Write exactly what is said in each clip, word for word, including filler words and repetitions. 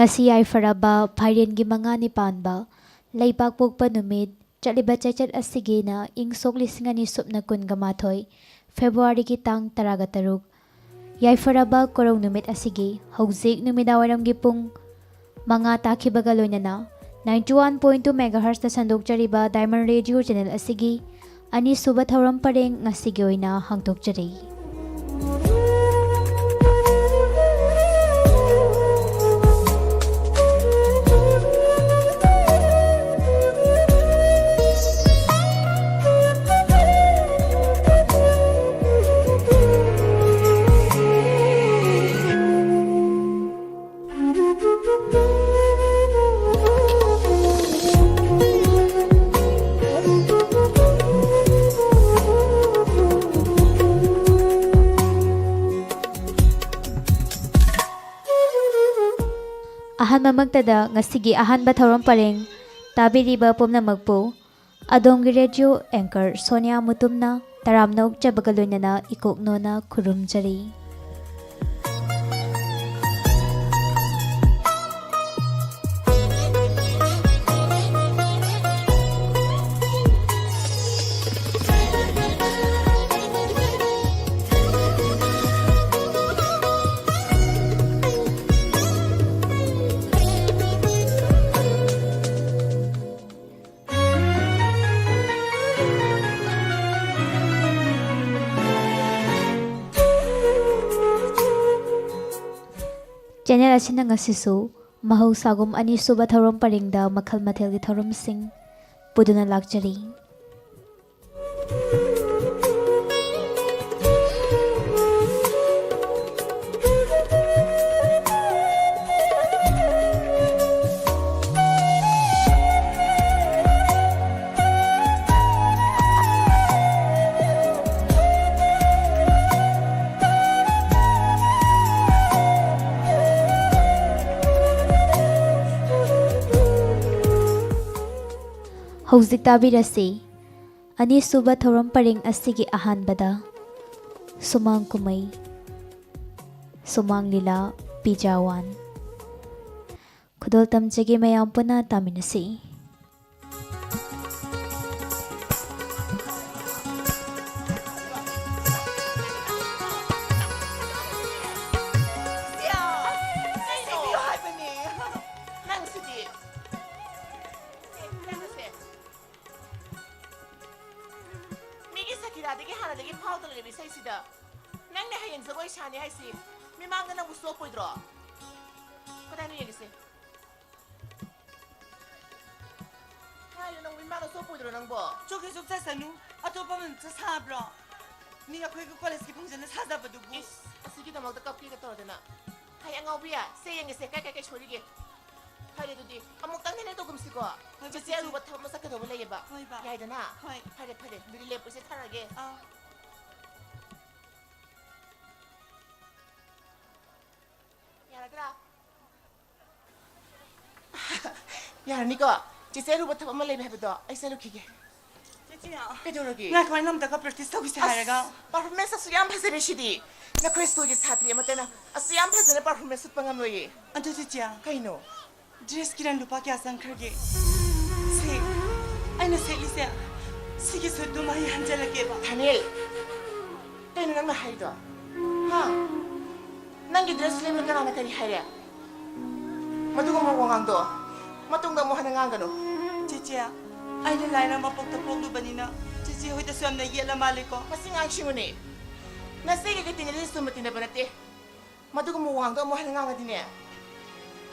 ꯉꯁꯤ ꯌꯥꯏꯐꯔꯕ ꯐꯥꯏꯔꯦꯟꯒꯤ ꯃꯉꯥꯅꯤ ꯄꯥꯟꯕ ꯂꯩꯕꯥꯛꯄꯣꯛꯄ ꯅꯨꯃꯤꯠ ꯆꯠꯂꯤꯕ ꯆꯩꯆꯠ ꯑꯁꯤꯒꯤꯅ ꯏꯪ ꯁꯣꯛ ꯂꯤꯁꯤꯡ ꯑꯅꯤ ꯁꯨꯞꯅ ꯀꯨꯟꯒ ꯃꯥꯊꯣꯏ ꯐꯦꯕ꯭ꯔꯨꯋꯥꯔꯤꯒꯤ ꯇꯥꯡ ꯇꯔꯥꯒ ꯇꯔꯨꯛ, ꯌꯥꯏꯐꯔꯕ ꯀꯣꯔꯧ ꯅꯨꯃꯤꯠ ꯑꯁꯤꯒꯤ ꯍꯧꯖꯤꯛ ꯅꯨꯃꯤꯗꯥꯡꯋꯥꯏꯔꯝꯒꯤ ꯄꯨꯡ ꯃꯉꯥ ꯇꯥꯈꯤꯕꯒ ꯂꯣꯏꯅꯅ ninety one point two megahertzꯇ ꯁꯟꯗꯣꯛꯆꯔꯤꯕ Diamond Radio channel ꯑꯁꯤꯒꯤ ꯑꯅꯤꯁꯨꯕ ꯊꯧꯔꯝ ꯄꯔꯦꯡ ꯉꯁꯤꯒꯤ ꯑꯣꯏꯅ ꯍꯥꯡꯗꯣꯛꯆꯔꯤ꯫ ꯑꯍꯥꯟꯕꯃꯛꯇꯗ ꯉꯁꯤꯒꯤ ꯑꯍꯥꯟꯕ ꯊꯧꯔꯝ ꯄꯔꯦꯡ ꯇꯥꯕꯤꯔꯤꯕ ꯄꯨꯝꯅꯃꯛꯄꯨ ꯑꯗꯣꯝꯒꯤ ꯔꯦꯗꯤꯑꯣ ꯑꯦꯡꯀꯔ ꯁꯣꯅꯤꯌꯥ ꯃꯨꯇꯨꯝꯅ ꯇꯔꯥꯝꯅ ꯑꯣꯛꯆꯕꯒ ꯂꯣꯏꯅꯅ ꯏꯀꯣꯛꯅꯣꯅ ꯈꯨꯔꯨꯝꯖꯔꯤ꯫ Channel ꯑꯁꯤꯅ ꯉꯁꯤꯁꯨ ꯃꯍꯧꯁꯥꯒꯨꯝ ꯑꯅꯤꯁꯨꯕ ꯊꯧꯔꯝ ꯄꯔꯤꯡꯗ ꯃꯈꯜ ꯃꯊꯦꯜꯒꯤ ꯊꯧꯔꯝꯁꯤꯡ ꯄꯨꯗꯨꯅ ꯂꯥꯛꯆꯔꯤ꯫ ꯍꯧꯖꯤꯛ ꯇꯥꯕꯤꯔꯁꯤ ꯑꯅꯤꯁꯨꯕ ꯊꯧꯔꯝ ꯄꯔꯤꯡ ꯑꯁꯤꯒꯤ ꯑꯍꯥꯟꯕꯗ ꯁꯨꯃꯥꯡ ꯀꯨꯝꯍꯩ, ꯁꯨꯃꯥꯡ ꯂꯤꯂꯥ, ꯄꯤꯖꯥꯋꯥꯟ꯫ ꯈꯨꯗꯣꯜ ꯇꯝꯖꯒꯦ, ꯃꯌꯥꯝ ꯄꯨꯟꯅ ꯇꯥꯃꯤꯟꯅꯁꯤ꯫ ꯁꯤꯌꯥ! ꯀꯩꯅꯣ? ꯁꯤꯕꯤꯌꯨ ꯍꯥꯏꯕꯅꯦ꯫ ꯅꯪꯁꯤꯗꯤ꯫ ꯅꯪꯁꯦ꯫ ꯃꯤꯒꯤ ꯁꯀꯤꯔꯥꯗꯒꯤ ꯍꯥꯟꯅꯗꯒꯤ ꯐꯥꯎꯗ ꯂꯩꯔꯤꯕ ꯏꯁꯩꯁꯤꯗ ꯅꯪꯅ ꯍꯌꯦꯡ ꯖꯒꯣꯏ ꯁꯥꯅꯤ ꯍꯥꯏꯁꯤ ꯃꯤꯃꯥꯡꯗ ꯅꯪꯕꯨ ꯆꯣꯞꯄꯣꯏꯗ꯭ꯔꯣ? ꯀꯗꯥꯏꯅꯣ ꯌꯦꯡꯒꯦꯁꯦ꯫ ꯍꯥꯏꯔꯤꯕ ꯅꯪ ꯃꯤꯃꯥꯡꯗ ꯆꯣꯞꯄꯣꯏꯗ꯭ꯔꯣ ꯅꯪꯕꯣ? ꯆꯣꯞꯀꯦ ꯆꯣꯞꯆꯁꯅꯨ꯫ ꯑꯇꯣꯞꯄ ꯑꯃ ꯆꯠ ꯁꯥꯕ꯭ꯔꯣ? ꯃꯤ ꯑꯩꯈꯣꯏꯒꯤ ꯀꯣꯂꯦꯖꯀꯤ ꯐꯪꯁꯟꯗ ꯁꯥꯖꯕꯗꯨꯕꯨ꯫ ꯏꯁ, ꯑꯁꯤꯒꯤꯗꯃꯛꯇ ꯀꯞꯀꯦꯒ ꯇꯧꯔꯗꯅ꯫ ꯍꯥꯏ ꯑꯉꯥꯎꯕꯤ, ꯁꯦ ꯌꯦꯡꯒꯦꯁꯦ, ꯀꯥꯏ ꯀꯥꯏ ꯀꯥꯏ ꯁꯣꯏꯔꯤꯒꯦ꯫ ꯐꯔꯦ ꯑꯗꯨꯗꯤ, ꯑꯃꯨꯛꯇꯪ ꯍꯦꯟꯅ ꯇꯧꯒꯨꯝꯁꯤꯀꯣ꯫ ꯍꯣꯏ, ꯆꯤꯆꯦ ꯆꯤꯆꯦ꯫ ꯑꯔꯨꯕ ꯊꯕꯛ ꯑꯃ ꯆꯠꯀꯗꯧꯕ ꯂꯩꯌꯦꯕ꯫ ꯍꯣꯏꯕ꯫ ꯌꯥꯏꯗꯅ? ꯍꯣꯏ꯫ ꯐꯔꯦ ꯐꯔꯦ, ꯑꯗꯨꯗꯤ ꯂꯦꯞꯄꯨꯁꯦ, ꯊꯥꯔꯛꯑꯒꯦ꯫ ꯑꯥ꯫ ꯌꯥꯔꯗ꯭ꯔꯥ? ꯌꯥꯔꯅꯤꯀꯣ? ꯆꯤꯆꯦ ꯑꯔꯨꯕ ꯊꯕꯛ ꯑꯃ ꯂꯩꯕ ꯍꯥꯏꯕꯗꯣ ꯑꯩ ꯆꯠꯂꯨꯈꯤꯒꯦ꯫ ꯆꯤꯆꯦ, ꯀꯩꯗꯧꯔꯒꯦ? ꯉꯥꯏꯈꯣ, ꯑꯩꯅ ꯑꯝꯇꯒ practice ꯇꯧꯈꯤꯁꯦ ꯑꯁ, ꯍꯥꯏꯔꯒ꯫ Performance ꯑꯁꯨꯛ ꯌꯥꯝ ꯐꯖꯔꯦ ꯁꯤꯗꯤ꯫ ꯅꯈꯣꯏ schoolꯒꯤ ꯁꯥꯇ꯭ꯔꯤ ꯑꯃꯠꯇꯅ ꯑꯁꯨꯛ ꯌꯥꯝ ꯐꯖꯅ performance ꯎꯠꯄ ꯉꯝꯂꯣꯏꯌꯦ꯫ ꯑꯗꯨ ꯆꯤꯆꯦ, ꯀꯩꯅꯣ? Dressꯀꯤ ꯔꯪ ꯂꯨꯄꯥ ꯀꯌꯥ ꯆꯪꯈ꯭ꯔꯒꯦ? ꯁꯦ, ꯑꯩꯅ ꯁꯦꯠꯂꯤꯁꯦ ꯁꯤꯒꯤ suitꯇꯨ ꯃꯍꯩ ꯍꯟꯖꯜꯂꯛꯀꯦꯕ꯫ ꯊꯥꯅꯤꯜ, ꯀꯩꯅꯣ ꯅꯪꯅ ꯍꯥꯏꯔꯤꯗꯣ? ꯍꯥ? ꯅꯪꯒꯤ dress ꯂꯩꯕꯗ ꯀꯅꯥꯅ ꯀꯔꯤ ꯍꯥꯏꯔꯦ? ꯃꯗꯨꯒꯨꯝꯕ ꯋꯥꯉꯥꯡꯗꯣ ꯃꯇꯨꯡꯗ ꯑꯃꯨꯛ ꯍꯟꯅ ꯉꯥꯡꯒꯅꯨ꯫ ꯆꯦꯆꯦ, ꯑꯩꯅ ꯂꯥꯏꯔ ꯃꯄꯣꯛꯇ ꯄꯣꯛꯂꯨꯕꯅꯤꯅ ꯆꯦꯆꯦ ꯍꯣꯏꯗꯁꯨ ꯌꯥꯝꯅ ꯌꯦꯠꯂ ꯃꯥꯜꯂꯦꯀꯣ꯫ ꯃꯁꯤ ꯉꯥꯡꯁꯤꯡꯉꯨꯅꯦ꯫ ꯅꯆꯦꯒ ꯇꯤꯟꯅꯔꯤꯁꯦ ꯆꯨꯝꯅ ꯇꯤꯟꯅꯕ ꯅꯠꯇꯦ꯫ ꯃꯗꯨꯒꯨꯝꯕ ꯋꯥꯉꯥꯡꯗꯣ ꯑꯃꯨꯛ ꯍꯟꯅ ꯉꯥꯡꯉꯗꯤꯅꯦ,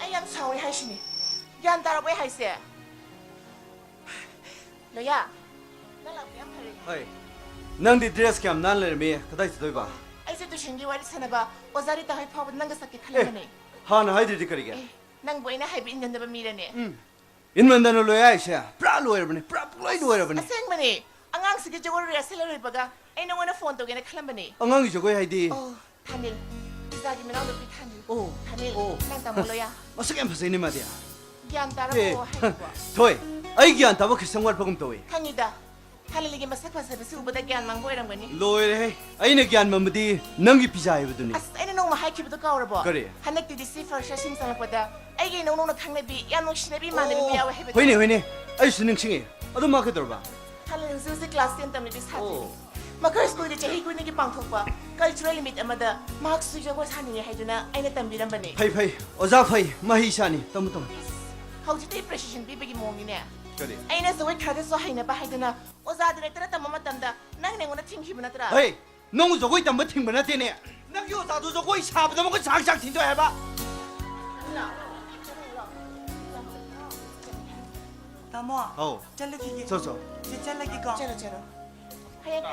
ꯑꯩ ꯌꯥꯝ ꯁꯥꯎꯔꯦ ꯍꯥꯏꯁꯤꯅꯤ꯫ ꯒ꯭ꯌꯥꯟ ꯇꯥꯔꯕꯣ ꯑꯩ ꯍꯥꯏꯁꯦ? ꯂꯣꯌꯥ, ꯅꯪ ꯂꯥꯛꯄ ꯌꯥꯝ ꯐꯔꯦ꯫ ꯍꯣꯏ꯫ ꯅꯪꯗꯤ dress ꯀꯌꯥꯝ ꯅꯥꯟ ꯂꯩꯔꯝꯃꯤ, ꯀꯗꯥꯏ ꯆꯠꯇꯣꯏꯕ? ꯑꯩꯁꯦ tuitionꯒꯤ ꯋꯥꯔꯤ ꯁꯥꯟꯅꯕ ꯑꯣꯖꯥ ꯔꯤꯇꯥ ꯍꯣꯏ ꯐꯥꯎꯕꯗ ꯅꯪꯒ ꯆꯠꯀꯦ ꯑꯦ, ꯈꯜꯂꯝꯕꯅꯦ꯫ ꯍꯥꯟꯅ ꯍꯥꯏꯗ꯭ꯔꯗꯤ ꯀꯔꯤꯒꯤ? ꯑꯦ, ꯅꯪꯕꯨ ꯑꯩꯅ ꯍꯥꯏꯕ ꯏꯟꯒꯟꯗꯕ ꯃꯤꯔꯅꯦ? ꯎꯝ꯫ ꯏꯟꯃꯟꯗꯅ ꯂꯣꯌꯥ ꯍꯥꯏꯁꯦ ꯄꯨꯔꯥ ꯂꯣꯏꯔꯕꯅꯦ, ꯄꯨꯔꯥ ꯄꯨꯡꯂꯣꯏ ꯂꯣꯏꯔꯕꯅꯦ꯫ ꯑꯁꯦꯡꯕꯅꯦ, ꯑꯉꯥꯡꯁꯤꯒꯤ ꯖꯒꯣꯏ rehearsal ꯂꯣꯏꯕꯒ ꯑꯩ ꯅꯉꯣꯟꯗ phone ꯇꯧꯒꯦꯅ ꯈꯜꯂꯝꯕꯅꯦ꯫ ꯑꯉꯥꯡꯒꯤ ꯖꯒꯣꯏ ꯍꯥꯏꯗꯤ? ꯑꯣ, ꯊꯥꯅꯤꯜ, ꯄꯤꯖꯥꯒꯤ ꯃꯅꯥꯎꯅꯨꯄꯤ ꯊꯥꯅꯤꯜ꯫ ꯑꯣ, ꯊꯥꯅꯤꯜ, ꯑꯣ꯫ ꯅꯪ ꯇꯥꯃꯣ ꯂꯣꯌꯥ꯫ ꯃꯁꯛ ꯌꯥꯝ ꯐꯖꯩꯅꯦ ꯃꯥꯗꯤ꯫ ꯒ꯭ꯌꯥꯟ ꯇꯥꯔꯕꯣ ꯑꯦ, ꯍꯥꯏꯔꯤꯕꯣ? ꯊꯣꯏ, ꯑꯩ ꯒ꯭ꯌꯥꯟ ꯇꯥꯕ ꯈꯤꯇꯪ ꯋꯥꯠꯄꯒꯨꯝ ꯇꯧꯏ꯫ ꯈꯪꯉꯤꯗ, ꯊꯥꯂꯤꯂꯤꯒꯤ ꯃꯁꯛ ꯐꯖꯕꯁꯤ ꯎꯕꯗ ꯒ꯭ꯌꯥꯟ ꯃꯥꯡꯕ ꯑꯣꯏꯔꯝꯒꯅꯤ꯫ ꯂꯣꯏꯔꯦꯍꯦ꯫ ꯑꯩꯅ ꯒ꯭ꯌꯥꯟ ꯃꯝꯕꯗꯤ ꯅꯪꯒꯤ ꯄꯤꯖꯥ ꯍꯥꯏꯕꯗꯨꯅꯤ꯫ ꯑꯁ, ꯑꯩꯅ ꯅꯣꯡꯃ ꯍꯥꯏꯈꯤꯕꯗꯣ ꯀꯥꯎꯔꯕꯣ? ꯀꯔꯤ? ꯍꯟꯗꯛꯇꯤ ꯗꯤ ꯁꯤ ꯐꯔꯁ ꯁꯤꯝ ꯆꯪꯂꯛꯄꯗ ꯑꯩꯒꯤ ꯏꯅꯧ ꯅꯧꯅ ꯈꯪꯅꯕꯤ, ꯌꯥꯝ ꯅꯨꯡꯁꯤꯅꯕꯤ ꯏꯃꯥꯟꯅꯕꯤ ꯑꯃ ꯌꯥꯎꯋꯦ ꯍꯥꯏꯕꯗꯣ꯫ ꯍꯣꯏꯅꯦ, ꯍꯣꯏꯅꯦ꯫ ꯑꯩꯁꯨ ꯅꯤꯡꯁꯤꯡꯉꯦ꯫ ꯑꯗꯨ ꯃꯥ ꯀꯩꯗꯧꯔꯕ? ꯊꯥꯂꯤꯂꯤ ꯍꯧꯖꯤꯛ ꯍꯧꯖꯤꯛ ꯀ꯭ꯂꯥꯁ ꯇꯦꯟ ꯇꯝꯂꯤꯕꯤ ꯁꯥꯇ꯭ꯔꯤꯅꯤ꯫ ꯑꯣ꯫ ꯃꯈꯣꯏ ꯁ꯭ꯀꯨꯜꯒꯤ ꯆꯍꯤ ꯀꯨꯟꯒꯤ ꯄꯥꯡꯊꯣꯛꯄ ꯀꯜꯆꯔꯦꯜ ꯃꯤꯠ ꯑꯃꯗ ꯃꯍꯥꯛꯁꯨ ꯖꯒꯣꯏ ꯁꯥꯅꯤꯡꯉꯦ ꯍꯥꯏꯗꯨꯅ ꯑꯩꯅ ꯇꯝꯕꯤꯔꯝꯕꯅꯤ꯫ ꯐꯩ, ꯐꯩ꯫ ꯑꯣꯖꯥ ꯐꯩ꯫ ꯃꯍꯩ ꯁꯥꯅꯤ꯫ ꯇꯝꯃꯨ, ꯇꯝꯃꯨ꯫ ꯍꯧꯖꯤꯛꯇꯤ ꯑꯦꯄ꯭ꯔꯤꯁꯤꯌꯦꯁꯟ ꯄꯤꯕꯒꯤ ꯃꯑꯣꯡꯅꯤꯅꯦ꯫ ꯀꯔꯤ? ꯑꯩꯅ ꯖꯒꯣꯏ ꯈꯔꯗꯁꯨ ꯍꯩꯅꯕ ꯍꯥꯏꯗꯨꯅ ꯑꯣꯖꯥ ꯗꯤꯔꯦꯛꯇꯔ ꯇꯝꯕ ꯃꯇꯝꯗ ꯅꯪꯅ ꯑꯩꯉꯣꯟꯗ ꯊꯤꯡꯈꯤꯕ ꯅꯠꯇ꯭ꯔꯥ? ꯍꯩ! ꯅꯪꯕꯨ ꯖꯒꯣꯏ ꯇꯝꯕ ꯊꯤꯡꯕ ꯅꯠꯇꯦꯅꯦ꯫ ꯅꯪꯒꯤ ꯑꯣꯖꯥꯗꯨ ꯖꯒꯣꯏ ꯁꯥꯕꯗ ꯃꯈꯨꯠ ꯁꯥꯛ ꯁꯥꯛ ꯊꯤꯟꯗꯣꯛꯑꯦ ꯍꯥꯏꯕ꯫ ꯇꯥꯃꯣ꯫ ꯑꯧ꯫ ꯆꯠꯂꯨꯈꯤꯒꯦ꯫ ꯆꯣ, ꯆꯣ꯫ ꯆꯦ, ꯆꯠꯂꯒꯦꯀꯣ꯫ ꯆꯠꯂꯣ, ꯆꯠꯂꯣ꯫ ꯍꯌꯦꯡ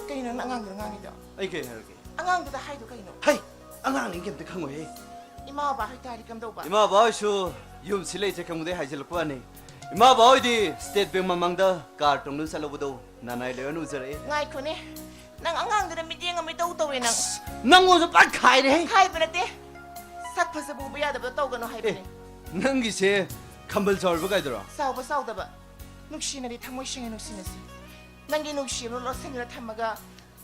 ꯀꯩꯅꯣ ꯅꯪ ꯑꯉꯥꯡꯗꯨꯗ ꯉꯥꯡꯉꯤꯗꯣ? ꯑꯩ ꯀꯩ ꯍꯥꯏꯔꯒꯦ? ꯑꯉꯥꯡꯗꯨꯗ ꯍꯥꯏꯗꯣ ꯀꯩꯅꯣ? ꯍꯩ! ꯑꯉꯥꯡꯅꯤ ꯀꯩꯝꯇ ꯈꯪꯉꯣꯏꯍꯦ꯫ ꯏꯃꯥ ꯕꯕꯥ ꯍꯣꯏ ꯇꯥꯔꯗꯤ ꯀꯝꯗꯧꯕ? ꯏꯃꯥ ꯕꯕꯥ ꯍꯣꯏꯁꯨ ꯌꯨꯝꯁꯤ ꯂꯩꯇ꯭ꯔꯦ ꯈꯪꯕꯗꯩ ꯍꯥꯏꯖꯤꯜꯂꯛꯄ ꯋꯥꯅꯤ꯫ ꯏꯃꯥ ꯕꯕꯥ ꯍꯣꯏꯗꯤ ꯁ꯭ꯇꯦꯠ ꯕꯦꯡ ꯃꯃꯥꯡꯗ ꯀꯥꯔ ꯇꯣꯡꯗꯨꯅ ꯆꯠꯂꯧꯕꯗꯣ ꯅꯅꯥꯏ ꯂꯩꯔꯅ ꯎꯖꯔꯛꯑꯦ꯫ ꯉꯥꯏꯈꯣꯅꯦ, ꯅꯪ ꯑꯉꯥꯡꯗꯨꯗ ꯃꯤꯠꯌꯦꯡ ꯑꯃ ꯏꯇꯧ ꯇꯧꯋꯦ ꯅꯪ꯫ ꯅꯪꯉꯣꯟꯁꯨ ꯄꯠ ꯈꯥꯏꯔꯦꯍꯦ꯫ ꯈꯥꯏꯕ ꯅꯠꯇꯦ, ꯁꯛ ꯐꯖꯕ ꯎꯕ ꯌꯥꯗꯕꯗꯣ ꯇꯧꯒꯅꯣ ꯍꯥꯏꯕꯅꯦ꯫ ꯅꯪꯒꯤꯁꯦ ꯈꯝꯕꯜ ꯆꯥꯎꯔꯤꯕ ꯀꯥꯏꯗꯨꯔꯣ? ꯆꯥꯎꯕ ꯆꯥꯎꯗꯕ, ꯅꯨꯡꯁꯤꯅꯗꯤ ꯊꯃꯣꯏ ꯁꯦꯡꯅ ꯅꯨꯡꯁꯤꯅꯁꯤ꯫ ꯅꯪꯒꯤ ꯅꯨꯡꯁꯤꯕ ꯂꯣꯠꯁꯤꯟꯗꯨꯅ ꯊꯝꯃꯒ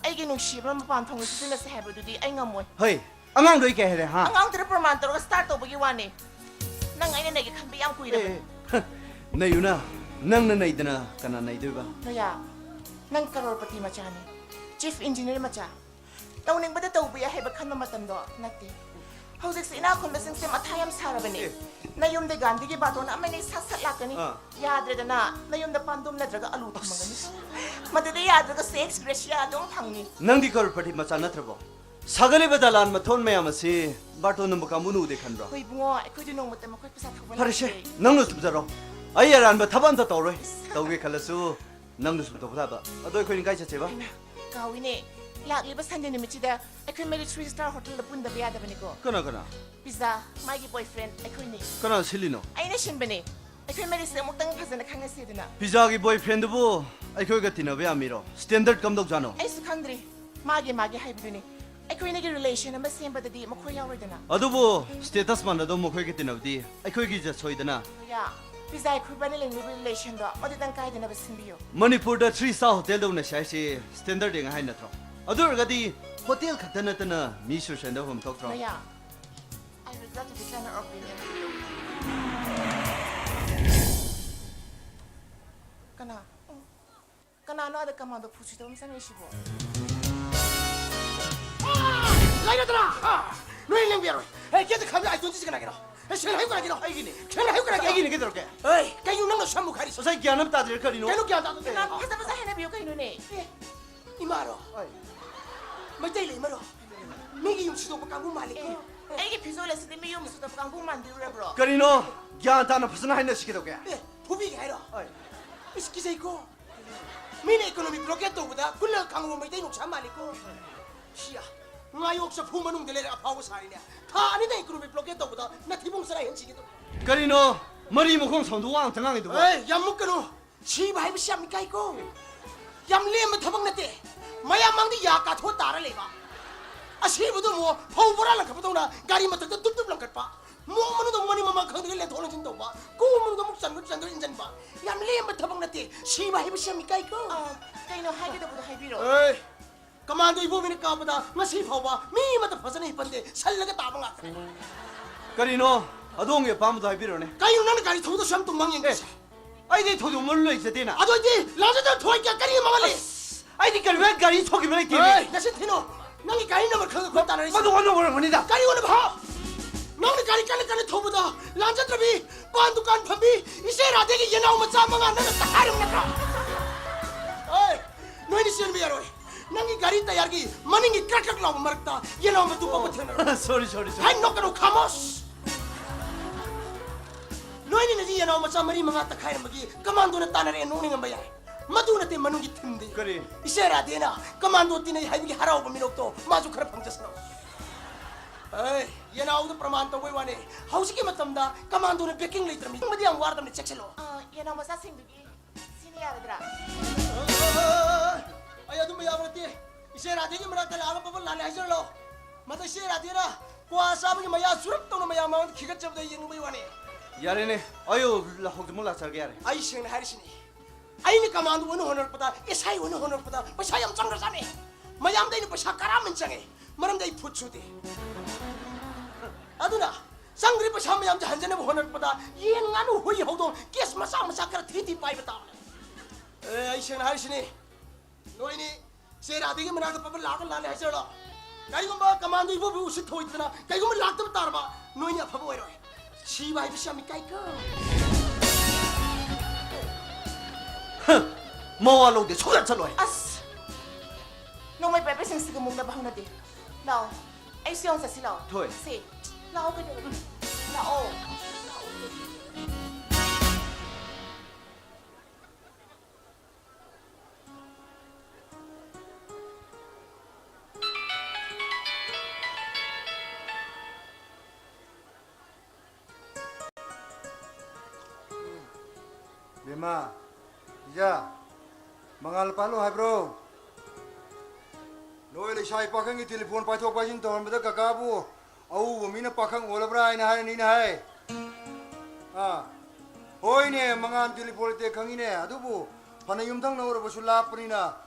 ꯑꯩꯒꯤ ꯅꯨꯡꯁꯤꯕ ꯃꯄꯥꯟ ꯊꯣꯡꯗ ꯁꯤꯖꯤꯟꯅꯁꯤ ꯍꯥꯏꯕꯗꯨꯗꯤ ꯑꯩ ꯉꯝꯃꯣꯏ꯫ ꯍꯩ! ꯑꯉꯥꯡꯗꯣ ꯑꯩ ꯀꯩ ꯍꯥꯏꯔꯦ, ꯍꯥ? ꯑꯉꯥꯡꯗꯨꯗ ꯄ꯭ꯔꯃꯥꯟ ꯇꯧꯔꯒ ꯁ꯭ꯇꯥꯔꯠ ꯇꯧꯕꯒꯤ ꯋꯥꯅꯤ꯫ ꯅꯪ ꯑꯩꯅ ꯅꯩꯒꯦ ꯈꯟꯕ ꯌꯥꯝ ꯀꯨꯏꯔꯕꯅꯤ꯫ ꯑꯦ, ꯅꯩꯌꯨꯅ, ꯅꯪꯅ ꯅꯩꯗꯅ ꯀꯅꯥ ꯅꯩꯗꯣꯏꯕ? ꯅꯌꯥ, ꯅꯪ ꯀꯔꯣꯔꯄꯇꯤ ꯃꯆꯥꯅꯤ, ꯆꯤꯐ ꯏꯟꯖꯤꯅꯤꯌꯔ ꯃꯆꯥ꯫ ꯇꯧꯅꯤꯡꯕꯗ ꯇꯧꯕ ꯌꯥꯏ ꯍꯥꯏꯕ ꯈꯟꯕ ꯃꯇꯝꯗꯣ ꯅꯠꯇꯦ꯫ ꯍꯧꯖꯤꯛꯁꯦ ꯏꯅꯥꯛ ꯈꯨꯟꯕꯁꯤꯡꯁꯦ ꯃꯊꯥ ꯌꯥꯝ ꯁꯥꯔꯕꯅꯦ꯫ ꯑꯦ꯫ ꯅꯌꯨꯝꯗ ꯒꯥꯟꯙꯤꯒꯤ ꯕꯥꯇꯣꯟ ꯑꯃꯅꯤ ꯁꯠ ꯁꯠ ꯂꯥꯛꯀꯅꯤ꯫ ꯑꯥ꯫ ꯌꯥꯗ꯭ꯔꯦꯗꯅ, ꯅꯌꯨꯝꯗ ꯄꯥꯟꯗꯨꯝ ꯅꯠꯇ꯭ꯔꯒ ꯑꯂꯨ ꯊꯝꯃꯒꯅꯤ꯫ ꯃꯗꯨꯗ ꯌꯥꯗ꯭ꯔꯒꯁꯨ ꯑꯦꯛꯁ ꯒ꯭ꯔꯦꯁꯤꯌꯥ ꯑꯗꯨꯝ ꯐꯪꯅꯤ꯫ ꯅꯪꯗꯤ ꯀꯔꯣꯔꯄꯇꯤ ꯃꯆꯥ ꯅꯠꯇ꯭ꯔꯕꯣ? ꯁꯥꯒꯠꯂꯤꯕ ꯗꯂꯥꯟ ꯃꯊꯣꯟ ꯃꯌꯥꯝ ꯑꯁꯤ ꯕꯥꯔꯇꯣꯟ ꯅꯝꯕ ꯀꯥꯡꯕꯨꯅ ꯎꯗꯦ ꯈꯟꯕ꯭ꯔꯣ? ꯍꯣꯏ ꯏꯕꯨꯡꯉꯣ, ꯑꯩꯈꯣꯏꯗꯤ ꯅꯣꯡꯃꯇ ꯃꯈꯣꯏ ꯄꯩꯁꯥ ꯊꯧꯕ ꯐꯔꯦꯁꯦ, ꯂꯥꯛꯇꯦ꯫ ꯅꯪꯅ ꯆꯨꯝꯖꯔꯣ꯫ ꯑꯩ ꯑꯔꯥꯟꯕ ꯊꯕꯛ ꯑꯝꯇ ꯇꯧꯔꯣꯏ꯫ ꯇꯧꯒꯦ ꯈꯜꯂꯁꯨ ꯅꯪꯅ ꯆꯨꯝꯊꯣꯛꯄ ꯇꯥꯕ꯫ ꯑꯗꯣ ꯑꯩꯈꯣꯏꯅꯤ ꯀꯥꯏ ꯆꯠꯁꯦꯕ? ꯍꯩꯃꯥ, ꯀꯥꯎꯏꯅꯦ꯫ ꯂꯥꯛꯂꯤꯕ ꯁꯟꯗꯦ ꯅꯨꯃꯤꯠꯁꯤꯗ ꯑꯩꯈꯣꯏ ꯃꯔꯤ ꯊ꯭ꯔꯤ ꯁ꯭ꯇꯥꯔ ꯍꯣꯇꯦꯜꯗ ꯄꯨꯟꯗꯕ ꯌꯥꯗꯕꯅꯤꯀꯣ꯫ ꯀꯅꯥ ꯀꯅꯥ? ꯄꯤꯖꯥ, ꯃꯥꯒꯤ ꯕꯣꯏꯐ꯭ꯔꯦꯟ, ꯑꯩꯈꯣꯏꯅꯤ꯫ ꯀꯅꯥ ꯁꯤꯜꯂꯤꯅꯣ? ꯑꯩꯅ ꯁꯤꯟꯕꯅꯦ꯫ ꯑꯩꯈꯣꯏ ꯃꯔꯤꯁꯦ ꯑꯃꯨꯛꯇꯪ ꯐꯖꯅ ꯈꯪꯅꯁꯦꯗꯅ꯫ ꯄꯤꯖꯥꯒꯤ ꯕꯣꯏꯐ꯭ꯔꯦꯟꯗꯨꯕꯨ ꯑꯩꯈꯣꯏꯒ ꯇꯤꯟꯅꯕ ꯌꯥꯃꯤꯔꯣ? ꯁ꯭ꯇꯦꯟꯗꯔꯗ ꯀꯝꯗꯧꯖꯥꯠꯅꯣ? ꯑꯩꯁꯨ ꯈꯪꯗ꯭ꯔꯤ꯫ ꯃꯥꯒꯤ ꯃꯥꯒꯤ ꯍꯥꯏꯕꯗꯨꯅꯤ꯫ ꯑꯩꯈꯣꯏꯅꯤꯒꯤ relation ꯑꯃ ꯁꯦꯝꯕꯗꯗꯤ ꯃꯈꯣꯏ ꯌꯥꯎꯔꯣꯏꯗꯅ? ꯑꯗꯨꯕꯨ status ꯃꯥꯟꯅꯗꯧ ꯃꯈꯣꯏꯒ ꯇꯤꯟꯅꯕꯗꯤ ꯑꯩꯈꯣꯏꯒꯤ ꯏꯖꯠ ꯁꯣꯏꯗꯅ꯫ ꯌꯥ, ꯄꯤꯖꯥꯏ ꯈꯨꯕꯥꯅ ꯂꯩꯅꯤꯡꯕ relationꯗꯣ ꯑꯗꯨꯗꯪ ꯀꯥꯏꯗꯅꯕ ꯁꯤꯟꯕꯤꯌꯨ꯫ ꯃꯅꯤꯄꯨꯔꯗ three star hotelꯗ ꯎꯅꯁꯤ ꯍꯥꯏꯁꯤ standard ꯌꯦꯡꯉ ꯍꯥꯏ ꯅꯠꯇ꯭ꯔꯣ? ꯑꯗꯨ ꯑꯣꯏꯔꯒꯗꯤ hotel ꯈꯛꯇ ꯅꯠꯇꯅ ꯃꯤꯁꯨ ꯁꯦꯟꯗꯕ ꯑꯃ ꯊꯣꯛꯇ꯭ꯔꯣ? ꯃꯌꯥ, I regret to decline your opinion. ꯀꯅꯥ? ꯎꯝ꯫ ꯀꯅꯥꯅꯣ ꯑꯗ ꯀꯃꯥꯟꯗꯣ ꯐꯨꯁꯤꯗꯕ ꯑꯃ ꯆꯪꯉꯤꯁꯤꯕꯣ? ꯂꯩꯔꯗ꯭ꯔꯥ? ꯅꯣꯏ ꯂꯦꯡꯕꯤꯔꯣꯏ꯫ ꯑꯦ, ꯒꯦꯠꯇ ꯈꯥꯝꯕꯤ ꯑꯥꯏ ꯇ꯭ꯋꯦꯟꯇꯤꯁꯤ ꯀꯅꯥꯒꯤꯅꯣ? ꯑꯦ, ꯁꯦꯜ ꯍꯥꯏꯌꯨ ꯀꯅꯥꯒꯤꯅꯣ? ꯑꯩꯒꯤꯅꯦ꯫ ꯁꯦꯜ ꯍꯥꯏꯌꯨ ꯀꯅꯥꯒꯤꯅꯣ? ꯑꯩꯒꯤꯅꯦ, ꯀꯩꯗꯧꯔꯒꯦ? ꯑꯦ, ꯀꯩꯅꯣ ꯅꯪꯅ ꯁꯝꯃꯨ ꯈꯥꯏꯔꯤꯁꯦ? ꯉꯁꯥꯏ ꯒ꯭ꯌꯥꯟ ꯑꯃ ꯇꯥꯗ꯭ꯔꯦ, ꯀꯔꯤꯅꯣ? ꯀꯩꯅꯣ ꯒ꯭ꯌꯥꯟ ꯇꯥꯗꯕ? ꯀꯅꯥ? ꯐꯖ ꯐꯖ ꯍꯥꯏꯅꯕꯤꯌꯨ ꯀꯩꯅꯣꯅꯦ? ꯑꯦ, ꯏꯃꯥꯔꯣ? ꯍꯣꯏ꯫ ꯃꯩꯇꯩ ꯂꯩꯃꯔꯣ? ꯃꯤꯒꯤ ꯌꯨꯝ ꯁꯤꯗꯣꯛꯄ ꯀꯥꯡꯕꯨ ꯃꯥꯜꯂꯤ꯫ ꯑꯦ, ꯑꯩꯒꯤ ꯐꯤꯖꯣꯜ ꯑꯁꯤꯗꯤ ꯃꯤ ꯌꯨꯝ ꯁꯤꯗꯣꯛꯄ ꯀꯥꯡꯕꯨ ꯃꯥꯟꯕꯤꯔꯨꯔꯕ꯭ꯔꯣ? ꯀꯔꯤꯅꯣ? ꯒ꯭ꯌꯥꯟ ꯇꯥꯅ ꯐꯖꯅ ꯍꯥꯏꯅꯁꯤ ꯀꯩꯗꯧꯒꯦ? ꯑꯦ, ꯐꯨꯕꯤꯒꯦ ꯍꯥꯏꯔꯣ? ꯍꯣꯏ꯫ ꯏꯁ, ꯀꯤꯖꯩꯀꯣ꯫ ꯃꯤꯅ economic blockade ꯇꯧꯕꯗ ꯀꯨꯜꯂꯒ ꯈꯥꯡꯉꯕ ꯃꯩꯇꯩ ꯅꯨꯡꯁꯥ ꯃꯥꯜꯂꯤꯀꯣ꯫ ꯁꯤꯌꯥ, ꯉꯥꯌꯣꯛ ꯆꯐꯨ ꯃꯅꯨꯡꯗ ꯂꯩꯔ ꯑꯐꯥꯎꯕ ꯁꯥꯔꯤꯅꯦ꯫ ꯊꯥ ꯑꯅꯤꯗ economic blockade ꯇꯧꯕꯗ ꯅꯊꯤꯕꯣꯡ ꯆꯔꯥ ꯍꯦꯟ ꯁꯤꯒꯦ ꯇꯧꯋꯦ꯫ ꯀꯔꯤꯅꯣ? ꯃꯔꯤ ꯃꯈꯣꯡ ꯁꯣꯟꯗꯣꯛ ꯋꯥ ꯉꯥꯡꯇ ꯉꯥꯡꯉꯤꯗꯨꯕꯣ? ꯑꯦ, ꯌꯥꯝ ꯃꯨꯛꯀꯅꯨ꯫ ꯁꯤꯕ ꯍꯥꯏꯕꯁꯤ ꯌꯥꯝ ꯏꯀꯥꯏꯀꯣ꯫ ꯌꯥꯝ ꯂꯦꯝꯕ ꯊꯕꯛ ꯅꯠꯇꯦ꯫ ꯃꯌꯥꯝ ꯃꯥꯡꯗ ꯌꯥ ꯀꯥꯊꯣꯛꯑ ꯇꯥꯔ ꯂꯩꯕ꯫ ꯑꯁꯤꯕꯗꯨ ꯑꯃꯨꯛ ꯐꯧ ꯕꯣꯔꯥ ꯂꯪꯈꯠꯄꯗꯧꯅ ꯒꯥꯔꯤ ꯃꯊꯛꯇ ꯇꯨꯞ ꯇꯨꯞ ꯂꯪꯈꯠꯄ꯫ ꯃꯣꯡ ꯃꯅꯨꯡꯗ ꯃꯅꯤꯡ ꯃꯃꯥꯡ ꯈꯪꯗꯒꯩ ꯂꯦꯟꯊꯣꯛ ꯂꯦꯟꯁꯤꯟ ꯇꯧꯕ꯫ ꯀꯣꯝ ꯃꯅꯨꯡꯗ ꯑꯃꯨꯛ ꯆꯟꯕ ꯆꯟꯗꯒꯩ ꯏꯟꯖꯟꯕ꯫ ꯌꯥꯝ ꯂꯦꯝꯕ ꯊꯕꯛ ꯅꯠꯇꯦ꯫ ꯁꯤꯕ ꯍꯥꯏꯕꯁꯤ ꯌꯥꯝ ꯏꯀꯥꯏꯀꯣ꯫ ꯑ, ꯀꯩꯅꯣ ꯍꯥꯏꯒꯗꯕꯗꯣ ꯍꯥꯏꯕꯤꯔꯣ꯫ ꯑꯦ, ꯀꯃꯥꯟꯗꯣ ꯏꯕꯣꯕꯤꯅ ꯀꯥꯞꯄꯗ ꯉꯁꯤ ꯐꯥꯎꯕ ꯃꯤ ꯑꯃꯠꯇ ꯐꯖꯅ ꯍꯤꯞꯄꯟꯗꯦ, ꯁꯜꯂꯒ ꯇꯥꯕ ꯉꯥꯛꯇꯅꯦ꯫ ꯀꯔꯤꯅꯣ? ꯑꯗꯣꯝꯒꯤ ꯑꯄꯥꯝꯕꯗꯣ ꯍꯥꯏꯕꯤꯔꯣꯅꯦ꯫ ꯀꯩꯅꯣ ꯅꯪꯅ ꯒꯥꯔꯤ ꯊꯧꯕꯗꯁꯨ ꯌꯥꯝ ꯇꯨꯝꯃꯪ ꯌꯦꯡꯗ꯭ꯔꯤꯁꯦ? ꯑꯩꯗꯤ ꯊꯧꯗꯣꯛ ꯃꯔꯨ ꯂꯩꯖꯗꯦꯅ꯫ ꯑꯗꯨ ꯑꯣꯏꯗꯤ ꯂꯥꯟꯖꯗ ꯊꯣꯏ ꯀꯌꯥ ꯀꯔꯤ ꯃꯃꯜ ꯂꯩ? ꯑꯁ, ꯑꯩꯗꯤ ꯀꯔꯤꯒꯨꯝꯕ ꯒꯥꯔꯤ ꯊꯧꯈꯤꯕ ꯂꯩꯇꯦꯅꯦ꯫ ꯑꯦ, ꯅꯆꯤꯟ ꯊꯤꯅꯣ꯫ ꯅꯪꯒꯤ ꯒꯥꯔꯤ ꯅꯝꯕꯔ ꯈꯪꯉ ꯈꯣꯠ ꯇꯥꯟꯅꯔꯤꯁꯦ꯫ ꯃꯗꯨ ꯑꯣꯟꯅ ꯑꯣꯏꯔꯝꯒꯅꯤꯗ꯫ ꯀꯔꯤ ꯑꯣꯟꯅꯕ ꯍꯥ? ꯅꯪꯅ ꯒꯥꯔꯤ ꯀꯟꯅ ꯀꯟꯅ ꯊꯧꯕꯗ ꯂꯥꯟꯖꯗ꯭ꯔꯕꯤ ꯄꯥꯟ ꯗꯨꯀꯥꯟ ꯐꯝꯕꯤ ꯏꯆꯦ ꯔꯥꯙꯦꯒꯤ ꯌꯦꯅꯥꯎ ꯃꯆꯥ ꯃꯉꯥ ꯅꯪꯅ ꯇꯛꯈꯥꯏꯔꯝ ꯅꯠꯇ꯭ꯔꯣ? ꯑꯦ, ꯅꯣꯏꯅ ꯆꯦꯟꯕ ꯌꯥꯔꯣꯏ꯫ ꯅꯪꯒꯤ ꯒꯥꯔꯤ ꯇꯌꯥꯔꯒꯤ ꯃꯅꯤꯡꯒꯤ ꯀ꯭ꯔꯛ ꯀ꯭ꯔꯛ ꯂꯥꯎꯕ ꯃꯔꯛꯇ ꯌꯦꯅꯥꯎ ꯃꯇꯨ ꯄꯣꯛꯄ ꯊꯦꯡꯅꯔꯣꯏ꯫ Sorry, sorry, sorry꯫ ꯍꯥꯏ, ꯅꯣꯛꯀꯅꯨ, ꯈꯥꯃꯣꯁ! ꯅꯣꯏꯅꯤꯅꯗꯤ ꯌꯦꯅꯥꯎ ꯃꯆꯥ ꯃꯔꯤ ꯃꯉꯥ ꯇꯛꯈꯥꯏꯔꯝꯕꯒꯤ ꯀꯃꯥꯟꯗꯣꯅ ꯇꯥꯟꯅꯔꯛꯑꯦ, ꯅꯣꯛꯅꯤꯡꯉꯝꯕ ꯌꯥꯏ꯫ ꯃꯗꯨ ꯅꯠꯇꯦ ꯃꯅꯨꯡꯒꯤ ꯊꯤꯝꯗꯤ꯫ ꯀꯔꯤ? ꯏꯆꯦ ꯔꯥꯙꯦꯅ ꯀꯃꯥꯟꯗꯣ ꯇꯤꯟꯅꯩ ꯍꯥꯏꯕꯒꯤ ꯍꯔꯥꯎꯕ ꯃꯤꯅꯣꯛꯇꯣ ꯃꯥꯁꯨ ꯈꯔ ꯐꯪꯖꯁꯅꯨ꯫ ꯑꯦ, ꯌꯦꯅꯥꯎꯗ ꯄ꯭ꯔꯃꯥꯟ ꯇꯧꯕꯩ ꯋꯥꯅꯤ꯫ ꯍꯧꯖꯤꯛꯀꯤ ꯃꯇꯝꯗ ꯀꯃꯥꯟꯗꯣꯅ backing ꯂꯩꯇ꯭ꯔꯕꯅꯤ꯫ ꯍꯤꯡꯕꯗꯤ ꯌꯥꯝ ꯋꯥꯔꯗꯕꯅꯤ, ꯆꯦꯛꯁꯤꯜꯂꯣ꯫ ꯑ, ꯌꯦꯅꯥꯎ ꯃꯆꯥꯁꯤꯡꯗꯨꯒꯤ ꯁꯤꯅ ꯌꯥꯔꯗ꯭ꯔꯥ? ꯑꯩ ꯑꯗꯨꯝꯕ ꯌꯥꯕ ꯅꯠꯇꯦ꯫ ꯏꯆꯦ ꯔꯥꯙꯦꯒꯤ ꯃꯅꯥꯛꯇ ꯂꯥꯛꯑꯒ ꯕꯕꯜ ꯂꯥꯜꯂꯦ ꯍꯥꯏꯖꯔꯂꯣ꯫ ꯃꯗꯨ ꯏꯆꯦ ꯔꯥꯙꯦꯅ ꯀ꯭ꯋꯥ ꯆꯥꯕꯒꯤ ꯃꯌꯥ ꯆꯨꯔꯞ ꯇꯧꯅ ꯃꯌꯥꯝ ꯃꯥꯡꯗ ꯈꯤꯒꯠꯆꯕꯗ ꯌꯦꯡꯅꯤꯡꯕꯒꯤ ꯋꯥꯅꯤ꯫ ꯌꯥꯔꯦꯅꯦ, ꯑꯌꯨ ꯍꯧꯖꯤꯛꯃꯛ ꯂꯥꯛꯆꯔꯒꯦ ꯌꯥꯔꯦ꯫ ꯑꯩ ꯁꯦꯡꯅ ꯍꯥꯏꯔꯤꯁꯤꯅꯤ, ꯑꯩꯅ ꯀꯃꯥꯟꯗꯣ ꯑꯣꯏꯅ ꯍꯣꯠꯅꯔꯛꯄꯗ, ꯑꯦꯁ ꯑꯥꯏ ꯑꯣꯏꯅ ꯍꯣꯠꯅꯔꯛꯄꯗ ꯄꯩꯁꯥ ꯌꯥꯝ ꯆꯪꯈ꯭ꯔꯖꯥꯠꯅꯤ꯫ ꯃꯌꯥꯝꯗ ꯑꯩꯅ ꯄꯩꯁꯥ ꯀꯔꯥꯝ ꯍꯦꯟꯅ ꯆꯪꯉꯦ, ꯃꯔꯝꯗꯤ ꯑꯩ ꯐꯨꯠ ꯁꯨꯗꯦ꯫ ꯑꯗꯨꯅ ꯆꯪꯈ꯭ꯔꯤꯕ ꯄꯩꯁꯥ ꯃꯌꯥꯝꯁꯦ ꯍꯟꯖꯅꯕ ꯍꯣꯠꯅꯔꯛꯄꯗ ꯌꯦꯟ, ꯉꯥꯅꯨ, ꯍꯨꯏ, ꯍꯧꯗꯣꯡ ꯀꯦꯁ ꯃꯆꯥ ꯃꯆꯥ ꯈꯔ ꯊꯤ ꯊꯤ ꯄꯥꯏꯕ ꯇꯥꯕꯅꯦ꯫ ꯑꯦ, ꯑꯩ ꯁꯦꯡꯅ ꯍꯥꯏꯔꯤꯁꯤꯅꯤ, ꯅꯣꯏꯅꯤ ꯆꯦ ꯔꯥꯙꯦꯒꯤ ꯃꯅꯥꯛꯇ ꯄꯕ ꯂꯥꯛꯑꯒ ꯂꯥꯜꯂꯦ ꯍꯥꯏꯖꯔꯣ꯫ ꯀꯔꯤꯒꯨꯝꯕ ꯀꯃꯥꯟꯗꯣ ꯏꯕꯣꯕꯤ ꯎꯁꯤꯠ ꯊꯧꯑꯣꯏꯗꯅ ꯀꯩꯒꯨꯝꯕ ꯂꯥꯛꯇꯕ ꯇꯥꯔꯕ, ꯅꯣꯏꯅꯤ ꯑꯐꯕ ꯑꯣꯏꯔꯣꯏ꯫ ꯁꯤꯕ ꯍꯥꯏꯕꯁꯤ ꯌꯥꯝ ꯏꯀꯥꯏꯀꯣ꯫ ꯍ, ꯃꯋꯥ ꯂꯧꯗꯦ, ꯁꯨꯡꯆꯠ ꯆꯠꯂꯣꯏ꯫ ꯑꯁ! ꯅꯣꯡꯃꯩ ꯄꯥꯏꯕꯁꯤꯡꯁꯤꯒ ꯃꯨꯛꯅꯕ ꯍꯧꯅꯗꯦ꯫ ꯂꯥꯛꯑꯣ, ꯑꯩꯁꯨ ꯌꯥꯎꯅ ꯆꯠꯁꯤ ꯂꯥꯛꯑꯣ꯫ ꯊꯣꯏ꯫ ꯁꯦ, ꯂꯥꯛꯑꯣ ꯀꯩꯗꯧꯔꯒꯦ? ꯂꯥꯛꯑꯣ꯫ ꯂꯥꯛꯑꯣ꯫ ꯕꯦꯝꯃ, ꯏꯆꯥ, ꯃꯉꯥꯜ ꯄꯥꯜꯂꯨ ꯍꯥꯏꯕ꯭ꯔꯣ? ꯅꯣꯏ ꯂꯩꯁꯥꯕꯤ ꯄꯥꯈꯪꯒꯤ ꯇꯦꯂꯤꯐꯣꯟ ꯄꯥꯏꯊꯣꯛ ꯄꯥꯏꯁꯤꯟ ꯇꯧꯔꯝꯕꯗ ꯀꯀꯥꯕꯨ ꯑꯎꯕ ꯃꯤꯅ ꯄꯥꯈꯪ ꯑꯣꯜꯂꯕ꯭ꯔꯥ ꯍꯥꯏꯅ ꯍꯥꯏꯔꯅꯤꯅ ꯍꯥꯏ꯫ ꯑꯥ, ꯍꯣꯏꯅꯦ, ꯃꯉꯥꯜ ꯇꯦꯂꯤꯐꯣꯟ ꯂꯩꯇꯦ ꯈꯪꯉꯤꯅꯦ, ꯑꯗꯨꯕꯨ ꯐꯅ ꯌꯨꯝꯊꯪꯅ ꯑꯣꯏꯔꯕꯁꯨ ꯂꯥꯞꯄꯅꯤꯅ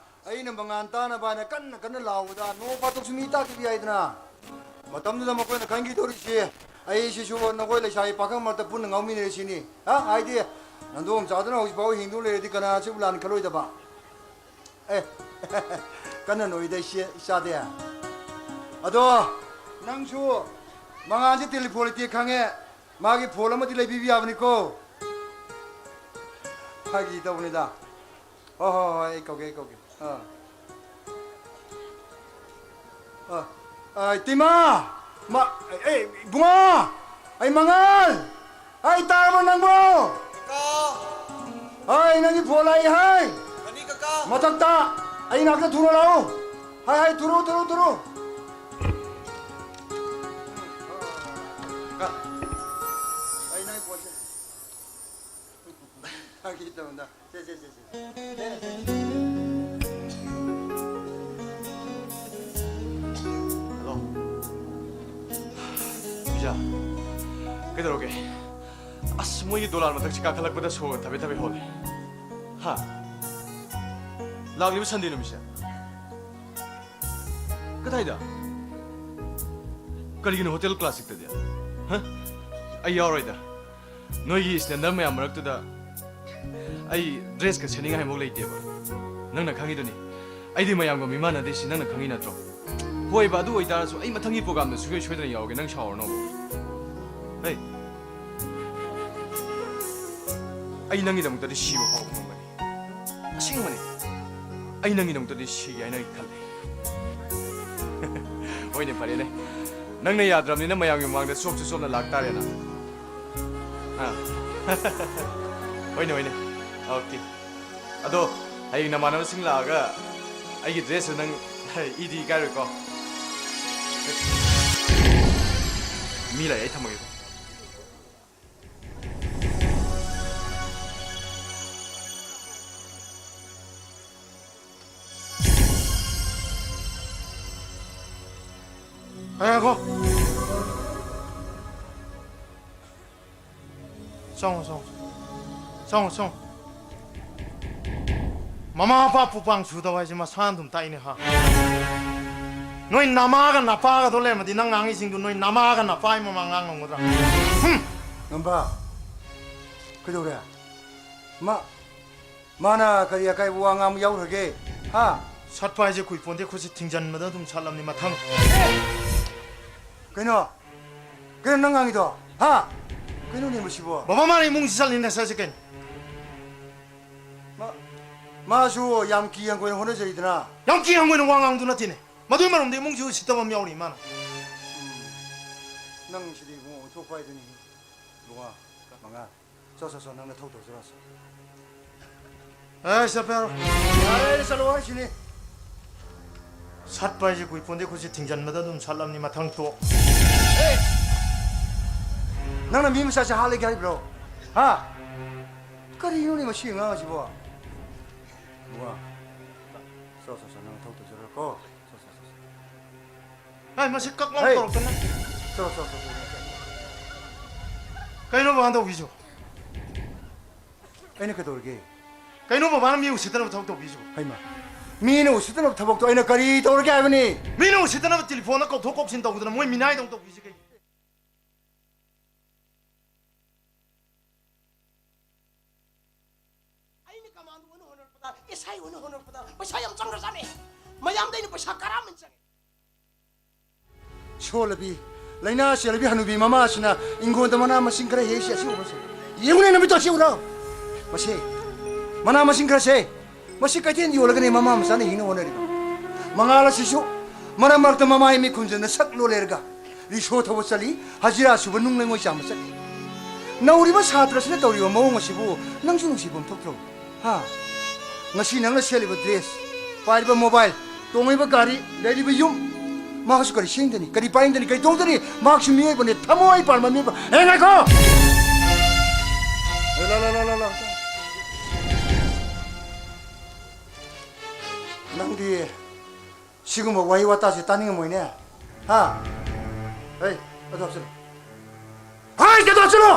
ꯑꯩꯅ ꯃꯉꯥꯜ ꯇꯥꯅꯕ ꯍꯥꯏꯅ ꯀꯟꯅ ꯀꯟꯅ ꯂꯥꯎꯕꯗ ꯅꯣꯡ ꯐꯥꯗꯣꯛꯁꯨ ꯃꯤ ꯇꯥꯛꯈꯤꯕ ꯌꯥꯏꯗꯅ꯫ ꯃꯇꯝꯗꯨꯗ ꯃꯈꯣꯏꯅ ꯈꯟꯈꯤꯗꯧꯔꯤꯁꯤ ꯑꯩꯁꯤꯁꯨ ꯅꯈꯣꯏ ꯂꯩꯁꯥꯕꯤ ꯄꯥꯈꯪ ꯃꯔꯛꯇ ꯄꯨꯟꯅ ꯉꯥꯎꯃꯤꯟꯅꯔꯤꯁꯤꯅꯤ꯫ ꯍꯥ? ꯍꯥꯏꯗꯤ ꯅꯟꯗꯣꯝ ꯆꯥꯗꯨꯅ ꯍꯧꯖꯤꯛ ꯐꯥꯎꯕ ꯍꯤꯡꯗꯨꯅ ꯂꯩꯔꯗꯤ ꯀꯅꯥꯁꯨ ꯂꯥꯟ ꯈꯜꯂꯣꯏꯗꯕ? ꯑꯦ, ꯀꯟꯅ ꯅꯣꯏꯗ ꯏꯆꯦ, ꯏꯆꯥꯗꯤ꯫ ꯑꯗꯣ ꯅꯪꯁꯨ ꯃꯉꯥꯜꯁꯦ ꯇꯦꯂꯤꯐꯣꯟ ꯂꯩꯇꯦ ꯈꯪꯉꯦ, ꯃꯥꯒꯤ ꯐꯣꯟ ꯑꯃꯗꯤ ꯂꯩꯕꯤꯕ ꯌꯥꯕꯅꯤꯀꯣ꯫ ꯐꯥꯒꯤ ꯇꯧꯕꯅꯤꯗ꯫ ꯍꯣꯏ, ꯍꯣꯏ, ꯍꯣꯏ, ꯑꯩ ꯀꯧꯒꯦ, ꯑꯩ ꯀꯧꯒꯦ꯫ ꯑꯥ꯫ ꯑꯥ, ꯑꯥ, ꯏꯇꯩꯃ! ꯃ-, ꯑꯦ, ꯏꯕꯨꯡꯉꯣ! ꯑꯩ ꯃꯉꯥꯜ! ꯑꯩ ꯇꯥꯔꯕ ꯅꯪꯕꯣ? ꯀꯀꯥ! ꯍꯥꯏ, ꯅꯪꯒꯤ ꯐꯣꯟ ꯂꯥꯛꯏ ꯍꯥꯏ! ꯀꯅꯤ ꯀꯀꯥ? ꯃꯊꯛꯇ! ꯑꯩ ꯅꯥꯛꯇ ꯊꯨꯔꯣ ꯂꯥꯛꯑꯣ! ꯍꯥꯏ, ꯍꯥꯏ, ꯊꯨꯔꯣ, ꯊꯨꯔꯣ, ꯊꯨꯔꯣ! ꯀꯀꯥ, ꯑꯩ ꯅꯪꯒꯤ ꯐꯣꯟꯁꯦ ꯐꯥꯒꯤ ꯇꯧꯅ꯫ ꯁꯦ, ꯁꯦ, ꯁꯦ, ꯁꯦ꯫ ꯁꯦ, ꯁꯦ, ꯁꯦ꯫ ꯌꯥ, ꯀꯩꯗꯧꯔꯒꯦ? ꯑꯁ, ꯃꯣꯏꯒꯤ ꯗꯣꯂꯥꯟ ꯃꯊꯛꯁꯦ ꯀꯥꯈꯠꯂꯛꯄꯗ ꯁꯣꯔ ꯊꯕꯦ ꯊꯕꯦ ꯍꯣꯜꯂꯦ꯫ ꯍꯥ? ꯂꯥꯛꯂꯤꯕ ꯁꯟꯗꯦ ꯅꯨꯃꯤꯠꯁꯦ? ꯀꯗꯥꯏꯗ? ꯀꯔꯤꯒꯤꯅꯣ ꯍꯣꯇꯦꯜ ꯀ꯭ꯂꯥꯁꯤꯛꯇꯗꯤ? ꯍꯥ? ꯑꯩ ꯌꯥꯎꯔꯣꯏꯗ꯫ ꯅꯣꯏꯒꯤ ꯁ꯭ꯇꯦꯟꯗꯔ ꯃꯌꯥꯝ ꯃꯔꯛꯇꯨꯗ ꯑꯩ ꯗ꯭ꯔꯦꯁꯀ ꯁꯦꯠꯅꯤꯡꯉꯥꯏꯐꯥꯎ ꯂꯩꯇꯦꯕ꯫ ꯅꯪꯅ ꯈꯪꯉꯤꯗꯨꯅꯤ, ꯑꯩꯗꯤ ꯃꯌꯥꯝꯒ ꯃꯤꯃꯥꯟꯅꯗꯦ, ꯁꯤ ꯅꯪꯅ ꯈꯪꯉꯤ ꯅꯠꯇ꯭ꯔꯣ? ꯍꯣꯏꯕ, ꯑꯗꯨ ꯑꯣꯏꯇꯥꯔꯁꯨ ꯑꯩ ꯃꯊꯪꯒꯤ ꯄ꯭ꯔꯣꯒ꯭ꯔꯥꯝꯗ ꯁꯨꯡꯁꯣꯏ ꯁꯣꯏꯗꯅ ꯌꯥꯎꯔꯒꯦ, ꯅꯪ ꯁꯥꯎꯔꯅꯣꯕ꯫ ꯍꯦ, ꯑꯩ ꯅꯪꯒꯤꯗꯃꯛꯇꯗꯤ ꯁꯤꯕ ꯐꯥꯎꯕ ꯉꯝꯒꯅꯤ꯫ ꯑꯁꯦꯡꯕꯅꯤ꯫ ꯑꯩ ꯅꯪꯒꯤꯗꯃꯛꯇꯗꯤ ꯁꯤꯒꯦ ꯍꯥꯏꯅ ꯑꯩ ꯈꯜꯂꯤ꯫ ꯍꯣꯏꯅꯦ, ꯐꯔꯦꯅꯦ꯫ ꯅꯪꯅ ꯌꯥꯗ꯭ꯔꯕꯅꯤꯅ ꯃꯌꯥꯝꯒꯤ ꯃꯃꯥꯡꯗ ꯆꯣꯞꯁꯨ ꯆꯣꯞꯅ ꯂꯥꯛꯇꯥꯔꯦꯅ꯫ ꯑꯥ꯫ ꯍꯣꯏꯅꯦ, ꯍꯣꯏꯅꯦ꯫ ꯑꯣꯀꯦ꯫ ꯑꯗꯣ ꯍꯌꯦꯡ ꯅꯃꯥꯟꯅꯕꯁꯤꯡ ꯂꯥꯛꯑꯒ ꯑꯩꯒꯤ ꯗ꯭ꯔꯦꯁꯁꯨ ꯅꯪ ꯏꯗꯤ ꯏꯀꯥꯏꯔꯣꯏꯀꯣ? ꯃꯤ ꯂꯥꯛꯑꯦ, ꯑꯩ ꯊꯝꯃꯒꯦꯀꯣ꯫ ꯉꯥꯏꯈꯣ꯫ ꯆꯪꯉꯣ, ꯆꯪꯉꯣ꯫ ꯆꯪꯉꯣ, ꯆꯪꯉꯣ꯫ ꯃꯃꯥ ꯃꯄꯥ ꯄꯨꯄꯥꯡ ꯁꯨꯗꯕ ꯍꯥꯏꯁꯦ ꯃꯁꯥꯅ ꯑꯗꯨꯝ ꯇꯥꯛꯏꯅꯦ, ꯍꯥ? ꯅꯣꯏ ꯅꯃꯥꯒ ꯅꯄꯥꯒꯗꯣ ꯂꯩꯔꯝꯃꯗꯤ, ꯅꯪ ꯉꯥꯡꯉꯤꯁꯤꯡꯗꯨ ꯅꯣꯏ ꯅꯃꯥꯒ ꯅꯄꯥꯒꯤ ꯃꯃꯥꯡ ꯉꯥꯡ ꯉꯝꯒꯗ꯭ꯔꯥ? ꯍꯨꯝ! ꯉꯝꯕ, ꯀꯩꯗꯧꯔꯦ? ꯃꯥ, ꯃꯥꯅ ꯀꯔꯤ ꯑꯀꯥꯏꯕ ꯋꯥ ꯉꯥꯡꯕ ꯌꯥꯎꯈ꯭ꯔꯒꯦ? ꯍꯥ? ꯁꯠꯄ ꯍꯥꯏꯁꯦ ꯀꯨꯏꯄꯣꯟꯇꯦ, ꯈꯨꯠꯁꯦ ꯊꯤꯡꯖꯟꯕꯗ ꯑꯗꯨꯝ ꯁꯠꯂꯕꯅꯤ, ꯃꯊꯪ꯫ ꯀꯩꯅꯣ? ꯀꯩꯅꯣ ꯅꯪ ꯉꯥꯡꯉꯤꯗꯣ? ꯍꯥ? ꯀꯩꯅꯣꯅꯦ ꯃꯁꯤꯕꯣ? ꯕꯕꯥ, ꯃꯥꯅ ꯏꯃꯨꯡꯁꯤ ꯆꯠꯂꯤꯅꯦ, ꯆꯠꯁꯤ ꯀꯩꯅꯣ? ꯃꯥ, ꯃꯥꯁꯨ ꯌꯥꯝ ꯀꯤ ꯍꯪꯒꯣꯏꯅ ꯍꯣꯠꯅꯖꯔꯤꯗꯅ꯫ ꯌꯥꯝ ꯀꯤ ꯍꯪꯒꯣꯏꯅ ꯋꯥ ꯉꯥꯡꯗꯨ ꯅꯠꯇꯦꯅꯦ꯫ ꯃꯗꯨꯒꯤ ꯃꯔꯝꯗꯤ ꯏꯃꯨꯡꯁꯤ ꯎꯁꯤꯠꯇꯕ ꯑꯃ ꯌꯥꯎꯔꯤ ꯃꯥꯅ꯫ ꯎꯝ. ꯅꯪꯁꯤꯗꯤ ꯏꯕꯨꯡꯉꯣ ꯑꯣꯟꯊꯣꯛꯄ ꯍꯥꯏꯗꯨꯅꯤ꯫ ꯏꯕꯨꯡꯉꯣ, ꯃꯉꯥ. ꯆꯣ, ꯆꯣ, ꯆꯣ, ꯅꯪ ꯅꯊꯧ ꯇꯧꯖꯔꯣ, ꯆꯣ꯫ ꯑꯦ, ꯆꯠꯄ ꯌꯥꯔꯣꯏ꯫ ꯌꯥꯔꯦ, ꯆꯠꯂꯣ ꯍꯥꯏꯁꯤꯅꯤ꯫ ꯁꯠꯄ ꯍꯥꯏꯁꯦ ꯀꯨꯏꯄꯣꯟꯗꯦ, ꯈꯨꯠꯁꯦ ꯊꯤꯡꯖꯟꯕꯗ ꯑꯗꯨꯝ ꯁꯠꯂꯝꯅꯤ, ꯃꯊꯪ ꯇꯣ꯫ ꯑꯦ! ꯅꯪꯅ ꯃꯤ ꯃꯆꯥꯁꯦ ꯍꯥꯠꯂꯒꯦ ꯍꯥꯏꯕ꯭ꯔꯣ? ꯍꯥ? ꯀꯔꯤꯅꯣꯅꯦ ꯃꯁꯤ ꯑꯉꯥꯡ ꯑꯁꯤꯕꯣ? ꯕꯨꯡꯉꯣ, ꯆꯣ, ꯆꯣ, ꯆꯣ, ꯅꯪ ꯅꯊꯧ ꯇꯧꯖꯔꯣ ꯀꯣ꯫ ꯆꯣ, ꯆꯣ, ꯆꯣ, ꯆꯣ꯫ ꯍꯥꯏ, ꯃꯁꯤ ꯀꯛ ꯂꯥꯎ ꯍꯩ! ꯇꯧꯔꯛꯇꯅ꯫ ꯀꯩꯅꯣ ꯕꯕꯥꯅ ꯇꯧꯕꯤꯁꯤꯕꯣ? ꯑꯩꯅ ꯀꯩꯗꯧꯔꯒꯦ? ꯀꯩꯅꯣ ꯕꯕꯥꯅ ꯃꯤ ꯎꯁꯤꯠꯇꯅꯕ ꯊꯕꯛ ꯇꯧꯕꯤꯁꯤꯕꯣ? ꯍꯩꯃꯥ, ꯃꯤꯅ ꯎꯁꯤꯠꯇꯅꯕ ꯊꯕꯛꯇꯣ ꯑꯩꯅ ꯀꯔꯤ ꯇꯧꯔꯒꯦ ꯍꯥꯏꯕꯅꯤ? ꯃꯤꯅ ꯎꯁꯤꯠꯇꯅꯕ ꯇꯦꯂꯤꯐꯣꯟꯗ ꯀꯧꯊꯣꯛ ꯀꯧꯁꯤꯟ ꯇꯧꯗꯅ ꯃꯣꯏ ꯃꯤꯅꯥꯏꯗꯧꯅ ꯇꯧꯕꯤꯁꯤ ꯀꯩꯒꯤꯅꯣ? ꯑꯩꯅ ꯀꯃꯥꯟꯗꯣ ꯑꯣꯏꯅ ꯍꯣꯠꯅꯔꯛꯄꯗ, ꯑꯦꯁ ꯑꯥꯏ ꯑꯣꯏꯅ ꯍꯣꯠꯅꯔꯛꯄꯗ ꯄꯩꯁꯥ ꯌꯥꯝ ꯆꯪꯈ꯭ꯔꯖꯥꯠꯅꯦ꯫ ꯃꯌꯥꯝꯗ ꯑꯩꯅ ꯄꯩꯁꯥ ꯀꯔꯥ ꯑꯃ ꯆꯪꯉꯦ꯫ ꯁꯣꯜꯂꯕꯤ, ꯂꯥꯏꯅꯥ ꯆꯦꯜꯂꯕꯤ ꯍꯅꯨꯕꯤ ꯃꯃꯥ ꯑꯁꯤꯅ ꯏꯪꯈꯣꯜꯗ ꯃꯅꯥ ꯃꯁꯤꯡ ꯈꯔ ꯍꯦꯛꯏꯁꯤ ꯑꯁꯤ ꯎꯕꯁꯦ꯫ ꯌꯦꯡꯉꯨꯅꯦ, ꯅꯃꯤꯠꯇꯣ ꯑꯁꯤ ꯎꯔꯣ꯫ ꯃꯁꯤ ꯃꯅꯥ ꯃꯁꯤꯡ ꯈꯔꯁꯦ, ꯃꯁꯤ ꯀꯩꯊꯦꯜ ꯌꯣꯜꯂꯒꯅꯦ ꯃꯃꯥ ꯃꯆꯥꯅ ꯍꯤꯡꯅ ꯍꯣꯠꯅꯔꯤꯕ꯫ ꯃꯉꯥꯜ ꯑꯁꯤꯁꯨ ꯃꯔꯛ ꯃꯔꯛꯇ ꯃꯃꯥꯏ ꯃꯤꯠ ꯈꯨꯝꯖꯟꯅ ꯁꯛ ꯂꯣꯜ ꯂꯩꯔꯒ ꯔꯤꯛꯁꯣ ꯊꯧꯕ ꯆꯠꯂꯤ, ꯍꯖꯤꯔꯥ ꯁꯨꯕ ꯅꯨꯡ ꯂꯩꯉꯣꯏ ꯆꯥꯝꯕ ꯆꯠꯂꯤ꯫ ꯅꯧꯔꯤꯕ ꯁꯥꯇ꯭ꯔꯁꯤꯅ ꯇꯧꯔꯤꯕ ꯃꯑꯣꯡ ꯑꯁꯤꯕꯨ ꯅꯪꯁꯨ ꯅꯨꯡꯁꯤꯐꯝ ꯊꯣꯛꯇ꯭ꯔꯣ? ꯍꯥ? ꯉꯁꯤ ꯅꯪꯅ ꯁꯦꯠꯂꯤꯕ ꯗ꯭ꯔꯦꯁ, ꯄꯥꯏꯔꯤꯕ ꯃꯣꯕꯥꯏꯜ, ꯇꯣꯡꯉꯤꯕ ꯒꯥꯔꯤ, ꯂꯩꯔꯤꯕ ꯌꯨꯝ, ꯃꯍꯥꯛꯁꯨ ꯀꯔꯤ ꯁꯦꯝꯗꯅꯤ, ꯀꯔꯤ ꯄꯥꯏꯗꯅꯤ, ꯀꯔꯤ ꯇꯧꯗꯅꯤ? ꯃꯍꯥꯛꯁꯨ ꯃꯤꯑꯣꯏꯕꯅꯤ, ꯊꯃꯣꯏ ꯄꯥꯟꯕ ꯃꯤꯑꯣꯏꯕ꯫ ꯍꯦ, ꯉꯥꯏꯈꯣ! ꯂꯥ, ꯂꯥ, ꯂꯥ, ꯂꯥ, ꯂꯥ꯫ ꯅꯪꯗꯤ ꯁꯤꯒꯨꯝꯕ ꯋꯥꯍꯩ ꯋꯥꯇꯥꯁꯦ ꯇꯥꯅꯤꯡꯉꯝꯃꯣꯏꯅꯦ꯫ ꯍꯥ? ꯍꯩ, ꯑꯗꯨ ꯍꯥꯞꯆꯤꯜꯂꯨ꯫ ꯍꯩ, ꯑꯗꯨ ꯍꯥꯞꯆꯤꯜꯂꯨ!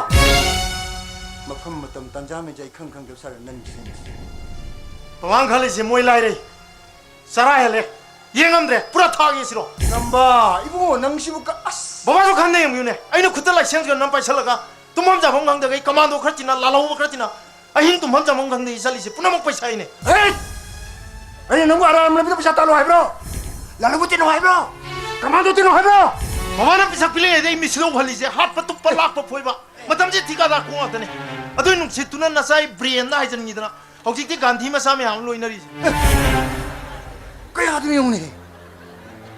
ꯃꯐꯝ ꯃꯇꯝ ꯇꯥꯟꯖꯥ ꯃꯦꯟꯖꯥ ꯑꯩ ꯈꯪ ꯈꯪꯗꯕ ꯁꯥꯔꯒ ꯅꯪ ꯁꯦꯝꯃꯤꯁꯦ꯫ ꯕꯕꯥꯅ ꯈꯜꯂꯤꯁꯦ ꯃꯣꯏ ꯂꯥꯏꯔꯩ꯫ ꯆꯔꯥ ꯍꯦꯜꯂꯦ꯫ ꯌꯦꯡ ꯉꯝꯗ꯭ꯔꯦ꯫ ꯄꯨꯔꯥ ꯊꯥꯒꯦ ꯁꯤꯔꯣ? ꯉꯝꯕ, ꯏꯕꯨꯡꯉꯣ, ꯅꯪ ꯁꯤꯕꯨ ꯀ-, ꯑꯁ! ꯕꯕꯥꯁꯨ ꯈꯟꯅ ꯌꯦꯡꯕꯤꯌꯨꯅꯦ꯫ ꯑꯩꯅ ꯈꯨꯠꯇ ꯂꯥꯏꯁꯦꯟꯁꯒ ꯅꯝ ꯄꯥꯏꯁꯜꯂꯒ ꯇꯨꯝꯐꯝ ꯆꯥꯐꯝ ꯈꯪꯗꯒꯩ ꯀꯃꯥꯟꯗꯣ ꯈꯔ ꯇꯤꯟꯅ, ꯂꯥꯜꯍꯧꯕ ꯈꯔ ꯇꯤꯟꯅ, ꯑꯍꯤꯡ ꯇꯨꯝꯐꯝ ꯆꯥꯐꯝ ꯈꯪꯗꯦ ꯆꯠꯂꯤꯁꯦ ꯄꯨꯝꯅꯃꯛ ꯄꯩꯁꯥ ꯑꯩꯅꯦ꯫ ꯍꯦꯠ! ꯑꯩꯅ ꯅꯪꯕꯨ ꯑꯔꯥꯝ ꯂꯝꯕꯤꯗ ꯄꯩꯁꯥ ꯇꯥꯜꯂꯣ ꯍꯥꯏꯕ꯭ꯔꯣ? ꯂꯥꯂꯨꯕꯨ ꯇꯤꯟꯅꯧ ꯍꯥꯏꯕ꯭ꯔꯣ? ꯀꯃꯥꯟꯗꯣ ꯇꯤꯟꯅꯧ ꯍꯥꯏꯕ꯭ꯔꯣ? ꯃꯃꯥꯅ ꯄꯩꯁꯥ ꯄꯤꯔꯛꯑꯦꯗꯤ ꯑꯩ ꯃꯤꯁꯤꯗꯧ ꯍꯜꯂꯤꯁꯦ ꯍꯥꯠꯄ ꯇꯨꯞꯄ ꯂꯥꯛꯄ ꯐꯣꯏꯕ꯫ ꯃꯇꯝꯁꯦ ꯊꯤꯀꯥꯗꯥꯔ ꯀꯣꯛ ꯉꯥꯛꯇꯅꯦ꯫ ꯑꯗꯨꯏ ꯅꯨꯡꯁꯤꯠꯇꯨꯅ ꯅꯆꯥꯏ ꯕ꯭ꯔꯦꯟꯗ ꯍꯥꯏꯖꯟꯈꯤꯗꯅ ꯍꯧꯖꯤꯛꯇꯤ ꯒꯥꯟꯙꯤ ꯃꯆꯥ ꯃꯌꯥꯝ ꯑꯃ ꯂꯣꯏꯅꯔꯤꯁꯦ꯫ ꯀꯌꯥꯗꯨ ꯌꯦꯡꯉꯨꯅꯦ꯫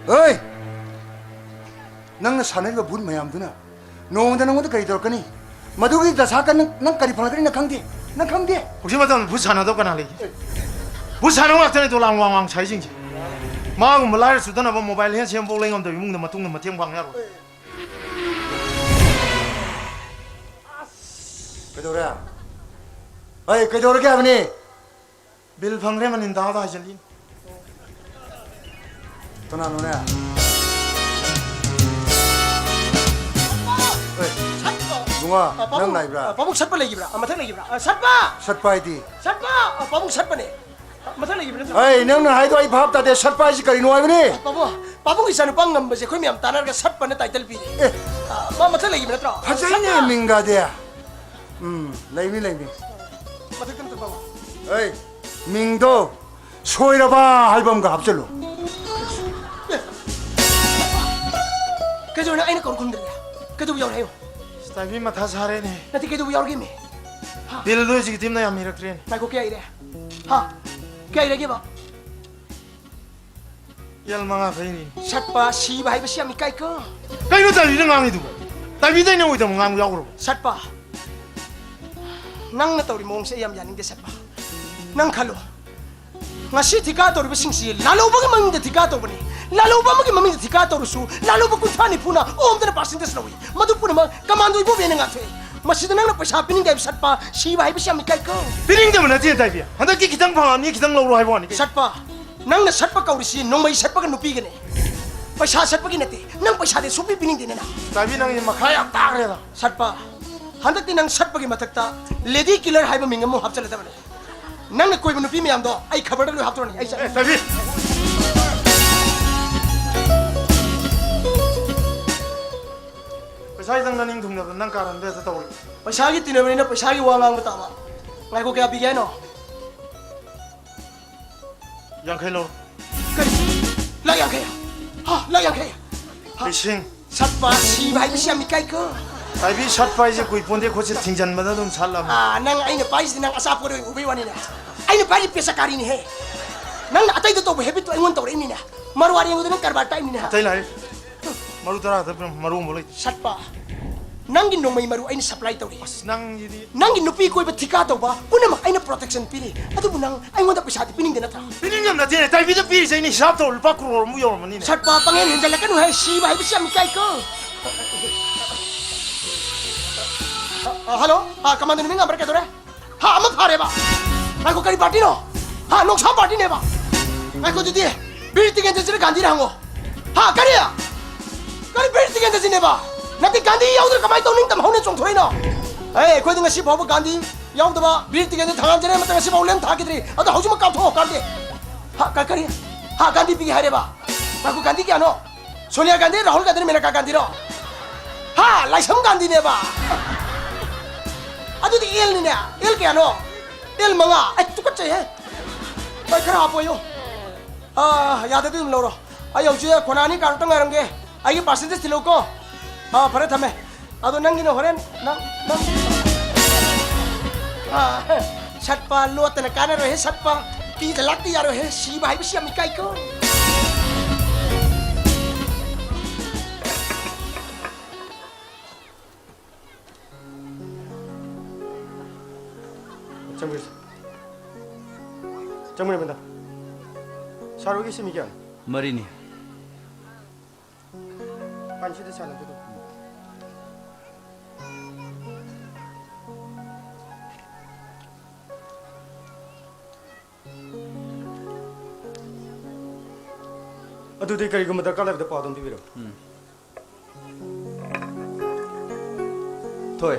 ꯍꯣꯏ! ꯅꯪꯅ ꯁꯥꯟꯅꯔꯤꯕ ꯚꯨꯠ ꯃꯌꯥꯝꯗꯨꯅ ꯅꯣꯡꯃꯗ ꯅꯪꯉꯣꯟꯗ ꯀꯔꯤ ꯇꯧꯔꯛꯀꯅꯤ? ꯃꯗꯨꯒꯤ ꯗꯁꯥ ꯀꯟ-, ꯅꯪ, ꯅꯪ ꯀꯔꯤ ꯐꯪꯂꯛꯀꯅꯤ ꯅꯪ ꯈꯪꯗꯦ? ꯅꯪ ꯈꯪꯗꯦ? ꯍꯧꯖꯤꯛ ꯃꯇꯝꯗ ꯚꯨꯠ ꯁꯥꯟꯅꯗꯧ ꯀꯅꯥ ꯂꯩꯒꯦ? ꯚꯨꯠ ꯁꯥꯟꯅꯕ ꯉꯥꯛꯇꯅꯦ ꯗꯣꯂꯥꯟ ꯋꯥꯡ ꯋꯥꯡ ꯁꯥꯏꯁꯤꯡꯁꯦ꯫ ꯃꯥꯒꯨꯝꯕ ꯂꯥꯏꯔ ꯆꯨꯗꯅꯕ ꯃꯣꯕꯥꯏꯜ ꯍꯦꯟ ꯁꯦꯝꯕꯐꯥꯎ ꯂꯩ ꯉꯝꯗꯕ ꯏꯃꯨꯡꯗ ꯃꯇꯨꯡꯗ ꯃꯇꯦꯡ ꯄꯥꯡ ꯌꯥꯔꯣꯏ꯫ ꯀꯩꯗꯧꯔꯦ? ꯑꯩ ꯀꯩꯗꯧꯔꯒꯦ ꯍꯥꯏꯕꯅꯤ? ꯕꯤꯜ ꯐꯪꯈ꯭ꯔꯦ ꯃꯅꯤꯟꯗꯥꯗ ꯍꯥꯏꯖꯜꯂꯤ꯫ ꯀꯅꯥꯅꯣꯅꯦ? ꯋꯥ, ꯑ, ꯄꯥꯕꯨꯡ, ꯅꯪ ꯂꯥꯛꯏꯕ꯭ꯔꯥ? ꯑ, ꯄꯥꯕꯨꯡ ꯁꯠꯄ ꯂꯩꯈꯤꯕ꯭ꯔꯥ? ꯑ, ꯃꯊꯛ ꯂꯩꯈꯤꯕ꯭ꯔꯥ? ꯑ, ꯁꯠꯄ! ꯁꯠꯄ ꯍꯥꯏꯗꯤ? ꯁꯠꯄ! ꯑ, ꯄꯥꯕꯨꯡ ꯁꯠꯄꯅꯦ꯫ ꯑ, ꯃꯊꯛ ꯂꯩꯈꯤꯕ ꯅꯠꯇ꯭ꯔꯣ? ꯑꯩ, ꯅꯪꯅ ꯍꯥꯏꯗꯣ ꯑꯩ ꯚꯥꯞ ꯇꯥꯗꯦ꯫ ꯁꯠꯄ ꯍꯥꯏꯁꯤ ꯀꯔꯤꯅꯣ ꯍꯥꯏꯕꯅꯤ? ꯑ, ꯄꯥꯕꯨꯡ, ꯄꯥꯕꯨꯡꯒꯤ ꯏꯆꯥꯅꯨꯄꯥ ꯉꯝꯕꯁꯦ ꯑꯩꯈꯣꯏ ꯃꯌꯥꯝ ꯇꯥꯟꯅꯔꯒ ꯁꯠꯄꯅ ꯇꯥꯏꯇꯜ ꯄꯤꯔꯦ꯫ ꯑꯦ꯫ ꯑ, ꯃꯥ ꯃꯊꯛ ꯂꯩꯈꯤꯕ ꯅꯠꯇ꯭ꯔꯣ? ꯐꯖꯩꯅꯦ, ꯁꯠꯄ! ꯃꯤꯡꯒꯗꯤ꯫ ꯎꯝ, ꯂꯩꯅꯤ, ꯂꯩꯅꯤ꯫ ꯃꯊꯛꯇ ꯑꯝꯇ ꯄꯥꯕꯨꯡ꯫ ꯑꯩ, ꯃꯤꯡꯗꯣ ꯁꯣꯏꯔꯕ ꯍꯥꯏꯕ ꯑꯃꯒ ꯍꯥꯞꯆꯜꯂꯨ꯫ ꯀꯩꯗꯧꯔꯦ? ꯑꯩꯅ ꯀꯧꯔ ꯈꯨꯝꯗ꯭ꯔꯦ꯫ ꯀꯩꯗꯧꯕ ꯌꯥꯎꯔꯦ ꯍꯥꯏꯌꯨ꯫ ꯇꯥꯏꯕꯤ ꯃꯊꯥ ꯁꯥꯔꯦꯅꯦ꯫ ꯅꯠꯇꯦ, ꯀꯩꯗꯧꯕ ꯌꯥꯎꯔꯒꯦꯃꯤ? ꯍꯥ? ꯕꯤꯜꯗꯣ ꯍꯧꯖꯤꯛꯀꯤ ꯇꯤꯝꯅ ꯌꯥꯝ ꯏꯔꯛꯇ꯭ꯔꯦꯅꯦ꯫ ꯉꯥꯏꯈꯣ, ꯀꯌꯥ ꯏꯔꯦ? ꯍꯥ? ꯀꯌꯥ ꯏꯔꯒꯦꯕ? ꯌꯦꯜ ꯃꯉꯥ ꯐꯩꯅꯤ꯫ ꯁꯠꯄ, ꯁꯤꯕ ꯍꯥꯏꯕꯁꯤ ꯌꯥꯝ ꯏꯀꯥꯏꯀꯣ꯫ ꯀꯩꯅꯣ ꯇꯥꯏꯕꯤꯅ ꯉꯥꯡꯉꯤꯗꯨꯕꯣ? ꯇꯥꯏꯕꯤꯗ ꯑꯩꯅ ꯑꯣꯏꯗꯕ ꯉꯥꯡꯕ ꯌꯥꯎꯈ꯭ꯔꯕꯣ? ꯁꯠꯄ, ꯅꯪꯅ ꯇꯧꯔꯤ ꯃꯑꯣꯡꯁꯦ ꯑꯩ ꯌꯥꯝ ꯌꯥꯅꯤꯡꯗꯦ, ꯁꯠꯄ꯫ ꯅꯪ ꯈꯜꯂꯣ, ꯉꯁꯤ ꯊꯤꯀꯥ ꯇꯧꯔꯤꯕꯁꯤꯡꯁꯤ ꯂꯥꯜꯍꯧꯕꯒꯤ ꯃꯃꯤꯡꯗ ꯊꯤꯀꯥ ꯇꯧꯕꯅꯤ꯫ ꯂꯥꯜꯍꯧꯕ ꯑꯃꯒꯤ ꯃꯃꯤꯡꯗ ꯊꯤꯀꯥ ꯇꯧꯔꯁꯨ, ꯂꯥꯜꯍꯧꯕ ꯀꯨꯟꯊ꯭ꯔꯥ ꯅꯤꯐꯨꯅ ꯑꯣꯝꯗꯅ ꯄꯥꯔꯁꯦꯟꯇꯦꯖ ꯂꯧꯏ꯫ ꯃꯗꯨ ꯄꯨꯝꯅꯃꯛ ꯀꯃꯥꯟꯗꯣ ꯏꯕꯣꯕꯤꯅ ꯉꯥꯛꯊꯣꯛꯏ꯫ ꯃꯁꯤꯗ ꯅꯪꯅ ꯄꯩꯁꯥ ꯄꯤꯅꯤꯡꯗꯦ ꯍꯥꯏꯕ ꯁꯠꯄ, ꯁꯤꯕ ꯍꯥꯏꯕꯁꯤ ꯌꯥꯝ ꯏꯀꯥꯏꯀꯣ꯫ ꯄꯤꯅꯤꯡꯗꯕ ꯅꯠꯇꯦ, ꯇꯥꯏꯕꯤ꯫ ꯍꯟꯗꯛꯀꯤ ꯈꯤꯇꯪ ꯐꯪꯉꯛꯑꯕꯅꯤ, ꯈꯤꯇꯪ ꯂꯧꯔꯣ ꯍꯥꯏꯕ ꯋꯥꯅꯤ꯫ ꯁꯠꯄ, ꯅꯪꯅ ꯁꯠꯄ ꯀꯧꯔꯤꯁꯤ ꯅꯣꯡꯃꯩ ꯁꯠꯄꯒ ꯅꯨꯄꯤꯒꯅꯦ꯫ ꯄꯩꯁꯥ ꯁꯠꯄꯒꯤ ꯅꯠꯇꯦ꯫ ꯅꯪ ꯄꯩꯁꯥꯗꯤ ꯁꯨꯡꯄꯤ ꯄꯤꯅꯤꯡꯗꯦꯅꯦ ꯅꯪ꯫ ꯇꯥꯏꯕꯤ, ꯅꯪꯒꯤ ꯃꯈꯥ ꯌꯥꯝ ꯇꯥꯈ꯭ꯔꯦꯗ꯫ ꯁꯠꯄ, ꯍꯟꯗꯛꯇꯤ ꯅꯪ ꯁꯠꯄꯒꯤ ꯃꯊꯛꯇ ꯂꯦꯗꯤ ꯀꯤꯂꯔ ꯍꯥꯏꯕ ꯃꯤꯡ ꯑꯃ ꯍꯥꯞꯆꯜꯂꯗꯕꯅꯦ꯫ ꯅꯪꯅ ꯀꯣꯏꯕ ꯅꯨꯄꯤ ꯃꯌꯥꯝꯗꯣ ꯑꯩ ꯈꯕꯔꯗ ꯂꯣꯏ ꯍꯥꯞꯇꯣꯔꯅꯤ꯫ ꯑꯩ ꯆꯠ- ꯑꯦ, ꯇꯥꯏꯕꯤ! ꯄꯩꯁꯥ ꯈꯤꯇꯪ ꯅꯅꯤꯡ ꯊꯨꯡꯗꯕꯗ ꯅꯪ ꯀꯥꯔꯟꯗ ꯍꯦꯛꯇ ꯇꯧꯔꯤ꯫ ꯄꯩꯁꯥꯒꯤ ꯇꯤꯟꯅꯕꯅꯤꯅ ꯄꯩꯁꯥꯒꯤ ꯋꯥ ꯉꯥꯡꯕ ꯇꯥꯕ꯫ ꯉꯥꯏꯈꯣ, ꯀꯌꯥ ꯄꯤꯒꯦ ꯍꯥꯏꯅꯣ? ꯌꯥꯡꯈꯩ ꯂꯧꯔꯣ꯫ ꯀꯔꯤ? ꯂꯥꯛ ꯌꯥꯡꯈꯩ? ꯍꯥ, ꯂꯥꯛ ꯌꯥꯡꯈꯩ? ꯍꯥ? ꯂꯤꯁꯤꯡ꯫ ꯁꯠꯄ, ꯁꯤꯕ ꯍꯥꯏꯕꯁꯤ ꯌꯥꯝ ꯏꯀꯥꯏꯀꯣ꯫ ꯇꯥꯏꯕꯤ, ꯁꯠꯄ ꯍꯥꯏꯁꯦ ꯀꯨꯏ ꯄꯣꯟꯗꯦ, ꯈꯨꯠꯁꯦ ꯊꯤꯡꯖꯟꯕꯗ ꯑꯗꯨꯝ ꯁꯠꯂꯕꯅꯤ꯫ ꯑꯥ, ꯅꯪ ꯑꯩꯅ ꯄꯥꯏꯁꯤꯗꯤ ꯅꯪ ꯑꯆꯥꯄꯣꯠ ꯑꯣꯏꯅ ꯎꯕꯩ ꯋꯥꯅꯤꯅꯦ꯫ ꯑꯩꯅ ꯄꯥꯏꯔꯤ ꯄꯦꯁꯀꯥꯔꯤꯅꯤꯍꯦ꯫ ꯅꯪꯅ ꯑꯇꯩꯗ ꯇꯧꯕ ꯍꯦꯕꯤꯠꯇꯣ ꯑꯩꯉꯣꯟꯗ ꯇꯧꯔꯛꯏꯅꯤꯅꯦ꯫ ꯃꯔꯨ ꯑꯔꯦꯡꯕꯗ ꯅꯪ ꯀꯔꯕꯥꯔ ꯇꯥꯛꯏꯅꯤꯅꯦ꯫ ꯑꯇꯩ ꯂꯥꯏꯔꯤ꯫ ꯃꯔꯨ ꯇꯔꯥ ꯈꯛꯇ ꯄꯤꯔꯝꯃꯣ, ꯃꯔꯨ ꯑꯃꯐꯥꯎ ꯂꯩꯇꯦ꯫ ꯁꯠꯄ, ꯅꯪꯒꯤ ꯅꯣꯡꯃꯩ ꯃꯔꯨ ꯑꯩꯅ ꯁꯄ꯭ꯂꯥꯏ ꯇꯧꯔꯤ꯫ ꯑꯁ, ꯅꯪꯁꯤꯗꯤ꯫ ꯅꯪꯒꯤ ꯅꯨꯄꯤ ꯀꯣꯏꯕ ꯊꯤꯀꯥ ꯇꯧꯕ ꯄꯨꯝꯅꯃꯛ ꯑꯩꯅ ꯄ꯭ꯔꯣꯇꯦꯛꯁꯟ ꯄꯤꯔꯤ꯫ ꯑꯗꯨꯕꯨ ꯅꯪ ꯑꯩꯉꯣꯟꯗ ꯄꯩꯁꯥꯗꯤ ꯄꯤꯅꯤꯡꯗꯦ ꯅꯠꯇ꯭ꯔꯥ? ꯄꯤꯅꯤꯡꯗꯕ ꯅꯠꯇꯦꯅꯦ, ꯇꯥꯏꯕꯤꯗ ꯄꯤꯔꯤꯁꯦ ꯑꯩꯅ ꯍꯤꯁꯥꯞ ꯇꯧꯔ ꯂꯨꯄꯥ ꯀ꯭ꯔꯣꯔ ꯑꯃꯨꯛ ꯌꯧꯔꯝꯃꯅꯤꯅꯦ꯫ ꯁꯠꯄ, ꯄꯪꯍꯦꯟ ꯍꯦꯟꯖꯜꯂꯛꯀꯅꯨ ꯍꯦ, ꯁꯤꯕ ꯍꯥꯏꯕꯁꯤ ꯌꯥꯝ ꯏꯀꯥꯏꯀꯣ꯫ ꯑ, ꯑ, ꯍꯜꯂꯣ, ꯑ, ꯀꯃꯥꯟꯗꯣ ꯅꯨꯃꯤꯠ ꯉꯝꯕ꯭ꯔꯥ ꯀꯩꯗꯧꯔꯦ? ꯍꯥ, ꯑꯃ ꯐꯥꯔꯦꯕ꯫ ꯉꯥꯏꯈꯣ, ꯀꯔꯤ ꯄꯥꯔꯇꯤꯅꯣ? ꯍꯥ, ꯅꯣꯡꯁꯥ ꯄꯥꯔꯇꯤꯅꯦꯕ꯫ ꯉꯥꯏꯈꯣ, ꯑꯗꯨꯗꯤ ꯕꯤꯔ ꯇꯤꯀꯦꯟꯗ꯭ꯔꯖꯤꯠꯅ ꯒꯥꯟꯙꯤꯗ ꯍꯪꯉꯣ꯫ ꯍꯥ, ꯀꯔꯤ? ꯀꯔꯤ ꯕꯤꯔ ꯇꯤꯀꯦꯟꯗ꯭ꯔꯖꯤꯠꯅꯦꯕ? ꯅꯠꯇꯦ, ꯒꯥꯟꯙꯤ ꯌꯥꯎꯗꯅ ꯀꯃꯥꯏꯅ ꯇꯧꯅꯤꯡꯇꯝ ꯍꯧꯅ ꯆꯣꯡꯊꯣꯔꯛꯏꯅꯣ? ꯑꯦ, ꯑꯩꯈꯣꯏꯗꯤ ꯉꯁꯤ ꯐꯥꯎꯕ ꯒꯥꯟꯙꯤ ꯌꯥꯎꯗꯕ ꯕꯤꯔ ꯇꯤꯀꯦꯟꯗ꯭ꯔ ꯊꯥꯡꯒꯥꯟꯖꯦꯔꯦ ꯑꯃꯠꯇ ꯉꯁꯤ ꯐꯥꯎ ꯂꯦꯝ ꯊꯥꯈꯤꯗ꯭ꯔꯤ꯫ ꯑꯗꯣ ꯍꯧꯖꯤꯛꯃꯛ ꯀꯥꯞꯊꯣꯛꯑꯣ, ꯀꯥꯞꯇꯦ꯫ ꯍꯥ, ꯀ-, ꯀꯔꯤ? ꯍꯥ, ꯒꯥꯟꯙꯤ ꯄꯤꯒꯦ ꯍꯥꯏꯔꯦꯕ? ꯉꯥꯏꯈꯣ, ꯒꯥꯟꯙꯤ ꯀꯌꯥꯅꯣ? ꯁꯣꯅꯤꯌꯥ ꯒꯥꯟꯙꯤ, ꯔꯥꯍꯨꯜ ꯒꯥꯟꯙꯤ, ꯃꯦꯅꯀꯥ ꯒꯥꯟꯙꯤꯔꯣ? ꯍꯥ, ꯂꯥꯏꯁ꯭ꯔꯝ ꯒꯥꯟꯙꯤꯅꯦꯕ꯫ ꯑꯗꯨꯗꯤ ꯑꯦꯜꯅꯤꯅꯦ꯫ ꯑꯦꯜ ꯀꯌꯥꯅꯣ? ꯑꯦꯜ ꯃꯉꯥ꯫ ꯑꯩ ꯇꯨꯀꯠꯆꯩꯍꯦ꯫ ꯍꯣꯏ, ꯈꯔ ꯍꯥꯞꯄꯣꯌꯣ꯫ ꯑꯥ, ꯌꯥꯗꯗꯤ ꯑꯗꯨꯝ ꯂꯧꯔꯣ꯫ ꯑꯩ ꯍꯧꯖꯤꯛ ꯈꯣꯅꯥꯅꯤ ꯀꯥꯔꯛꯇ ꯉꯥꯏꯔꯝꯒꯦ꯫ ꯑꯩꯒꯤ percentage ꯊꯤꯜꯂꯛꯎꯀꯣ꯫ ꯑꯥ, ꯐꯔꯦ, ꯊꯝꯃꯦ꯫ ꯑꯗꯣ ꯅꯪꯒꯤꯅ ꯍꯣꯔꯦꯟ, ꯅꯪ, ꯅꯪ꯫ ꯑꯥ, ꯁꯠꯄ ꯂꯣꯠꯇꯅ ꯀꯥꯟꯅꯔꯣꯏꯍꯦ, ꯁꯠꯄ꯫ ꯄꯤꯗ ꯂꯥꯛꯇ ꯌꯥꯔꯣꯏꯍꯦ, ꯁꯤꯕ ꯍꯥꯏꯕꯁꯤ ꯌꯥꯝ ꯏꯀꯥꯏꯀꯣ꯫ ꯆꯪꯕꯤꯔꯣ, ꯆꯪꯕꯤꯔꯣ, ꯃꯦꯗꯥꯝ꯫ ꯁꯥꯔ ꯍꯣꯏꯒꯤ ꯁꯤ ꯃꯤ ꯀꯌꯥꯅꯣ? ꯃꯔꯤꯅꯤ꯫ ꯄꯥꯟꯁꯤꯗ ꯁꯥꯟꯅꯕꯗꯣ꯫ ꯑꯗꯨꯗꯤ ꯀꯔꯤꯒꯨꯝꯕ ꯗꯔꯀꯥꯔ ꯂꯩꯕꯗ ꯄꯥꯎ ꯑꯗꯨꯝ ꯄꯤꯕꯤꯔꯛꯎ꯫ ꯎꯝ꯫ ꯊꯣꯏ,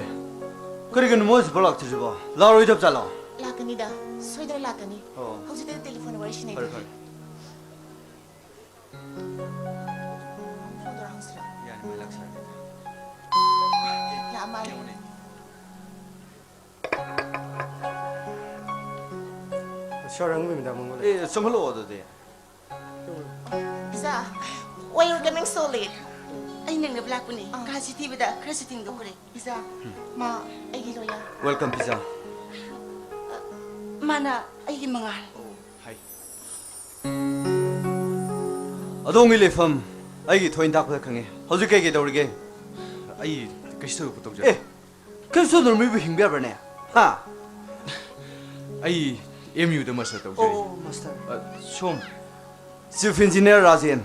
ꯀꯔꯤꯒꯤꯅꯣ ꯃꯣꯏ ꯍꯧꯖꯤꯛꯐꯥꯎ ꯂꯥꯛꯇ꯭ꯔꯤꯁꯤꯕꯣ? ꯂꯥꯛꯑꯔꯣꯏꯗꯕ ꯖꯥꯠꯂꯣ? ꯂꯥꯛꯀꯅꯤꯗ, ꯁꯣꯏꯗꯅ ꯂꯥꯛꯀꯅꯤ꯫ ꯑꯣ꯫ ꯍꯧꯖꯤꯛꯇꯗꯤ ꯇꯦꯂꯤꯐꯣꯟꯗ ꯋꯥꯔꯤ ꯁꯤꯟꯅꯩ꯫ ꯐꯔꯦ, ꯐꯔꯦ꯫ ꯐꯣꯟ ꯇꯧꯔ ꯍꯪꯁꯤꯔꯥ? ꯌꯥꯅꯤ, ꯃꯣꯏ ꯂꯥꯛꯁꯜꯂꯦ꯫ ꯂꯥꯛꯑ ꯃꯥꯜꯂꯦ꯫ ꯌꯦꯡꯉꯨꯅꯦ꯫ ꯁꯥꯔ, ꯑꯉꯝꯕ ꯃꯦꯗꯥꯝ ꯑꯃ ꯂꯩ꯫ ꯑꯦ, ꯆꯪꯍꯜꯂꯛꯑꯣ ꯑꯗꯨꯗꯤ꯫ Pizza, why you coming so late? ꯑꯩ ꯅꯪꯅꯕ ꯂꯥꯛꯄꯅꯦ꯫ ꯑꯥ꯫ ꯀꯥꯁꯤ ꯊꯤꯕꯗ ꯈꯔꯁꯨ ꯊꯦꯡꯗꯣꯛꯈ꯭ꯔꯦ꯫ ꯄꯤꯖꯥ, ꯃꯥ ꯑꯩꯒꯤ lawyer꯫ Welcome, pizza. ꯃꯥꯅ ꯑꯩꯒꯤ ꯃꯉꯥꯜ꯫ ꯑꯣ, ꯍꯥꯏ꯫ ꯑꯗꯣꯝꯒꯤ ꯂꯩꯐꯝ ꯑꯩꯒꯤ ꯊꯣꯏꯅ ꯇꯥꯛꯄꯗ ꯈꯪꯉꯦ꯫ ꯍꯧꯖꯤꯛ ꯀꯩ ꯀꯩ ꯇꯧꯔꯤꯒꯦ? ꯑꯩ ꯀꯩꯁꯨ ꯊꯣꯏꯗꯣꯛꯄ ꯇꯧꯖꯗꯦ꯫ ꯑꯦ, ꯀꯩꯁꯨ ꯇꯧꯗꯅ ꯃꯤꯕꯨ ꯍꯤꯡꯕ ꯌꯥꯕ꯭ꯔꯅꯦ? ꯍꯥ? ꯑꯩ ꯑꯦꯝ ꯌꯨꯗ ꯃꯥꯁꯇꯔ ꯇꯧꯖꯔꯤ꯫ ꯑꯣ, ꯃꯥꯁꯇꯔ꯫ ꯑ, ꯁꯣꯝ, ꯆꯤꯐ ꯏꯟꯖꯤꯅꯤꯌꯔ ꯔꯥꯖꯦꯟ,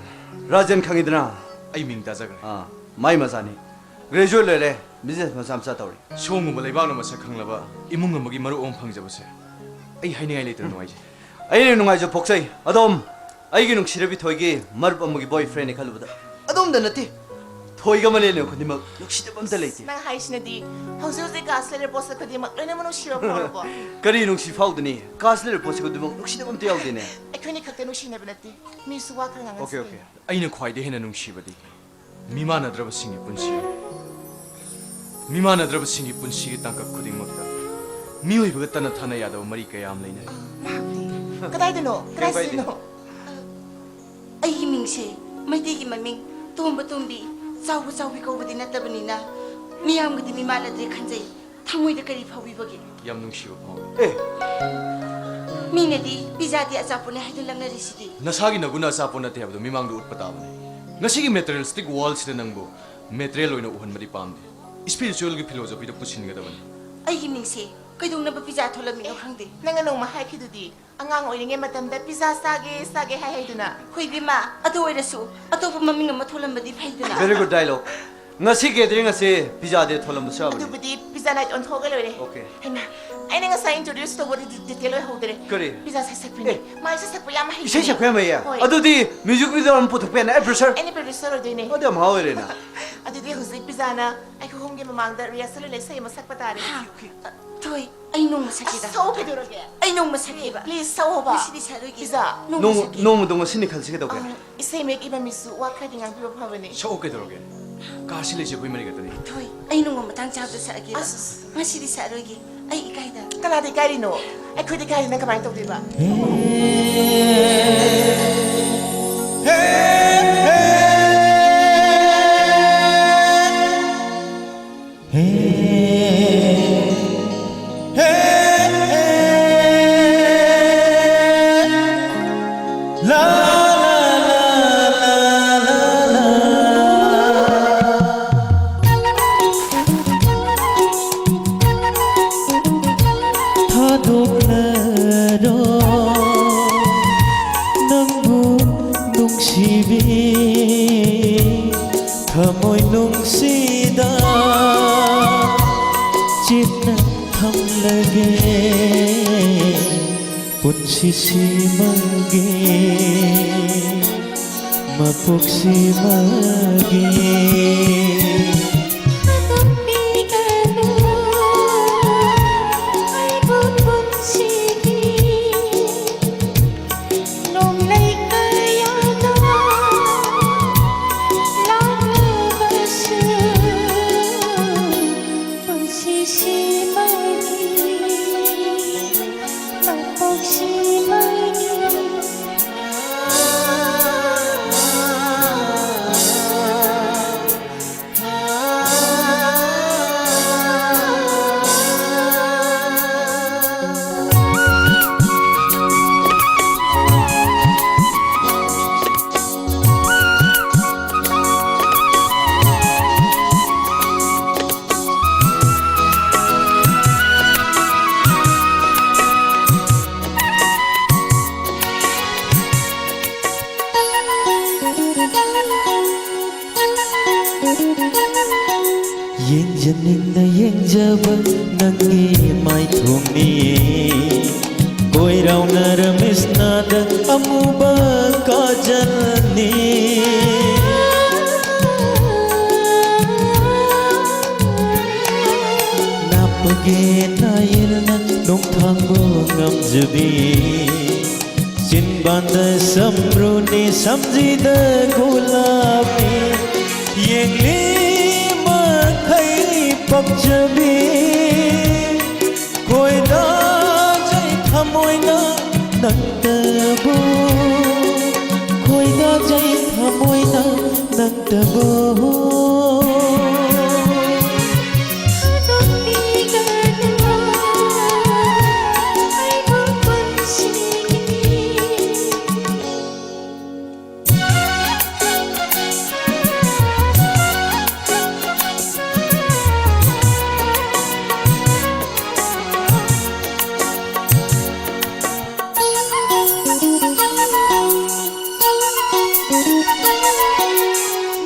ꯔꯥꯖꯦꯟ ꯈꯪꯉꯤꯗꯅ? ꯑꯩ ꯃꯤꯡ ꯇꯥꯖꯈ꯭ꯔꯦ꯫ ꯑꯥ, ꯃꯥꯏ ꯃꯆꯥꯅꯤ꯫ ꯒ꯭ꯔꯦꯖꯨꯑꯦꯠ ꯂꯣꯏꯔꯦ, ꯕꯤꯖꯤꯅꯦꯁ ꯃꯆꯥ ꯃꯆꯥ ꯇꯧꯔꯤ꯫ ꯁꯣꯝꯒꯨꯝꯕ ꯂꯩꯕꯥꯛꯅ ꯃꯁꯛ ꯈꯪꯂꯕ ꯏꯃꯨꯡ ꯑꯃꯒꯤ ꯃꯔꯨꯞ ꯑꯃ ꯐꯪꯖꯕꯁꯦ ꯑꯩ ꯍꯥꯏꯅꯤꯡꯉꯥꯏ ꯂꯩꯇꯅ ꯅꯨꯡꯉꯥꯏꯖꯩ꯫ ꯑꯩꯅ ꯅꯨꯡꯉꯥꯏꯖꯕ ꯄꯣꯛꯆꯩ꯫ ꯑꯗꯣꯝ, ꯑꯩꯒꯤ ꯅꯨꯡꯁꯤꯔꯕꯤ ꯊꯣꯏꯒꯤ ꯃꯔꯨꯞ ꯑꯃꯒꯤ ꯕꯣꯏ ꯐ꯭ꯔꯦꯟꯅꯤ ꯈꯜꯂꯨꯕꯗ꯫ ꯑꯗꯣꯝꯗ ꯅꯠꯇꯦ, ꯊꯣꯏꯒ ꯃꯂꯦꯟꯒ ꯈꯨꯗꯤꯡꯃꯛ ꯅꯨꯡꯁꯤꯗꯕ ꯑꯝꯇ ꯂꯩꯇꯦ꯫ ꯅꯪ ꯍꯥꯏꯁꯤꯅꯗꯤ ꯍꯧꯖꯤꯛ ꯍꯧꯖꯤꯛ ꯀꯥꯁ ꯂꯩꯔꯤꯕ ꯄꯣꯠꯁꯛ ꯈꯨꯗꯤꯡꯃꯛ ꯂꯣꯏꯅꯃꯛ ꯅꯨꯡꯁꯤꯕ ꯐꯥꯎꯔꯕꯣ? ꯀꯔꯤ ꯅꯨꯡꯁꯤ ꯐꯥꯎꯗꯅꯤ? ꯀꯥꯁ ꯂꯩꯔꯤꯕ ꯄꯣꯠꯁꯛ ꯈꯨꯗꯤꯡꯃꯛ ꯅꯨꯡꯁꯤꯗꯕ ꯑꯝꯇ ꯌꯥꯎꯗꯦꯅꯦ꯫ ꯑꯩꯈꯣꯏꯅꯤ ꯈꯛꯇ ꯅꯨꯡꯁꯤꯅꯕ ꯅꯠꯇꯦ, ꯃꯤꯁꯨ ꯋꯥ ꯈꯔ ꯑꯣꯀꯦ ꯉꯥꯡꯅꯁꯤ ꯑꯣꯀꯦ꯫ ꯑꯩꯅ ꯈ꯭ꯋꯥꯏꯗꯒꯤ ꯍꯦꯟꯅ ꯅꯨꯡꯁꯤꯕꯗꯤ ꯃꯤꯃꯥꯟꯅꯗ꯭ꯔꯕꯁꯤꯡꯒꯤ ꯄꯨꯟꯁꯤ, ꯃꯤꯃꯥꯟꯅꯗ꯭ꯔꯕꯁꯤꯡꯒꯤ ꯄꯨꯟꯁꯤꯒꯤ ꯇꯥꯡꯀꯛ ꯈꯨꯗꯤꯡꯃꯛꯇ ꯃꯤꯑꯣꯏꯕꯒ ꯇꯠꯅ ꯊꯥꯅ ꯌꯥꯗꯕ ꯃꯔꯤ ꯀꯌꯥ ꯑꯃ ꯂꯩꯅꯩ꯫ ꯃꯍꯥꯛꯇꯤ ꯀꯗꯥꯏꯗꯅꯣ? ꯀꯗꯥꯏ ꯀꯥꯏꯗꯦ꯫ ꯁꯤꯅꯣ? ꯑꯩꯒꯤ ꯃꯤꯡꯁꯦ ꯃꯩꯇꯩꯒꯤ ꯃꯃꯤꯡ ꯇꯣꯝꯕ ꯇꯣꯝꯕꯤ, ꯆꯥꯎꯕ ꯆꯥꯎꯕꯤ ꯀꯧꯕꯗꯤ ꯅꯠꯇꯕꯅꯤꯅ ꯃꯤꯌꯥꯝꯒꯗꯤ ꯃꯤꯃꯥꯟꯅꯗ꯭ꯔꯦ ꯈꯟꯖꯩ꯫ ꯊꯃꯣꯏꯗ ꯀꯔꯤ ꯐꯥꯎꯕꯤꯕꯒꯦ? ꯌꯥꯝ ꯅꯨꯡꯁꯤꯕ ꯐꯥꯎꯋꯦ꯫ ꯑꯦ, ꯃꯤꯅꯗꯤ ꯄꯤꯖꯥꯗꯤ ꯑꯆꯥꯄꯣꯠꯅꯦ ꯍꯥꯏꯗꯨꯅ ꯂꯪꯅꯔꯤꯁꯤꯗꯤ꯫ ꯅꯁꯥꯒꯤ ꯅꯒꯨꯟꯅ ꯑꯆꯥꯄꯣꯠ ꯅꯠꯇꯦ ꯍꯥꯏꯕꯗꯨ ꯃꯤꯃꯥꯡꯗ ꯎꯠꯄ ꯇꯥꯕꯅꯤ꯫ ꯉꯁꯤꯒꯤ materialistic worldꯁꯤꯗ ꯅꯪꯕꯨ material ꯑꯣꯏꯅ ꯎꯍꯟꯕꯗꯤ ꯄꯥꯝꯗꯦ꯫ Spiritualꯒꯤ philosophyꯗ ꯄꯨꯁꯤꯟꯒꯗꯕꯅꯤ꯫ ꯑꯩꯒꯤ ꯃꯤꯡꯁꯦ ꯀꯩꯗꯧꯅꯕ ꯄꯤꯖꯥ ꯊꯣꯂꯝꯃꯤꯅꯣ ꯈꯪꯗꯦ꯫ ꯅꯪꯅ ꯅꯣꯡꯃ ꯍꯥꯏꯈꯤꯗꯨꯗꯤ ꯑꯉꯥꯡ ꯑꯣꯏꯔꯤꯉꯩ ꯃꯇꯝꯗ ꯄꯤꯖꯥ ꯆꯥꯒꯦ ꯆꯥꯒꯦ ꯍꯥꯏ ꯍꯥꯏꯗꯨꯅ꯫ ꯍꯣꯏ ꯏꯕꯦꯝꯃ, ꯑꯗꯨ ꯑꯣꯏꯔꯁꯨ ꯑꯇꯣꯞꯄ ꯃꯃꯤꯡ ꯑꯃ ꯊꯣꯂꯝꯕꯗꯤ ꯐꯩꯗꯅ꯫ Very good dialogue꯫ ꯉꯁꯤ gathering ꯑꯁꯤ pizza day ꯊꯣꯂꯝꯕꯁꯨ ꯌꯥꯕꯅꯤ꯫ ꯑꯗꯨꯕꯨꯗꯤ pizza night ꯑꯣꯟꯊꯣꯛꯑꯒ ꯂꯣꯏꯔꯦ꯫ Okay꯫ ꯍꯩꯃꯥ, ꯑꯩꯅ ꯉꯁꯥꯏ introduce ꯇꯧꯕꯗꯤ detail ꯑꯣꯏꯍꯧꯗ꯭ꯔꯦ꯫ ꯀꯔꯤ? Pizza ꯁꯩꯁꯛꯄꯤꯅꯦ꯫ ꯑꯦ꯫ ꯃꯥ ꯏꯁꯩ ꯁꯛꯄ ꯌꯥꯝ ꯍꯩ꯫ ꯏꯁꯩ ꯁꯛꯄ ꯌꯥꯝ ꯍꯩꯌꯦ? ꯍꯣꯏ꯫ ꯑꯗꯨꯗꯤ music video ꯑꯃ ꯄꯨꯊꯣꯛꯄ ꯌꯥꯅꯤ꯫ ꯑꯩ producer꯫ ꯑꯩꯅ producer ꯑꯣꯏꯗꯣꯏꯅꯦ꯫ ꯑꯗꯨ ꯌꯥꯝ ꯍꯥꯎ ꯑꯣꯏꯔꯦꯅ꯫ ꯑꯗꯨꯗꯤ ꯍꯧꯖꯤꯛ ꯄꯤꯖꯥꯅ ꯑꯩꯈꯣꯏ ꯑꯍꯨꯝꯒꯤ ꯃꯃꯥꯡꯗ rehearsal ꯑꯣꯏꯅ ꯏꯁꯩ ꯑꯃ ꯁꯛꯄ ꯇꯥꯔꯦ꯫ ꯊꯣꯏ, ꯑꯩ ꯅꯣꯡꯃ ꯁꯛꯀꯦꯗ꯫ ꯁꯛꯑꯣ ꯀꯩꯗꯧꯔꯒꯦ? ꯑꯩ ꯅꯣꯡꯃ ꯁꯛꯀꯦꯕ꯫ Please ꯁꯛꯑꯣꯕ꯫ ꯉꯁꯤꯗꯤ ꯁꯛꯑꯔꯣꯏꯒꯦ꯫ ꯄꯤꯖꯥ꯫ ꯅꯣꯡꯃ ꯅꯣꯡꯃ ꯁꯛꯀꯦ꯫ ꯅꯣꯡꯃꯗꯣ ꯉꯁꯤꯅꯤ ꯈꯜꯂꯁꯤ ꯀꯩꯗꯧꯒꯦ? ꯑ, ꯏꯁꯩ ꯃꯌꯦꯛ ꯏꯕ ꯃꯤꯁꯨ ꯋꯥ ꯈꯔꯗꯤ ꯉꯥꯡꯕꯤꯕ ꯐꯕꯅꯦ꯫ ꯁꯛꯑꯣ ꯀꯩꯗꯧꯔꯒꯦ? ꯀꯥꯁꯤ ꯂꯩꯁꯦ ꯑꯩꯈꯣꯏ ꯃꯔꯤ ꯈꯛꯇꯅꯤ꯫ ꯊꯣꯏ, ꯑꯩ ꯅꯣꯡꯃ ꯃꯇꯥꯡ ꯆꯥꯕꯗ ꯁꯛꯑꯒꯦꯕ꯫ ꯑꯁ꯫ ꯉꯁꯤꯗꯤ ꯁꯛꯑꯔꯣꯏꯒꯦ꯫ ꯑꯩ ꯏꯀꯥꯏꯗ꯫ ꯀꯅꯥꯗ ꯏꯀꯥꯏꯔꯤꯅꯣ? ꯑꯩꯈꯣꯏꯗꯤ ꯏꯀꯥꯏꯔꯤ, ꯅꯪ ꯀꯃꯥꯏꯅ ꯇꯧꯗꯣꯏꯕ? ꯊꯥꯗꯣꯛꯂꯔꯣ ꯅꯪꯕꯨ ꯅꯨꯡꯁꯤꯕꯤ, ꯊꯃꯣꯏ ꯅꯨꯡꯁꯤꯗ ꯆꯦꯠꯅ ꯊꯝꯂꯒꯦ ꯄꯨꯟꯁꯤꯁꯤꯃꯒꯤ꯫ ꯃꯄꯣꯛꯁꯤꯃꯒꯤ ꯊꯥꯗꯣꯛꯄꯤꯒꯅꯨ ꯑꯩꯕꯨ ꯄꯨꯟꯁꯤꯒꯤ ꯅꯣꯡꯂꯩ ꯀꯌꯥꯅ ꯂꯥꯛꯂꯕꯁꯨ ꯄꯨꯟꯁꯤꯁꯤꯃꯒꯤ ꯃꯄꯣꯛꯁꯤꯃꯒꯤ ꯌꯦꯡꯖꯅꯤꯡꯅ ꯌꯦꯡꯖꯕ ꯅꯪꯒꯤ ꯃꯥꯏꯊꯣꯡꯅꯤ꯫ ꯀꯣꯏꯔꯥꯎꯅꯔ ꯃꯤꯠꯁꯅꯥꯗ ꯑꯃꯨꯕ ꯀꯥꯖꯜꯅꯤ꯫ ꯅꯥꯞꯄꯒꯦ ꯅꯥꯌꯦꯜꯅ ꯅꯣꯡꯊꯥꯡꯕꯨ ꯉꯝꯖꯕꯤ꯫ ꯆꯤꯟꯕꯥꯟꯗ ꯁꯝꯕ꯭ꯔꯨꯅꯤ ꯁꯝꯖꯤꯗ ꯒꯨꯂꯥꯞꯅꯤ꯫ ꯌꯦꯡꯂꯤ ꯃꯈꯩ ꯄꯛꯆꯕꯤ꯫ ꯈꯣꯏꯗꯥꯖꯩ ꯊꯃꯣꯏꯅ ꯅꯪꯇꯕꯨ꯫ ꯈꯣꯏꯗꯥꯖꯩ ꯊꯃꯣꯏꯅ ꯅꯪꯇꯕꯨ꯫ ꯊꯥꯗꯣꯛꯄꯤꯒꯅꯨ ꯑꯩꯕꯨ ꯄꯨꯟꯁꯤꯒꯤ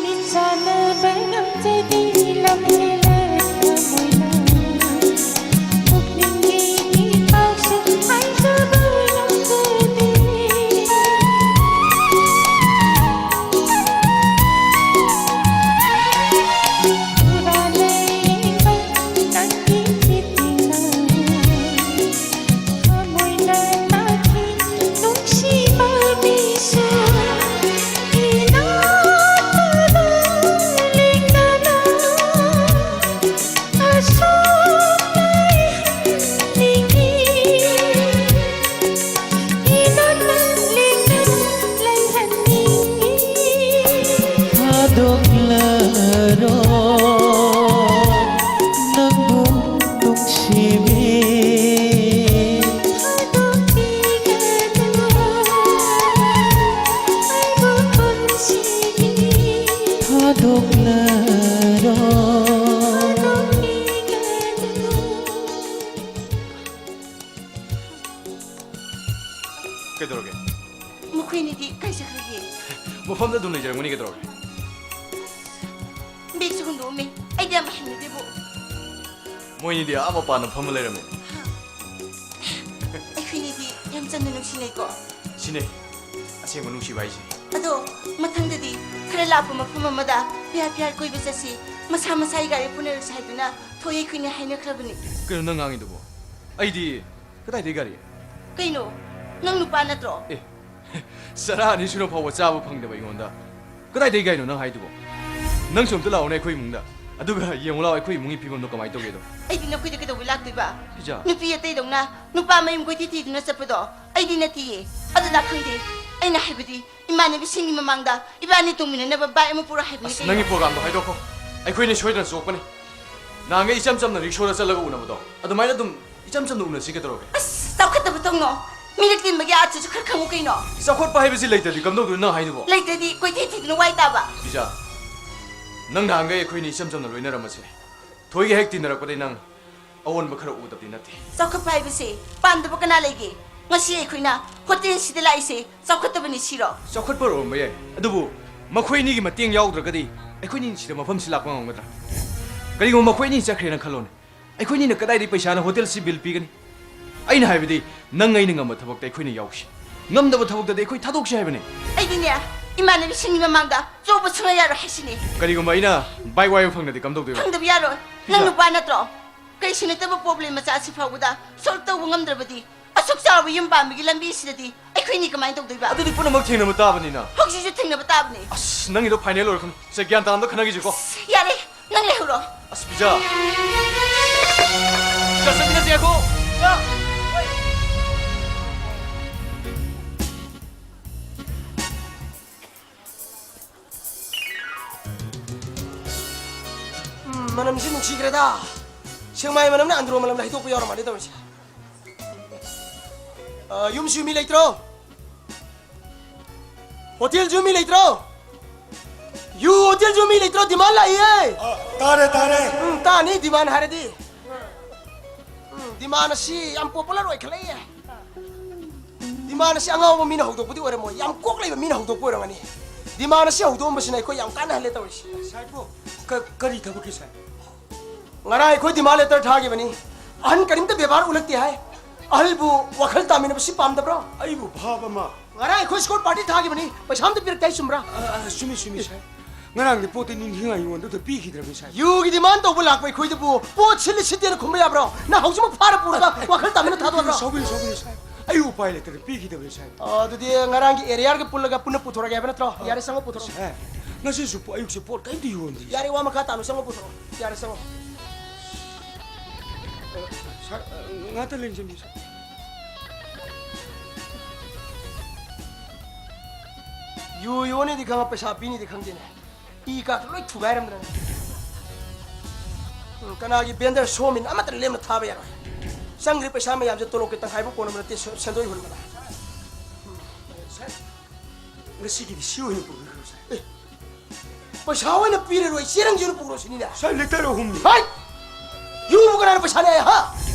ꯃꯤꯠ ꯆꯥꯟꯅ ꯃꯐꯝꯗ ꯑꯗꯨꯝ ꯂꯩꯖꯔꯝꯒꯅꯤ, ꯀꯩꯗꯧꯔꯒꯦ? ꯕꯦꯒꯁꯨ ꯍꯨꯟꯗꯣꯛꯑꯝꯃꯦ꯫ ꯑꯩꯗꯤ ꯌꯥꯝ ꯍꯩꯅꯗꯦꯕꯣ꯫ ꯃꯣꯏꯅꯤꯗꯤ ꯑꯥ ꯃꯄꯥꯟꯗ ꯐꯝꯃ ꯂꯩꯔꯝꯃꯦ꯫ ꯑꯩꯈꯣꯏꯅꯤꯗꯤ ꯌꯥꯝ ꯆꯝꯅ ꯅꯨꯡꯁꯤꯅꯩꯀꯣ꯫ ꯁꯤꯅꯦ ꯑꯁꯦꯡꯕ ꯅꯨꯡꯁꯤꯕ ꯍꯥꯏꯁꯦ꯫ ꯑꯗꯣ ꯃꯊꯪꯗꯗꯤ ꯈꯔ ꯂꯥꯞꯄ ꯃꯐꯝ ꯑꯃꯗ ꯄꯤꯌꯥꯔ ꯄꯤꯌꯥꯔ ꯀꯣꯏꯕ ꯆꯠꯁꯤ꯫ ꯃꯁꯥ ꯃꯁꯥꯒꯤ ꯒꯥꯔꯤ ꯄꯨꯅꯔꯁꯤ ꯍꯥꯏꯗꯨꯅ ꯊꯣꯏ ꯑꯩꯈꯣꯏꯅꯤ ꯍꯥꯏꯅꯈ꯭ꯔꯕꯅꯤ꯫ ꯀꯩꯅꯣ ꯅꯪ ꯉꯥꯡꯉꯤꯗꯨꯕꯣ? ꯑꯩꯗꯤ ꯀꯗꯥꯏꯗꯒꯤ ꯒꯥꯔꯤ? ꯀꯩꯅꯣ? ꯅꯪ ꯅꯨꯄꯥ ꯅꯠꯇ꯭ꯔꯣ? ꯑꯦ, ꯆꯔꯥ ꯑꯅꯤ ꯁꯨꯅ ꯐꯥꯎꯕ ꯆꯥꯕ ꯐꯪꯗꯕ ꯑꯩꯉꯣꯟꯗ ꯀꯗꯥꯏꯗꯒꯤ ꯒꯥꯔꯤꯅꯣ ꯅꯪ ꯍꯥꯏꯗꯨꯕꯣ? ꯅꯪꯁꯨ ꯑꯝꯇ ꯂꯥꯛꯑꯣꯅꯦ ꯑꯩꯈꯣꯏ ꯏꯃꯨꯡꯗ, ꯑꯗꯨꯒ ꯌꯦꯡꯉꯨ ꯂꯥꯛꯑꯣ ꯑꯩꯈꯣꯏ ꯏꯃꯨꯡꯒꯤ ꯐꯤꯕꯝꯗꯣ ꯀꯃꯥꯏꯅ ꯇꯧꯒꯦꯗꯣ꯫ ꯑꯩꯗꯤ ꯅꯈꯣꯏꯗ ꯀꯩꯗꯧꯕꯩ ꯂꯥꯛꯇꯣꯏꯕ? ꯏꯆꯥ꯫ ꯅꯨꯄꯤ ꯑꯇꯩꯗꯧꯅ ꯅꯨꯄꯥ ꯃꯌꯨꯝ ꯀꯣꯏꯊꯤ ꯊꯤꯗꯨꯅ ꯆꯠꯄꯗꯣ ꯑꯩꯗꯤ ꯅꯠꯇꯤꯌꯦ꯫ ꯑꯗꯨꯅ ꯈꯪꯗꯦ, ꯑꯩꯅ ꯍꯥꯏꯕꯗꯤ ꯏꯃꯥꯟꯅꯕꯤꯁꯤꯡꯒꯤ ꯃꯃꯥꯡꯗ ꯏꯕꯥꯅꯤ ꯇꯣꯡꯃꯤꯟꯅꯅꯕ ꯕꯥꯏꯛ ꯑꯃ ꯄꯨꯔꯛꯑꯣ ꯍꯥꯏꯕꯅꯤ ꯑꯁ, ꯀꯩꯅꯣ꯫ ꯅꯪꯒꯤ ꯄ꯭ꯔꯣꯒꯥꯝꯗꯣ ꯍꯥꯏꯗꯣꯛꯈꯣ꯫ ꯑꯩꯈꯣꯏꯅ ꯁꯣꯏꯗꯅ ꯆꯣꯞꯀꯅꯤ꯫ ꯅꯍꯥꯟꯒꯩ ꯏꯆꯝ ꯆꯝꯅ ꯔꯤꯛꯁꯣꯗ ꯆꯠꯂꯒ ꯎꯅꯕꯗꯣ, ꯑꯗꯨꯃꯥꯏꯅ ꯑꯗꯨꯝ ꯏꯆꯝ ꯆꯝꯅ ꯎꯅꯁꯤ ꯀꯩꯗꯧꯔꯒꯦ? ꯑꯁ, ꯆꯥꯎꯈꯠꯇꯕ ꯇꯧꯅꯣ꯫ ꯃꯤꯔꯛ ꯇꯤꯟꯕꯒꯤ ꯑꯥꯔꯊꯁꯨ ꯈꯔ ꯈꯪꯉꯨ ꯀꯩꯅꯣ꯫ ꯆꯥꯎꯈꯠꯄ ꯍꯥꯏꯕꯁꯤ ꯂꯩꯇ꯭ꯔꯗꯤ ꯀꯝꯗꯧꯗꯣꯏꯅꯣ ꯅꯪ ꯍꯥꯏꯗꯨꯕꯣ? ꯂꯩꯇ꯭ꯔꯗꯤ ꯀꯣꯏꯊꯤ ꯊꯤꯗꯨꯅ ꯋꯥꯏ ꯇꯥꯕ꯫ ꯏꯆꯥ, ꯅꯪ ꯅꯍꯥꯟꯒꯩ ꯑꯩꯈꯣꯏꯅꯤ ꯏꯆꯝ ꯆꯝꯅ ꯂꯣꯏꯅꯔꯝꯃꯁꯦ꯫ ꯊꯣꯏꯒ ꯍꯦꯛ ꯇꯤꯟꯅꯔꯛꯄꯗꯩ ꯅꯪ ꯑꯑꯣꯟꯕ ꯈꯔ ꯎꯗꯕꯗꯤ ꯅꯠꯇꯦ꯫ ꯆꯥꯎꯈꯠꯄ ꯍꯥꯏꯕꯁꯦ ꯄꯥꯝꯗꯕ ꯀꯅꯥ ꯂꯩꯒꯦ? ꯉꯁꯤ ꯑꯩꯈꯣꯏꯅ ꯍꯣꯇꯦꯜꯁꯤꯗ ꯂꯥꯛꯏꯁꯦ ꯆꯥꯎꯈꯠꯇꯕꯅꯤ ꯁꯤꯔꯣ? ꯆꯥꯎꯈꯠꯄ ꯑꯣꯏꯔꯝꯕ ꯌꯥꯏ, ꯑꯗꯨꯕꯨ ꯃꯈꯣꯏ ꯑꯅꯤꯒꯤ ꯃꯇꯦꯡ ꯌꯥꯎꯗ꯭ꯔꯒꯗꯤ ꯑꯩꯈꯣꯏꯅꯤ ꯁꯤꯗ ꯃꯐꯝꯁꯤ ꯂꯥꯛꯄ ꯉꯝꯒꯗ꯭ꯔꯥ? ꯀꯔꯤꯒꯨꯝꯕ ꯃꯈꯣꯏ ꯑꯅꯤ ꯆꯠꯈ꯭ꯔꯦꯅ ꯈꯜꯂꯣꯅꯦ, ꯑꯩꯈꯣꯏꯅꯤꯅ ꯀꯗꯥꯏꯗꯒꯤ ꯄꯩꯁꯥꯅ ꯍꯣꯇꯦꯜꯁꯤ ꯕꯤꯜ ꯄꯤꯒꯅꯤ? ꯑꯩꯅ ꯍꯥꯏꯕꯗꯤ, ꯅꯪ ꯑꯩꯅ ꯉꯝꯕ ꯊꯕꯛꯇ ꯑꯩꯈꯣꯏꯅ ꯌꯥꯎꯁꯤ, ꯉꯝꯗꯕ ꯊꯕꯛꯇꯗꯤ ꯑꯩꯈꯣꯏ ꯊꯥꯗꯣꯛꯁꯤ ꯍꯥꯏꯕꯅꯤ꯫ ꯑꯩꯗꯤꯅꯦ, ꯏꯃꯥꯟꯅꯕꯤꯁꯤꯡꯒꯤ ꯃꯃꯥꯡꯗ ꯆꯣꯞꯄ ꯁꯨꯡꯌꯥ ꯌꯥꯔꯣꯏ ꯍꯥꯏꯁꯤꯅꯤ꯫ ꯀꯔꯤꯒꯨꯝꯕ ꯑꯩꯅ ꯕꯥꯏꯛ ꯋꯥꯏꯕ ꯐꯪꯗ꯭ꯔꯗꯤ ꯀꯝꯗꯧꯗꯣꯏꯕ? ꯐꯪꯗꯕ ꯌꯥꯔꯣꯏ꯫ ꯅꯪ ꯏꯆꯥ꯫ ꯅꯨꯄꯥ ꯅꯠꯇ꯭ꯔꯣ? ꯀꯩꯁꯨ ꯅꯠꯇꯕ ꯄ꯭ꯔꯣꯕ꯭ꯂꯦꯝ ꯃꯆꯥ ꯑꯁꯤ ꯐꯥꯎꯕꯗ ꯁꯣꯜꯕ ꯇꯧꯕ ꯉꯝꯗ꯭ꯔꯕꯗꯤ ꯑꯁꯨꯛ ꯆꯥꯎꯔꯕ ꯌꯨꯝ ꯄꯥꯟꯕꯒꯤ ꯂꯝꯕꯤꯁꯤꯗꯗꯤ ꯑꯩꯈꯣꯏꯅꯤ ꯀꯃꯥꯏꯅ ꯇꯧꯗꯣꯏꯕ? ꯑꯗꯨꯗꯤ ꯄꯨꯝꯅꯃꯛ ꯊꯦꯡꯅꯕ ꯇꯥꯕꯅꯤꯅ꯫ ꯍꯧꯖꯤꯛꯁꯨ ꯊꯦꯡꯅꯕ ꯇꯥꯕꯅꯤ꯫ ꯑꯁ, ꯅꯪꯒꯤꯗꯣ ꯐꯥꯏꯅꯦꯜ ꯑꯣꯏꯔꯛꯀꯅꯨ꯫ ꯁꯦ, ꯒ꯭ꯌꯥꯟ ꯇꯥꯅ ꯑꯝꯇ ꯈꯟꯅꯈꯤꯁꯤꯀꯣ꯫ ꯌꯥꯔꯦ, ꯅꯪ ꯂꯩꯍꯧꯔꯣ꯫ ꯑꯁ, ꯄꯤꯖꯥ꯫ ꯄꯤꯖꯥ, ꯆꯠꯃꯤꯟꯅꯁꯦ, ꯉꯥꯏꯈꯣ꯫ ꯄꯤꯖꯥ꯫ ꯎꯝ, ꯃꯅꯝꯁꯤ ꯅꯨꯡꯁꯤꯈ꯭ꯔꯦꯗ꯫ ꯁꯦꯛꯃꯥꯏ ꯃꯅꯝꯅ ꯑꯟꯗ꯭ꯔꯣ ꯃꯅꯝꯗ ꯍꯩꯗꯣꯛꯄ ꯌꯥꯎꯔ ꯃꯥꯜꯂꯦ ꯇꯧꯔꯤꯁꯦ꯫ ꯑ, ꯌꯨꯝꯁꯨ ꯃꯤ ꯂꯩꯇ꯭ꯔꯣ? ꯍꯣꯇꯦꯜꯁꯨ ꯃꯤ ꯂꯩꯇ꯭ꯔꯣ? ꯌꯨ ꯍꯣꯇꯦꯜꯁꯨ ꯃꯤ ꯂꯩꯇ꯭ꯔꯣ? ꯗꯤꯃꯥꯟ ꯂꯥꯛꯏꯌꯦ꯫ ꯑ, ꯇꯥꯔꯦ, ꯇꯥꯔꯦ꯫ ꯎꯝ, ꯇꯥꯅꯤ ꯗꯤꯃꯥꯟ ꯍꯥꯏꯔꯗꯤ꯫ ꯎꯝ, ꯗꯤꯃꯥꯟ ꯑꯁꯤ ꯌꯥꯝ ꯄꯣꯄꯨꯂꯔ ꯑꯣꯏꯈꯠꯂꯛꯏꯌꯦ꯫ ꯗꯤꯃꯥꯟ ꯑꯁꯤ ꯑꯉꯥꯎꯕ ꯃꯤꯅ ꯍꯧꯗꯣꯛꯄꯗꯤ ꯑꯣꯏꯔꯝꯃꯣꯏ, ꯌꯥꯝ ꯀꯣꯛ ꯂꯩꯕ ꯃꯤꯅ ꯍꯧꯗꯣꯛꯄ ꯑꯣꯏꯔꯝꯒꯅꯤ꯫ Demand ꯑꯁꯤ ꯍꯧꯗꯣꯛꯑꯝꯕꯁꯤꯅ ꯑꯩꯈꯣꯏ ꯌꯥꯝ ꯀꯥꯟꯅꯍꯜꯂꯦ ꯇꯧꯔꯤꯁꯤ꯫ ꯁꯥꯍꯦꯕꯄꯨ, ꯀ-, ꯀꯔꯤ ꯊꯕꯛꯀꯤ ꯁꯥꯍꯦꯕ? ꯉꯔꯥꯡ ꯑꯩꯈꯣꯏ demand letter ꯊꯥꯈꯤꯕꯅꯤ꯫ ꯑꯍꯟ ꯀꯔꯤꯝꯇ ꯕꯦꯕꯥꯔ ꯎꯠꯂꯛꯇꯦ ꯍꯥꯏ꯫ ꯑꯍꯜꯕꯨ ꯋꯥꯈꯜ ꯇꯥꯃꯤꯟꯅꯕꯁꯤ ꯄꯥꯝꯗꯕ꯭ꯔꯣ? ꯑꯩꯕꯨ ꯚꯥꯞ ꯑꯃ꯫ ꯉꯔꯥꯡ ꯑꯩꯈꯣꯏ escort party ꯊꯥꯈꯤꯕꯅꯤ꯫ ꯄꯩꯁꯥ ꯑꯝꯇ ꯄꯤꯔꯛꯇꯦ ꯍꯥꯏ, ꯆꯨꯝꯕ꯭ꯔꯥ? ꯑ, ꯑ, ꯆꯨꯝꯃꯤ, ꯆꯨꯝꯃꯤ, ꯁꯥꯍꯦꯕ꯫ ꯉꯔꯥꯡꯗꯤ ꯄꯣꯠꯇꯤ ꯅꯤꯡꯊꯤꯅ ꯑꯩꯉꯣꯟꯗ ꯑꯝꯇ ꯄꯤꯈꯤꯗ꯭ꯔꯕꯅꯤ, ꯁꯥꯍꯦꯕ꯫ ꯌꯨꯒꯤ demand ꯇꯧꯕ ꯂꯥꯛꯄ ꯑꯩꯈꯣꯏꯗꯕꯨ ꯄꯣꯠ ꯁꯤꯠꯂꯤ ꯁꯤꯠꯇꯦꯅ ꯈꯨꯝꯕ ꯌꯥꯕ꯭ꯔꯣ? ꯅꯪ ꯍꯧꯖꯤꯛꯃꯛ ꯐꯥꯔ ꯄꯨꯔꯒ ꯋꯥꯈꯜ ꯇꯥꯃꯤꯟꯅ ꯊꯥꯗꯣꯛꯑꯣ ꯍꯥꯏꯕ꯭ꯔꯣ? ꯁꯥꯎꯕꯤꯅꯨ, ꯁꯥꯎꯕꯤꯅꯨ, ꯁꯥꯍꯦꯕ꯫ ꯑꯩ ꯎꯄꯥꯏ ꯂꯩꯇꯅ ꯄꯤꯈꯤꯗꯕꯅꯤ, ꯁꯥꯍꯦꯕ꯫ ꯑ, ꯑꯗꯨꯗꯤ ꯉꯔꯥꯡꯒꯤ arrear ꯒ ꯄꯨꯜꯂꯒ ꯄꯨꯟꯅ ꯄꯨꯊꯣꯔꯛꯑꯒꯦ ꯍꯥꯏꯕ ꯅꯠꯇ꯭ꯔꯣ? ꯌꯥꯔꯦ, ꯆꯪꯉꯣ, ꯄꯨꯊꯣꯔꯛꯑꯣ꯫ ꯁꯥꯍꯦꯕ, ꯉꯁꯤꯁꯨ ꯄꯣ-, ꯑꯌꯨꯛꯁꯦ ꯄꯣꯠ ꯀꯔꯤꯝꯇ ꯌꯣꯟꯗ꯭ꯔꯤ꯫ ꯌꯥꯔꯦ, ꯋꯥ ꯃꯈꯥ ꯇꯥꯅꯨ, ꯆꯪꯉꯣ, ꯄꯨꯊꯣꯔꯛꯑꯣ꯫ ꯌꯥꯔꯦ, ꯆꯪꯉꯣ꯫ ꯑ, ꯁꯥꯔ, ꯑ, ꯉꯥꯛꯇ ꯂꯦꯡꯖꯟꯕꯤꯌꯨ, ꯁꯥꯔ꯫ ꯌꯨ ꯌꯣꯟꯅꯤꯗꯤ ꯈꯪꯉ ꯄꯩꯁꯥ ꯄꯤꯅꯤꯗꯤ ꯈꯪꯗꯦꯅꯦ꯫ ꯏ ꯀꯥꯔꯗ ꯂꯣꯏ ꯊꯨꯒꯥꯏꯔꯝꯗꯅ꯫ ꯎꯝ, ꯀꯅꯥꯒꯤ vendor ꯁꯣꯃꯤꯟ ꯑꯃꯠꯇ ꯂꯦꯝꯅ ꯊꯥꯕ ꯌꯥꯔꯣꯏ꯫ ꯆꯪꯈ꯭ꯔꯤ ꯄꯩꯁꯥ ꯃꯌꯥꯝꯁꯦ ꯇꯣꯂꯣꯞꯀꯤ ꯇꯪꯈꯥꯏꯐꯥꯎ ꯀꯣꯟꯅꯕ ꯅꯠꯇꯦ, ꯁꯦ-, ꯁꯦꯟꯗꯣꯏ ꯍꯨꯟꯕꯗ꯫ ꯎꯝ, ꯁꯥꯔ, ꯉꯁꯤꯒꯤꯗꯤ ꯁꯤ ꯑꯣꯏꯅ ꯄꯨꯕꯤꯈ꯭ꯔꯣ, ꯁꯥꯔ꯫ ꯑꯦ, ꯄꯩꯁꯥ ꯑꯣꯏꯅ ꯄꯤꯔꯔꯣꯏ, ꯆꯦꯔꯪꯁꯦ ꯑꯣꯏꯅ ꯄꯨꯈ꯭ꯔꯣ ꯁꯤꯅꯤꯅꯦ꯫ ꯁꯥꯔ, litre ꯑꯍꯨꯝꯅꯤ꯫ ꯍꯥꯏ! ꯌꯨꯕꯨ ꯀꯅꯥꯅ ꯄꯩꯁꯥꯅꯦ ꯍꯥꯏ, ꯍꯥ?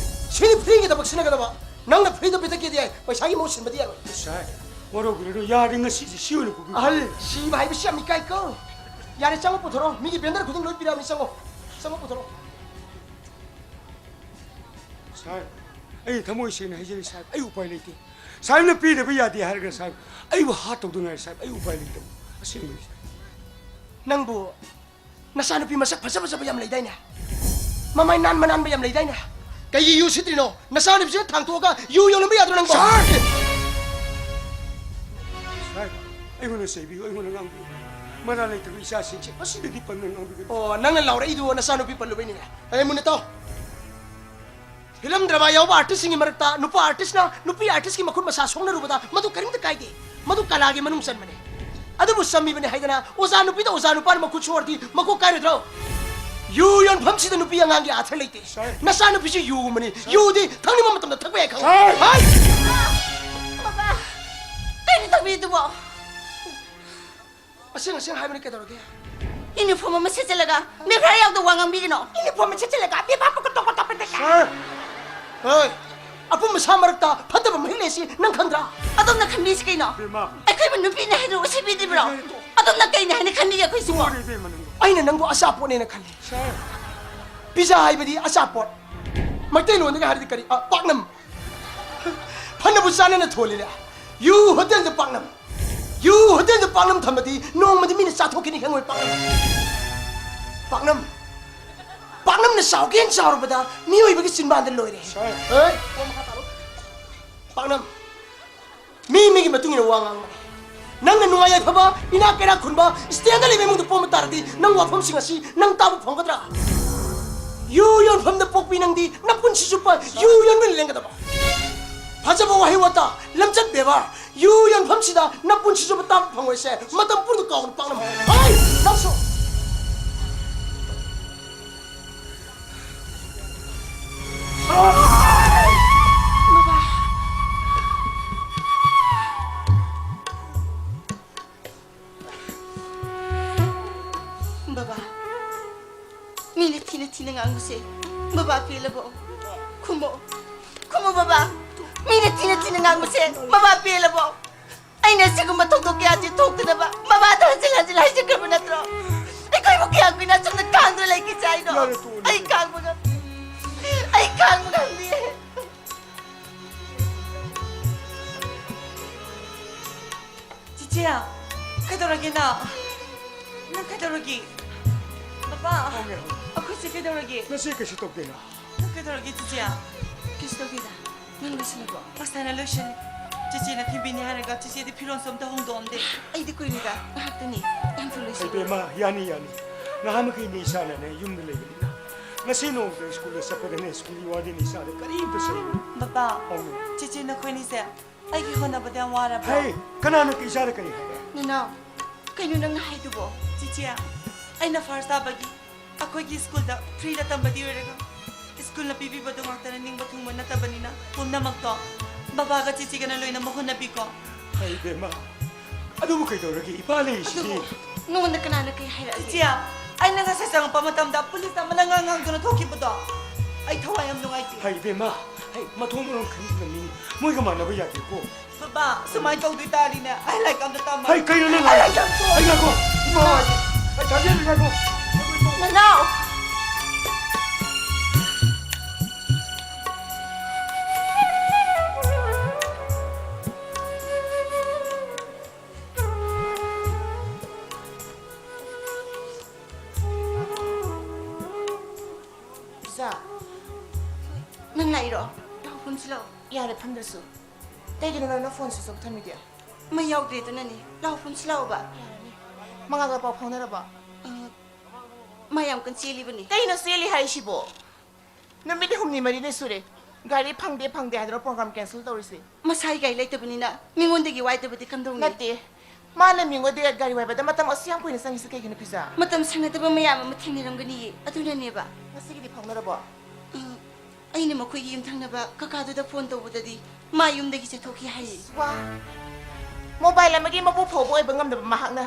ꯁꯤꯗꯤ free ꯒꯤ ꯊꯕꯛ ꯁꯤꯟꯅꯒꯗꯕ꯫ ꯅꯪꯅ free ꯗ ꯄꯤꯊꯛꯀꯦꯗꯤ ꯌꯥꯏ, ꯄꯩꯁꯥꯒꯤ ꯃꯍꯨꯠ ꯁꯤꯟꯕꯗꯤ ꯌꯥꯔꯣꯏ꯫ ꯁꯥꯔ, ꯋꯥꯔꯧꯕꯤꯔꯅꯨ, ꯌꯥꯔꯗꯤ ꯉꯁꯤꯁꯦ ꯁꯤ ꯑꯣꯏꯅ ꯄꯨꯕꯤꯈ꯭ꯔꯣ꯫ ꯑꯍꯜ, ꯁꯤꯕ ꯍꯥꯏꯕꯁꯤ ꯌꯥꯝ ꯏꯀꯥꯏꯀꯣ꯫ ꯌꯥꯔꯦ, ꯆꯪꯉꯣ, ꯄꯨꯊꯣꯔꯛꯑꯣ꯫ ꯃꯤꯒꯤ vendor ꯈꯨꯗꯤꯡ ꯂꯣꯏ ꯄꯤꯔꯛꯑꯕꯅꯤ, ꯆꯪꯉꯣ꯫ ꯆꯪꯉꯣ, ꯄꯨꯊꯣꯔꯛꯑꯣ꯫ ꯁꯥꯔ, ꯑꯩ ꯊꯃꯣꯏ ꯁꯦꯡꯅ ꯍꯥꯏꯖꯔꯤ ꯁꯥꯔ, ꯑꯩ ꯎꯄꯥꯏ ꯂꯩꯇꯦ꯫ ꯁꯥꯔꯅ ꯄꯤꯗꯕ ꯌꯥꯗꯦ ꯍꯥꯏꯔꯒ ꯁꯥꯔ, ꯑꯩꯕꯨ ꯍꯥꯠꯇꯧꯗ ꯉꯥꯏꯔꯦ ꯁꯥꯔ, ꯑꯩ ꯎꯄꯥꯏ ꯂꯩꯇꯕ, ꯑꯁꯦꯡꯕꯅꯤ ꯁꯥꯔ꯫ ꯅꯪꯕꯨ ꯅꯆꯥꯅꯨꯄꯤ ꯃꯁꯛ ꯐꯖ ꯐꯖꯕ ꯌꯥꯝ ꯂꯩꯗꯥꯏꯅꯦ? ꯃꯃꯥꯏ ꯅꯥꯟꯕ ꯅꯥꯟꯕ ꯌꯥꯝ ꯂꯩꯗꯥꯏꯅꯦ? ꯀꯩꯒꯤ ꯌꯨ ꯁꯤꯠꯇ꯭ꯔꯤꯅꯣ? ꯅꯆꯥꯅꯨꯄꯤꯁꯤꯅ ꯊꯥꯡꯇꯣꯛꯑꯒ ꯌꯨ ꯌꯣꯜꯂꯝꯕ ꯌꯥꯗ꯭ꯔꯣ ꯅꯪꯕꯣ? ꯁꯥꯔ! ꯁꯥꯔ, ꯑꯩꯉꯣꯟꯗ ꯆꯩꯕꯤꯌꯨ, ꯑꯩꯉꯣꯟꯗ ꯉꯥꯡꯕꯤꯌꯨ꯫ ꯃꯔꯥꯜ ꯂꯩꯇꯕ ꯏꯆꯥꯁꯤꯡꯁꯦ ꯃꯁꯤꯗꯒꯤ ꯄꯟꯅ ꯉꯥꯡꯕꯤꯒꯅꯨ꯫ ꯑꯣ, ꯅꯪꯅ ꯂꯥꯎꯔꯛꯏꯗꯨ ꯅꯆꯥꯅꯨꯄꯤ ꯄꯜꯂꯨꯕꯩꯅꯤꯅꯦ꯫ ꯑꯦ, ꯃꯨꯟꯅ ꯇꯥꯎ꯫ Film drama ꯌꯥꯎꯕ artist ꯁꯤꯡꯒꯤ ꯃꯔꯛꯇ ꯅꯨꯄꯥ artist ꯅ ꯅꯨꯄꯤ artist ꯀꯤ ꯃꯈꯨꯠ ꯃꯁꯥ ꯁꯣꯛꯅꯔꯨꯕꯗ ꯃꯗꯨ ꯀꯔꯤꯝꯇ ꯀꯥꯏꯗꯦ꯫ ꯃꯗꯨ ꯀꯂꯥꯒꯤ ꯃꯅꯨꯡ ꯆꯟꯕꯅꯤ꯫ ꯑꯗꯨꯕꯨ ꯆꯝꯃꯤꯕꯅꯤ ꯍꯥꯏꯗꯅ ꯑꯣꯖꯥ ꯅꯨꯄꯤꯗ ꯑꯣꯖꯥ ꯅꯨꯄꯥꯅ ꯃꯈꯨꯠ ꯁꯣꯛꯑꯗꯤ ꯃꯀꯣꯛ ꯀꯥꯏꯔꯣꯏꯗ꯭ꯔꯣ? ꯌꯨ ꯌꯣꯟꯐꯝꯁꯤꯗ ꯅꯨꯄꯤ ꯑꯉꯥꯡꯒꯤ ꯑꯥꯊ꯭ꯔ ꯂꯩꯇꯦ꯫ ꯁꯥꯔ꯫ ꯅꯆꯥꯅꯨꯄꯤꯁꯨ ꯌꯨꯒꯨꯝꯕꯅꯤ꯫ ꯁꯥꯔ꯫ ꯌꯨꯗꯤ ꯊꯛꯅꯤꯡꯕ ꯃꯇꯝꯗ ꯊꯛꯄ ꯌꯥꯏ, ꯈꯪꯉꯨ꯫ ꯁꯥꯔ꯫ ꯍꯥꯏ! ꯕꯕꯥ, ꯀꯩꯅꯣ ꯇꯧꯕꯤꯗꯨꯕꯣ? ꯑꯁꯦꯡ ꯑꯁꯦꯡ ꯍꯥꯏꯕꯅꯤ, ꯀꯩꯗꯧꯔꯒꯦ? Uniform ꯑꯃ ꯁꯦꯠꯆꯜꯂꯒ ꯕꯦꯕꯥꯔ ꯌꯥꯎꯗ ꯋꯥ ꯉꯥꯡꯕꯤꯒꯅꯣ꯫ Uniform ꯑꯃ ꯁꯦꯠꯆꯜꯂꯒ ꯕꯦꯕꯥꯔ ꯄꯀꯠ ꯇꯣꯀꯠ ꯇꯣꯀꯠ ꯇꯣꯀꯠ꯫ ꯁꯥꯔ! ꯍꯣꯏ, ꯑꯄꯨꯝꯕ ꯁꯥ ꯃꯔꯛꯇ ꯐꯠꯇꯕ ꯃꯍꯤꯛ ꯂꯩꯁꯤ ꯅꯪ ꯈꯪꯗ꯭ꯔꯥ? ꯑꯗꯣꯝꯅ ꯈꯟꯕꯤꯁꯤ ꯀꯩꯅꯣ? ꯕꯦꯝꯃ꯫ ꯑꯩꯈꯣꯏꯕꯨ ꯅꯨꯄꯤꯅ ꯍꯥꯏꯗꯨ ꯎꯁꯤꯠꯄꯤꯗ꯭ꯔꯤꯕ꯭ꯔꯣ? ꯌꯥꯔꯦ, ꯇꯣꯛꯑꯣ꯫ ꯑꯗꯨꯝꯅ ꯀꯩꯅꯤ ꯍꯥꯏꯅ ꯈꯟꯕꯤꯒꯦ ꯑꯩꯈꯣꯏꯁꯤꯕꯣ? ꯂꯣꯏꯔꯦ ꯏꯕꯦꯝꯃ ꯅꯪꯕꯨ꯫ ꯑꯩꯅ ꯅꯪꯕꯨ ꯑꯆꯥꯄꯣꯠꯅꯦꯅ ꯈꯜꯂꯤ꯫ ꯁꯥꯔ꯫ ꯄꯤꯖꯥ ꯍꯥꯏꯕꯗꯤ ꯑꯆꯥꯄꯣꯠ꯫ ꯃꯩꯇꯩꯂꯣꯟꯗꯒ ꯍꯥꯏꯔꯗꯤ ꯀꯔꯤ? ꯑ, ꯄꯥꯛꯅꯝ꯫ ꯐꯅꯕꯨ ꯆꯥꯟꯅꯅ ꯊꯣꯜꯂꯤꯔꯦ꯫ ꯌꯨ ꯍꯣꯇꯦꯜꯗ ꯄꯥꯛꯅꯝ꯫ ꯌꯨ ꯍꯣꯇꯦꯜꯗ ꯄꯥꯛꯅꯝ ꯊꯝꯃꯗꯤ ꯅꯣꯡꯃꯗꯤ ꯃꯤꯅ ꯆꯥꯊꯣꯛꯈꯤꯅꯤ ꯈꯪꯉꯣꯏ ꯄꯥꯛꯅꯝ꯫ ꯄꯥꯛꯅꯝ꯫ ꯄꯥꯛꯅꯝꯅ ꯆꯥꯎꯒꯦꯅ ꯆꯥꯎꯔꯕꯗ ꯃꯤꯑꯣꯏꯕꯒꯤ ꯆꯤꯟꯕꯥꯟꯗ ꯂꯣꯏꯔꯦ꯫ ꯁꯥꯔ꯫ ꯍꯣꯏ꯫ ꯄꯥꯛꯅꯝ꯫ ꯃꯤ ꯃꯤꯒꯤ ꯃꯇꯨꯡ ꯏꯟꯅ ꯋꯥ ꯉꯥꯡꯕꯅꯤ꯫ ꯅꯪꯅ ꯅꯨꯡꯉꯥꯏ ꯌꯥꯏꯐꯕ, ꯏꯅꯥꯛ ꯀꯩꯔꯥꯛ ꯈꯨꯟꯕ, ꯁ꯭ꯇꯦꯟꯗꯔꯗ ꯂꯩꯕ ꯏꯃꯨꯡꯗ ꯄꯣꯛꯄ ꯇꯥꯔꯗꯤ ꯅꯪ ꯋꯥꯐꯝꯁꯤꯡ ꯑꯁꯤ ꯅꯪ ꯇꯥꯕ ꯐꯪꯒꯗ꯭ꯔꯥ? ꯌꯨ ꯌꯣꯟꯐꯝꯗ ꯄꯣꯛꯄꯤ ꯅꯪꯗꯤ ꯅꯄꯨꯟꯁꯤ ꯆꯨꯞꯄ ꯌꯨ ꯌꯣꯟꯕꯅ ꯂꯦꯟꯒꯗꯕ꯫ ꯐꯖꯕ ꯋꯥꯍꯩ ꯋꯥꯇꯥ, ꯂꯝꯆꯠ ꯕꯦꯕꯥꯔ, ꯌꯨ ꯌꯣꯟꯐꯝꯁꯤꯗ ꯅꯄꯨꯟꯁꯤ ꯆꯨꯞꯄ ꯇꯥꯕ ꯐꯪꯉꯣꯏꯁꯦ꯫ ꯃꯇꯝ ꯄꯨꯝꯅꯃꯛꯇ ꯀꯥꯎꯒꯅꯨ ꯄꯥꯛꯅꯝ꯫ ꯍꯣꯏ, ꯅꯪꯁꯨ꯫ ꯕꯕꯥ꯫ ꯕꯕꯥ, ꯃꯤꯅ ꯊꯤꯅ ꯊꯤꯅ ꯉꯥꯡꯕꯁꯦ ꯕꯕꯥ ꯄꯦꯜꯂꯕꯣ? ꯈꯨꯝꯃꯣ, ꯈꯨꯝꯃꯣ ꯕꯕꯥ꯫ ꯃꯤꯅ ꯊꯤꯅ ꯊꯤꯅ ꯉꯥꯡꯕꯁꯦ ꯕꯕꯥ ꯄꯦꯜꯂꯕꯣ? ꯑꯩꯅ ꯑꯁꯤꯒꯨꯝꯕ ꯊꯧꯗꯣꯛ ꯀꯌꯥꯁꯦ ꯊꯣꯛꯇꯅꯕ ꯕꯕꯥꯗ ꯍꯟꯖꯤꯟ ꯍꯟꯖꯤꯟ ꯍꯥꯏꯖꯈ꯭ꯔꯕ ꯅꯠꯇ꯭ꯔꯣ? ꯑꯩꯈꯣꯏꯕꯨ ꯀꯌꯥꯝ ꯀꯨꯏꯅ ꯑꯁꯨꯝꯅ ꯈꯥꯡꯗꯨꯅ ꯂꯩꯈꯤꯁꯦ ꯍꯥꯏꯅꯣ? ꯌꯥꯔꯦ, ꯇꯣꯛꯑꯣ, ꯑꯩ ꯈꯥꯡꯕ ꯉꯝꯗꯦ꯫ ꯑꯩ ꯈꯥꯡꯕ ꯉꯝꯗꯦ꯫ ꯆꯤꯆꯦ, ꯀꯩꯗꯧꯔꯒꯦ ꯅꯪ? ꯅꯪ ꯀꯩꯗꯧꯔꯒꯦ? ꯕꯕꯥ, ꯍꯧꯔꯦ, ꯍꯧꯔꯦ꯫ ꯑꯩꯈꯣꯏꯁꯦ ꯀꯩꯗꯧꯔꯒꯦ? ꯅꯆꯦ ꯀꯩꯁꯨ ꯇꯧꯗꯦꯅ꯫ ꯅꯪ ꯀꯩꯗꯧꯔꯒꯦ ꯆꯤꯆꯦ? ꯀꯩꯁꯨ ꯇꯧꯗꯦꯗ꯫ ꯅꯪ ꯂꯣꯏꯁꯤꯜꯂꯕꯣ? ꯃꯁꯥꯅ ꯂꯣꯏꯁꯤꯜꯂꯤ꯫ ꯆꯤꯆꯦꯅ ꯊꯤꯟꯕꯤꯅꯤ ꯍꯥꯏꯔꯒ ꯆꯤꯆꯦꯗꯤ ꯐꯤꯔꯣꯜꯁꯨ ꯑꯝꯇ ꯍꯣꯡꯗꯣꯛꯑꯝꯗꯦ꯫ ꯑꯩꯗꯤ ꯀꯨꯏꯔꯦꯗ, ꯉꯥꯏꯍꯥꯛꯇꯅꯤ꯫ ꯌꯥꯝ ꯊꯨꯅ ꯂꯣꯏꯁꯤꯜꯂꯤ꯫ ꯏꯕꯦꯝꯃ, ꯌꯥꯅꯤ, ꯌꯥꯅꯤ꯫ ꯅꯍꯥꯟꯃꯈꯩꯅꯦ ꯏꯆꯥꯅꯅꯦ ꯌꯨꯝꯗ ꯂꯩꯕꯅꯤꯅ꯫ ꯉꯁꯤ ꯅꯣꯡꯃꯇ ꯁ꯭ꯀꯨꯜꯗ ꯆꯠꯄꯗꯅꯦ ꯁ꯭ꯀꯨꯜꯒꯤ ꯋꯥꯔꯗꯦꯟꯅ ꯏꯆꯥꯗ ꯀꯔꯤꯝꯇ ꯆꯩꯗꯦ꯫ ꯕꯕꯥ, ꯑꯧꯅꯦ꯫ ꯆꯤꯆꯦ ꯅꯈꯣꯏꯅꯤꯁꯦ ꯑꯩꯒꯤ ꯍꯣꯠꯅꯕꯗ ꯌꯥꯝ ꯋꯥꯔꯕ꯭ꯔꯣ? ꯍꯩ, ꯀꯅꯥꯅ ꯏꯆꯥꯗ ꯀꯔꯤ ꯍꯥꯏꯔꯦ? ꯅꯅꯥꯎ, ꯀꯩꯅꯣ ꯅꯪꯅ ꯍꯥꯏꯗꯨꯕꯣ? ꯆꯤꯆꯦ, ꯑꯩꯅ ꯐꯥꯔꯁ ꯇꯥꯕꯒꯤ ꯑꯩꯈꯣꯏꯒꯤ ꯁ꯭ꯀꯨꯜꯗ ꯐ꯭ꯔꯤꯗ ꯇꯝꯕꯗꯤ ꯑꯣꯏꯔꯒ ꯁ꯭ꯀꯨꯜꯅ ꯄꯤꯕꯤꯕꯗꯣ ꯉꯥꯛꯇꯅ ꯅꯤꯡꯕ ꯊꯨꯡꯕ ꯅꯠꯇꯕꯅꯤꯅ ꯄꯨꯝꯅꯃꯛꯇꯣ ꯕꯕꯥꯒ ꯆꯤꯆꯦꯒꯅ ꯂꯣꯏꯅꯃꯛ ꯍꯣꯠꯅꯕꯤꯀꯣ꯫ ꯍꯩ ꯏꯕꯦꯝꯃ, ꯑꯗꯨꯕꯨ ꯀꯩꯗꯧꯔꯒꯦ? ꯏꯄꯥ ꯂꯩꯔꯤꯁꯤꯗꯤ꯫ ꯑꯗꯨꯕꯨ ꯅꯉꯣꯟꯗ ꯀꯅꯥꯅ ꯀꯩ ꯍꯥꯏꯔꯛꯑꯒꯦ? ꯆꯤꯆꯦ, ꯑꯩꯅ ꯉꯁꯥꯏ ꯆꯪꯉꯛꯄ ꯃꯇꯝꯗ ꯄꯨꯂꯤꯁ ꯑꯃꯅ ꯉꯥꯡ ꯉꯥꯡꯗꯨꯅ ꯊꯣꯛꯈꯤꯕꯗꯣ ꯑꯩ ꯊꯋꯥꯏ ꯌꯥꯝ ꯅꯨꯡꯉꯥꯏꯇꯦ꯫ ꯍꯩ ꯏꯕꯦꯝꯃ, ꯍꯩ, ꯃꯊꯣꯡ ꯃꯔꯝ ꯈꯪꯗꯕ ꯃꯤ, ꯃꯣꯏꯒ ꯃꯥꯟꯅꯕ ꯌꯥꯗꯦꯀꯣ꯫ ꯕꯕꯥ, ꯁꯨꯃꯥꯏꯅ ꯇꯧꯗꯣꯏ ꯇꯥꯔꯗꯤꯅꯦ, ꯑꯩ ꯂꯥꯏꯔꯤꯛ ꯑꯝꯇ ꯇꯝꯃꯔꯣꯏ꯫ ꯍꯩ, ꯀꯩꯅꯣ ꯅꯪ ꯑꯩ ꯍꯥꯏꯁꯦ? ꯂꯥꯏꯔꯤꯛ ꯌꯥꯝ ꯁꯣꯜꯂꯦ꯫ ꯍꯩ, ꯉꯥꯏꯈꯣ꯫ ꯏꯃꯥ, ꯍꯩ, ꯇꯥꯕꯤꯔꯣ, ꯉꯥꯏꯈꯣ꯫ ꯅꯅꯥꯎ! ꯏꯆꯥ, ꯅꯪ ꯂꯥꯛꯏꯔꯣ? ꯂꯥꯎ, ꯐꯝꯁꯤ ꯂꯥꯎ꯫ ꯌꯥꯔꯦ, ꯐꯝꯗ꯭ꯔꯁꯨ꯫ ꯀꯩꯒꯤꯅꯣ ꯅꯪꯅ ꯐꯣꯟ ꯁ꯭ꯋꯤꯆ ꯑꯣꯐ ꯊꯝꯃꯤꯗꯤ? ꯃꯩ ꯌꯥꯎꯗ꯭ꯔꯦ, ꯑꯗꯨꯅꯅꯦ꯫ ꯂꯥꯎ, ꯐꯝꯁꯤ ꯂꯥꯎꯕ꯫ ꯌꯥꯔꯅꯤ꯫ ꯃꯉꯥꯜꯒ ꯄꯥꯎ ꯐꯥꯎꯅꯔꯕꯣ? ꯑ, ꯃꯥ ꯌꯥꯝ ꯀꯟꯅ ꯆꯦꯜꯂꯤꯕꯅꯤ꯫ ꯀꯩꯅꯣ ꯆꯦꯜꯂꯤ ꯍꯥꯏꯁꯤꯕꯣ? ꯅꯨꯃꯤꯠ ꯍꯨꯝꯅꯤ ꯃꯔꯤꯅꯤ ꯁꯨꯔꯦ꯫ ꯒꯥꯔꯤ ꯐꯪꯗꯦ, ꯐꯪꯗꯦ ꯍꯥꯏꯗꯨꯅ program cancel ꯇꯧꯔꯤꯁꯤ꯫ ꯃꯁꯥꯒꯤ ꯒꯥꯔꯤ ꯂꯩꯇꯕꯅꯤꯅ ꯃꯤꯉꯣꯟꯗꯒꯤ ꯋꯥꯏꯗꯕꯗꯤ ꯀꯝꯗꯧꯅꯤ? ꯅꯠꯇꯦ꯫ ꯃꯥꯅ ꯃꯤꯉꯣꯟꯗꯒꯤ ꯒꯥꯔꯤ ꯋꯥꯏꯕꯗ ꯃꯇꯝ ꯑꯁꯨꯛ ꯌꯥꯝ ꯀꯨꯏꯅ ꯆꯪꯉꯤꯁꯤ ꯀꯩꯒꯤꯅꯣ, ꯄꯤꯖꯥ? ꯃꯇꯝ ꯁꯪꯅꯗꯕ ꯃꯌꯥꯝ ꯑꯃ ꯊꯦꯡꯅꯔꯝꯒꯅꯤꯌꯦ, ꯑꯗꯨꯅꯅꯦꯕ꯫ ꯉꯁꯤꯒꯤꯗꯤ ꯐꯥꯎꯅꯔꯕꯣ? ꯎꯝ, ꯑꯩꯅ ꯃꯈꯣꯏꯒꯤ ꯌꯨꯝꯊꯪꯅꯕ ꯀꯀꯥꯗꯨꯗ ꯐꯣꯟ ꯇꯧꯕꯗꯗꯤ ꯃꯥ ꯌꯨꯝꯗꯒꯤ ꯆꯠꯊꯣꯛꯈꯤ ꯍꯥꯏꯌꯦ꯫ ꯋꯥ! ꯃꯣꯕꯥꯏꯜ ꯑꯃꯒꯤ ꯃꯄꯨ ꯐꯥꯎꯕ ꯑꯣꯏꯕ ꯉꯝꯗꯕ ꯃꯍꯥꯛꯅ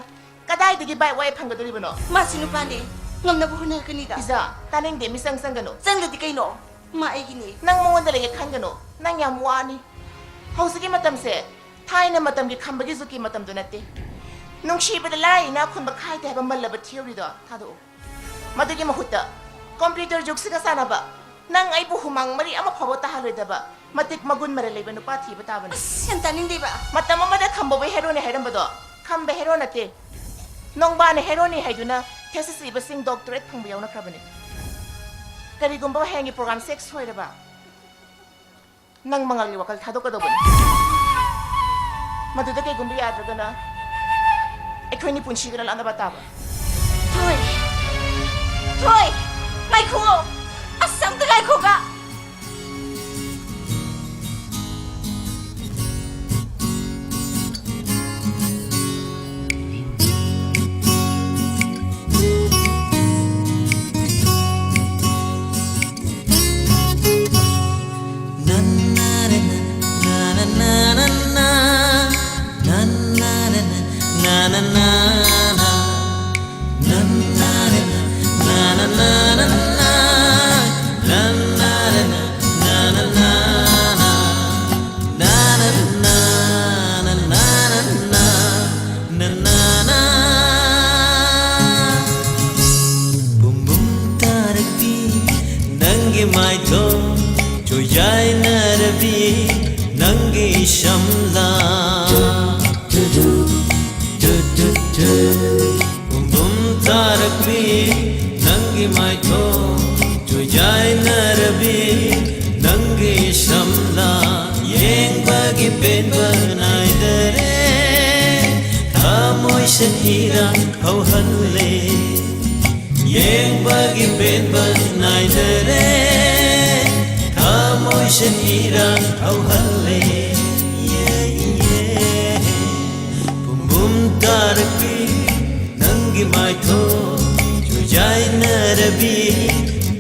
ꯀꯗꯥꯏꯗꯒꯤ ꯕꯥꯏꯛ ꯋꯥꯏ ꯐꯪꯒꯗꯣꯔꯤꯕꯅꯣ? ꯃꯥꯁꯨ ꯅꯨꯄꯥꯅꯦ, ꯉꯝꯅꯕ ꯍꯣꯠꯅꯔꯛꯀꯅꯤꯗ꯫ ꯄꯤꯖꯥ, ꯇꯥꯅꯤꯡꯗꯦ, ꯃꯤꯆꯪ ꯆꯪꯒꯅꯨ꯫ ꯆꯪꯗꯗꯤ ꯀꯩꯅꯣ? ꯃꯥ ꯑꯩꯒꯤꯅꯦ꯫ ꯅꯪ ꯃꯉꯣꯟꯗ ꯂꯩꯒꯦ ꯈꯟꯒꯅꯨ, ꯅꯪ ꯌꯥꯝ ꯋꯥꯅꯤ꯫ ꯍꯧꯖꯤꯛꯀꯤ ꯃꯇꯝꯁꯦ ꯊꯥꯏꯅ ꯃꯇꯝꯒꯤ ꯈꯝꯕꯒꯤ ꯖꯨꯛꯀꯤ ꯃꯇꯝꯗꯣ ꯅꯠꯇꯦ꯫ ꯅꯨꯡꯁꯤꯕꯗ ꯂꯥꯏꯔ ꯏꯅꯥꯛ ꯈꯨꯟꯕ ꯈꯥꯏꯗꯦ ꯍꯥꯏꯕ ꯃꯜꯂꯕ theory ꯗꯣ ꯊꯥꯗꯣꯛꯎ꯫ ꯃꯗꯨꯒꯤ ꯃꯍꯨꯠꯇ computer ꯖꯨꯛꯁꯤꯒ ꯆꯥꯟꯅꯕ, ꯅꯪ ꯑꯩꯕꯨ ꯍꯨꯃꯥꯡ ꯃꯔꯤ ꯑꯃ ꯐꯥꯎꯕ ꯇꯥꯍꯜꯂꯣꯏꯗꯕ, ꯃꯇꯤꯛ ꯃꯒꯨꯟ ꯃꯔꯩ ꯂꯩꯕ ꯅꯨꯄꯥ ꯊꯤꯕ ꯇꯥꯕꯅꯤ꯫ ꯑꯁ, ꯌꯥꯝ ꯇꯥꯅꯤꯡꯗꯦꯕ꯫ ꯃꯇꯝ ꯑꯃꯗ ꯈꯝꯕꯕꯨ ꯍꯦꯔꯣꯅꯤ ꯍꯥꯏꯔꯝꯕꯗꯣ ꯈꯝꯕ ꯍꯦꯔꯣ ꯅꯠꯇꯦ꯫ ꯅꯣꯡꯕꯥꯅ ꯍꯦꯔꯣꯅꯤ ꯍꯥꯏꯗꯨꯅ thesis ꯏꯕꯁꯤꯡ doctorate ꯐꯪꯕ ꯌꯥꯎꯅꯈ꯭ꯔꯕꯅꯤ꯫ ꯀꯔꯤꯒꯨꯝꯕ ꯍꯌꯦꯡꯒꯤ program ꯁꯦꯛ ꯁꯣꯏꯔꯕ, ꯅꯪ ꯃꯉꯥꯜꯒꯤ ꯋꯥꯈꯜ ꯊꯥꯗꯣꯛꯀꯗꯧꯕꯅꯤ꯫ ꯃꯗꯨꯗ ꯀꯩꯒꯨꯝꯕ ꯌꯥꯗ꯭ꯔꯒꯅ ꯑꯩꯈꯣꯏꯅꯤ ꯄꯨꯟꯁꯤꯒ ꯂꯥꯟꯅꯕ ꯇꯥꯕ꯫ ꯊꯣꯏ! ꯊꯣꯏ! ꯉꯥꯏꯈꯨꯑꯣ! ꯑꯁ, ꯑꯝꯇ ꯉꯥꯏꯈꯣꯕ! ꯅꯪꯒꯤ ꯃꯥꯏꯊꯣꯡ ꯆꯨꯌꯥꯏꯅꯔꯕꯤ ꯅꯪꯒꯤ ꯁꯝꯂꯥ꯫ ꯄꯨꯝꯕꯨꯝ ꯇꯥꯔꯛꯄꯤ ꯅꯪꯒꯤ ꯃꯥꯏꯊꯣꯡ ꯆꯨꯌꯥꯏꯅꯔꯕꯤ ꯅꯪꯒꯤ ꯁꯝꯂꯥ꯫ ꯌꯦꯡꯕꯒꯤ ꯄꯦꯟꯕ ꯅꯥꯏꯗꯔꯦ ꯊꯃꯣꯏꯁꯦ ꯏꯔꯥꯡ ꯍꯧꯍꯜꯂꯦ꯫ ꯌꯦꯡꯕꯒꯤ ꯄꯦꯟꯕ ꯅꯥꯏꯗꯔꯦ ꯊꯃꯣꯏꯁꯦ ꯏꯔꯥꯡ ꯍꯧꯍꯜꯂꯦ꯫ ꯄꯨꯝꯕꯨꯝ ꯇꯥꯔꯛꯄꯤ ꯅꯪꯒꯤ ꯃꯥꯏꯊꯣꯡ ꯆꯨꯖꯥꯏꯅꯔꯕꯤ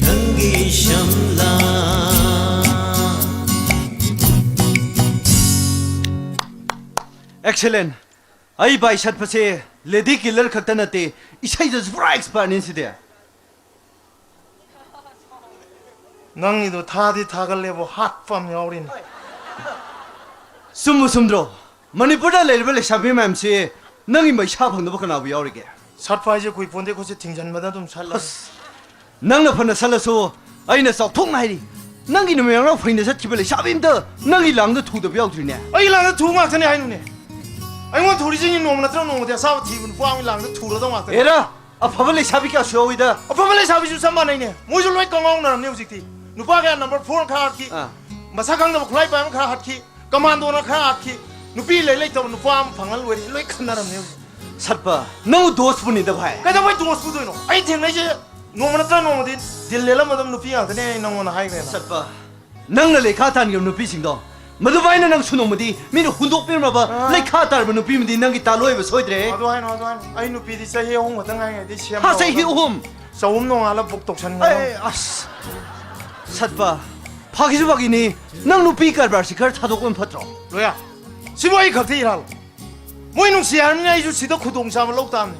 ꯅꯪꯒꯤ ꯁꯝꯂꯥ꯫ ꯑꯦꯛꯁꯦꯂꯦꯟ꯫ ꯑꯩ ꯚꯥꯏ ꯁꯠꯄꯁꯦ ꯂꯦꯗꯤ ꯀꯤꯂꯔ ꯈꯛꯇ ꯅꯠꯇꯦ, ꯏꯁꯩꯗꯁꯨ ꯄꯨꯔꯥ ꯑꯦꯛꯁꯄꯔꯠꯅꯤ ꯁꯤꯗꯤ꯫ ꯅꯪꯒꯤꯗꯣ ꯊꯥꯗꯤ ꯊꯥꯒꯠꯂꯦꯕꯨ ꯍꯥꯠꯄ ꯑꯃ ꯌꯥꯎꯔꯤꯅꯦ꯫ ꯆꯨꯝꯕꯨ ꯆꯨꯝꯗ꯭ꯔꯣ? ꯃꯅꯤꯄꯨꯔꯗ ꯂꯩꯔꯤꯕ ꯂꯩꯁꯥꯕꯤ ꯃꯌꯥꯝꯁꯤ ꯅꯪꯒꯤ ꯃꯩꯁꯥ ꯐꯪꯗꯕ ꯀꯅꯥꯕꯨ ꯌꯥꯎꯔꯤꯒꯦ? ꯁꯠꯄ ꯍꯥꯏꯁꯦ ꯀꯨꯏꯄꯣꯟꯗꯦ, ꯈꯨꯠꯁꯦ ꯊꯤꯡꯖꯟꯕꯗ ꯑꯗꯨꯝ ꯁꯠꯂꯦ꯫ ꯑꯁ, ꯅꯪꯅ ꯐꯅ ꯁꯠꯂꯁꯨ ꯑꯩꯅ ꯆꯥꯎꯊꯣꯛꯅ ꯍꯥꯏꯔꯤ, ꯅꯪꯒꯤ ꯅꯨꯃꯤꯠ ꯍꯔꯥꯎ ꯐꯩꯅ ꯆꯠꯈꯤꯕ ꯂꯩꯁꯥꯕꯤ ꯑꯝꯇ ꯅꯪꯒꯤ ꯂꯥꯡꯗ ꯊꯨꯗꯕ ꯌꯥꯎꯗ꯭ꯔꯤꯅꯦ꯫ ꯑꯩꯒꯤ ꯂꯥꯡꯗ ꯊꯨꯕ ꯉꯥꯛꯇꯅꯦ ꯍꯥꯏꯅꯨꯅꯦ꯫ ꯑꯩꯉꯣꯟꯗ ꯊꯨꯔꯤꯁꯤꯡꯁꯤ ꯅꯣꯡꯃ ꯅꯠꯇ꯭ꯔꯒ ꯅꯣꯡꯃꯗꯤ ꯑꯁꯥꯕ ꯊꯤꯕ ꯅꯨꯄꯥ ꯑꯃꯒꯤ ꯂꯥꯡꯗ ꯊꯨꯔꯗꯧ ꯉꯥꯛꯇꯅꯦ꯫ ꯑꯦꯔꯥ, ꯑꯐꯕ ꯂꯩꯁꯥꯕꯤ ꯀꯌꯥꯁꯨ ꯌꯥꯎꯏꯗ꯫ ꯑꯐꯕ ꯂꯩꯁꯥꯕꯤꯁꯨ ꯆꯞ ꯃꯥꯟꯅꯩꯅꯦ, ꯃꯣꯏꯁꯨ ꯂꯣꯏ ꯀꯪꯉꯥꯎꯅꯔꯝꯅꯤ ꯍꯧꯖꯤꯛꯇꯤ꯫ ꯅꯨꯄꯥ ꯀꯌꯥ ꯅꯝꯕꯔ ꯐꯣꯔ ꯈꯔ ꯍꯥꯠꯈꯤ, ꯑꯥ꯫ ꯃꯁꯛ ꯈꯪꯗꯕ ꯈꯨꯠꯂꯥꯏ ꯄꯥꯏꯕ ꯈꯔ ꯍꯥꯠꯈꯤ, ꯀꯃꯥꯟꯗꯣꯅ ꯈꯔ ꯍꯥꯠꯈꯤ, ꯅꯨꯄꯤ ꯂꯩ ꯂꯩꯇꯕ ꯅꯨꯄꯥ ꯑꯃ ꯐꯪꯉ ꯂꯣꯏꯔꯦ, ꯂꯣꯏ ꯈꯟꯅꯔꯝꯅꯦ ꯍꯧꯖꯤꯛ꯫ ꯁꯠꯄ, ꯅꯪ ꯗꯣꯁꯄꯨꯅꯤꯗ ꯚꯥꯏ꯫ ꯀꯩꯗꯧꯕꯩ ꯗꯣꯁ ꯄꯨꯗꯣꯏꯅꯣ? ꯑꯩ ꯊꯦꯡꯅꯩꯁꯦ ꯅꯣꯡꯃ ꯅꯠꯇ꯭ꯔ ꯅꯣꯡꯃꯗꯤ ꯗꯤꯜ ꯂꯦꯜꯂꯝꯃꯗꯕ ꯅꯨꯄꯤ ꯉꯥꯛꯇꯅꯦ ꯑꯩ ꯅꯪꯉꯣꯟꯗ ꯍꯥꯏꯈ꯭ꯔꯦꯅ꯫ ꯁꯠꯄ, ꯅꯪꯅ ꯂꯩꯈꯥ ꯇꯥꯟꯈꯤꯕ ꯅꯨꯄꯤꯁꯤꯡꯗꯣ ꯃꯗꯨꯃꯥꯏꯅ ꯅꯪꯁꯨ ꯅꯣꯡꯃꯗꯤ ꯃꯤꯅ ꯍꯨꯟꯗꯣꯛꯄꯤꯔꯝꯂꯕ ꯑꯥ꯫ ꯂꯩꯈꯥ ꯇꯥꯔꯕ ꯅꯨꯄꯤ ꯑꯃꯗꯤ ꯅꯪꯒꯤ ꯇꯥꯂꯣꯏꯕ ꯁꯣꯏꯗ꯭ꯔꯦ꯫ ꯑꯗꯨ ꯍꯥꯏꯅꯣ, ꯑꯗꯨ ꯍꯥꯏꯅꯣ꯫ ꯑꯩ ꯅꯨꯄꯤꯗꯤ ꯆꯍꯤ ꯑꯍꯨꯝ ꯈꯛꯇ ꯉꯥꯏꯔꯤꯉꯩꯗꯤ ꯁꯦꯝ ꯍꯥ, ꯆꯍꯤ ꯇꯧꯔꯗꯕꯅꯤ꯫ ꯑꯍꯨꯝ? ꯆꯍꯨꯝ ꯅꯣꯡꯉꯥꯜꯂ ꯕꯨꯛ ꯇꯧꯁꯟꯒꯗꯕꯅꯤ꯫ ꯑꯦ, ꯑꯁ꯫ ꯁꯠꯄ, ꯐꯥꯒꯤꯁꯨ ꯐꯥꯒꯤꯅꯤ, ꯅꯪ ꯅꯨꯄꯤ ꯀꯔꯕꯥꯔꯁꯤ ꯈꯔ ꯊꯥꯗꯣꯛꯄꯅ ꯐꯠꯇ꯭ꯔꯣ? ꯂꯣꯌꯥ, ꯁꯤꯕꯨ ꯑꯩ ꯈꯛꯇ ꯏꯔꯥꯜꯂꯣ? ꯃꯣꯏ ꯅꯨꯡꯁꯤ ꯍꯥꯏꯔꯕꯅꯤꯅ ꯑꯩꯁꯨ ꯁꯤꯗ ꯈꯨꯗꯣꯡꯆꯥꯕ ꯂꯧ ꯇꯥꯕꯅꯤ꯫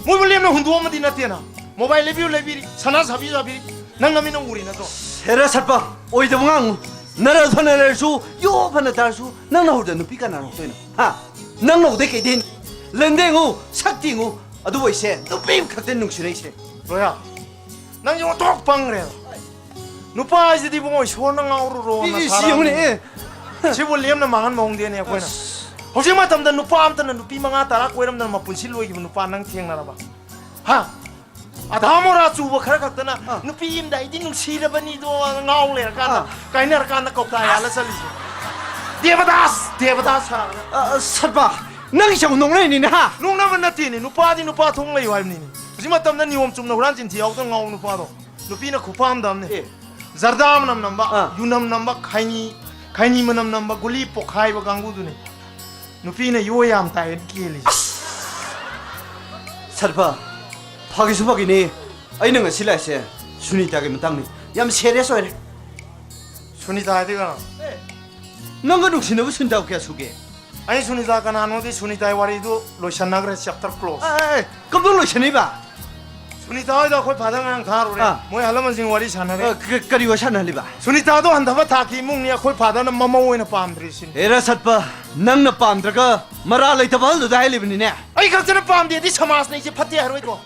ꯃꯣꯏꯕꯨ ꯂꯦꯝꯅ ꯍꯨꯟꯗꯣꯛꯑꯝꯃꯗꯤ ꯅꯠꯇꯦꯅ꯫ ꯃꯣꯕꯥꯏꯜ ꯂꯩꯕꯤꯌꯨ ꯂꯩꯕꯤꯔꯤ, ꯁꯅꯥ ꯁꯥꯕꯤꯌꯨ ꯁꯥꯕꯤꯔꯤ, ꯅꯪ ꯅꯃꯤꯠꯅ ꯎꯔꯤ ꯅꯠꯇ꯭ꯔꯣ? ꯍꯦꯔꯥ ꯁꯠꯄ, ꯑꯣꯏꯗꯕ ꯉꯥꯡꯉꯨ꯫ ꯅꯔꯜ ꯐꯅ ꯂꯩꯔꯁꯨ, ꯌꯣ ꯐꯅ ꯇꯥꯔꯁꯨ, ꯅꯪꯅ ꯍꯧꯗ ꯅꯨꯄꯤ ꯀꯅꯥ ꯂꯧꯗꯣꯏꯅꯣ? ꯍꯥ? ꯅꯪꯅ ꯍꯧꯗ ꯀꯩꯗꯦꯟ? ꯂꯦꯟꯗꯦꯡꯉꯨ, ꯁꯛꯇꯤꯉꯨ, ꯑꯗꯨꯕꯨ ꯑꯩꯁꯦ ꯅꯨꯄꯤ ꯑꯃꯈꯛꯇ ꯅꯨꯡꯁꯤꯔꯛꯏꯁꯦ꯫ ꯂꯣꯌꯥ, ꯅꯪꯁꯦ ꯑꯣꯟꯊꯣꯛ ꯄꯪꯈ꯭ꯔꯦꯗ꯫ ꯅꯨꯄꯥ ꯍꯥꯏꯁꯤꯗꯤ ꯏꯕꯨꯡꯉꯣ, ꯏꯁꯣꯔꯅ ꯉꯥꯎꯔꯨꯔꯣꯅ ꯏ, ꯏ, ꯁꯤ ꯊꯥꯔꯛꯑꯕꯅꯤ꯫ ꯌꯦꯡꯉꯨꯅꯦ, ꯑꯦ꯫ ꯁꯤꯕꯨ ꯂꯦꯝꯅ ꯃꯥꯡꯍꯟꯕ ꯍꯧꯅꯗꯦꯅꯦ ꯑꯩꯈꯣꯏꯅ꯫ ꯑꯁ꯫ ꯍꯧꯖꯤꯛ ꯃꯇꯝꯗ ꯅꯨꯄꯥ ꯑꯝꯇꯅ ꯅꯨꯄꯤ ꯃꯉꯥ ꯇꯔꯥ ꯀꯣꯏꯔꯝꯗꯅ ꯃꯄꯨꯟꯁꯤ ꯂꯣꯏꯈꯤꯕ ꯅꯨꯄꯥ ꯅꯪ ꯊꯦꯡꯅꯔꯕ? ꯍꯥ? ꯑꯙꯥ ꯃꯣꯔꯥ ꯆꯨꯕ ꯈꯔ ꯈꯛꯇꯅ ꯑꯥ꯫ ꯅꯨꯄꯤ ꯑꯃꯗ ꯑꯩꯗꯤ ꯅꯨꯡꯁꯤꯔꯕꯅꯤꯗꯣ ꯉꯥꯎ ꯂꯩꯔꯀꯥꯟꯗ, ꯑꯥ꯫ ꯀꯥꯏꯅꯔꯀꯥꯟꯗ ꯀꯧꯇꯥ ꯌꯥꯜꯂ ꯆꯠꯂꯤꯁꯦ꯫ ꯗꯦꯕꯗꯥꯁ, ꯗꯦꯕꯗꯥꯁ ꯁꯥꯔꯒ꯫ ꯑ, ꯁꯠꯄ, ꯅꯪꯒꯤꯁꯦ ꯑꯃꯨꯛ ꯅꯣꯛꯅꯔꯤꯅꯤꯅꯦ, ꯍꯥ? ꯅꯣꯛꯅꯕ ꯅꯠꯇꯦꯅꯦ, ꯅꯨꯄꯥꯗꯤ ꯅꯨꯄꯥ ꯊꯣꯡ ꯂꯩꯌꯨ ꯍꯥꯏꯕꯅꯤꯅꯦ꯫ ꯍꯧꯖꯤꯛ ꯃꯇꯝꯗ ꯅꯤꯌꯣꯝ ꯆꯨꯝꯅ ꯍꯨꯔꯥꯟ ꯆꯤꯟꯊꯤ ꯌꯥꯎꯗꯅ ꯉꯥꯎꯕ ꯅꯨꯄꯥꯗꯣ ꯅꯨꯄꯤꯅ ꯈꯨꯄꯥꯝꯗ ꯑꯃꯅꯦ꯫ ꯑꯦ꯫ ꯖꯔꯗꯥ ꯃꯅꯝ ꯅꯝꯕ, ꯑꯥ꯫ ꯌꯨꯅꯝ ꯅꯝꯕ, ꯈꯩꯅꯤ, ꯈꯩꯅꯤ ꯃꯅꯝ ꯅꯝꯕ, ꯒꯨꯂꯤ ꯄꯣꯛꯈꯥꯏꯕ ꯀꯥꯡꯕꯨꯗꯨꯅꯤ ꯅꯨꯄꯤꯅ ꯌꯣ ꯌꯥꯝ ꯇꯥꯏꯌꯦꯅ ꯀꯦꯜꯂꯤꯁꯦ꯫ ꯑꯁ! ꯁꯠꯄ, ꯐꯥꯒꯤꯁꯨ ꯐꯥꯒꯤꯅꯦ꯫ ꯑꯩꯅ ꯉꯁꯤ ꯂꯥꯛꯏꯁꯦ ꯁꯨꯅꯤꯇꯥꯒꯤ ꯃꯇꯥꯡꯅꯤ꯫ ꯌꯥꯝ serious ꯑꯣꯏꯔꯦ꯫ ꯁꯨꯅꯤꯇꯥ ꯍꯥꯏꯗꯤ ꯀꯅꯥ? ꯅꯪꯒ ꯅꯨꯡꯁꯤꯅꯕ ꯁꯨꯅꯤꯇꯥ ꯀꯌꯥ ꯁꯨꯒꯦ? ꯑꯩ ꯁꯨꯅꯤꯇꯥ ꯀꯅꯥꯅꯣꯗꯤ ꯁꯨꯅꯤꯇꯥꯒꯤ ꯋꯥꯔꯤꯗꯨ ꯂꯣꯏꯁꯟꯅꯈ꯭ꯔꯦ, chapter close꯫ ꯑꯦ, ꯑꯦ, ꯀꯝꯗꯧ ꯂꯣꯏꯁꯟꯅꯩꯕ? ꯁꯨꯅꯤꯇꯥ ꯍꯣꯏꯗ ꯑꯩꯈꯣꯏ ꯐꯥꯗꯔ ꯉꯔꯥꯡ ꯊꯥꯔꯨꯔꯦ꯫ ꯑꯥ꯫ ꯃꯣꯏ ꯑꯍꯜ ꯂꯃꯟꯁꯤꯡ ꯋꯥꯔꯤ ꯁꯥꯟꯅꯔꯦ꯫ ꯑ, ꯀ-, ꯀꯔꯤ ꯋꯥꯔꯤ ꯁꯥꯟꯅꯍꯜꯂꯤꯕ? ꯁꯨꯅꯤꯇꯥꯗꯣ ꯍꯟꯊꯕ ꯊꯥꯛꯀꯤ ꯏꯃꯨꯡꯅꯤ, ꯑꯩꯈꯣꯏ ꯐꯥꯗꯔꯅ ꯃꯃꯧ ꯑꯣꯏꯅ ꯄꯥꯝꯗ꯭ꯔꯦ ꯁꯤꯅꯤ꯫ ꯍꯦꯔꯥ ꯁꯠꯄ, ꯅꯪꯅ ꯄꯥꯝꯗ꯭ꯔꯒ ꯃꯔꯥꯜ ꯂꯩꯇꯕ ꯑꯍꯜꯗꯨꯗ ꯍꯥꯏꯂꯤꯕꯅꯤꯅꯦ꯫ ꯑꯩ ꯈꯛꯇꯅ ꯄꯥꯝꯗꯦꯗꯤ ꯁꯃꯥꯖꯅ ꯑꯩꯁꯦ ꯐꯠꯇꯦ ꯍꯥꯏꯔꯣꯏꯀꯣ꯫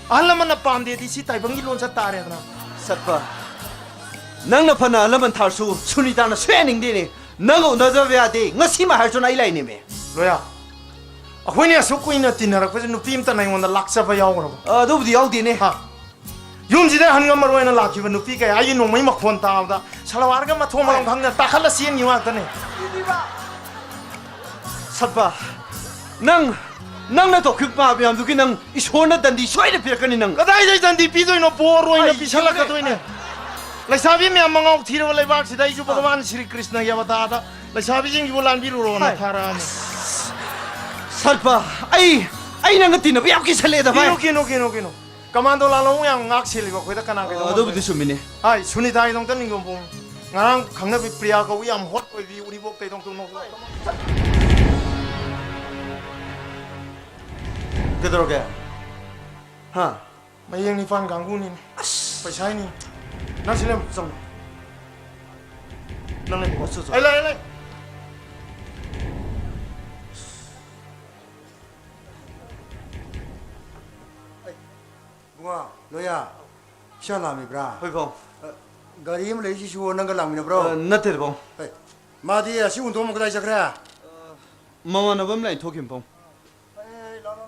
ꯑꯍꯜ ꯂꯃꯟꯅ ꯄꯥꯝꯗꯦꯗꯤ ꯁꯤ ꯇꯥꯏꯕꯪꯒꯤ ꯂꯣꯟꯆꯠ ꯇꯥꯔꯦꯗꯅ꯫ ꯁꯠꯄ, ꯅꯪꯅ ꯐꯅ ꯑꯍꯜ ꯂꯃꯟ ꯊꯥꯔꯁꯨ ꯁꯨꯅꯤꯇꯥꯅ ꯁꯣꯏꯍꯟꯅꯤꯡꯗꯦꯅꯦ꯫ ꯅꯪꯒ ꯎꯅꯗꯕ ꯌꯥꯗꯦ꯫ ꯉꯁꯤꯃ ꯍꯥꯏꯔꯁꯨ ꯑꯩ ꯂꯥꯛꯏꯅꯦꯃꯦ꯫ ꯂꯣꯌꯥ, ꯑꯩꯈꯣꯏꯅ ꯑꯁꯨꯛ ꯀꯨꯏꯅ ꯇꯤꯟꯅꯔꯛꯄꯁꯦ ꯅꯨꯄꯤ ꯑꯝꯇ ꯅꯉꯣꯟꯗ ꯂꯥꯛꯆꯕ ꯌꯥꯎꯈ꯭ꯔꯕ? ꯑ, ꯑꯗꯨꯕꯨꯗꯤ ꯌꯥꯎꯗꯦꯅꯦ꯫ ꯍꯥ? ꯌꯨꯝꯁꯤꯗ ꯍꯟ ꯉꯝꯃꯔꯣꯏꯅ ꯂꯥꯛꯈꯤꯕ ꯅꯨꯄꯤ ꯀꯌꯥ ꯑꯩꯒꯤ ꯅꯣꯡꯃꯩ ꯃꯈꯣꯟ ꯇꯥꯕꯗ ꯁꯂꯋꯥꯔꯒ ꯃꯊꯣꯡ ꯃꯔꯝ ꯈꯪꯗꯅ ꯇꯥꯈꯠꯂ ꯆꯦꯟꯈꯤꯕ ꯉꯥꯛꯇꯅꯦ꯫ ꯁꯠꯄ, ꯅꯪ, ꯅꯪꯅ ꯇꯧꯈꯤꯕ ꯄꯥꯞ ꯃꯌꯥꯝꯗꯨꯒꯤ ꯅꯪ ꯏꯁꯣꯔꯅ ꯗꯟꯗꯤ ꯁꯣꯏꯗꯅ ꯄꯤꯔꯛꯀꯅꯤ ꯅꯪ꯫ ꯀꯗꯥꯏꯗꯩ ꯗꯟꯗꯤ ꯄꯤꯗꯣꯏꯅꯣ? ꯕꯣꯔ ꯑꯣꯏꯅ ꯑꯩ ꯄꯤꯁꯜꯂꯛꯀꯗꯣꯏꯅꯦ꯫ ꯂꯩꯁꯥꯕꯤ ꯃꯌꯥꯝ ꯃꯉꯥꯎ ꯊꯤꯔꯕ ꯂꯩꯕꯥꯛꯁꯤꯗ ꯑꯩꯁꯨ ꯚꯒꯋꯥꯟ ꯁ꯭ꯔꯤ ꯀ꯭ꯔꯤꯁꯅꯒꯤ ꯑꯕꯇꯥꯔꯗ ꯂꯩꯁꯥꯕꯤꯁꯤꯡꯁꯤꯕꯨ ꯂꯥꯟꯕꯤꯔꯨꯔꯣꯅ ꯍꯥꯏ꯫ ꯊꯥꯔꯛꯑꯅꯤ꯫ ꯁꯠꯄ, ꯑꯩ, ꯑꯩ ꯅꯪꯒ ꯇꯤꯟꯅꯕ ꯌꯥꯝ ꯀꯤꯁꯜꯂꯛꯑꯦꯗ, ꯚꯥꯏ꯫ ꯀꯤꯅꯣ, ꯀꯤꯅꯣ, ꯀꯤꯅꯣ, ꯀꯤꯅꯣ꯫ ꯀꯃꯥꯟꯗꯣ ꯂꯥꯜꯍꯧ ꯌꯥꯝ ꯉꯥꯛ ꯁꯦꯜꯂꯤꯕ ꯑꯩꯈꯣꯏꯗ ꯀꯅꯥ ꯀꯩꯗꯧ ꯑ, ꯑꯗꯨꯕꯨꯗꯤ ꯉꯝꯗꯣꯏꯅꯣ? ꯆꯨꯝꯃꯤꯅꯦ꯫ ꯍꯥꯏ, ꯁꯨꯅꯤꯇꯥꯒꯤꯗꯃꯛꯇ ꯅꯤꯡꯉꯣꯝ ꯄꯣꯡ꯫ ꯉꯔꯥꯡ ꯈꯪꯅꯕꯤ ꯄ꯭ꯔꯤꯌꯥ ꯀꯧꯕ ꯌꯥꯝ ꯍꯣꯠ ꯑꯣꯏꯕꯤ ꯎꯔꯤꯄꯣꯛꯇꯩꯗꯣ ꯑꯝꯇ ꯅꯣꯛ-꯫ ꯀꯩꯗꯧꯔꯒꯦ? ꯍꯥ? ꯃꯌꯦꯡ ꯅꯤꯄꯥꯟ ꯀꯥꯡꯕꯨꯅꯤꯅꯦ꯫ ꯑꯁ! ꯄꯩꯁꯥ ꯍꯥꯏꯅꯤ꯫ ꯅꯪ ꯁꯤ ꯂꯩꯌꯨ, ꯆꯪꯉꯣ꯫ ꯅꯪ ꯂꯩ, ꯆꯣ, ꯆꯣ꯫ ꯑꯩ ꯂꯩ, ꯑꯩ ꯂꯩ꯫ ꯏꯕꯨꯡꯉꯣ, ꯂꯣꯌꯥ, ꯏꯁꯥ ꯂꯥꯝꯃꯤꯕ꯭ꯔꯥ? ꯍꯣꯏ, ꯄꯥꯎ꯫ ꯑ, ꯒꯥꯔꯤ ꯑꯃ ꯂꯩꯔꯤꯁꯤꯁꯨ ꯅꯪꯒ ꯂꯥꯛꯃꯤꯟꯅꯕ꯭ꯔꯣ? ꯑ, ꯅꯠꯇꯦꯗ, ꯄꯥꯕꯨꯡ꯫ ꯍꯩ, ꯃꯥꯗꯤ ꯑꯁꯤ ꯍꯨꯟꯗꯣꯛꯑꯝꯃ ꯀꯗꯥꯏ ꯆꯠꯈ꯭ꯔꯦ? ꯃꯃꯥꯟꯅꯕ ꯑꯃ ꯂꯥꯛꯑꯦ, ꯊꯣꯛꯈꯤꯕꯅꯤ, ꯄꯥꯕꯨꯡ꯫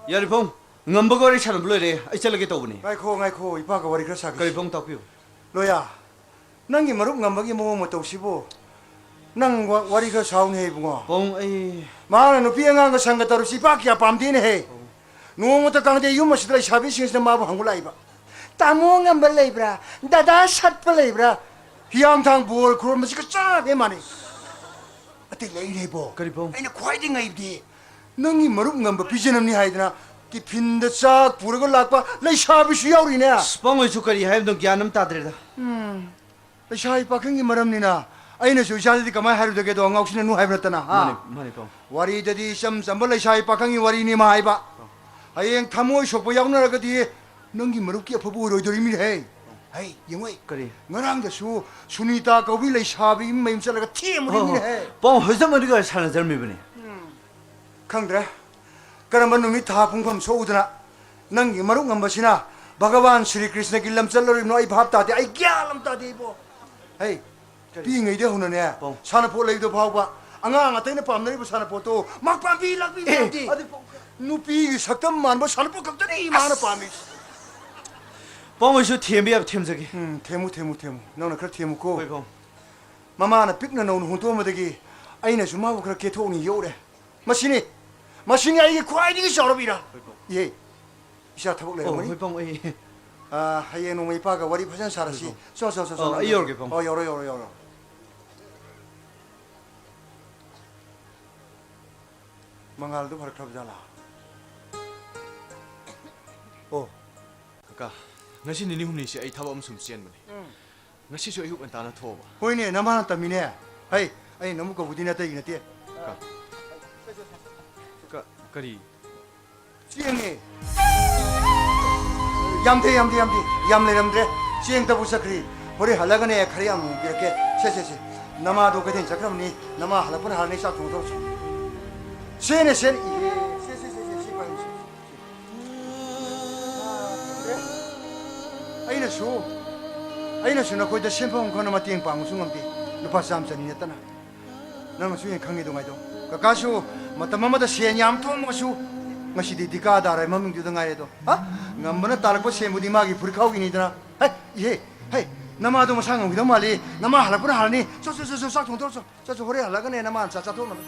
ꯌꯥꯔꯦ, ꯄꯥꯕꯨꯡ, ꯉꯝꯕꯒ ꯋꯥꯔꯤ ꯁꯥꯟꯅꯕ ꯂꯣꯏꯔꯦ, ꯑꯩ ꯆꯠꯂꯒꯦ ꯇꯧꯕꯅꯤ꯫ ꯉꯥꯏꯈꯣ, ꯉꯥꯏꯈꯣ, ꯏꯄꯥꯒ ꯋꯥꯔꯤ ꯈꯔ ꯁꯥꯈꯤꯁꯤ꯫ ꯀꯔꯤ, ꯄꯥꯕꯨꯡ, ꯇꯥꯛꯄꯤꯌꯨ꯫ ꯂꯣꯌꯥ, ꯅꯪꯒꯤ ꯃꯔꯨꯞ ꯉꯝꯕꯒꯤ ꯃꯑꯣꯡ ꯃꯇꯧꯁꯤꯕꯨ ꯅꯪ ꯋꯥ-, ꯋꯥꯔꯤ ꯈꯔ ꯁꯥꯎꯅꯦ, ꯏꯕꯨꯡꯉꯣ꯫ ꯄꯥꯕꯨꯡ, ꯑꯩ ꯃꯍꯥꯛꯅ ꯅꯨꯄꯤ ꯑꯉꯥꯡꯒ ꯁꯪꯒ ꯇꯧꯔꯤꯁꯤ ꯏꯄꯥ ꯀꯌꯥ ꯄꯥꯝꯗꯦꯅꯦꯍꯦ꯫ ꯄꯥꯕꯨꯡ꯫ ꯅꯣꯡꯃꯇ ꯀꯥꯡꯗꯦ ꯌꯨꯝ ꯑꯁꯤꯗ ꯂꯩꯁꯥꯕꯤꯁꯤꯡꯁꯤꯅ ꯃꯥꯕꯨ ꯍꯪꯕ ꯂꯥꯛꯏꯕ, "ꯇꯥꯃꯣ ꯉꯝꯕ ꯂꯩꯕ꯭ꯔꯥ? ꯗꯗꯥ ꯁꯠꯄ ꯂꯩꯕ꯭ꯔꯥ?" ꯍꯤꯌꯥꯡꯊꯥꯡ ꯕꯣꯔ ꯈꯨꯔꯨꯝꯕꯁꯤꯒ ꯆꯞ ꯍꯦꯛ ꯃꯥꯟꯅꯩ꯫ ꯑꯇꯩ ꯂꯩꯔꯦꯕꯣ꯫ ꯀꯔꯤ, ꯄꯥꯕꯨꯡ? ꯑꯩꯅ ꯈ꯭ꯋꯥꯏꯗꯒꯤ ꯉꯛꯏꯕꯗꯤ ꯅꯪꯒꯤ ꯃꯔꯨꯞ ꯉꯝꯕ ꯄꯤꯖꯅꯕꯅꯤ ꯍꯥꯏꯗꯅ ꯇꯤꯐꯤꯟꯗ ꯆꯥꯛ ꯄꯨꯔꯒ ꯂꯥꯛꯄ ꯂꯩꯁꯥꯕꯤꯁꯨ ꯌꯥꯎꯔꯤꯅꯦ꯫ ꯑꯁ, ꯄꯥꯕꯨꯡ, ꯑꯩꯁꯨ ꯀꯔꯤ ꯍꯥꯏꯕꯅꯣ ꯒ꯭ꯌꯥꯟ ꯑꯃ ꯇꯥꯗ꯭ꯔꯦꯗ꯫ ꯎꯝ꯫ ꯂꯩꯁꯥꯕꯤ ꯄꯥꯈꯪꯒꯤ ꯃꯔꯝꯅꯤꯅ ꯑꯩꯅꯁꯨ ꯏꯆꯥꯗꯗꯤ ꯀꯃꯥꯏꯅ ꯍꯥꯏꯔꯨꯗꯒꯦꯗꯣ, ꯉꯥꯎꯁꯤꯟꯅꯅꯨ ꯍꯥꯏꯕ ꯅꯠꯇꯅ, ꯍꯥ? ꯃꯥꯅꯤ, ꯃꯥꯅꯤ, ꯄꯥꯕꯨꯡ꯫ ꯋꯥꯔꯤꯗꯗꯤ ꯏꯆꯝ ꯆꯝꯕ ꯂꯩꯁꯥꯕꯤ ꯄꯥꯈꯪꯒꯤ ꯋꯥꯔꯤꯅꯤ ꯃꯥ ꯍꯥꯏꯕ꯫ ꯍꯌꯦꯡ ꯊꯃꯣꯏ ꯁꯣꯛꯄ ꯌꯥꯎꯅꯔꯒꯗꯤ ꯅꯪꯒꯤ ꯃꯔꯨꯞꯀꯤ ꯑꯐꯕ ꯑꯣꯏꯔꯣꯏꯗꯣꯔꯤꯃꯤꯅꯦꯍꯦ꯫ ꯍꯩ, ꯌꯦꯡꯉꯣꯏ꯫ ꯀꯔꯤ? ꯉꯔꯥꯡꯗꯁꯨ ꯁꯨꯅꯤꯇꯥ ꯀꯧꯕꯤ ꯂꯩꯁꯥꯕꯤ ꯑꯃ ꯃꯌꯨꯝ ꯆꯠꯂꯒ ꯊꯦꯝꯃꯨꯔꯤꯃꯤꯅꯦꯍꯦ꯫ ꯍꯣ, ꯍꯣ꯫ ꯄꯥꯕꯨꯡ, ꯍꯧꯖꯤꯛ ꯃꯗꯨꯒ ꯁꯥꯟꯅꯖꯔꯝꯃꯤꯕꯅꯤ꯫ ꯎꯝ꯫ ꯈꯪꯗ꯭ꯔꯦ꯫ ꯀꯔꯝꯕ ꯅꯨꯃꯤꯠ ꯊꯥ ꯄꯨꯡꯐꯝ ꯁꯣꯛꯎꯗꯅ ꯅꯪꯒꯤ ꯃꯔꯨꯞ ꯉꯝꯕꯁꯤꯅ ꯚꯒꯋꯥꯟ ꯁ꯭ꯔꯤ ꯀ꯭ꯔꯤꯁꯅꯒꯤ ꯂꯝꯆꯠ ꯂꯧꯔꯤꯕꯅꯣ ꯑꯩ ꯚꯥꯞ ꯇꯥꯗꯦ, ꯑꯩ ꯒ꯭ꯌꯥꯟ ꯑꯃ ꯇꯥꯗꯦ ꯏꯕꯣ꯫ ꯍꯩ, ꯀꯔꯤ? ꯄꯤꯛꯏꯉꯩꯗꯩ ꯍꯧꯅꯅꯦ, ꯄꯥꯎ꯫ ꯁꯥꯟꯅꯄꯣꯠ ꯂꯩꯕꯗ ꯐꯥꯎꯕ ꯑꯉꯥꯡ ꯑꯇꯩꯅ ꯄꯥꯝꯅꯔꯤꯕ ꯁꯥꯟꯅꯄꯣꯠꯇꯣ ꯃꯥ ꯄꯥꯝꯕꯤ ꯂꯥꯛꯄꯤ ꯑꯦ, ꯄꯥꯝꯗꯦ꯫ ꯑꯗꯨ ꯅꯨꯄꯤꯒꯤ ꯁꯛꯇꯝ ꯃꯥꯟꯕ ꯁꯥꯟꯅꯄꯣꯠ ꯈꯛꯇꯅꯤ ꯃꯥꯅ ꯑꯁ! ꯄꯥꯝꯃꯤ꯫ ꯄꯥꯎ, ꯑꯩꯁꯨ ꯊꯦꯝꯕ ꯌꯥꯕ ꯊꯦꯝꯖꯒꯦ꯫ ꯎꯝ, ꯊꯦꯝꯃꯨ, ꯊꯦꯝꯃꯨ, ꯊꯦꯝꯃꯨ꯫ ꯅꯪꯅ ꯈꯔ ꯊꯦꯝꯃꯨꯀꯣ꯫ ꯍꯣꯏ, ꯄꯥꯎ꯫ ꯃꯃꯥꯅ ꯄꯤꯛꯅ ꯅꯧꯅ ꯍꯨꯟꯇꯣꯛꯑꯝꯕꯗꯒꯤ ꯑꯩꯅꯁꯨ ꯃꯥꯕꯨ ꯈꯔ ꯀꯦꯊꯣꯛꯅ ꯌꯣꯛꯎꯔꯦ꯫ ꯃꯁꯤꯅꯤ, ꯃꯁꯤꯅꯤ ꯑꯩꯒꯤ ꯈ꯭ꯋꯥꯏꯗꯒꯤ ꯆꯥꯎꯔꯕ ꯏꯔꯥ꯫ ꯍꯣꯏ, ꯄꯥꯎ꯫ ꯏꯍꯦ, ꯏꯆꯥ ꯊꯕꯛ ꯑꯣ, ꯂꯩꯔꯝꯒꯅꯤ꯫ ꯍꯣꯏ, ꯄꯥꯎ, ꯑꯩ ꯑꯥ, ꯍꯌꯦꯡ ꯅꯣꯡꯃ ꯏꯄꯥꯒ ꯋꯥꯔꯤ ꯐꯖꯅ ꯁꯥꯔꯁꯤ꯫ ꯍꯣꯏ, ꯄꯥꯎ꯫ ꯆꯣ, ꯆꯣ, ꯆꯣ, ꯆꯣ, ꯑꯣ, ꯅꯪ ꯑꯩ ꯌꯧꯔꯒꯦ, ꯄꯥꯎ꯫ ꯑꯣ, ꯌꯧꯔꯣ, ꯌꯧꯔꯣ, ꯌꯧꯔꯣ꯫ ꯃꯉꯥꯜꯗꯨ ꯐꯔꯛꯈ꯭ꯔꯕ ꯖꯥꯠꯂꯥ? ꯑꯣ꯫ ꯀꯀꯥ, ꯉꯁꯤ ꯅꯤꯅꯤ ꯍꯨꯝꯅꯤꯁꯦ ꯑꯩ ꯊꯕꯛ ꯑꯃ ꯁꯨꯝ ꯆꯦꯟꯕꯅꯦ꯫ ꯎꯝ꯫ ꯉꯁꯤꯁꯨ ꯑꯌꯨꯛ ꯉꯟꯇꯥꯅ ꯊꯣꯛꯑꯕ꯫ ꯍꯣꯏꯅꯦ, ꯅꯃꯥꯅ ꯇꯝꯃꯤꯅꯦ꯫ ꯍꯩ, ꯑꯩ ꯅꯃꯨꯛ ꯀꯧꯕꯗꯤ ꯅꯥꯇꯩꯒꯤ ꯅꯠꯇꯦ꯫ ꯀ-, ꯀ-, ꯀꯔꯤ? ꯆꯦꯡꯅꯦ꯫ ꯌꯥꯝꯗꯦ, ꯌꯥꯝꯗꯦ, ꯌꯥꯝꯗꯦ꯫ ꯌꯥꯝ ꯂꯩꯔꯝꯗ꯭ꯔꯦ꯫ ꯆꯦꯡ ꯇꯕꯨ ꯆꯠꯈ꯭ꯔꯤ꯫ ꯍꯣꯔꯦꯟ ꯍꯜꯂꯒꯅꯦ, ꯈꯔ ꯌꯥꯝ ꯑꯃꯨꯛ ꯄꯤꯔꯛꯀꯦ꯫ ꯁꯦ, ꯁꯦ, ꯁꯦ꯫ ꯅꯃꯥꯗꯣ ꯀꯩꯊꯦꯜ ꯆꯠꯈ꯭ꯔꯕꯅꯤ꯫ ꯅꯃꯥ ꯍꯜꯂꯛꯄꯅ ꯍꯥꯜꯂꯅꯤ, ꯆꯥꯛ ꯊꯣꯡ ꯇꯧꯔꯁꯤ꯫ ꯁꯦꯅꯦ, ꯁꯦꯅꯦ꯫ ꯏꯍꯦ꯫ ꯁꯦ, ꯁꯦ, ꯁꯦ, ꯁꯦ, ꯁꯤ ꯄꯥꯏꯌꯨ, ꯁꯦ, ꯁꯦ꯫ ꯑꯩꯅꯁꯨ, ꯑꯩꯅꯁꯨ ꯅꯈꯣꯏꯗ ꯁꯦꯟꯐꯝ ꯈꯪꯅ ꯃꯇꯦꯡ ꯄꯥꯡꯕꯁꯨ ꯉꯝꯗꯦ, ꯂꯨꯄꯥ ꯆꯥꯝꯃ ꯆꯅꯤ ꯅꯠꯇꯅ꯫ ꯅꯪꯅꯁꯨ ꯍꯦꯟꯅ ꯈꯪꯉꯤꯗꯨ ꯉꯥꯏꯗꯣ꯫ ꯀꯀꯥꯁꯨ ꯃꯇꯝ ꯑꯃꯗ ꯁꯦꯟ ꯌꯥꯝ ꯊꯣꯛꯑꯝꯃꯒꯁꯨ ꯉꯁꯤꯗꯤ ꯗꯤꯀꯥ ꯗꯥꯔꯥꯏ ꯃꯃꯤꯡꯗꯨꯗ ꯉꯥꯏꯔꯦꯗꯣ꯫ ꯍꯥ? ꯉꯝꯕꯅ ꯇꯥꯜꯂꯛꯄ ꯁꯦꯟꯕꯨꯗꯤ ꯃꯥꯒꯤ ꯐꯨꯔꯤꯈꯥꯎꯒꯤꯅꯤꯗꯅ꯫ ꯍꯦ, ꯏꯍꯦ, ꯍꯦ, ꯅꯃꯥꯗꯣ ꯃꯁꯥ ꯉꯝꯈꯤꯗꯧ ꯃꯥꯜꯂꯤ꯫ ꯅꯃꯥ ꯍꯜꯂꯛꯄꯅ ꯍꯥꯜꯂꯅꯤ꯫ ꯆꯣ, ꯆꯣ, ꯆꯣ, ꯆꯣ, ꯆꯥꯛ ꯊꯣꯡꯗꯣꯔꯣ, ꯆꯣ꯫ ꯆꯠꯁꯨ ꯍꯣꯔꯦꯟ ꯍꯜꯂꯛꯑꯒꯅꯦ ꯅꯃꯥꯅ ꯆꯥ ꯆꯥꯊꯣꯛꯅꯕ꯫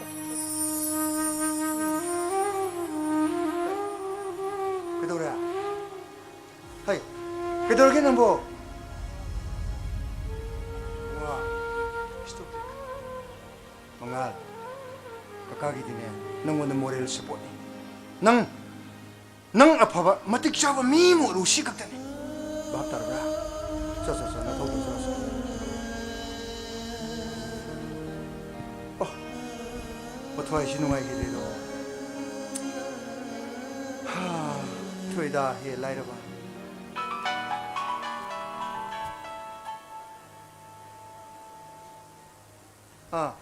ꯀꯩꯗꯧꯔꯦ? ꯍꯩ, ꯀꯩꯗꯧꯔꯒꯦ ꯅꯪꯕꯣ? ꯋꯥ, stupid꯫ ꯃꯉꯥꯜ, ꯀꯀꯥꯒꯤꯗꯤꯅꯦ ꯅꯪꯉꯣꯟꯗ moral supportꯅꯤ꯫ ꯅꯪ ꯅꯪ ꯑꯐꯕ, ꯃꯇꯤꯛ ꯆꯥꯕ ꯃꯤ ꯑꯃ ꯑꯣꯏꯔꯨ, ꯁꯤ ꯈꯛꯇꯅꯤ꯫ ꯚꯥꯞ ꯇꯥꯔꯕ꯭ꯔꯥ? ꯆꯣ, ꯆꯣ, ꯆꯣ, ꯅꯊꯧꯗꯣ ꯆꯣ, ꯆꯣ꯫ ꯑꯣ, ꯃꯊ꯭ꯋꯥꯏꯁꯤ ꯅꯨꯡꯉꯥꯏꯈꯤꯗ꯭ꯔꯦꯗꯣ꯫ ꯍꯥ, ꯊꯣꯏꯗꯥ ꯍꯦ ꯂꯥꯏꯔꯕ꯫ ꯑꯥ,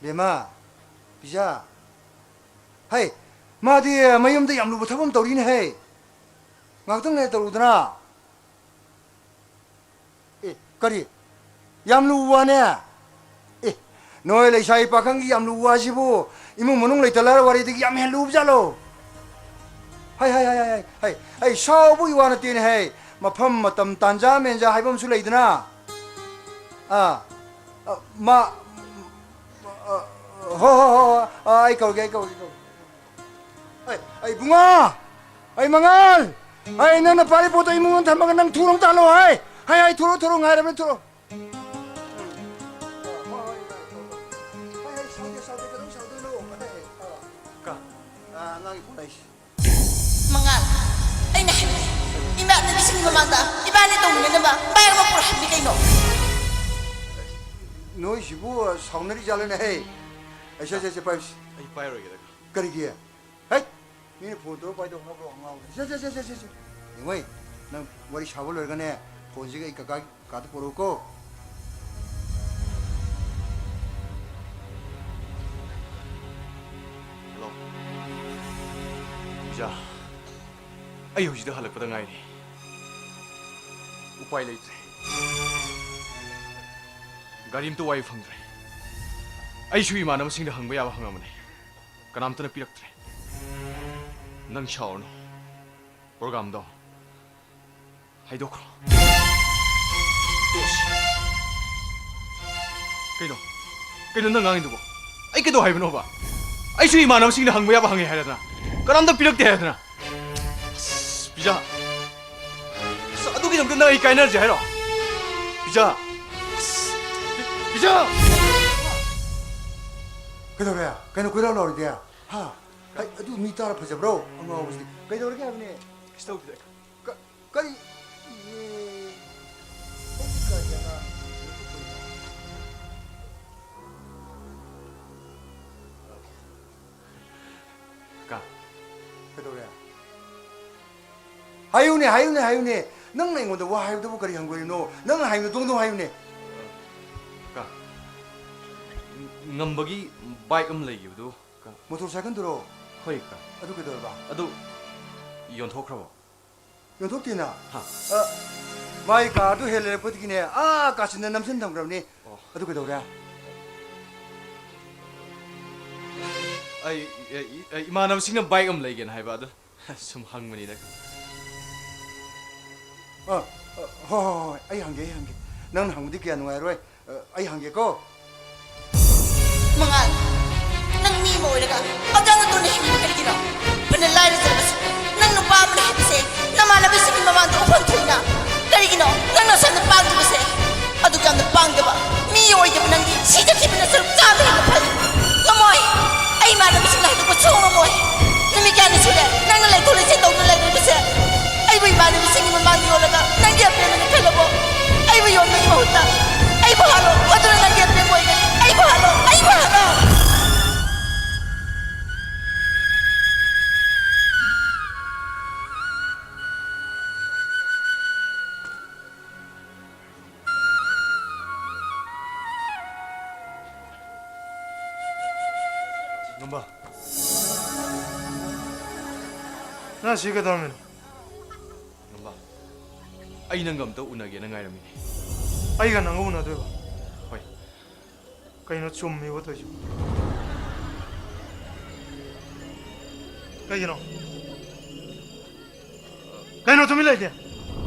ꯕꯦꯝꯃ, ꯄꯤꯖꯥ꯫ ꯍꯩ, ꯃꯥꯗꯤ ꯃꯌꯨꯝꯗ ꯌꯥꯝ ꯂꯨꯕ ꯊꯕꯛ ꯑꯃ ꯇꯧꯔꯤꯅꯦ ꯍꯦ꯫ ꯉꯥꯛꯇꯪ ꯂꯩꯔ ꯇꯧꯔꯨꯗꯅ꯫ ꯑꯦ, ꯀꯔꯤ? ꯌꯥꯝ ꯂꯨꯕ ꯋꯥꯅꯦ? ꯑꯦ, ꯅꯣꯏ ꯂꯩꯁꯥꯕꯤ ꯄꯥꯈꯪꯒꯤ ꯌꯥꯝ ꯂꯨꯕ ꯋꯥꯁꯤꯕꯨ ꯏꯃꯨꯡ ꯃꯅꯨꯡ ꯂꯩꯇ ꯂꯥꯏꯔ ꯋꯥꯔꯤꯗꯒꯤ ꯌꯥꯝ ꯍꯦꯟꯅ ꯂꯨꯕ ꯖꯥꯠꯂꯣ? ꯍꯩ, ꯍꯩ, ꯍꯩ, ꯍꯩ, ꯍꯩ, ꯍꯩ, ꯁꯥꯎꯕꯒꯤ ꯋꯥ ꯅꯠꯇꯦꯅꯦ ꯍꯩ꯫ ꯃꯐꯝ, ꯃꯇꯝ, ꯇꯥꯟꯖꯥ, ꯃꯦꯟꯖꯥ ꯍꯥꯏꯕ ꯑꯃꯁꯨ ꯂꯩꯗꯅ꯫ ꯑꯥ, ꯑ, ꯃꯥ, ꯑ, ꯍꯣ, ꯍꯣ, ꯍꯣ, ꯍꯣ, ꯑ, ꯑꯩ ꯀꯧꯒꯦ, ꯑꯩ ꯀꯧꯒꯦ, ꯑꯩ ꯀꯧꯒꯦ꯫ ꯑꯩ, ꯑꯩ ꯏꯕꯨꯡꯉꯣ! ꯑꯩ ꯃꯉꯥꯜ! ꯑꯩ ꯅꯪꯅ ꯄꯥꯔꯤ ꯄꯣꯠꯇꯣ ꯏꯃꯨꯡꯗ ꯊꯝꯃꯒ ꯅꯪ ꯊꯨꯔꯣ ꯇꯥꯜꯂꯣ ꯍꯥꯏ! ꯍꯥꯏ, ꯍꯥꯏ, ꯊꯨꯔꯣ, ꯊꯨꯔꯣ, ꯉꯥꯏꯔꯕꯅꯤ, ꯊꯨꯔꯣ꯫ ꯍꯣꯏ, ꯍꯣꯏ, ꯍꯣꯏ, ꯍꯣꯏ, ꯍꯣꯏ, ꯁꯥꯎꯗꯦ, ꯁꯥꯎꯗꯦ, ꯀꯩꯗꯧ ꯁꯥꯎꯗꯣꯏꯅꯣ? ꯑꯩ, ꯑ, ꯀ-, ꯑ, ꯑꯉꯥꯡꯒꯤ ꯐꯣꯟ ꯂꯥꯛꯏꯁꯦ꯫ ꯃꯉꯥꯜ, ꯑꯩꯅ ꯍꯥꯏꯕꯅꯦ, ꯏꯃꯥꯅ ꯂꯤꯁꯤꯡ ꯃꯃꯥꯡꯗ ꯏꯕꯥꯅꯤ ꯇꯧꯃꯤꯟꯅꯅꯕ bike ꯑꯃ ꯄꯨꯔꯛꯍꯟꯕꯤ ꯀꯩꯅꯣ? ꯅꯣꯏꯁꯤꯕꯨ ꯁꯥꯎꯅꯔꯤ ꯖꯥꯠꯂꯅꯦ, ꯍꯦ? ꯑꯩ, ꯁꯦ, ꯁꯦ, ꯁꯦ, ꯄꯥꯏꯌꯨꯁꯤ꯫ ꯑꯩ ꯄꯥꯏꯔꯣꯏꯒꯦꯗ꯫ ꯀꯔꯤꯒꯤ? ꯍꯩꯠ! ꯃꯤꯅ ꯐꯣꯟ ꯇꯧꯔ ꯄꯥꯏꯗꯧ ꯍꯥꯏꯕ꯭ꯔꯣ, ꯑꯉꯥꯎꯕ? ꯁꯦ, ꯁꯦ, ꯁꯦ, ꯁꯦ, ꯁꯦ, ꯁꯦ꯫ ꯌꯦꯡꯉꯣ, ꯅꯪ ꯋꯥꯔꯤ ꯁꯥꯕ ꯂꯣꯏꯔꯒꯅꯦ, ꯐꯣꯟꯁꯤꯒ ꯑꯩ ꯀꯀꯥꯒꯤ ꯀꯥꯗ ꯄꯨꯔꯛꯎꯀꯣ꯫ ꯍꯜꯂꯣ꯫ ꯄꯤꯖꯥ, ꯑꯩ ꯍꯧꯖꯤꯛꯇ ꯍꯜꯂꯛꯄꯗ ꯉꯥꯏꯔꯤ꯫ ꯎꯄꯥꯏ ꯂꯩꯇ꯭ꯔꯦ꯫ ꯀꯔꯤꯝꯇ ꯋꯥꯏ ꯐꯪꯗ꯭ꯔꯦ꯫ ꯑꯩꯁꯨ ꯏꯃꯥꯟꯅꯕꯁꯤꯡꯗ ꯍꯪꯕ ꯌꯥꯕ ꯍꯪꯉꯕꯅꯦ, ꯀꯅꯥꯝꯇꯅ ꯄꯤꯔꯛꯇ꯭ꯔꯦ꯫ ꯅꯪ ꯁꯥꯎꯔꯅꯨ, ꯄ꯭ꯔꯣꯒꯥꯝꯗꯣ ꯍꯥꯏꯗꯣꯛꯈ꯭ꯔꯣ꯫ ꯇꯣꯛꯁꯤ꯫ ꯀꯩꯅꯣ? ꯀꯩꯅꯣ ꯅꯪ ꯉꯥꯡꯉꯤꯗꯨꯕꯣ? ꯑꯩ ꯀꯩꯗꯧ ꯍꯥꯏꯕꯅꯣꯕ? ꯑꯩꯁꯨ ꯏꯃꯥꯟꯅꯕꯁꯤꯡꯗ ꯍꯪꯕ ꯌꯥꯕ ꯍꯪꯉꯦ ꯍꯥꯏꯔꯗꯅ, ꯀꯅꯥꯝꯇ ꯄꯤꯔꯛꯇꯦ ꯍꯥꯏꯔꯗꯅ꯫ ꯑꯁ, ꯄꯤꯖꯥ꯫ ꯑꯁ, ꯑꯗꯨꯒꯤꯗꯃꯛꯇ ꯅꯪ ꯑꯩ ꯀꯥꯏꯅꯔꯁꯦ ꯍꯥꯏꯔꯣ? ꯄꯤꯖꯥ꯫ ꯑꯁ, ꯄꯤ-, ꯄꯤꯖꯥ! ꯀꯩꯗꯧꯔꯦ? ꯀꯩꯅꯣ ꯀꯣꯏꯂꯥꯎ ꯂꯥꯎꯔꯤꯗꯤ? ꯍꯥ? ꯍꯩ, ꯑꯗꯨ ꯃꯤ ꯇꯥꯔ ꯐꯖꯕ꯭ꯔꯣ? ꯑꯉꯥꯎꯕꯁꯤꯗꯤ꯫ ꯀꯩꯗꯧꯔꯒꯦ ꯍꯥꯏꯕꯅꯦ? ꯀꯩꯁꯨ ꯇꯧꯗꯦꯗ꯫ ꯀ-, ꯀꯔꯤ? ꯏꯍꯦ꯫ ꯍꯧꯖꯤꯛꯀꯥꯟꯒꯤ ꯑꯉꯥꯡꯁꯤꯡꯁꯤꯕꯨ ꯀꯩꯅꯣ? ꯀꯥ꯫ ꯀꯩꯗꯧꯔꯦ? ꯍꯥꯏꯌꯨꯅꯦ, ꯍꯥꯏꯌꯨꯅꯦ, ꯍꯥꯏꯌꯨꯅꯦ꯫ ꯅꯪꯅ ꯑꯩꯉꯣꯟꯗ ꯋꯥ ꯍꯥꯏꯕꯗꯨꯕꯨ ꯀꯔꯤ ꯍꯪꯒꯣꯏꯔꯤꯅꯣ? ꯅꯪꯅ ꯍꯥꯏꯕꯗꯣ ꯗꯣꯡ ꯗꯣꯡ ꯍꯥꯏꯌꯨꯅꯦ꯫ ꯀꯥ, ꯉꯝꯕꯒꯤ ꯕꯥꯏꯛ ꯑꯃ ꯂꯩꯈꯤꯕꯗꯨ, ꯀꯥ꯫ ꯃꯣꯇꯣꯔ ꯁꯥꯏꯀꯜꯗꯨꯔꯣ? ꯍꯣꯏ, ꯀꯥ꯫ ꯑꯗꯨ ꯀꯩꯗꯧꯔꯕ? ꯑꯗꯨ ꯌꯣꯟꯊꯣꯛꯈ꯭ꯔꯕ? ꯌꯣꯟꯊꯣꯛꯇꯦꯅ? ꯍꯥ? ꯑ, ꯃꯥꯒꯤ ꯀꯥꯔꯗꯨ ꯍꯦꯛ ꯂꯩꯔꯛꯄꯗꯒꯤꯅꯦ, ꯑꯥ, ꯀꯥꯆꯤꯟꯗ ꯅꯝꯁꯤꯟ ꯊꯝꯈ꯭ꯔꯕꯅꯤ꯫ ꯑꯣ꯫ ꯑꯗꯨ ꯀꯩꯗꯧꯔꯦ? ꯑꯩ, ꯑꯩ, ꯑꯩ, ꯏꯃꯥꯟꯅꯕꯁꯤꯡꯅ ꯕꯥꯏꯛ ꯑꯃ ꯂꯩꯒꯦꯅ ꯍꯥꯏꯕ, ꯑꯗꯨ ꯁꯨꯝ ꯍꯪꯕꯅꯤꯗ꯫ ꯑ, ꯑ, ꯍꯣꯏ, ꯍꯣꯏ, ꯍꯣꯏ, ꯑꯩ ꯍꯪꯒꯦ, ꯑꯩ ꯍꯪꯒꯦ꯫ ꯅꯪꯅ ꯍꯪꯕꯗꯤ ꯀꯌꯥ ꯅꯨꯡꯉꯥꯏꯔꯣꯏ꯫ ꯑ, ꯑꯩ ꯍꯪꯒꯦꯀꯣ꯫ ꯃꯉꯥꯜ, ꯅꯪ ꯃꯤ ꯑꯃ ꯑꯣꯏꯔꯒ ꯄꯪꯒꯪ ꯑꯇꯣꯟꯅ ꯍꯤꯡꯂꯤꯕ ꯀꯔꯤꯒꯤꯅꯣ? ꯐꯅ ꯂꯥꯏꯔꯖꯔꯕꯁꯨ ꯅꯪ ꯅꯨꯄꯥ ꯑꯃꯅꯤ ꯍꯥꯏꯕꯁꯦ ꯅꯃꯥꯟꯅꯕꯤꯁꯤꯡꯒꯤ ꯃꯃꯥꯡꯗ ꯎꯐꯝ ꯊꯣꯛꯏꯅ꯫ ꯀꯔꯤꯒꯤꯅꯣ ꯅꯪꯅ ꯑꯁꯨꯛ ꯌꯥꯝꯅ ꯄꯥꯡꯗꯕꯁꯦ? ꯑꯗꯨꯛ ꯌꯥꯝꯅ ꯄꯥꯡꯗꯕ ꯃꯤ ꯑꯣꯏꯗꯕ ꯅꯪꯗꯤ ꯁꯤꯖꯈꯤꯕꯅ ꯁꯔꯨꯛ ꯆꯥꯝꯃ ꯍꯦꯟꯅ ꯐꯩ꯫ ꯉꯝꯃꯣꯏ꯫ ꯑꯩ ꯏꯃꯥꯟꯅꯕꯤꯁꯤꯡꯅ ꯍꯥꯏꯗꯣꯛꯄ ꯁꯨꯡꯉꯝ ꯉꯝꯃꯣꯏ꯫ ꯅꯨꯃꯤꯠ ꯀꯌꯥꯅꯤ ꯁꯨꯔꯦ ꯅꯪꯅ ꯂꯩꯊꯣꯛ ꯂꯩꯁꯤꯟ ꯇꯧꯗꯨꯅ ꯂꯩꯔꯤꯕꯁꯦ? ꯑꯩꯕꯨ ꯏꯃꯥꯟꯅꯕꯤꯁꯤꯡꯒꯤ ꯃꯃꯥꯡꯗ ꯌꯣꯜꯂꯒ ꯅꯪꯒꯤ ꯑꯄꯦꯟꯕꯅꯤ ꯈꯜꯂꯕꯣ? ꯑꯩꯕꯨ ꯌꯣꯟꯕꯒꯤ ꯃꯍꯨꯠꯇ ꯑꯩꯕꯨ ꯍꯥꯠꯂꯣ, ꯑꯗꯨꯅ ꯅꯪꯒꯤ ꯑꯄꯦꯟꯕ ꯑꯣꯏꯒꯅꯤ꯫ ꯑꯩꯕꯨ ꯍꯥꯠꯂꯣ, ꯑꯩꯕꯨ ꯍꯥꯠꯂꯣ꯫ ꯉꯝꯕ꯫ ꯅꯪ ꯁꯤ ꯀꯩꯗꯧꯔꯝꯃꯤꯅꯣ? ꯉꯝꯕ, ꯑꯩ ꯅꯪꯒ ꯑꯝꯇ ꯎꯅꯒꯦꯅ ꯉꯥꯏꯔꯝꯃꯤꯅꯦ꯫ ꯑꯩꯒ ꯅꯪꯒ ꯎꯅꯗꯣꯏꯕ? ꯍꯣꯏ꯫ ꯀꯩꯅꯣ ꯆꯨꯝꯃꯤꯕꯣ ꯇꯧꯔꯤꯁꯤꯕꯣ? ꯀꯩꯒꯤꯅꯣ? ꯀꯩꯅꯣ ꯇꯨꯃꯤꯟ ꯂꯩꯗꯤ?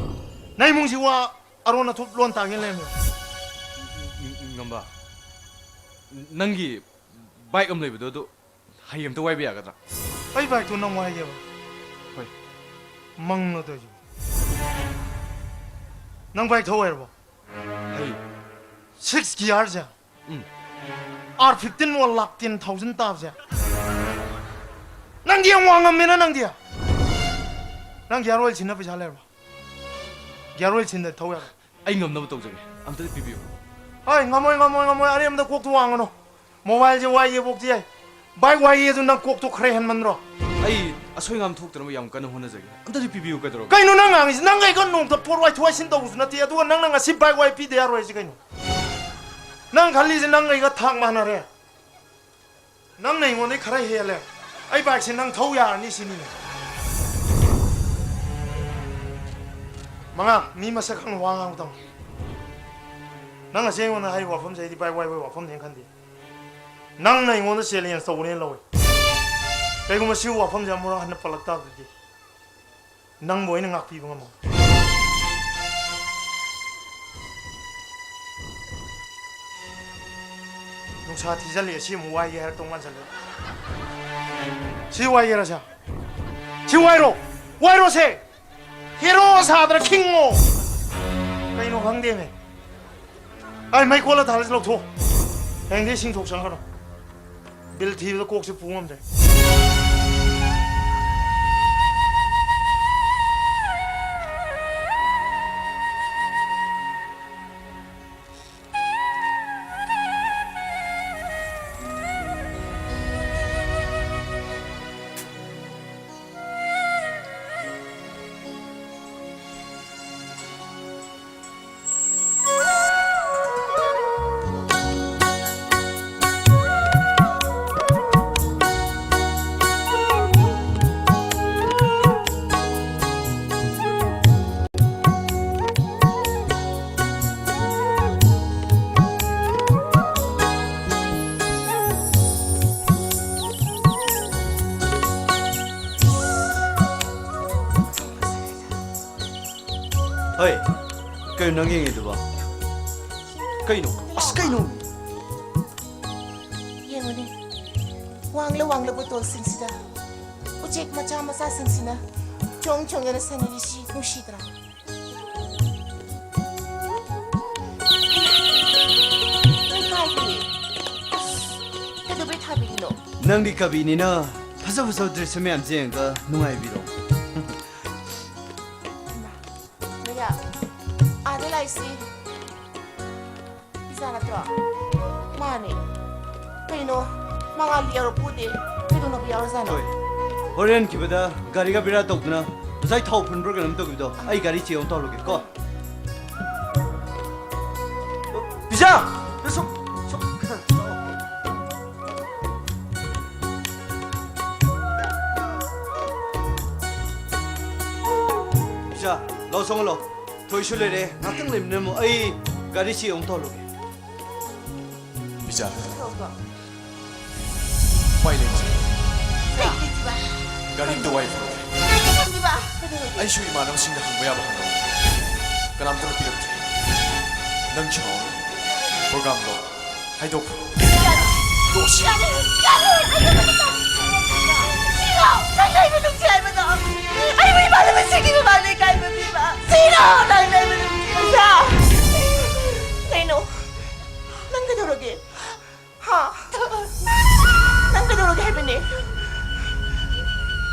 ꯅꯪ ꯏꯃꯨꯡꯁꯤ ꯋꯥ ꯑꯔꯣꯟ ꯑꯊꯨꯞ ꯂꯣꯟ ꯇꯥꯒꯦ ꯂꯩꯔꯝꯃꯦ꯫ ꯉꯝꯕ, ꯅꯪꯒꯤ ꯕꯥꯏꯛ ꯑꯃ ꯂꯩꯕꯗꯣ ꯑꯗꯨ ꯍꯌꯦꯡ ꯑꯝꯇ ꯋꯥꯏꯕ ꯌꯥꯒꯗ꯭ꯔꯥ? ꯑꯩ ꯕꯥꯏꯛꯇꯣ ꯅꯪ ꯋꯥꯏꯒꯦꯕ? ꯍꯣꯏ꯫ ꯃꯪꯂꯣ ꯇꯧꯔꯤꯁꯤꯕꯣ? ꯅꯪ ꯕꯥꯏꯛ ꯊꯧ ꯍꯩꯔꯕꯣ? ꯍꯩ꯫ Six gearꯁꯦ? ꯎꯝ꯫ R fifteen ꯋꯥ ꯂꯥꯛ ten thousand ꯇꯥꯕꯁꯦ? ꯅꯪꯗꯤ ꯌꯥꯝ ꯋꯥꯡꯉꯝꯃꯦꯅ ꯅꯪꯗꯤ꯫ ꯅꯪ gear oil ꯁꯤꯟꯅ ꯄꯩꯁꯥ ꯂꯩꯔꯕꯣ? Gear oil ꯁꯤꯟꯗ ꯊꯧ ꯌꯥꯕ? ꯑꯩ ꯉꯝꯅꯕ ꯇꯧꯖꯒꯦ꯫ ꯑꯝꯇꯗꯤ ꯄꯤꯕꯤꯌꯨ꯫ ꯍꯣꯏ, ꯉꯝꯃꯣꯏ, ꯉꯝꯃꯣꯏ, ꯉꯝꯃꯣꯏ꯫ ꯑꯔꯦꯝꯕꯗ ꯀꯣꯛꯇꯨ ꯋꯥꯡꯒꯅꯨ꯫ Mobileꯁꯦ ꯋꯥꯏꯒꯦ ꯄꯣꯛꯇꯤ ꯌꯥꯏ꯫ ꯕꯥꯏꯛ ꯋꯥꯏꯒꯦ ꯑꯗꯨ ꯅꯪ ꯀꯣꯛꯇꯨ ꯈꯔ ꯍꯦꯟꯃꯟꯗ꯭ꯔꯣ? ꯑꯩ ꯑꯁꯣꯏ ꯉꯥꯝ ꯊꯣꯛꯇꯅꯕ ꯌꯥꯝ ꯀꯟꯅ ꯍꯣꯠꯅꯖꯒꯦ꯫ ꯑꯝꯇꯗꯤ ꯄꯤꯕꯤꯌꯨ ꯀꯩꯗꯧꯔꯒꯦ? ꯀꯩꯅꯣ ꯅꯪ ꯉꯥꯡꯉꯤꯁꯤ? ꯅꯪ ꯑꯩꯒ ꯅꯣꯡꯃꯇ ꯄꯣꯠ ꯋꯥꯏꯊꯣꯛ ꯋꯥꯏꯁꯤꯟ ꯇꯧꯕꯁꯨ ꯅꯠꯇꯦ, ꯑꯗꯨꯒ ꯅꯪꯅ ꯉꯁꯤ ꯕꯥꯏꯛ ꯋꯥꯏ ꯄꯤꯗ ꯌꯥꯔꯣꯏ ꯍꯥꯏꯁꯤ ꯀꯩꯅꯣ? ꯅꯪ ꯈꯜꯂꯤꯁꯦ ꯅꯪ ꯑꯩꯒ ꯊꯥꯛ ꯃꯥꯟꯅꯔꯦ꯫ ꯅꯪꯅ ꯑꯩꯉꯣꯟꯗꯩ ꯈꯔ ꯍꯦꯜꯂꯦ꯫ ꯑꯩ ꯕꯥꯏꯛꯁꯦ ꯅꯪ ꯊꯧ ꯌꯥꯔꯅꯤ ꯁꯤꯅꯤꯅꯦ꯫ ꯃꯉꯥ, ꯃꯤ ꯃꯁꯛ ꯈꯪꯅ ꯋꯥ ꯉꯥꯡꯕ ꯇꯝꯃꯨ꯫ ꯅꯪ ꯉꯁꯤ ꯑꯩꯉꯣꯟꯗ ꯍꯥꯏꯔꯤꯕ ꯋꯥꯐꯝꯁꯦ ꯑꯩꯗꯤ ꯕꯥꯏꯛ ꯋꯥꯏꯕꯒꯤ ꯋꯥꯐꯝꯅꯦꯅ ꯈꯟꯗꯦ꯫ ꯅꯪꯅ ꯑꯩꯉꯣꯟꯗ challenge ꯇꯧꯕꯅꯦꯅ ꯂꯧꯏ꯫ ꯀꯩꯒꯨꯝꯕ ꯁꯤꯒꯤ ꯋꯥꯐꯝꯁꯦ ꯑꯃꯨꯔꯛ ꯍꯟꯅ ꯄꯜꯂꯛ ꯇꯥꯕꯗꯗꯤ ꯅꯪꯕꯨ ꯑꯩꯅ ꯉꯥꯛꯄꯤꯕ ꯉꯝꯃꯣꯏ꯫ ꯅꯨꯡꯁꯥ ꯊꯤꯖꯤꯜꯂꯛꯑꯦ, ꯁꯤ ꯑꯃꯨꯛ ꯋꯥꯏꯒꯦ ꯍꯥꯏꯔꯛꯇꯧ ꯃꯥꯟꯁꯤꯜꯂꯛꯑꯦ꯫ ꯁꯤ ꯋꯥꯏꯒꯦꯔꯥ ꯁꯦ? ꯁꯤ ꯋꯥꯏꯔꯣ? ꯋꯥꯏꯔꯣꯁꯦ! ꯍꯦꯔꯣ ꯁꯥꯗꯅ ꯈꯤꯡꯉꯣ! ꯀꯩꯅꯣ ꯈꯪꯗꯦꯃꯦ꯫ ꯑꯩ ꯃꯩ ꯀꯣꯜꯂ ꯊꯥꯜꯂꯁꯤ ꯂꯧꯊꯣꯛ꯫ ꯍꯌꯦꯡꯗꯤ ꯏꯁꯤꯡ ꯊꯣꯛ ꯆꯪꯉꯛꯀꯅꯣ꯫ ꯕꯤꯜ ꯊꯤꯕꯗ ꯀꯣꯛꯁꯦ ꯄꯨ ꯉꯝꯗ꯭ꯔꯦ꯫ ꯅꯪ ꯌꯦꯡꯉꯤꯗꯨꯕꯣ? ꯀꯩꯅꯣ? ꯑꯁ, ꯀꯩꯅꯣ? ꯌꯦꯡꯉꯨꯅꯦ, ꯋꯥꯡꯂ ꯋꯥꯡꯂꯕ ꯇꯣꯜꯁꯤꯡꯁꯤꯗ ꯎꯆꯦꯛ ꯃꯆꯥ ꯃꯆꯥꯁꯤꯡꯁꯤꯅ ꯆꯣꯡ ꯆꯣꯡꯗꯅ ꯁꯥꯟꯅꯔꯤꯁꯤ ꯅꯨꯡꯁꯤꯗ꯭ꯔꯥ? ꯅꯣꯏ ꯀꯥꯏꯗꯦ꯫ ꯑꯁ, ꯀꯩꯗꯧꯕꯩ ꯊꯥꯕꯤꯔꯤꯅꯣ? ꯅꯪꯗꯤ ꯀꯕꯤꯅꯤꯅ ꯐꯖ ꯐꯖꯕ ꯗ꯭ꯔꯦꯁ ꯃꯌꯥꯝꯁꯦ ꯌꯦꯡꯉꯒ ꯅꯨꯡꯉꯥꯏꯕꯤꯔꯣ꯫ ꯏꯃꯥ, ꯃꯌꯥ, ꯑꯥꯗ ꯂꯥꯛꯏꯁꯤ ꯄꯤꯖꯥ ꯅꯠꯇ꯭ꯔꯣ? ꯃꯥꯅꯦ꯫ ꯀꯩꯅꯣ, ꯃꯉꯥꯜꯗꯤ ꯌꯥꯎꯔꯛꯄ ꯎꯗꯦ꯫ ꯀꯩꯗꯧꯅꯕ ꯌꯥꯎꯔꯖꯥꯠꯅꯣ? ꯍꯣꯏ꯫ ꯍꯣꯔꯦꯟ ꯈꯤꯕꯗ ꯒꯥꯔꯤꯒ ꯕꯦꯔꯥ ꯇꯧꯗꯅ ꯉꯁꯥꯏ ꯊꯥꯎ ꯐꯨꯟꯕ꯭ꯔꯥ ꯀꯩꯅꯣꯝ ꯇꯧꯈꯤꯕꯗꯣ, ꯑꯩ ꯒꯥꯔꯤ ꯆꯦꯛ ꯑꯃꯨꯛ ꯇꯧꯔꯨꯒꯦ ꯀꯣ꯫ ꯄꯤꯖꯥ! ꯁꯨꯝ, ꯁꯨꯝ꯫ ꯄꯤꯖꯥ, ꯂꯥꯎ, ꯆꯪꯉꯣ, ꯂꯥꯎ꯫ ꯊꯣꯏꯁꯨ ꯂꯩꯔꯦ, ꯉꯥꯛꯇꯪ ꯂꯩꯃꯤꯟꯅꯔꯝꯃꯣ, ꯑꯩ ꯒꯥꯔꯤ ꯆꯦꯛ ꯑꯃꯨꯛ ꯇꯧꯍꯜꯂꯨꯒꯦ꯫ ꯄꯤꯖꯥ꯫ ꯊꯣꯛꯈ꯭ꯔꯣ꯫ ꯎꯄꯥꯏ ꯂꯩꯇ꯭ꯔꯦ꯫ ꯀꯩ ꯂꯩꯇ꯭ꯔꯤꯕ? ꯒꯥꯔꯤ ꯑꯝꯇ ꯋꯥꯏ ꯐꯪꯗ꯭ꯔꯦ꯫ ꯀꯩꯒꯤ ꯐꯪꯗ꯭ꯔꯤꯕ? ꯑꯩꯁꯨ ꯏꯃꯥꯟꯅꯕꯁꯤꯡꯗ ꯍꯪꯕ ꯌꯥꯕ ꯍꯪꯉꯦ꯫ ꯀꯅꯥꯝꯇꯅ ꯄꯤꯔꯛꯇ꯭ꯔꯦ꯫ ꯅꯪ ꯁꯥꯎꯔꯅꯨ꯫ ꯄ꯭ꯔꯣꯒ꯭ꯔꯥꯝꯗꯣ ꯍꯥꯏꯗꯣꯛꯈ꯭ꯔꯣ꯫ ꯇꯣꯛꯑꯁꯤ꯫ ꯌꯥꯔꯦ, ꯌꯥꯔꯦ, ꯑꯩ ꯁꯤꯔꯣ, ꯅꯪ ꯂꯩꯕ ꯅꯨꯡꯁꯤ ꯍꯥꯏꯕꯗꯣ꯫ ꯑꯩꯕꯨ ꯏꯃꯥꯟꯅꯕꯁꯤꯡꯒꯤ ꯃꯃꯥꯡꯗ ꯏꯀꯥꯏꯕ ꯄꯤꯕ꯫ ꯁꯤꯔꯣ, ꯅꯪ ꯂꯩꯕ ꯅꯨꯡꯁꯤ ꯍꯥꯏꯕ꯫ ꯀꯩꯅꯣ? ꯅꯪ ꯀꯩꯗꯧꯔꯒꯦ? ꯍꯥ? ꯅꯪ ꯀꯩꯗꯧꯔꯒꯦ ꯍꯥꯏꯕꯅꯦ?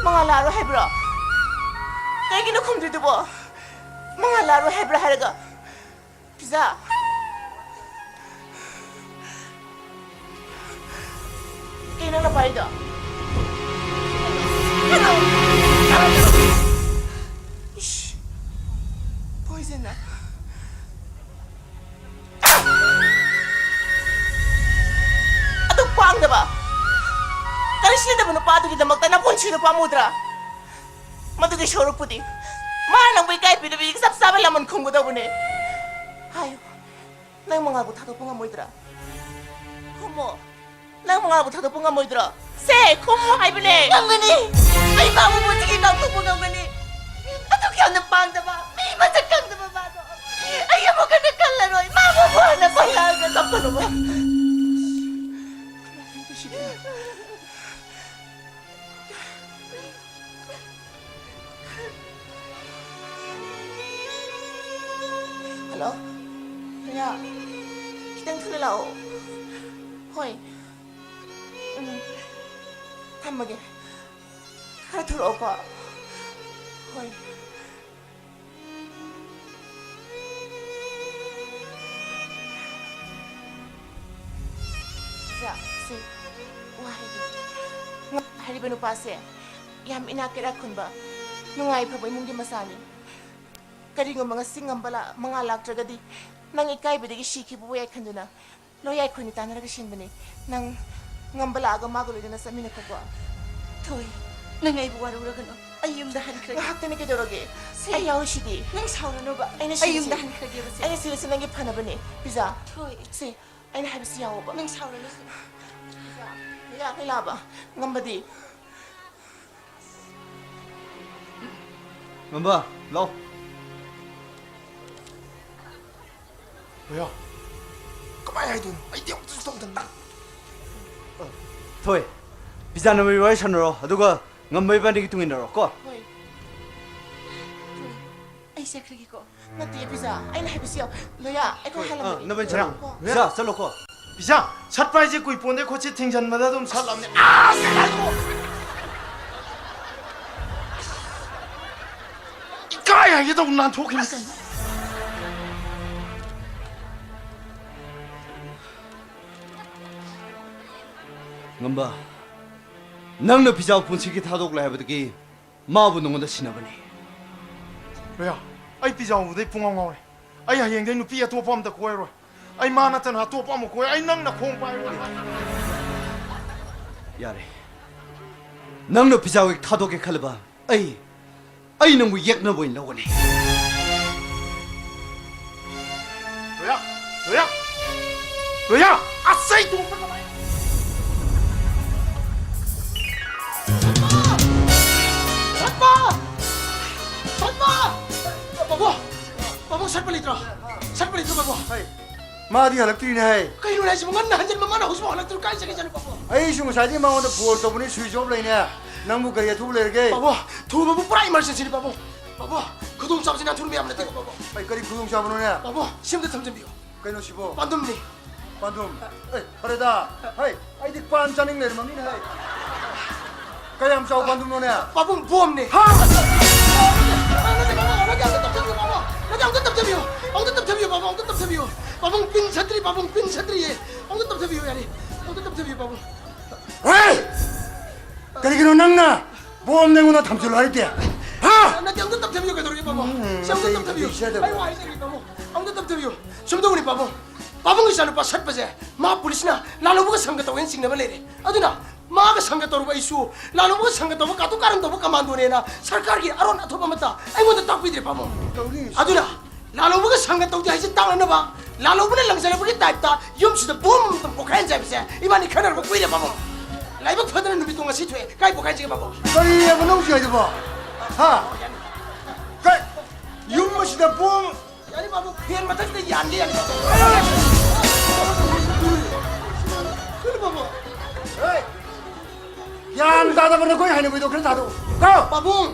ꯃꯉꯥꯜ ꯂꯥꯛꯑꯔꯣꯏ ꯍꯥꯏꯕ꯭ꯔꯣ? ꯀꯩꯒꯤꯅꯣ ꯈꯨꯝꯗ꯭ꯔꯤꯗꯨꯕꯣ? ꯃꯉꯥꯜ ꯂꯥꯛꯑꯔꯣꯏ ꯍꯥꯏꯕ꯭ꯔꯥ ꯍꯥꯏꯔꯒ? ꯄꯤꯖꯥ꯫ ꯀꯩꯅꯣ ꯅꯪꯅ ꯄꯥꯏꯗꯣ? ꯏꯁ, ꯄꯣꯏꯖꯟꯅ꯫ ꯑꯗꯨꯛ ꯄꯥꯡꯗꯕ, ꯀꯔꯤꯁꯨ ꯂꯩꯇꯕ ꯅꯨꯄꯥꯗꯨꯒꯤꯗꯃꯛꯇ ꯅꯄꯨꯟꯁꯤꯗꯣ ꯄꯥꯝꯃꯨꯗ꯭ꯔꯥ? ꯃꯗꯨꯒꯤ ꯁꯔꯨꯛꯄꯨꯗꯤ ꯃꯥꯅ ꯅꯪꯕꯨ ꯏꯀꯥꯏ ꯄꯤꯗꯕꯤꯒꯤ ꯆꯞ ꯆꯥꯕ ꯂꯃꯟ ꯈꯨꯝꯒꯗꯧꯕꯅꯦ꯫ ꯍꯥꯏꯌꯨ, ꯅꯪ ꯃꯉꯥꯜꯕꯨ ꯊꯥꯗꯣꯛꯄ ꯉꯝꯃꯣꯏꯗ꯭ꯔꯥ? ꯈꯨꯝꯃꯣ, ꯅꯪ ꯃꯉꯥꯜꯕꯨ ꯊꯥꯗꯣꯛꯄ ꯉꯝꯃꯣꯏꯗ꯭ꯔꯣ? ꯁꯦ, ꯈꯨꯝꯃꯣ ꯍꯥꯏꯕꯅꯦ꯫ ꯉꯝꯒꯅꯤ꯫ ꯑꯩ ꯃꯥꯕꯨ ꯄꯨꯟꯁꯤꯒꯤ ꯀꯥꯎꯊꯣꯛꯄ ꯉꯝꯒꯅꯤ꯫ ꯑꯗꯨꯛ ꯌꯥꯝꯅ ꯄꯥꯝꯗꯕ, ꯃꯤ ꯃꯁꯛ ꯈꯪꯗꯕ ꯃꯥꯗꯣ ꯑꯩ ꯑꯃꯨꯛ ꯍꯟꯅ ꯀꯜꯂꯔꯣꯏ꯫ ꯃꯥꯕꯨ ꯍꯟꯅ ꯄꯥꯏꯔꯛꯑꯒ ꯀꯞꯄꯅꯨꯕ꯫ ꯍꯜꯂꯣ꯫ ꯔꯤꯌꯥ, ꯈꯤꯇꯪ ꯊꯨꯅ ꯂꯥꯛꯑꯣ꯫ ꯍꯣꯏ꯫ ꯎꯝ꯫ ꯊꯝꯃꯒꯦ꯫ ꯈꯔ ꯊꯨꯔꯛꯑꯣꯀꯣ꯫ ꯍꯣꯏ꯫ ꯁꯤꯗ, ꯁꯤ, ꯋꯥ ꯍꯥꯏꯒꯦ꯫ ꯍꯥꯏꯔꯤꯕ ꯅꯨꯄꯥꯁꯦ ꯌꯥꯝ ꯏꯅꯥꯛ ꯀꯩꯔꯥꯛ ꯈꯨꯟꯕ, ꯅꯨꯡꯉꯥꯏ ꯐꯕ ꯏꯃꯨꯡꯒꯤ ꯃꯆꯥꯅꯤ꯫ ꯀꯔꯤꯒꯨꯝꯕ ꯉꯁꯤ ꯉꯝꯕ ꯂꯥ-, ꯃꯉꯥ ꯂꯥꯛꯇ꯭ꯔꯒꯗꯤ ꯅꯪ ꯏꯀꯥꯏꯕꯗꯒꯤ ꯁꯤꯈꯤꯕꯕꯨ ꯌꯥꯏ ꯈꯟꯗꯨꯅ ꯂꯣꯌꯥ ꯑꯩꯈꯣꯏꯅꯤ ꯇꯥꯟꯅꯔꯒ ꯁꯤꯟꯕꯅꯤ꯫ ꯅꯪ ꯉꯝꯕ ꯂꯥꯛꯑꯒ ꯃꯥꯒ ꯂꯣꯏꯅꯅ ꯆꯠꯃꯤꯟꯅꯈꯣꯀꯣ꯫ ꯊꯣꯏ, ꯅꯪ ꯑꯩꯕꯨ ꯋꯥꯔꯧꯔꯒꯅꯨ꯫ ꯑꯩ ꯌꯨꯝꯗ ꯍꯟꯈ꯭ꯔꯒꯦ꯫ ꯉꯥꯏꯍꯥꯛꯇꯅꯤ ꯀꯩꯗꯧꯔꯒꯦ? ꯁꯤ, ꯑꯩ ꯌꯥꯎꯔꯤꯁꯤꯗꯤ꯫ ꯅꯪ ꯁꯥꯎꯔꯅꯨꯕ꯫ ꯑꯩꯅ ꯑꯩ ꯌꯨꯝꯗ ꯁꯤꯜꯂꯤꯁꯤꯗꯤ꯫ ꯍꯟꯈ꯭ꯔꯒꯦꯕ ꯁꯦ꯫ ꯑꯩꯅ ꯁꯤꯜꯂꯤꯁꯤ ꯅꯪꯒꯤ ꯐꯅꯕꯅꯤ, ꯄꯤꯖꯥ꯫ ꯊꯣꯏ꯫ ꯁꯦ, ꯑꯩꯅ ꯍꯥꯏꯕꯁꯤ ꯌꯥꯎꯑꯣꯕ꯫ ꯅꯪ ꯁꯥꯎꯔꯅꯨ ꯁꯦ꯫ ꯄꯤꯖꯥ, ꯌꯥꯈꯩ ꯂꯥꯕ, ꯉꯝꯕꯗꯤ꯫ ꯉꯝꯕ, ꯂꯥꯎ꯫ ꯂꯣꯌꯥ, ꯀꯃꯥꯏ ꯍꯥꯏꯗꯣꯏꯅꯣ? ꯑꯩꯗꯤ ꯑꯃꯨꯛꯇꯁꯨ ꯇꯧꯗꯅ꯫ ꯊꯣꯏ, ꯄꯤꯖꯥ ꯅꯕꯥꯅꯤ ꯋꯥꯔꯤ ꯁꯥꯟꯅꯔꯣ, ꯑꯗꯨꯒ ꯉꯝꯕ ꯏꯕꯥꯅꯤꯒꯤ ꯇꯨꯡ ꯏꯟꯅꯔꯣ, ꯀꯣ? ꯍꯣꯏ꯫ ꯊꯣꯏ, ꯑꯩ ꯆꯠꯈ꯭ꯔꯒꯦꯀꯣ꯫ ꯅꯠꯇꯦ, ꯄꯤꯖꯥ, ꯑꯩꯅ ꯍꯥꯏꯕꯁꯤ ꯌꯥꯎ-, ꯂꯣꯌꯥ, ꯑꯩꯈꯣꯏ ꯍꯣꯏ, ꯍꯜꯂꯝꯃꯒꯦ꯫ ꯑꯥ, ꯅꯕꯥꯅꯤ ꯆꯠꯂꯣ꯫ ꯀꯣ? ꯄꯤꯖꯥ, ꯆꯠꯂꯣꯀꯣ꯫ ꯄꯤꯖꯥ, ꯁꯠꯄ ꯍꯥꯏꯁꯦ ꯀꯨꯏ ꯄꯣꯟꯗꯦ ꯈꯣꯠꯁꯦ ꯊꯤꯡꯖꯟꯕꯗ ꯑꯗꯨꯝ ꯁꯠꯂꯕꯅꯦ꯫ ꯑꯥ, ꯀꯩ ꯍꯥꯏꯅꯣ? ꯏꯀꯥꯏ ꯍꯥꯏꯒꯦ ꯇꯧꯕ ꯅꯥꯟꯊꯣꯛꯈꯤꯕꯅꯤ ꯀꯩꯅꯣ꯫ ꯉꯝꯕ, ꯅꯪꯅ ꯄꯤꯖꯥꯕꯨ ꯄꯨꯟꯁꯤꯒꯤ ꯊꯥꯗꯣꯛꯂꯣꯏ ꯍꯥꯏꯕꯗꯒꯤ ꯃꯥꯕꯨ ꯅꯉꯣꯟꯗ ꯁꯤꯟꯅꯕꯅꯤ꯫ ꯂꯣꯌꯥ, ꯑꯩ ꯄꯤꯖꯥ ꯎꯕꯗꯩ ꯄꯨꯡꯉꯥꯎ ꯉꯥꯎꯔꯦ꯫ ꯑꯩ ꯍꯌꯦꯡꯗꯩ ꯅꯨꯄꯤ ꯑꯇꯣꯞꯄ ꯑꯝꯇ ꯀꯣꯏꯔꯣꯏ꯫ ꯑꯩ ꯃꯥ ꯅꯠꯇꯅ ꯑꯇꯣꯞꯄ ꯑꯃ ꯀꯣꯏ꯫ ꯑꯩ ꯅꯪꯅ ꯈꯣꯡ ꯄꯥꯏꯔꯣꯏ꯫ ꯌꯥꯔꯦ꯫ ꯅꯪꯅ ꯄꯤꯖꯥ ꯍꯦꯛ ꯊꯥꯗꯣꯛꯀꯦ ꯈꯜꯂꯕ, ꯑꯩ, ꯑꯩ ꯅꯪꯕꯨ ꯌꯦꯛꯅꯕ ꯑꯣꯏꯅ ꯂꯧꯒꯅꯤ꯫ ꯂꯣꯌꯥ! ꯂꯣꯌꯥ! ꯂꯣꯌꯥ! ꯑꯁ, ꯑꯩ ꯇꯣꯛꯄ ꯀꯃꯥꯏ-, ꯁꯠꯄ! ꯁꯠꯄ! ꯁꯠꯄ! ꯄꯥꯕꯨꯡ! ꯄꯥꯕꯨꯡ, ꯁꯠꯄ ꯂꯩꯇ꯭ꯔꯣ? ꯁꯠꯄ ꯂꯩꯇ꯭ꯔꯣ, ꯄꯥꯕꯨꯡ? ꯍꯩ, ꯃꯥꯗꯤ ꯍꯜꯂꯛꯇ꯭ꯔꯤꯅꯦ, ꯍꯩ꯫ ꯀꯩꯅꯣꯅꯦ ꯍꯥꯏꯁꯤꯕꯨ? ꯉꯟꯅ ꯍꯟꯖꯤꯟꯕ, ꯃꯥꯅ ꯍꯧꯖꯤꯛꯐꯥꯎ ꯍꯜꯂꯛꯇ꯭ꯔꯤ, ꯀꯥꯏ ꯆꯠꯈ꯭ꯔꯖꯥꯠꯅꯣ, ꯄꯥꯕꯨꯡ? ꯑꯩꯁꯨ ꯉꯁꯥꯏꯗꯒꯤ ꯃꯉꯣꯟꯗ ꯐꯣꯟ ꯇꯧꯕꯅꯤ, ꯁ꯭ꯋꯤꯆ ꯑꯣꯐ ꯂꯩꯅꯦ꯫ ꯅꯪꯕꯨ ꯀꯔꯤ ꯑꯊꯨꯕ ꯂꯩꯔꯒꯦ? ꯄꯥꯕꯨꯡ, ꯊꯨꯕꯕꯨ ꯄꯨꯔꯥ ꯏꯃꯥꯔꯖꯦꯟꯁꯤꯅꯤ, ꯄꯥꯕꯨꯡ꯫ ꯄꯥꯕꯨꯡ, ꯈꯨꯗꯣꯡꯆꯥꯕꯁꯤ ꯅꯥꯟꯊꯣꯛꯅꯕ ꯌꯥꯕ ꯅꯠꯇꯦꯀꯣ, ꯄꯥꯕꯨꯡ꯫ ꯑꯩ ꯀꯔꯤ ꯈꯨꯗꯣꯡꯆꯥꯕꯅꯣꯅꯦ? ꯄꯥꯕꯨꯡ, ꯁꯤꯝꯇ ꯊꯝꯖꯤꯟꯕꯤꯌꯨ꯫ ꯀꯩꯅꯣ ꯁꯤꯕꯣ? ꯄꯥꯟꯗꯨꯝꯅꯤ꯫ ꯄꯥꯟꯗꯨꯝ? ꯑꯦ, ꯐꯔꯦꯗ꯫ ꯍꯩ, ꯑꯩꯗꯤ ꯄꯥꯟ ꯆꯥꯅꯤꯡ ꯂꯩꯔꯝꯃꯕꯅꯤꯅꯦ, ꯍꯩ꯫ ꯀꯌꯥꯝ ꯆꯥꯎ ꯄꯥꯟꯗꯨꯝꯅꯣꯅꯦ? ꯄꯥꯕꯨꯡ, ꯕꯣꯝꯅꯦ꯫ ꯍꯥ? ꯅꯠꯇꯦ, ꯄꯥꯕꯨꯡ, ꯅꯠꯇꯦ, ꯑꯃꯨꯛꯇ ꯇꯞꯊꯕꯤꯌꯨ, ꯄꯥꯕꯨꯡ꯫ ꯅꯠꯇꯦ, ꯑꯃꯨꯛꯇ ꯇꯞꯊꯕꯤꯌꯨ꯫ ꯑꯃꯨꯛꯇ ꯇꯞꯊꯕꯤꯌꯨ, ꯄꯥꯕꯨꯡ, ꯑꯃꯨꯛꯇ ꯇꯞꯊꯕꯤꯌꯨ꯫ ꯄꯥꯕꯨꯡ, ꯄꯤꯟ ꯁꯠꯇ꯭ꯔꯤ, ꯄꯥꯕꯨꯡ, ꯄꯤꯟ ꯁꯠꯇ꯭ꯔꯤꯌꯦ꯫ ꯑꯃꯨꯛꯇ ꯇꯞꯊꯕꯤꯌꯨ, ꯌꯥꯅꯤ꯫ ꯑꯃꯨꯛꯇ ꯇꯞꯊꯕꯤꯌꯨ, ꯄꯥꯕꯨꯡ꯫ ꯍꯩ! ꯀꯔꯤꯒꯤꯅꯣ ꯅꯪꯅ ꯕꯣꯝꯅꯦ ꯑꯩꯉꯣꯟꯗ ꯊꯝꯖꯤꯜꯂꯣ ꯍꯥꯏꯔꯤꯗꯤ? ꯍꯥ? ꯅꯠꯇꯦ, ꯑꯝꯇ ꯇꯞꯊꯕꯤꯌꯨ, ꯀꯩꯗꯧꯔꯒꯦ, ꯄꯥꯕꯨꯡ? ꯎꯝ, ꯁꯤ ꯑꯝꯇ ꯅꯇꯩ ꯇꯞꯊꯕꯤꯌꯨ꯫ ꯅꯇꯩ ꯆꯥꯗꯕ꯫ ꯑꯩ ꯋꯥ ꯍꯥꯏꯖꯒꯦ, ꯄꯥꯕꯨꯡ꯫ ꯑꯝꯇ ꯇꯞꯊꯕꯤꯌꯨ꯫ ꯁꯨꯝ ꯇꯧꯕꯅꯤ, ꯄꯥꯕꯨꯡ꯫ ꯄꯥꯕꯨꯡꯒꯤ ꯏꯆꯥꯅꯨꯄꯥ ꯁꯠꯄꯁꯦ ꯃꯥ ꯄꯨꯂꯤꯁꯅ ꯂꯥꯜꯍꯧꯕꯒ ꯁꯪꯒ ꯇꯧꯋꯦꯅ ꯆꯤꯡꯅꯕ ꯂꯩꯔꯦ꯫ ꯑꯗꯨꯅ ꯃꯥꯒ ꯁꯪꯒ ꯇꯧꯔꯨꯕ ꯑꯩꯁꯨ ꯂꯥꯜꯍꯧꯕꯒ ꯁꯪꯒ ꯇꯧꯕ ꯀꯥꯇꯨ ꯀꯥꯔꯟ ꯇꯧꯕ ꯀꯃꯥꯟꯗꯣꯅꯦꯅ ꯁꯔꯀꯥꯔꯒꯤ ꯑꯔꯣꯟ ꯑꯊꯨꯞ ꯑꯃꯠꯇ ꯑꯩꯉꯣꯟꯗ ꯇꯥꯛꯄꯤꯗ꯭ꯔꯦ, ꯄꯥꯕꯨꯡ꯫ ꯇꯧꯅꯤ꯫ ꯑꯗꯨꯅ ꯂꯥꯜꯍꯧꯕꯒ ꯁꯪꯒ ꯇꯧꯗꯦ ꯍꯥꯏꯁꯦ ꯇꯥꯛꯅꯅꯕ, ꯂꯥꯜꯍꯧꯕꯅ ꯂꯪꯖꯔꯛꯄꯒꯤ ꯇꯥꯏꯞꯇ ꯌꯨꯝꯁꯤꯗ ꯕꯣꯝ ꯑꯃꯇꯪ ꯄꯣꯈꯥꯏꯍꯟꯁꯦ ꯍꯥꯏꯕꯁꯦ ꯏꯕꯥꯅꯤ ꯈꯟꯅꯔꯕ ꯀꯨꯏꯔꯦ, ꯄꯥꯕꯨꯡ꯫ ꯂꯥꯏꯕꯛ ꯐꯗꯅ ꯅꯨꯃꯤꯠꯇꯣ ꯉꯁꯤ ꯊꯣꯛꯑꯦ꯫ ꯀꯥꯏ ꯄꯣꯈꯥꯏꯍꯟꯁꯤꯒꯦ, ꯄꯥꯕꯨꯡ? ꯀꯔꯤ ꯍꯥꯏꯕꯅꯣ ꯍꯧꯖꯤꯛ ꯍꯥꯏꯗꯨꯕꯣ? ꯍꯥ? ꯀꯩ? ꯌꯨꯝ ꯑꯁꯤꯗ ꯕꯣꯝ? ꯌꯥꯅꯤ, ꯄꯥꯕꯨꯡ, ꯐꯦꯟ ꯃꯊꯛꯇ ꯌꯥꯟꯒꯦ, ꯌꯥꯅꯤ, ꯄꯥꯕꯨꯡ꯫ ꯀꯩꯅꯣ, ꯄꯥꯕꯨꯡ? ꯍꯦ! ꯒ꯭ꯌꯥꯟ ꯇꯥꯗꯕ ꯅꯈꯣꯏ ꯍꯥꯏꯅꯕꯤꯗꯣ ꯈꯔ ꯊꯥꯗꯣꯛꯎ꯫ ꯀꯣ? ꯄꯥꯕꯨꯡ,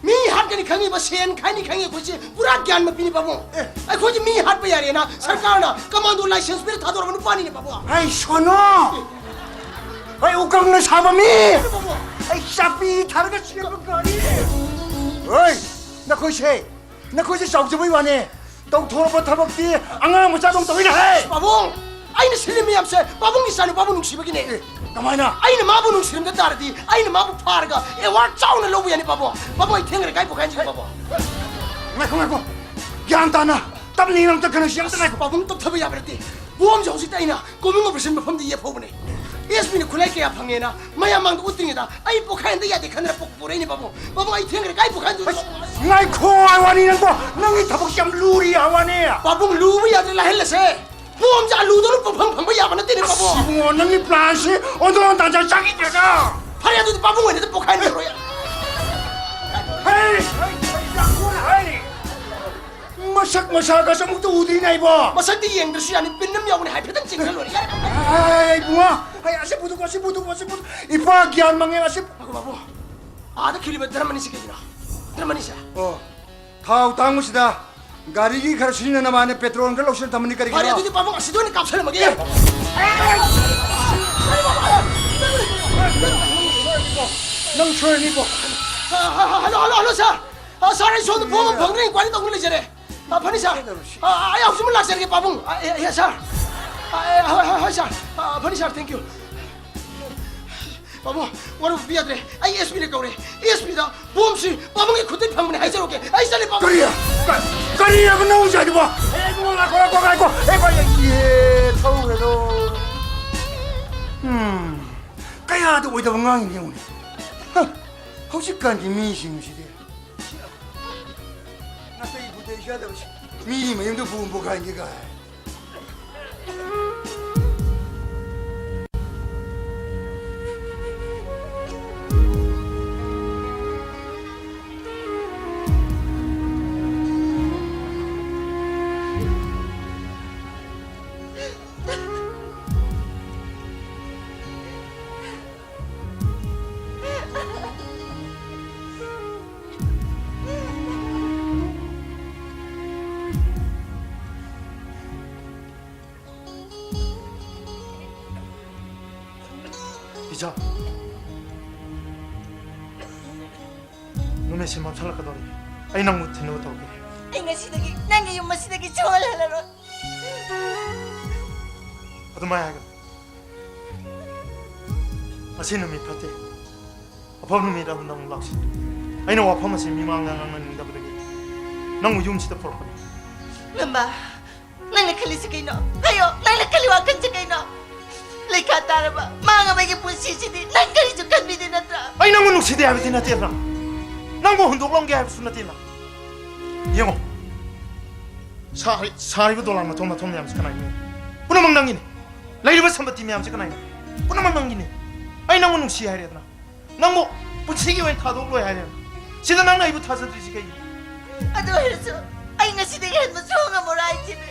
ꯃꯤ ꯍꯥꯠꯀꯅꯤ ꯈꯪꯉꯤꯕ, ꯁꯦꯟ ꯈꯥꯏꯅꯤ ꯈꯪꯉꯤ, ꯑꯩꯈꯣꯏꯁꯦ ꯄꯨꯔꯥ ꯒ꯭ꯌꯥꯟ ꯃꯄꯤꯅꯤ, ꯄꯥꯕꯨꯡ꯫ ꯑꯦ꯫ ꯑꯩꯈꯣꯏꯁꯦ ꯃꯤ ꯍꯥꯠꯄ ꯌꯥꯔꯦꯅ ꯁꯔꯀꯥꯔꯅ ꯀꯃꯥꯟꯗꯣ ꯂꯥꯏꯁꯦꯟꯁ ꯄꯤꯔ ꯊꯥꯗꯣꯔꯛꯄ ꯅꯨꯄꯥꯅꯤꯅꯦ, ꯄꯥꯕꯨꯡ꯫ ꯑꯩ ꯁꯣꯅꯣ! ꯑꯩ ꯎꯀꯪꯅ ꯁꯥꯕ ꯃꯤ! ꯄꯥꯕꯨꯡ꯫ ꯑꯩ ꯆꯥꯛꯄꯤ ꯊꯥꯔꯒ ꯆꯦꯟꯕ ꯒꯥꯔꯤ! ꯍꯣꯏ! ꯅꯈꯣꯏꯁꯦ, ꯅꯈꯣꯏꯁꯦ ꯆꯥꯎꯖꯕꯩ ꯋꯥꯅꯦ꯫ ꯇꯧꯊꯣꯔꯛꯄ ꯊꯕꯛꯇꯤ ꯑꯉꯥꯡ ꯃꯆꯥꯗꯧ ꯇꯧꯏꯅꯦ ꯍꯦ! ꯄꯥꯕꯨꯡ! ꯑꯩꯅ ꯁꯤꯜꯂꯤ ꯃꯌꯥꯝꯁꯦ ꯄꯥꯕꯨꯡꯒꯤ ꯏꯆꯥꯅꯨꯄꯥꯕꯨ ꯅꯨꯡꯁꯤꯕꯒꯤꯅꯦ꯫ ꯑꯦ, ꯀꯃꯥꯏꯅ? ꯑꯩꯅ ꯃꯥꯕꯨ ꯅꯨꯡꯁꯤꯔꯝꯗ ꯇꯥꯔꯗꯤ ꯑꯩꯅ ꯃꯥꯕꯨ ꯐꯥꯔꯒ ꯑꯦꯋꯥꯔꯗ ꯆꯥꯎꯅ ꯂꯧꯕ ꯌꯥꯅꯤ, ꯄꯥꯕꯨꯡ꯫ ꯄꯥꯕꯨꯡ, ꯑꯩ ꯊꯦꯡꯈ꯭ꯔꯦ, ꯀꯥꯏ ꯄꯣꯈꯥꯏꯍꯟꯁꯤꯒꯦ, ꯄꯥꯕꯨꯡ? ꯉꯥꯏꯈꯣ, ꯉꯥꯏꯈꯣ꯫ ꯒ꯭ꯌꯥꯟ ꯇꯥꯅ, ꯇꯞꯅ ꯏꯪꯅ ꯑꯝꯇ ꯈꯟꯅꯁꯤ, ꯑꯝꯇ ꯉꯥꯏꯈꯣ꯫ ꯄꯥꯕꯨꯡ, ꯇꯞꯊꯕ ꯌꯥꯕ ꯅꯠꯇꯦ꯫ ꯕꯣꯝꯁꯦ ꯍꯧꯖꯤꯛꯇ ꯑꯩꯅ ꯀꯣꯃꯤꯡ ꯑꯣꯄꯔꯦꯁꯟ ꯃꯐꯝꯗ ꯌꯦꯞꯍꯧꯕꯅꯦ꯫ ꯑꯦꯁ ꯄꯤꯅ ꯈꯨꯠꯂꯥꯏ ꯀꯌꯥ ꯐꯪꯉꯦꯅ ꯃꯌꯥꯝ ꯃꯥꯡꯗ ꯎꯠꯇ꯭ꯔꯤꯉꯩꯗ ꯑꯩ ꯄꯣꯈꯥꯏꯍꯟꯗ ꯌꯥꯗꯦ ꯈꯟꯗꯅ ꯄꯨꯔꯛꯏꯅꯦ, ꯄꯥꯕꯨꯡ꯫ ꯄꯥꯕꯨꯡ, ꯑꯩ ꯊꯦꯡꯈ꯭ꯔꯦ, ꯀꯥꯏ ꯄꯣꯈꯥꯏꯍꯟꯗꯣꯏꯅꯣ, ꯄꯥꯕꯨꯡ? ꯉꯥꯏꯈꯣ ꯍꯥꯏ ꯋꯥꯅꯤ ꯅꯪꯕꯣ, ꯅꯪꯒꯤ ꯊꯕꯛꯁꯦ ꯌꯥꯝ ꯂꯨꯔꯤ ꯍꯥꯏ ꯋꯥꯅꯤ꯫ ꯄꯥꯕꯨꯡ, ꯂꯨꯕ ꯌꯥꯗ꯭ꯔꯦ, ꯂꯥꯏꯍꯜꯂꯁꯦ꯫ ꯕꯣꯝꯁꯦ ꯑꯂꯨꯗꯧꯅ ꯄꯪꯐꯪ ꯐꯪꯕ ꯌꯥꯕ ꯅꯠꯇꯦꯅꯦ, ꯑꯁ, ꯄꯥꯕꯨꯡ꯫ ꯏꯕꯨꯡꯉꯣ, ꯅꯪꯒꯤ ꯄ꯭ꯂꯥꯟꯁꯤ ꯑꯣꯟꯊꯣꯛ ꯑꯣꯟꯊꯥꯟ ꯆꯥꯈꯤꯗ꯭ꯔꯦꯗ꯫ ꯐꯔꯦ, ꯑꯗꯨꯗꯤ ꯄꯥꯕꯨꯡ ꯑꯣꯏꯅ ꯑꯗꯨꯝ ꯄꯣꯈꯥꯏꯍꯟꯕꯤꯔꯣ꯫ ꯍꯩ! ꯍꯩ! ꯍꯩ! ꯌꯥꯝ ꯊꯨꯅ ꯍꯩ! ꯃꯁꯛ ꯃꯁꯥꯒꯁꯨ ꯑꯃꯨꯛꯇ ꯎꯗ꯭ꯔꯤꯅꯦ ꯑꯩꯕꯣ꯫ ꯃꯁꯛꯇꯤ ꯌꯦꯡꯗ꯭ꯔꯁꯨ ꯌꯥꯅꯤ, ꯄꯤꯟ ꯑꯃ ꯌꯥꯎꯕꯅꯦ, ꯍꯥꯏꯐꯦꯠꯇꯪ ꯆꯤꯡꯉ ꯂꯣꯏꯔꯦ꯫ ꯌꯥꯔꯦ꯫ ꯑꯩ ꯏꯕꯨꯡꯉꯣ, ꯑꯩ ꯑꯁꯤ ꯄꯨꯊꯣꯛꯀꯣ, ꯑꯁꯤ ꯄꯨꯊꯣꯛꯀꯣ, ꯑꯁꯤ ꯄꯨꯊꯣꯛ-, ꯏꯄꯥ ꯒ꯭ꯌꯥꯟ ꯃꯥꯡꯉꯦ, ꯑꯁꯤ꯫ ꯉꯥꯏꯈꯣ ꯕꯥꯕꯨ, ꯑꯥꯗ ꯈꯤꯜꯂꯤꯕ ꯗ꯭ꯔꯝ ꯑꯅꯤꯁꯤ ꯀꯩꯒꯤꯅꯣ? ꯗ꯭ꯔꯝ ꯑꯅꯤꯁꯦ? ꯑꯣ, ꯊꯥꯎ ꯇꯥꯡꯕꯁꯤꯗ ꯒꯥꯔꯤꯒꯤ ꯈꯔ ꯁꯤꯖꯤꯟꯅꯅꯕ ꯍꯥꯏꯅ ꯄꯦꯇ꯭ꯔꯣꯜ ꯈꯔ ꯂꯧꯁꯤꯟ ꯊꯝꯕꯅꯤ, ꯀꯔꯤꯒꯤꯅꯣ? ꯐꯔꯦ, ꯑꯗꯨꯗꯤ ꯄꯥꯕꯨꯡ ꯑꯁꯤꯗ ꯑꯣꯏꯅ ꯀꯥꯞꯁꯜꯂꯝꯃꯒꯦ꯫ ꯑꯦ! ꯅꯪ ꯁꯣꯏꯔꯅꯤꯀꯣ꯫ ꯑ, ꯍ-, ꯍ-, ꯍꯜꯂꯣ, ꯍꯜꯂꯣ, ꯍꯜꯂꯣ, ꯁꯥꯔ꯫ ꯑ, ꯁꯥꯔ, ꯑꯩ ꯁꯣꯝꯗ ꯐꯣꯝ ꯑꯃ ꯐꯪꯗ꯭ꯔꯦ, ꯏꯟꯀ꯭ꯋꯥꯏꯔꯤ ꯇꯧꯗꯨꯅ ꯂꯩꯖꯔꯦ꯫ ꯑ, ꯐꯅꯤ, ꯁꯥꯔ꯫ ꯑ, ꯑꯩ ꯍꯧꯖꯤꯛꯃꯛ ꯂꯥꯛꯆꯔꯒꯦ, ꯄꯥꯕꯨꯡ꯫ ꯑ, ꯑꯦ, ꯑꯦ, ꯁꯥꯔ꯫ ꯑ, ꯑꯦ, ꯍꯣꯏ, ꯍꯣꯏ, ꯍꯣꯏ, ꯁꯥꯔ꯫ ꯑ, ꯐꯅꯤ, ꯁꯥꯔ, thank you꯫ ꯄꯥꯕꯨꯡ, ꯋꯥꯔꯧꯕꯤꯕ ꯌꯥꯗ꯭ꯔꯦ꯫ ꯑꯩ ꯑꯦꯁ ꯄꯤꯗ ꯀꯧꯔꯦ꯫ ꯑꯦꯁ ꯄꯤꯗ ꯐꯣꯝꯁꯤ ꯄꯥꯕꯨꯡꯒꯤ ꯈꯨꯠꯇꯒꯤ ꯐꯪꯕꯅꯦ ꯍꯥꯏꯖꯔꯨꯒꯦ꯫ ꯑꯩ ꯆꯠꯂꯦ, ꯄꯥꯕꯨꯡ꯫ ꯀꯔꯤ? ꯀ-, ꯀꯔꯤ ꯍꯥꯏꯕꯅꯣ ꯍꯧꯖꯤꯛ ꯍꯥꯏꯗꯨꯕꯣ? ꯑꯦ, ꯏꯕꯨꯡꯉꯣ, ꯉꯥꯏꯈꯣ, ꯉꯥꯏꯈꯣ, ꯉꯥꯏꯈꯣ꯫ ꯑꯦ, ꯀꯔꯤ? ꯑꯦ, ꯊꯧꯈ꯭ꯔꯦꯗꯣ꯫ ꯎꯝ, ꯀꯌꯥꯗ ꯑꯣꯏꯗꯕ ꯉꯥꯡꯉꯤꯅꯣ ꯌꯦꯡꯉꯨꯅꯦ꯫ ꯍ, ꯍꯧꯖꯤꯛꯀꯥꯟꯒꯤ ꯃꯤꯁꯤꯡꯁꯤꯗꯤ꯫ ꯅꯥꯇꯩ ꯄꯨꯇꯩ ꯆꯥꯗꯕꯁꯤ꯫ ꯃꯤꯒꯤ ꯃꯌꯨꯝꯗ ꯕꯣꯝ ꯄꯣꯈꯥꯏꯒꯦ ꯀꯥꯏ꯫ ꯏꯆꯥ, ꯅꯨꯃꯤꯠꯁꯤ ꯃꯝꯁꯤꯜꯂꯛꯀꯗꯧꯔꯦ꯫ ꯑꯩ ꯅꯪꯕꯨ ꯊꯤꯟꯅꯕ ꯇꯧꯔꯛꯀꯦ꯫ ꯑꯩ ꯉꯁꯤꯗꯒꯤ ꯅꯪꯒꯤ ꯌꯨꯝ ꯑꯁꯤꯗꯒꯤ ꯁꯨꯡꯍꯜ ꯍꯜꯂꯔꯣꯏ꯫ ꯑꯗꯨꯃꯥꯏ ꯍꯥꯏꯒꯅꯨ꯫ ꯉꯁꯤ ꯅꯨꯃꯤꯠ ꯐꯠꯇꯦ꯫ ꯑꯐꯕ ꯅꯨꯃꯤꯠ ꯑꯃꯗ ꯑꯃꯨꯛ ꯂꯥꯛꯁꯤ꯫ ꯑꯩꯅ ꯋꯥꯐꯝ ꯑꯁꯤ ꯃꯤꯃꯥꯡꯗ ꯉꯥꯡꯅꯅꯤꯡꯗꯕꯗꯒꯤ ꯅꯪꯕꯨ ꯌꯨꯝꯁꯤꯗ ꯄꯨꯔꯛꯄꯅꯤ꯫ ꯂꯝꯕꯥ, ꯅꯪꯅ ꯈꯜꯂꯤꯁꯤ ꯀꯩꯅꯣ? ꯍꯥꯏꯌꯣ, ꯅꯪꯅ ꯈꯜꯂꯤ ꯋꯥꯈꯜꯁꯤ ꯀꯩꯅꯣ? ꯂꯩꯈꯥ ꯇꯥꯔꯕ ꯃꯥꯡꯉꯕꯒꯤ ꯄꯨꯟꯁꯤꯁꯤꯗꯤ ꯅꯪ ꯀꯔꯤꯁꯨ ꯈꯟꯕꯤꯗꯦ ꯅꯠꯇ꯭ꯔꯥ? ꯑꯩ ꯅꯪꯕꯨ ꯅꯨꯡꯁꯤꯗꯦ ꯍꯥꯏꯕꯗꯤ ꯅꯠꯇꯦꯗꯅ, ꯅꯪꯕꯨ ꯍꯨꯟꯗꯣꯛꯂꯝꯒꯦ ꯍꯥꯏꯕꯁꯨ ꯅꯠꯇꯦꯅ꯫ ꯌꯦꯡꯉꯣ, ꯁꯥꯔꯤ-, ꯁꯥꯔꯤꯕ ꯗꯣꯂꯥꯟ ꯃꯊꯣꯟ ꯃꯊꯣꯟ ꯃꯌꯥꯝꯁꯤ ꯀꯅꯥꯒꯤꯅꯣ? ꯄꯨꯝꯅꯃꯛ ꯅꯪꯒꯤꯅꯤ꯫ ꯂꯩꯔꯤꯕ ꯁꯝꯄꯇꯤ ꯃꯌꯥꯝꯁꯤ ꯀꯅꯥꯒꯤꯅꯣ? ꯄꯨꯝꯅꯃꯛ ꯅꯪꯒꯤꯅꯤ꯫ ꯑꯩ ꯅꯪꯕꯨ ꯅꯨꯡꯁꯤ ꯍꯥꯏꯔꯦꯗꯅ, ꯅꯪꯕꯨ ꯄꯨꯟꯁꯤꯒꯤ ꯑꯣꯏꯅ ꯊꯥꯗꯣꯛꯂꯣꯏ ꯍꯥꯏꯔꯦꯗꯅ, ꯁꯤꯗ ꯅꯪꯅ ꯑꯩꯕꯨ ꯊꯥꯖꯗ꯭ꯔꯤꯁꯤ ꯀꯩꯒꯤꯅꯣ? ꯑꯗꯨ ꯑꯣꯏꯔꯁꯨ ꯑꯩ ꯉꯁꯤꯗꯒꯤ ꯍꯦꯟꯕ ꯁꯨꯡꯉꯝ ꯉꯝꯃꯔꯣꯏ ꯍꯥꯏꯁꯤꯅꯦ꯫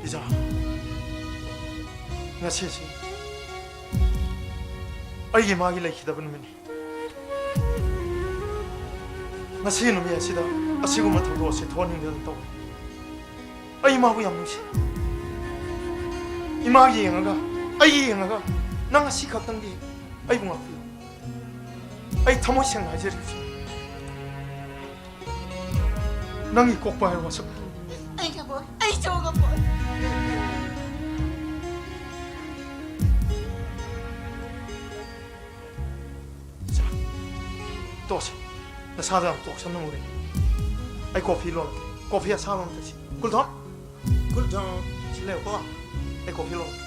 ꯏꯆꯥ, ꯉꯁꯤꯁꯤ ꯑꯩꯒꯤ ꯏꯃꯥꯒꯤ ꯂꯩꯈꯤꯗꯕ ꯅꯨꯃꯤꯠꯅꯤ꯫ ꯉꯁꯤ ꯅꯨꯃꯤꯠ ꯑꯁꯤꯗ ꯑꯁꯤꯒꯨꯝꯕ ꯊꯧꯗꯣꯛ ꯑꯁꯤ ꯊꯣꯛꯍꯟꯅꯤꯡꯗꯅ ꯇꯧꯕꯅꯤ꯫ ꯑꯩ ꯏꯃꯥꯕꯨ ꯌꯥꯝ ꯅꯨꯡꯁꯤ꯫ ꯏꯃꯥ ꯌꯦꯡꯉꯒ, ꯑꯩ ꯌꯦꯡꯉꯒ, ꯅꯪ ꯉꯁꯤ ꯈꯛꯇꯪꯗꯤ ꯑꯩꯕꯨ ꯉꯥꯛꯄꯤꯌꯨ꯫ ꯑꯩ ꯊꯃꯣꯏ ꯁꯦꯡꯅ ꯍꯥꯏꯖꯔꯤꯕꯁꯤ꯫ ꯅꯪꯒꯤ ꯀꯣꯛꯄ ꯍꯥꯏꯕ ꯃꯁꯛ ꯑꯩ ꯉꯝꯃꯣꯏ꯫ ꯑꯩ ꯆꯣꯡꯉꯝꯃꯣꯏ꯫ ꯏꯆꯥ, ꯇꯣꯛꯁꯤ꯫ ꯅꯁꯥꯗꯣ ꯌꯥꯝ ꯇꯣꯛꯁꯟꯅ ꯎꯔꯦ꯫ ꯑꯩ ꯀꯣꯐꯤ ꯂꯣꯜꯂꯛꯀꯦ꯫ ꯀꯣꯐꯤ ꯑꯁꯥꯕ ꯑꯃ ꯊꯛꯁꯤ꯫ Cool down. Cool down. ꯁꯤ ꯂꯩꯌꯨꯀꯣ꯫ ꯑꯩ ꯀꯣꯐꯤ ꯂꯣꯜꯂꯛꯀꯦ꯫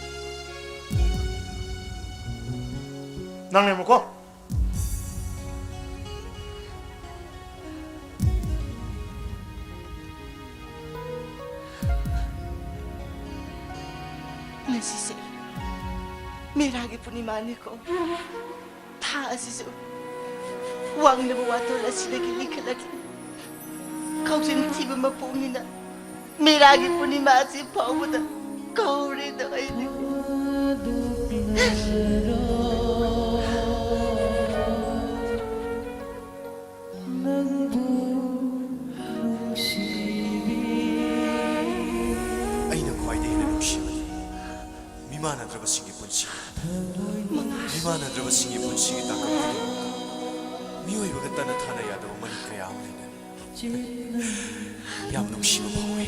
ꯅꯪ ꯂꯩꯔꯝꯃꯣꯀꯣ꯫ ꯉꯁꯤꯁꯦ ꯃꯦꯔꯥꯒꯤ ꯄꯨꯔꯅꯤꯃꯥꯅꯤꯀꯣ꯫ ꯊꯥ ꯑꯁꯤꯁꯨ ꯋꯥꯡꯂꯕ ꯋꯥꯇꯣꯜ ꯑꯁꯤꯗꯒꯤ ꯂꯤꯈꯠꯂꯛꯂꯤ꯫ ꯈꯥꯎꯖꯤꯟ ꯊꯤꯕ ꯃꯄꯣꯛꯅꯤꯅ ꯃꯦꯔꯥꯒꯤ ꯄꯨꯔꯅꯤꯃꯥ ꯑꯁꯤ ꯐꯥꯎꯕꯗ ꯀꯧꯔꯦꯗ ꯑꯩꯗꯤ꯫ ꯑꯩꯅ ꯈ꯭ꯋꯥꯏꯗꯒꯤ ꯍꯦꯟꯅ ꯅꯨꯡꯁꯤꯕꯗꯤ ꯃꯤꯃꯥꯟꯅꯗ꯭ꯔꯕꯁꯤꯡꯒꯤ ꯄꯨꯟꯁꯤ꯫ ꯃꯤꯃꯥꯟꯅꯗ꯭ꯔꯕꯁꯤꯡꯒꯤ ꯄꯨꯟꯁꯤꯒꯤ ꯇꯥꯡꯀꯛ ꯈꯨꯗꯤꯡꯃꯛꯇ ꯃꯤꯑꯣꯏꯕꯒ ꯇꯠꯅ ꯊꯥꯅ ꯌꯥꯗꯕ ꯃꯔꯤ ꯀꯌꯥ ꯑꯃ ꯂꯩꯅꯔꯤ꯫ ꯌꯥꯝ ꯅꯨꯡꯁꯤꯕ ꯐꯥꯎꯏ꯫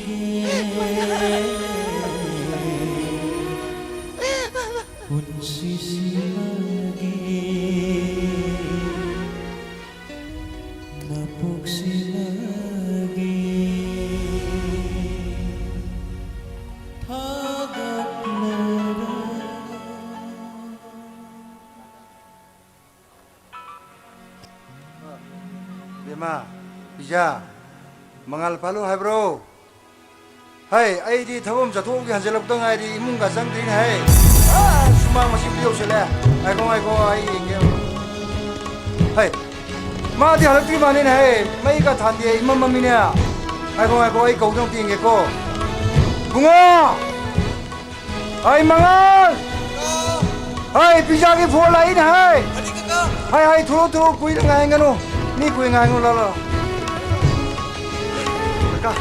ꯄꯨꯟꯁꯤꯁꯤꯃꯒꯤ ꯃꯄꯣꯛꯁꯤꯃꯒꯤ ꯊꯥꯒꯠꯂꯔ ꯕꯦꯝꯃ, ꯄꯤꯖꯥ, ꯃꯉꯥꯜ ꯐꯥꯜꯂꯨ ꯍꯥꯏꯕ꯭ꯔꯣ? ꯍꯩ, ꯑꯩꯗꯤ ꯊꯕꯛ ꯑꯃ ꯆꯠꯊꯣꯛꯎꯒꯦ, ꯍꯟꯖꯤꯜꯂꯛꯇ ꯉꯥꯏꯔꯤ, ꯏꯃꯨꯡꯒ ꯆꯪꯗ꯭ꯔꯤꯅꯦ ꯍꯩ꯫ ꯑꯁ! ꯃꯁꯤꯕꯨꯗꯤ ꯌꯧꯁꯤꯜꯂꯦ꯫ ꯉꯥꯏꯈꯣ, ꯉꯥꯏꯈꯣ, ꯑꯩ ꯌꯦꯡꯒꯦ꯫ ꯍꯩ, ꯃꯥꯗꯤ ꯍꯜꯂꯛꯇ꯭ꯔꯤ ꯃꯥꯅꯤꯅꯦ꯫ ꯍꯩ, ꯃꯩꯒ ꯊꯥꯟꯗꯦ, ꯏꯃꯝ ꯃꯝꯃꯤꯅꯦ꯫ ꯉꯥꯏꯈꯣ, ꯉꯥꯏꯈꯣ, ꯑꯩ ꯀꯧꯗ ꯑꯝꯇ ꯌꯦꯡꯒꯦꯀꯣ꯫ ꯕꯨꯡꯉꯣ! ꯍꯩ, ꯃꯉꯥꯜ! ꯍꯩ, ꯄꯤꯖꯥꯒꯤ ꯐꯣꯟ ꯂꯥꯛꯏꯅꯦ, ꯍꯩ! ꯍꯩ, ꯍꯩ, ꯊꯣꯛꯂꯛꯑꯣ, ꯊꯣꯛꯂꯛꯑꯣ, ꯀꯨꯏꯅ ꯉꯥꯏꯍꯟꯒꯅꯨ꯫ ꯃꯤ ꯀꯨꯏꯅ ꯉꯥꯏꯍꯟꯒꯅꯨ, ꯂꯥꯛꯑꯣ, ꯂꯥꯛꯑꯣ꯫ ꯀꯀꯥ,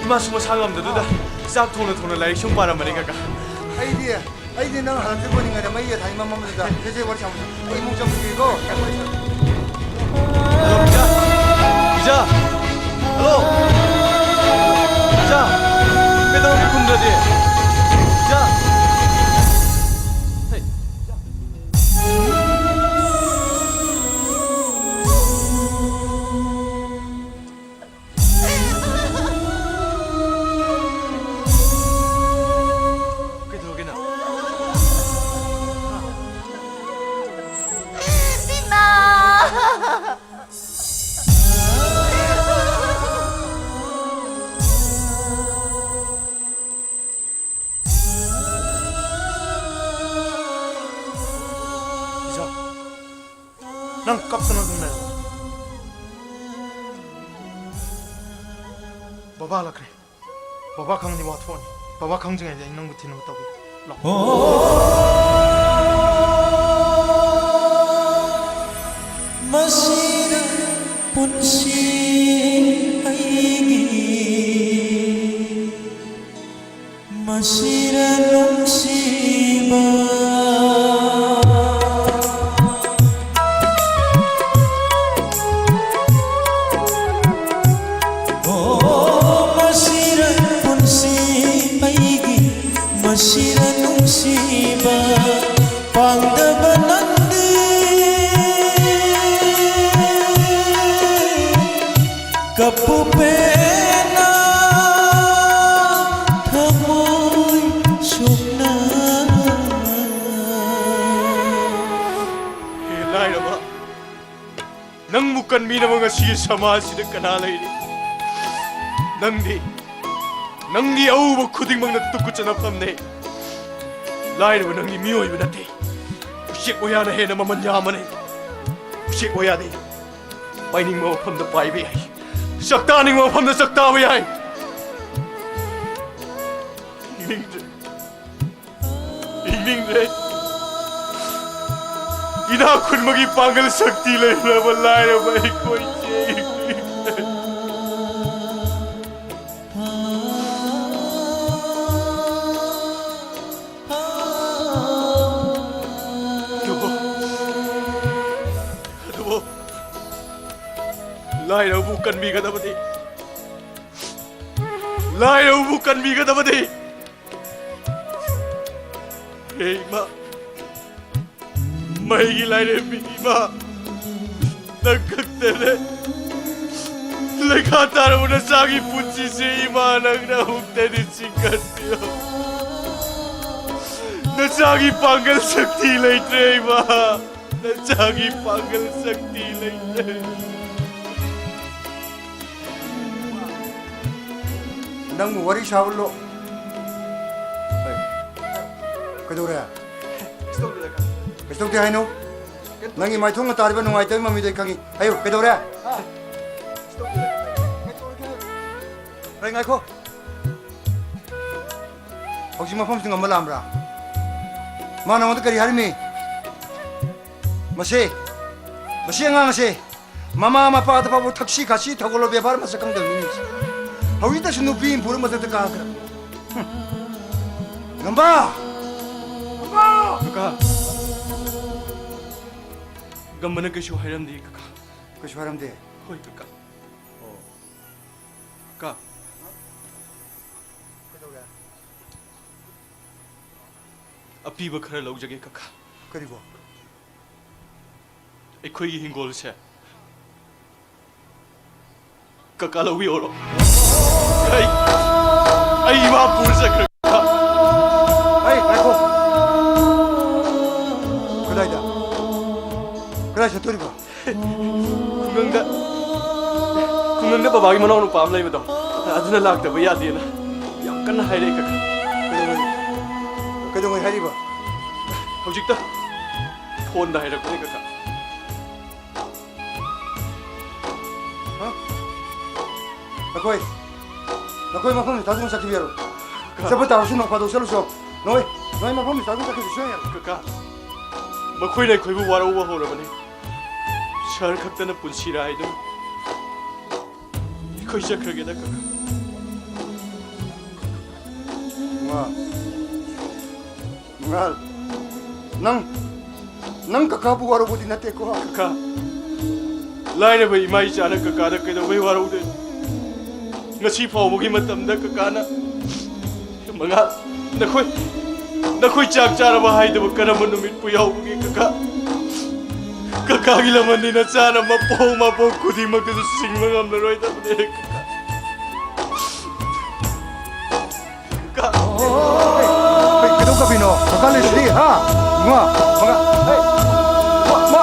ꯏꯃꯥꯁꯨ ꯃꯁꯥ ꯉꯝꯗꯗꯨꯗ ꯆꯥꯛ ꯊꯣꯡꯅ ꯊꯣꯡꯅ ꯂꯥꯏꯔꯤꯛ ꯁꯨꯝ ꯄꯥꯔꯝꯕꯅꯤ, ꯀꯀꯥ꯫ ꯑꯩꯗꯤ, ꯑꯩꯗꯤ ꯅꯪ ꯍꯜꯂꯛꯇ꯭ꯔꯤꯕꯣꯏ ꯅꯤꯡꯉꯦꯅꯦ, ꯃꯩ ꯊꯥꯏ ꯃꯝ ꯃꯝꯕꯗꯨꯗ꯫ ꯁꯦ, ꯁꯦ, ꯋꯥꯔꯤ ꯁꯥꯟꯅꯁꯤ꯫ ꯑꯩ ꯏꯃꯨꯡ ꯆꯪꯉꯨꯈꯤꯒꯦꯀꯣ꯫ Hello, pizza. Pizza. Hello. Pizza. ꯀꯩꯗꯧꯔꯒꯦ ꯈꯨꯝꯗ꯭ꯔꯗꯤ? ꯄꯤꯖꯥ꯫ ꯍꯩ, ꯄꯤꯖꯥ꯫ ꯀꯩꯗꯧꯔꯒꯦ ꯅꯪ? ꯏꯃꯥ! ꯏꯖꯥ, ꯅꯪ ꯀꯞꯇꯅ ꯑꯗꯨꯝ ꯂꯩꯔꯣ꯫ ꯕꯕꯥ ꯍꯜꯂꯛꯈ꯭ꯔꯦ꯫ ꯕꯕꯥ ꯈꯪꯉꯗꯤ ꯋꯥ ꯊꯣꯛꯑꯅꯤ꯫ ꯕꯕꯥ ꯈꯪꯗ꯭ꯔꯤꯉꯩꯗ ꯑꯩ ꯅꯪꯕꯨ ꯊꯤꯟꯅꯕ ꯇꯧꯒꯦ꯫ ꯂꯥꯛꯑꯣ꯫ ꯃꯁꯤꯅ ꯄꯨꯟꯁꯤ ꯑꯩꯒꯤ꯫ ꯃꯁꯤꯔ ꯅꯨꯡꯁꯤꯕ꯫ ꯑꯣ, ꯃꯁꯤꯔ ꯄꯨꯟꯁꯤ ꯑꯩꯒꯤ, ꯃꯁꯤꯔ ꯅꯨꯡꯁꯤꯕ꯫ ꯄꯥꯝꯗꯕ ꯅꯪꯗꯤ ꯀꯞꯄꯨ ꯄꯦꯟꯅ ꯊꯃꯣꯏ ꯁꯣꯛꯅ꯫ ꯍꯦ ꯂꯥꯏꯔꯕ, ꯅꯪꯕꯨ ꯀꯟꯕꯤꯅꯕ ꯉꯁꯤꯒꯤ ꯁꯃꯥꯖꯁꯤꯗ ꯀꯅꯥ ꯂꯩꯔꯤ? ꯅꯪꯗꯤ, ꯅꯪꯒꯤ ꯑꯎꯕ ꯈꯨꯗꯤꯡꯃꯛꯅ ꯇꯨꯀꯠꯆꯅꯐꯝꯅꯦ꯫ ꯂꯥꯏꯔꯕ ꯅꯪꯗꯤ ꯃꯤꯑꯣꯏꯕ ꯅꯠꯇꯦ꯫ ꯎꯆꯦꯛ ꯋꯥꯌꯥꯅ ꯍꯦꯟꯅ ꯃꯃꯜ ꯌꯥꯝꯕꯅꯤ꯫ ꯎꯆꯦꯛ ꯋꯥꯌꯥꯗꯤ ꯄꯥꯏꯅꯤꯡꯕ ꯃꯐꯝꯗ ꯄꯥꯏꯕ ꯌꯥꯏ, ꯆꯥꯛꯇꯥꯅꯤꯡꯕ ꯃꯐꯝꯗ ꯆꯥꯛꯇꯥꯕ ꯌꯥꯏ꯫ ꯍꯤꯡꯅꯤꯡꯗ꯭ꯔꯦ꯫ ꯍꯤꯡꯅꯤꯡꯗ꯭ꯔꯦ꯫ ꯏꯅꯥꯛ ꯈꯨꯟꯕꯒꯤ ꯄꯥꯡꯒꯜ ꯁꯛꯇꯤ ꯂꯩꯔꯕ ꯂꯥꯏꯔꯕ ꯑꯩꯈꯣꯏꯁꯦ ꯍꯤꯡꯅꯤꯡꯗ꯭ꯔꯦ꯫ ꯑꯗꯨꯕꯨ, ꯑꯗꯨꯕꯨ, ꯂꯥꯏꯔꯕꯕꯨ ꯀꯟꯕꯤꯒꯗꯕꯅꯤ꯫ ꯂꯥꯏꯔꯕꯕꯨ ꯀꯟꯕꯤꯒꯗꯕꯅꯤ꯫ ꯍꯦ ꯏꯃꯥ, ꯃꯩꯒꯤ ꯂꯥꯏꯔꯦꯝꯕꯤ ꯏꯃꯥ, ꯅꯪ ꯈꯛꯇꯅꯦ꯫ ꯂꯩꯈꯥ ꯇꯥꯔꯕ ꯅꯆꯥꯒꯤ ꯄꯨꯟꯁꯤꯁꯦ ꯏꯃꯥ, ꯅꯪꯅ ꯑꯃꯨꯛꯇꯗꯤ ꯆꯤꯡꯈꯠꯄꯤꯌꯨ꯫ ꯅꯆꯥꯒꯤ ꯄꯥꯡꯒꯜ ꯁꯛꯇꯤ ꯂꯩꯇ꯭ꯔꯦ ꯏꯃꯥ, ꯅꯆꯥꯒꯤ ꯄꯥꯡꯒꯜ ꯁꯛꯇꯤ ꯂꯩꯇ꯭ꯔꯦ꯫ ꯅꯪꯕꯨ ꯋꯥꯔꯤ ꯁꯥꯍꯜꯂꯣ꯫ ꯍꯩ꯫ ꯀꯩꯗꯧꯔꯦ? ꯀꯩꯁꯨ ꯇꯧꯗꯦ ꯍꯥꯏꯅꯣ? ꯅꯪꯒꯤ ꯃꯥꯏꯊꯣꯡꯗ ꯇꯥꯔꯤꯕ ꯅꯨꯡꯉꯥꯏꯇꯕꯒꯤ ꯃꯃꯤꯗꯣ ꯑꯩ ꯈꯪꯉꯤ꯫ ꯍꯥꯏꯌꯨ, ꯀꯩꯗꯧꯔꯦ? ꯍꯩ, ꯉꯥꯏꯈꯣ꯫ ꯍꯧꯖꯤꯛ ꯃꯐꯝꯁꯤ ꯉꯝꯕ ꯂꯥꯛꯑꯝꯕ꯭ꯔꯥ? ꯃꯥ ꯅꯉꯣꯟꯗ ꯀꯔꯤ ꯍꯥꯏꯔꯝꯃꯤ? ꯃꯁꯤ, ꯃꯁꯤ ꯑꯉꯥꯡ ꯑꯁꯦ ꯃꯃꯥ ꯃꯄꯥꯗ ꯐꯥꯎꯕ ꯊꯛꯁꯤ ꯈꯥꯁꯤ ꯊꯧꯒꯜꯂꯣꯟ ꯕꯦꯕꯥꯔ ꯃꯁꯛ ꯈꯪꯗꯕ ꯃꯤꯅꯤ꯫ ꯍꯧꯖꯤꯛꯇꯁꯨ ꯅꯨꯄꯤ ꯑꯃ ꯄꯨꯔ ꯃꯊꯛꯇ ꯀꯥꯈ꯭ꯔꯦ꯫ ꯍꯨꯝ꯫ ꯉꯝꯕ! ꯉꯝꯕ! ꯀꯀꯥ, ꯉꯝꯕꯅ ꯀꯩꯁꯨ ꯍꯥꯏꯔꯝꯗꯦ, ꯀꯀꯥ꯫ ꯀꯩꯁꯨ ꯍꯥꯏꯔꯝꯗꯦ? ꯍꯣꯏ, ꯀꯀꯥ꯫ ꯑꯣ꯫ ꯀꯀꯥ꯫ ꯀꯩꯗꯧꯔꯦ? ꯑꯄꯤꯕ ꯈꯔ ꯂꯧꯖꯒꯦ, ꯀꯀꯥ꯫ ꯀꯔꯤꯕꯣ? ꯑꯩꯈꯣꯏꯒꯤ ꯍꯤꯡꯒꯣꯜꯁꯦ ꯀꯀꯥ ꯂꯧꯕꯤꯍꯧꯔꯣ꯫ ꯑꯩ, ꯑꯩ ꯏꯃꯥ ꯄꯨꯔ ꯆꯠꯈ꯭ꯔꯦ, ꯀꯀꯥ꯫ ꯑꯩ, ꯉꯥꯏꯈꯣ꯫ ꯀꯗꯥꯏꯗ? ꯀꯗꯥꯏ ꯆꯠꯇꯣꯔꯤꯕ? ꯈꯨꯡꯒꯪꯗ, ꯈꯨꯡꯒꯪꯗ ꯕꯕꯥꯒꯤ ꯃꯅꯥꯎ ꯅꯨꯄꯥ ꯑꯃ ꯂꯩꯕꯗꯣ, ꯑꯗꯨꯅ ꯂꯥꯛꯇꯕ ꯌꯥꯗꯦꯅ ꯌꯥꯝ ꯀꯟꯅ ꯍꯥꯏꯔꯛꯑꯦ, ꯀꯀꯥ꯫ ꯀꯩꯗꯧꯉꯩ, ꯀꯩꯗꯧꯉꯩ ꯍꯥꯏꯔꯤꯕ? ꯍꯧꯖꯤꯛꯇ ꯐꯣꯟꯗ ꯍꯥꯏꯔꯛꯄꯅꯦ, ꯀꯀꯥ꯫ ꯍꯥ? ꯅꯈꯣꯏ, ꯅꯈꯣꯏ ꯃꯐꯝꯁꯤ ꯊꯥꯗꯣꯛꯅ ꯆꯠꯈꯤꯕ ꯌꯥꯔꯣꯏ꯫ ꯀꯀꯥ꯫ ꯆꯠꯄ ꯇꯥꯔꯁꯨ ꯅꯣꯡ ꯐꯥꯗꯣꯛ ꯆꯠꯂꯨꯁꯣ꯫ ꯅꯣꯏ, ꯅꯣꯏ ꯃꯐꯝꯁꯤ ꯊꯥꯗꯣꯛꯅ ꯆꯠꯈꯤꯕ ꯁꯨꯡꯌꯥ ꯌꯥꯔꯣꯏ꯫ ꯀꯀꯥ, ꯃꯈꯣꯏꯅ ꯑꯩꯈꯣꯏꯕꯨ ꯋꯥꯔꯧꯕ ꯍꯧꯔꯕꯅꯤ꯫ ꯁꯍꯔ ꯈꯛꯇꯅ ꯄꯨꯟꯁꯤꯔꯥ ꯍꯥꯏꯗꯨꯅꯤ꯫ ꯑꯩꯈꯣꯏ ꯆꯠꯈ꯭ꯔꯒꯦꯗ, ꯀꯀꯥ꯫ ꯃꯉꯥꯜ꯫ ꯃꯉꯥꯜ꯫ ꯅꯪ, ꯅꯪ ꯀꯀꯥꯕꯨ ꯋꯥꯔꯧꯕꯗꯤ ꯅꯠꯇꯦꯀꯣ? ꯀꯀꯥ, ꯂꯥꯏꯔꯕ ꯏꯃꯥ ꯏꯆꯥꯅ ꯀꯀꯥꯗ ꯀꯩꯗꯧꯕꯩ ꯋꯥꯔꯧꯗꯣꯏꯅꯣ? ꯉꯁꯤ ꯐꯥꯎꯕꯒꯤ ꯃꯇꯝꯗ ꯀꯀꯥꯅ ꯃꯉꯥꯜ, ꯅꯈꯣꯏ, ꯅꯈꯣꯏ ꯆꯥꯛ ꯆꯥꯔꯕ ꯍꯥꯏꯗꯕ ꯀꯔꯝꯕ ꯅꯨꯃꯤꯠꯄꯨ ꯌꯥꯎꯕꯒꯦ, ꯀꯀꯥ? ꯀꯀꯥꯒꯤ ꯂꯃꯟꯅꯤꯅ ꯆꯥꯅ ꯃꯄꯣꯛ ꯃꯄꯣꯛ ꯈꯨꯗꯤꯡꯃꯛꯇꯁꯨ ꯁꯤꯡꯕ ꯉꯝꯂꯔꯣꯏꯗꯕꯅꯦ, ꯀꯀꯥ꯫ ꯀꯀꯥ꯫ ꯀꯩ, ꯀꯩꯗꯧ ꯀꯞꯄꯤꯅꯣ? ꯀꯀꯥ ꯂꯩꯔꯗꯤ, ꯍꯥ? ꯏꯕꯨꯡꯉꯣ, ꯃꯉꯥꯜ, ꯍꯩ, ꯃꯥ, ꯃꯥ꯫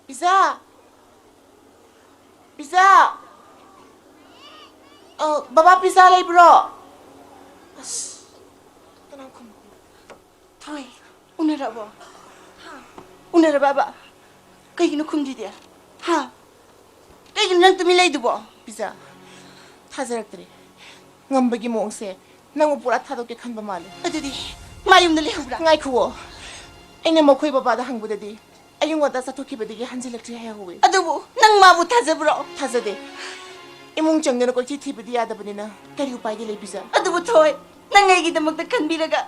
ꯄꯤꯖꯥ! ꯄꯤꯖꯥ! ꯑ, ꯕꯕꯥ, ꯄꯤꯖꯥ ꯂꯩꯕ꯭ꯔꯣ? ꯑꯁ, ꯀꯅꯥ ꯈꯨꯝ-, ꯊꯣꯏ, ꯎꯅꯔꯕꯣ? ꯍꯥ? ꯎꯅꯔꯕꯕ? ꯀꯩꯒꯤꯅꯣ ꯈꯨꯝꯗ꯭ꯔꯤꯗꯤ? ꯍꯥ? ꯀꯩꯒꯤꯅꯣ ꯅꯪ ꯇꯨꯃꯤꯟ ꯂꯩꯗꯨꯕꯣ? ꯄꯤꯖꯥ, ꯊꯥꯖꯔꯛꯇ꯭ꯔꯦ꯫ ꯉꯝꯕꯒꯤ ꯃꯑꯣꯡꯁꯦ ꯅꯪꯕꯨ ꯄꯨꯔꯥ ꯊꯥꯗꯣꯛꯀꯦ ꯈꯟꯕ ꯃꯥꯜꯂꯦ꯫ ꯑꯗꯨꯗꯤ ꯃꯥ ꯌꯨꯝꯗ ꯂꯩꯍꯧꯕ꯭ꯔꯥ? ꯉꯥꯏꯈꯨꯑꯣ꯫ ꯑꯩꯅ ꯃꯈꯣꯏ ꯕꯕꯥꯗ ꯍꯪꯕꯗꯗꯤ ꯑꯌꯨꯛ ꯉꯟꯇꯥ ꯆꯠꯊꯣꯛꯈꯤꯕꯗꯒꯤ ꯍꯟꯖꯤꯜꯂꯛꯇ꯭ꯔꯤ ꯍꯥꯏꯍꯧꯋꯤ꯫ ꯑꯗꯨꯕꯨ ꯅꯪ ꯃꯥꯕꯨ ꯊꯥꯖꯕ꯭ꯔꯣ? ꯊꯥꯖꯗꯦ꯫ ꯏꯃꯨꯡ ꯆꯪꯗꯅ ꯀꯣꯏꯊꯤ ꯊꯤꯕꯗꯤ ꯌꯥꯗꯕꯅꯤꯅ ꯀꯔꯤ ꯎꯄꯥꯏꯗꯤ ꯂꯩ, ꯄꯤꯖꯥ? ꯑꯗꯨꯕꯨ ꯊꯣꯏ, ꯅꯪ ꯑꯩꯒꯤꯗꯃꯛꯇ ꯈꯟꯕꯤꯔꯒ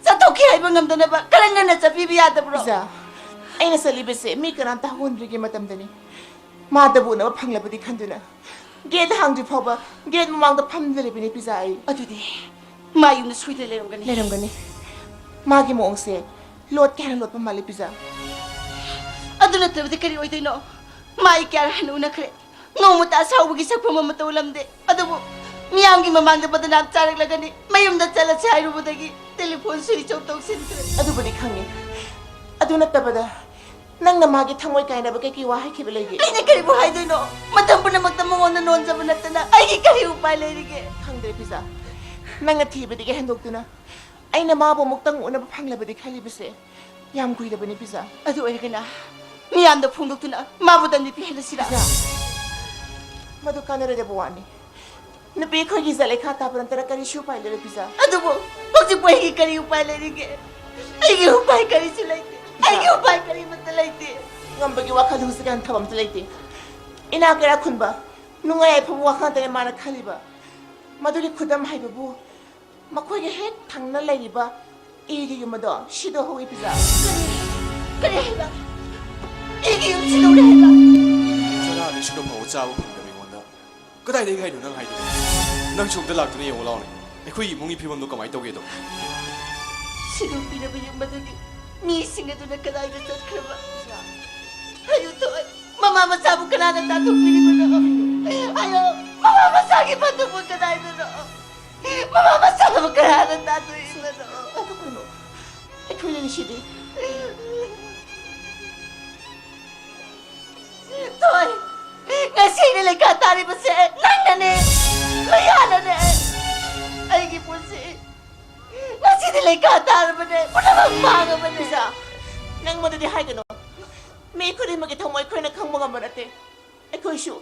ꯆꯠꯊꯣꯛꯈꯤ ꯍꯥꯏꯕ ꯉꯝꯗꯅꯕ ꯈꯔ ꯉꯟꯅ ꯆꯠꯄꯤꯕ ꯌꯥꯗꯕ꯭ꯔꯣ? ꯄꯤꯖꯥ, ꯑꯩꯅ ꯆꯠꯂꯤꯕꯁꯦ ꯃꯤ ꯀꯅꯥꯝꯇ ꯍꯧꯍꯟꯗ꯭ꯔꯤꯉꯩ ꯃꯇꯝꯗꯅꯤ꯫ ꯃꯥꯗꯕꯨ ꯎꯅꯕ ꯐꯪꯂꯕꯗꯤ ꯈꯟꯗꯨꯅ ꯒꯦꯠ ꯍꯥꯡꯗ꯭ꯔꯤ ꯐꯥꯎꯕ ꯒꯦꯠ ꯃꯃꯥꯡꯗ ꯐꯝꯗꯨꯅ ꯂꯩꯕꯅꯤ, ꯄꯤꯖꯥ, ꯑꯩ꯫ ꯑꯗꯨꯗꯤ ꯃꯥ ꯌꯨꯝꯗ ꯁꯣꯏꯗꯅ ꯂꯩꯔꯝꯒꯅꯤ꯫ ꯂꯩꯔꯝꯒꯅꯤ꯫ ꯃꯥꯒꯤ ꯃꯑꯣꯡꯁꯦ ꯂꯣꯠꯀꯦ ꯍꯥꯏꯅ ꯂꯣꯠꯄ ꯃꯥꯜꯂꯦ, ꯄꯤꯖꯥ꯫ ꯑꯗꯨ ꯅꯠꯇ꯭ꯔꯕꯗꯤ ꯀꯔꯤ ꯑꯣꯏꯗꯣꯏꯅꯣ? ꯃꯥ ꯑꯩ ꯀꯌꯥꯔꯛ ꯍꯟꯅ ꯎꯅꯈ꯭ꯔꯦ꯫ ꯅꯣꯡꯃꯇ ꯑꯁꯥꯎꯕꯒꯤ ꯁꯛꯐꯝ ꯑꯃꯠꯇ ꯎꯠꯂꯝꯗꯦ꯫ ꯑꯗꯨꯕꯨ ꯃꯤꯌꯥꯝꯒꯤ ꯃꯃꯥꯡꯗ ꯕꯗꯅꯥꯝ ꯆꯥꯔꯛꯂꯒꯅꯤ꯫ ꯃꯌꯨꯝꯗ ꯆꯠꯂꯁꯤ ꯍꯥꯏꯔꯨꯕꯗꯒꯤ ꯇꯦꯂꯤꯐꯣꯟ ꯁ꯭ꯋꯤꯆ ꯑꯣꯐ ꯇꯧꯁꯤꯟꯈ꯭ꯔꯦ꯫ ꯑꯗꯨꯕꯨꯗꯤ ꯈꯪꯉꯤ꯫ ꯑꯗꯨ ꯅꯠꯇꯕꯗ ꯅꯪꯅ ꯃꯥꯒꯤ ꯊꯃꯣꯏ ꯀꯥꯏꯅꯕ ꯀꯩꯀꯩ ꯋꯥ ꯍꯥꯏꯈꯤꯕ ꯂꯩꯒꯦ? ꯑꯩꯅ ꯀꯔꯤꯕꯨ ꯍꯥꯏꯗꯣꯏꯅꯣ? ꯃꯇꯝ ꯄꯨꯝꯅꯃꯛꯇ ꯃꯉꯣꯟꯗ ꯅꯣꯟꯖꯕ ꯅꯠꯇꯅ ꯑꯩꯒꯤ ꯀꯔꯤ ꯎꯄꯥꯏ ꯂꯩꯔꯤꯒꯦ? ꯈꯪꯗ꯭ꯔꯦ, ꯄꯤꯖꯥ꯫ ꯅꯪꯅ ꯊꯤꯕꯗꯒꯤ ꯍꯦꯟꯗꯣꯛꯇꯨꯅ ꯑꯩꯅ ꯃꯥꯕꯨ ꯑꯃꯨꯛꯇꯪ ꯎꯅꯕ ꯐꯪꯂꯕꯗꯤ ꯈꯜꯂꯤꯕꯁꯦ ꯌꯥꯝ ꯀꯨꯏꯔꯕꯅꯤ, ꯄꯤꯖꯥ꯫ ꯑꯗꯨ ꯑꯣꯏꯔꯒꯅ ꯃꯤꯌꯥꯝꯗ ꯐꯣꯡꯗꯣꯛꯇꯨꯅ ꯃꯥꯕꯨ ꯗꯟꯗꯤ ꯄꯤꯍꯜꯂꯁꯤꯔꯥ? ꯄꯤꯖꯥ, ꯃꯗꯨ ꯀꯥꯟꯅꯔꯣꯏꯗꯕ ꯋꯥꯅꯤ꯫ ꯅꯨꯄꯤ ꯑꯩꯈꯣꯏꯒꯤ ꯏꯖꯠ ꯂꯩꯈꯥ ꯇꯥꯕ ꯅꯠꯇꯅ ꯀꯔꯤꯁꯨ ꯎꯄꯥꯏ ꯂꯩꯔꯣꯏ, ꯄꯤꯖꯥ꯫ ꯑꯗꯨꯕꯨ ꯍꯧꯖꯤꯛꯄꯨ ꯑꯩꯒꯤ ꯀꯔꯤ ꯎꯄꯥꯏ ꯂꯩꯔꯤꯒꯦ? ꯑꯩꯒꯤ ꯎꯄꯥꯏ ꯀꯔꯤꯁꯨ ꯂꯩꯇꯦ꯫ ꯄꯤꯖꯥ, ꯑꯩꯒꯤ ꯎꯄꯥꯏ ꯀꯔꯤꯃꯠꯇ ꯂꯩꯇꯦ꯫ ꯉꯝꯕꯒꯤ ꯋꯥꯈꯜ ꯍꯧꯖꯤꯛꯀꯥꯟ ꯊꯕꯛ ꯑꯝꯇ ꯂꯩꯇꯦ꯫ ꯏꯅꯥꯛ ꯀꯩꯔꯥꯛ ꯈꯨꯟꯕ, ꯅꯨꯡꯉꯥꯏ ꯌꯥꯏꯐꯕ ꯋꯥꯈꯜ ꯉꯥꯛꯇꯅꯦ ꯃꯥꯅ ꯈꯜꯂꯤꯕ꯫ ꯃꯗꯨꯒꯤ ꯈꯨꯗꯝ ꯍꯥꯏꯕꯕꯨ ꯃꯈꯣꯏꯒ ꯍꯦꯛ ꯊꯪꯅ ꯂꯩꯔꯤꯕ ꯏꯒꯤ ꯌꯨꯝ ꯑꯗꯣ ꯁꯤꯗꯣꯛꯍꯧꯏ, ꯄꯤꯖꯥ꯫ ꯀꯔꯤ? ꯀꯔꯤ ꯍꯥꯏꯕ? ꯏꯒꯤ ꯌꯨꯝ ꯁꯤꯗꯣꯛꯂꯦ ꯍꯥꯏꯕ? ꯆꯔꯥ ꯑꯅꯤ ꯁꯨꯅ ꯐꯥꯎꯕ ꯆꯥꯕ ꯐꯪꯗꯕ ꯑꯩꯉꯣꯟꯗ ꯀꯗꯥꯏꯗꯒꯤ ꯍꯥꯏꯅꯣ ꯅꯪ ꯍꯥꯏꯗꯣ? ꯅꯪꯁꯨ ꯑꯝꯇ ꯂꯥꯛꯇꯨꯅ ꯌꯦꯡꯉꯨ ꯂꯥꯎꯅꯦ, ꯑꯩꯈꯣꯏ ꯏꯃꯨꯡꯒꯤ ꯐꯤꯕꯝꯗꯣ ꯀꯃꯥꯏꯅ ꯇꯧꯒꯦꯗꯣ꯫ ꯁꯤꯗꯣꯛꯄꯤꯔꯕ ꯌꯨꯝ ꯑꯗꯨꯒꯤ ꯃꯤꯁꯤꯡ ꯑꯗꯨꯅ ꯀꯗꯥꯏꯗ ꯆꯠꯈ꯭ꯔꯕ? ꯍꯥꯏꯌꯨ ꯊꯣꯏ, ꯃꯃꯥ ꯃꯆꯥꯕꯨ ꯀꯅꯥꯅ ꯇꯥꯟꯊꯣꯛꯄꯤꯔꯤꯕꯅꯣ? ꯍꯥꯏꯌꯣ, ꯃꯃꯥ ꯃꯆꯥꯒꯤ ꯐꯠꯇꯕ ꯀꯗꯥꯏꯗꯅꯣ? ꯃꯃꯥ ꯃꯆꯥꯕꯨ ꯀꯅꯥꯅ ꯇꯥꯟꯊꯣꯛꯏꯕꯅꯣ? ꯀꯞꯀꯅꯨ, ꯑꯩꯈꯣꯏ ꯂꯩꯔꯤꯁꯤꯗꯤ꯫ ꯊꯣꯏ, ꯉꯁꯤꯗꯤ ꯂꯩꯈꯥ ꯇꯥꯔꯤꯕꯁꯦ ꯅꯪꯅꯅꯦ, ꯂꯣꯌꯥꯅꯅꯦ꯫ ꯑꯩꯒꯤ ꯄꯨꯟꯁꯤ ꯉꯁꯤꯗꯤ ꯂꯩꯈꯥ ꯇꯥꯔꯕꯅꯦ, ꯄꯨꯝꯅꯃꯛ ꯃꯥꯡꯉꯕꯅꯦ꯫ ꯄꯤꯖꯥ, ꯅꯪ ꯃꯗꯨꯗꯤ ꯍꯥꯏꯒꯅꯨ꯫ ꯃꯤ ꯈꯨꯗꯤꯡꯃꯛꯀꯤ ꯊꯃꯣꯏ ꯑꯩꯈꯣꯏꯅ ꯈꯪꯕ ꯉꯝꯕ ꯅꯠꯇꯦ꯫ ꯑꯩꯈꯣꯏꯁꯨ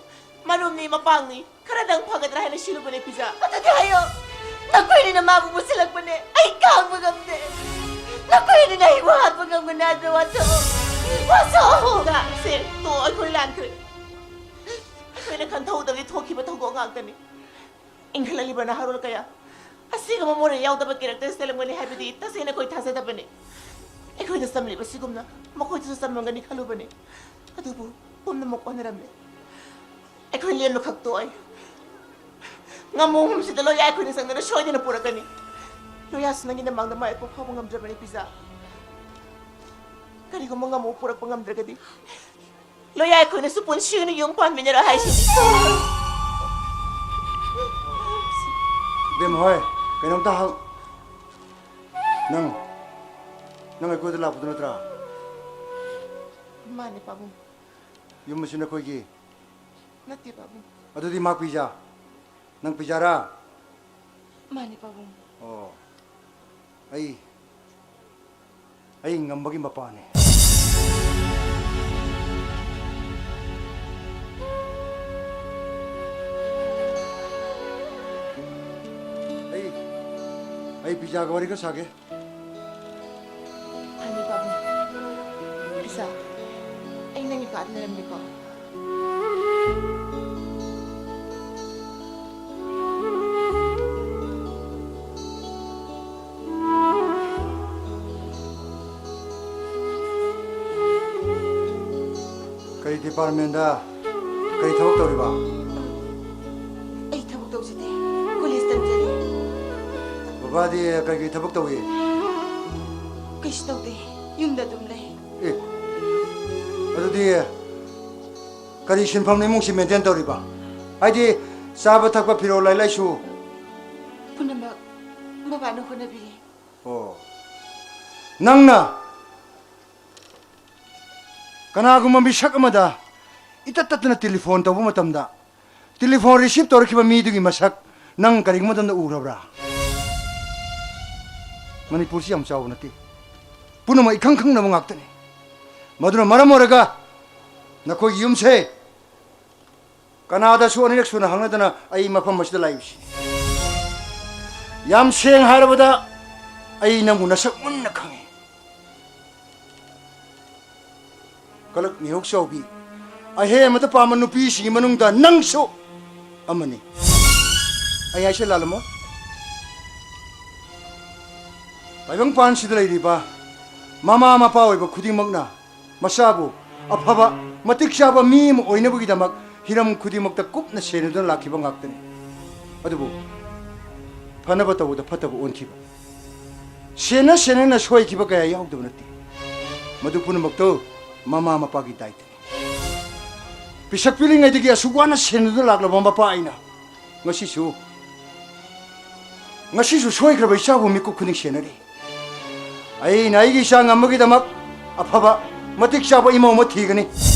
ꯃꯔꯨꯞꯅꯤ, ꯃꯄꯥꯡꯅꯤ, ꯈꯔꯗꯪ ꯐꯒꯗ꯭ꯔꯥ ꯍꯥꯏꯅ ꯁꯤꯜꯂꯨꯕꯅꯦ, ꯄꯤꯖꯥ꯫ ꯑꯗꯨꯗꯤ ꯍꯥꯏꯌꯣ, ꯅꯈꯣꯏꯅꯤꯅ ꯃꯥꯕꯨ ꯄꯨꯁꯤꯜꯂꯛꯄꯅꯦ, ꯑꯩ ꯈꯥꯡꯕ ꯉꯝꯗꯦ꯫ ꯅꯈꯣꯏꯅꯤꯅ ꯑꯩꯕꯨ ꯍꯥꯠꯄ ꯉꯝꯒꯅꯤ ꯍꯥꯏꯕꯗꯣ ꯋꯥꯁꯛꯑꯣ, ꯋꯥꯁꯛꯑꯣ꯫ ꯄꯤꯖꯥ, ꯁꯦ, ꯇꯣ, ꯑꯩꯈꯣꯏ ꯂꯥꯟꯈ꯭ꯔꯦ꯫ ꯑꯩꯈꯣꯏꯅ ꯈꯟꯊꯍꯧꯗꯕꯗꯤ ꯊꯣꯛꯈꯤꯕ ꯊꯧꯗꯣꯛ ꯉꯥꯛꯇꯅꯤ꯫ ꯏꯟꯈꯠꯂꯛꯂꯤꯕ ꯅꯍꯥꯔꯣꯜ ꯀꯌꯥ ꯑꯁꯤꯒꯨꯝꯕ ꯃꯣꯔꯦ ꯌꯥꯎꯗꯕ ꯀꯦꯔꯦꯛꯇꯔꯁ ꯂꯩꯔꯝꯒꯅꯤ ꯍꯥꯏꯕꯗꯤ ꯇꯁꯦꯡꯅ ꯑꯩꯈꯣꯏ ꯊꯥꯖꯗꯕꯅꯤ꯫ ꯑꯩꯈꯣꯏꯗ ꯆꯝꯂꯤꯕ ꯁꯤꯒꯨꯝꯅ ꯃꯈꯣꯏꯗꯁꯨ ꯆꯝꯂꯝꯒꯅꯤ ꯈꯜꯂꯨꯕꯅꯤ꯫ ꯑꯗꯨꯕꯨ ꯄꯨꯝꯅꯃꯛ ꯑꯣꯟꯅꯔꯝꯃꯦ꯫ ꯑꯩꯈꯣꯏ ꯂꯦꯝꯕ ꯈꯛꯇ ꯑꯣꯏ꯫ ꯉꯥꯃꯨ ꯑꯍꯨꯝꯁꯤꯗ ꯂꯣꯌꯥ ꯑꯩꯈꯣꯏꯅ ꯆꯪꯗꯅ ꯁꯣꯏꯗꯅ ꯄꯨꯔꯛꯀꯅꯤ꯫ ꯂꯣꯌꯥꯁꯨ ꯅꯪꯒꯤ ꯅꯃꯥꯡꯗ ꯃꯥꯏ ꯄꯣꯛ ꯐꯥꯎꯕ ꯉꯝꯗ꯭ꯔꯕꯅꯤ, ꯄꯤꯖꯥ꯫ ꯀꯔꯤꯒꯨꯝꯕ ꯉꯝꯃꯨ ꯄꯨꯔꯛꯄ ꯉꯝꯗ꯭ꯔꯒꯗꯤ, ꯂꯣꯌꯥ ꯑꯩꯈꯣꯏꯅꯁꯨ ꯄꯨꯟꯁꯤ ꯑꯣꯏꯅ ꯌꯨꯝ ꯄꯥꯟꯃꯤꯟꯅꯔꯣꯏ ꯍꯥꯏꯁꯤꯅꯤ꯫ ꯏꯕꯦꯝ ꯍꯣꯏ, ꯀꯩꯅꯣꯝꯇ ꯍꯪ-, ꯅꯪ, ꯅꯪ ꯑꯩꯈꯣꯏꯗ ꯂꯥꯛꯄꯗꯨ ꯅꯠꯇ꯭ꯔꯥ? ꯃꯥꯅꯦ, ꯄꯥꯕꯨꯡ꯫ ꯌꯨꯝ ꯑꯁꯤ ꯅꯈꯣꯏꯒꯤ? ꯅꯠꯇꯦ, ꯄꯥꯕꯨꯡ꯫ ꯑꯗꯨꯗꯤ ꯃꯥ ꯄꯤꯖꯥ? ꯅꯪ ꯄꯤꯖꯥꯔꯥ? ꯃꯥꯅꯦ, ꯄꯥꯕꯨꯡ꯫ ꯑꯣ, ꯑꯩ, ꯑꯩ ꯉꯝꯕꯒꯤ ꯃꯄꯥꯅꯦ꯫ ꯑꯩ, ꯑꯩ ꯄꯤꯖꯥꯒ ꯋꯥꯔꯤ ꯈꯔ ꯁꯥꯒꯦ꯫ ꯐꯅꯤ, ꯄꯥꯕꯨꯡ꯫ ꯄꯤꯖꯥ, ꯑꯩ ꯅꯪꯒꯤ ꯀꯥꯗ ꯂꯩꯔꯝꯒꯦꯀꯣ꯫ ꯀꯔꯤ ꯗꯤꯄꯥꯔꯠꯃꯦꯟꯗ? ꯀꯔꯤ ꯊꯕꯛ ꯇꯧꯔꯤꯕ? ꯑꯩ ꯊꯕꯛ ꯇꯧꯖꯗꯦ꯫ ꯀꯣꯂꯦꯖ ꯇꯝꯖꯔꯤ꯫ ꯕꯕꯥꯗꯤ ꯀꯔꯤ ꯀꯔꯤ ꯊꯕꯛ ꯇꯧꯏ? ꯀꯩꯁꯨ ꯇꯧꯗꯦ꯫ ꯌꯨꯝꯗ ꯑꯗꯨꯝ ꯂꯩ꯫ ꯑꯦ, ꯑꯗꯨꯗꯤ ꯀꯔꯤ ꯁꯤꯟꯐꯝꯅ ꯏꯃꯨꯡꯁꯤ ꯃꯦꯟꯇꯦꯟ ꯇꯧꯔꯤꯕ? ꯍꯥꯏꯗꯤ ꯆꯥꯕ ꯊꯛꯄ, ꯐꯤꯔꯣꯜ, ꯂꯥꯏꯔꯤꯛ ꯂꯥꯏꯁꯨ? ꯄꯨꯝꯅꯃꯛ ꯕꯕꯥꯅ ꯍꯣꯠꯅꯕꯤꯔꯤ꯫ ꯑꯣ꯫ ꯅꯪꯅ ꯀꯅꯥꯒꯨꯝꯕ ꯃꯤꯁꯛ ꯑꯃꯗ ꯏꯇꯠ ꯇꯠꯇꯅ ꯇꯦꯂꯤꯐꯣꯟ ꯇꯧꯕ ꯃꯇꯝꯗ, ꯇꯦꯂꯤꯐꯣꯟ ꯔꯤꯁꯤꯞ ꯇꯧꯔꯛꯈꯤꯕ ꯃꯤꯗꯨꯒꯤ ꯃꯁꯛ ꯅꯪ ꯀꯔꯤꯒꯨꯝꯕ ꯃꯇꯝꯗ ꯎꯈ꯭ꯔꯕ꯭ꯔꯥ? ꯃꯅꯤꯄꯨꯔꯁꯤ ꯌꯥꯝ ꯆꯥꯎꯕ ꯅꯠꯇꯦ, ꯄꯨꯝꯅꯃꯛ ꯏꯈꯪ ꯈꯪꯅꯕ ꯉꯥꯛꯇꯅꯤ꯫ ꯃꯗꯨꯅ ꯃꯔꯝ ꯑꯣꯏꯔꯒ ꯅꯈꯣꯏꯒꯤ ꯌꯨꯝꯁꯦ ꯀꯅꯥꯗꯁꯨ ꯑꯅꯤꯔꯛ ꯁꯨꯅ ꯍꯪꯅꯗꯅ ꯑꯩ ꯃꯐꯝ ꯑꯁꯤꯗ ꯂꯥꯛꯏꯕꯁꯤꯅꯤ꯫ ꯌꯥꯝ ꯁꯦꯡꯅ ꯍꯥꯏꯔꯕꯗ, ꯑꯩ ꯅꯪꯕꯨ ꯅꯁꯛ ꯃꯨꯟꯅ ꯈꯪꯏ꯫ ꯀꯂꯛ ꯃꯤꯍꯧ ꯆꯥꯎꯕꯤ, ꯑꯍꯦꯟꯕꯗ ꯄꯥꯝꯕ ꯅꯨꯄꯤꯁꯤꯡꯒꯤ ꯃꯅꯨꯡꯗ ꯅꯪꯁꯨ ꯑꯃꯅꯤ꯫ ꯑꯩ ꯍꯥꯏꯁꯦ ꯂꯥꯜꯂꯝꯃꯣꯏ꯫ ꯇꯥꯏꯕꯪꯄꯥꯟꯁꯤꯗ ꯂꯩꯔꯤꯕ ꯃꯃꯥ ꯃꯄꯥ ꯑꯣꯏꯕ ꯈꯨꯗꯤꯡꯃꯛꯅ ꯃꯆꯥꯕꯨ ꯑꯐꯕ, ꯃꯇꯤꯛ ꯆꯥꯕ ꯃꯤ ꯑꯃ ꯑꯣꯏꯅꯕꯒꯤꯗꯃꯛ ꯍꯤꯔꯝ ꯈꯨꯗꯤꯡꯃꯛꯇ ꯀꯨꯞꯅ ꯁꯦꯟꯅꯗꯨꯅ ꯂꯥꯛꯈꯤꯕ ꯉꯥꯛꯇꯅꯤ꯫ ꯑꯗꯨꯕꯨ ꯐꯅꯕ ꯇꯧꯕꯗ ꯐꯠꯇꯕ ꯑꯣꯟꯈꯤꯕ, ꯁꯦꯟꯅ ꯁꯦꯟꯅꯅ ꯁꯣꯏꯈꯤꯕ ꯀꯌꯥ ꯌꯥꯎꯗꯕ ꯅꯠꯇꯦ꯫ ꯃꯗꯨ ꯄꯨꯝꯅꯃꯛꯇꯣ ꯃꯃꯥ ꯃꯄꯥꯒꯤ ꯗꯥꯏꯇꯅꯤ꯫ ꯄꯤꯁꯛ ꯄꯤꯛꯂꯤꯉꯩꯗꯒꯤ ꯑꯁꯨꯛ ꯋꯥꯅ ꯁꯦꯟꯅꯗꯨꯅ ꯂꯥꯛꯂꯕ ꯃꯄꯥ ꯑꯩꯅ ꯉꯁꯤꯁꯨ, ꯉꯁꯤꯁꯨ ꯁꯣꯏꯈ꯭ꯔꯕ ꯏꯆꯥꯕꯨ ꯃꯤꯀꯨꯞ ꯈꯨꯗꯤꯡ ꯁꯦꯟꯅꯔꯤ꯫ ꯑꯩꯅ ꯑꯩꯒꯤ ꯏꯆꯥ ꯉꯝꯕꯒꯤꯗꯃꯛ ꯑꯐꯕ, ꯃꯇꯤꯛ ꯆꯥꯕ ꯏꯃꯧ ꯑꯃ ꯊꯤꯒꯅꯤ꯫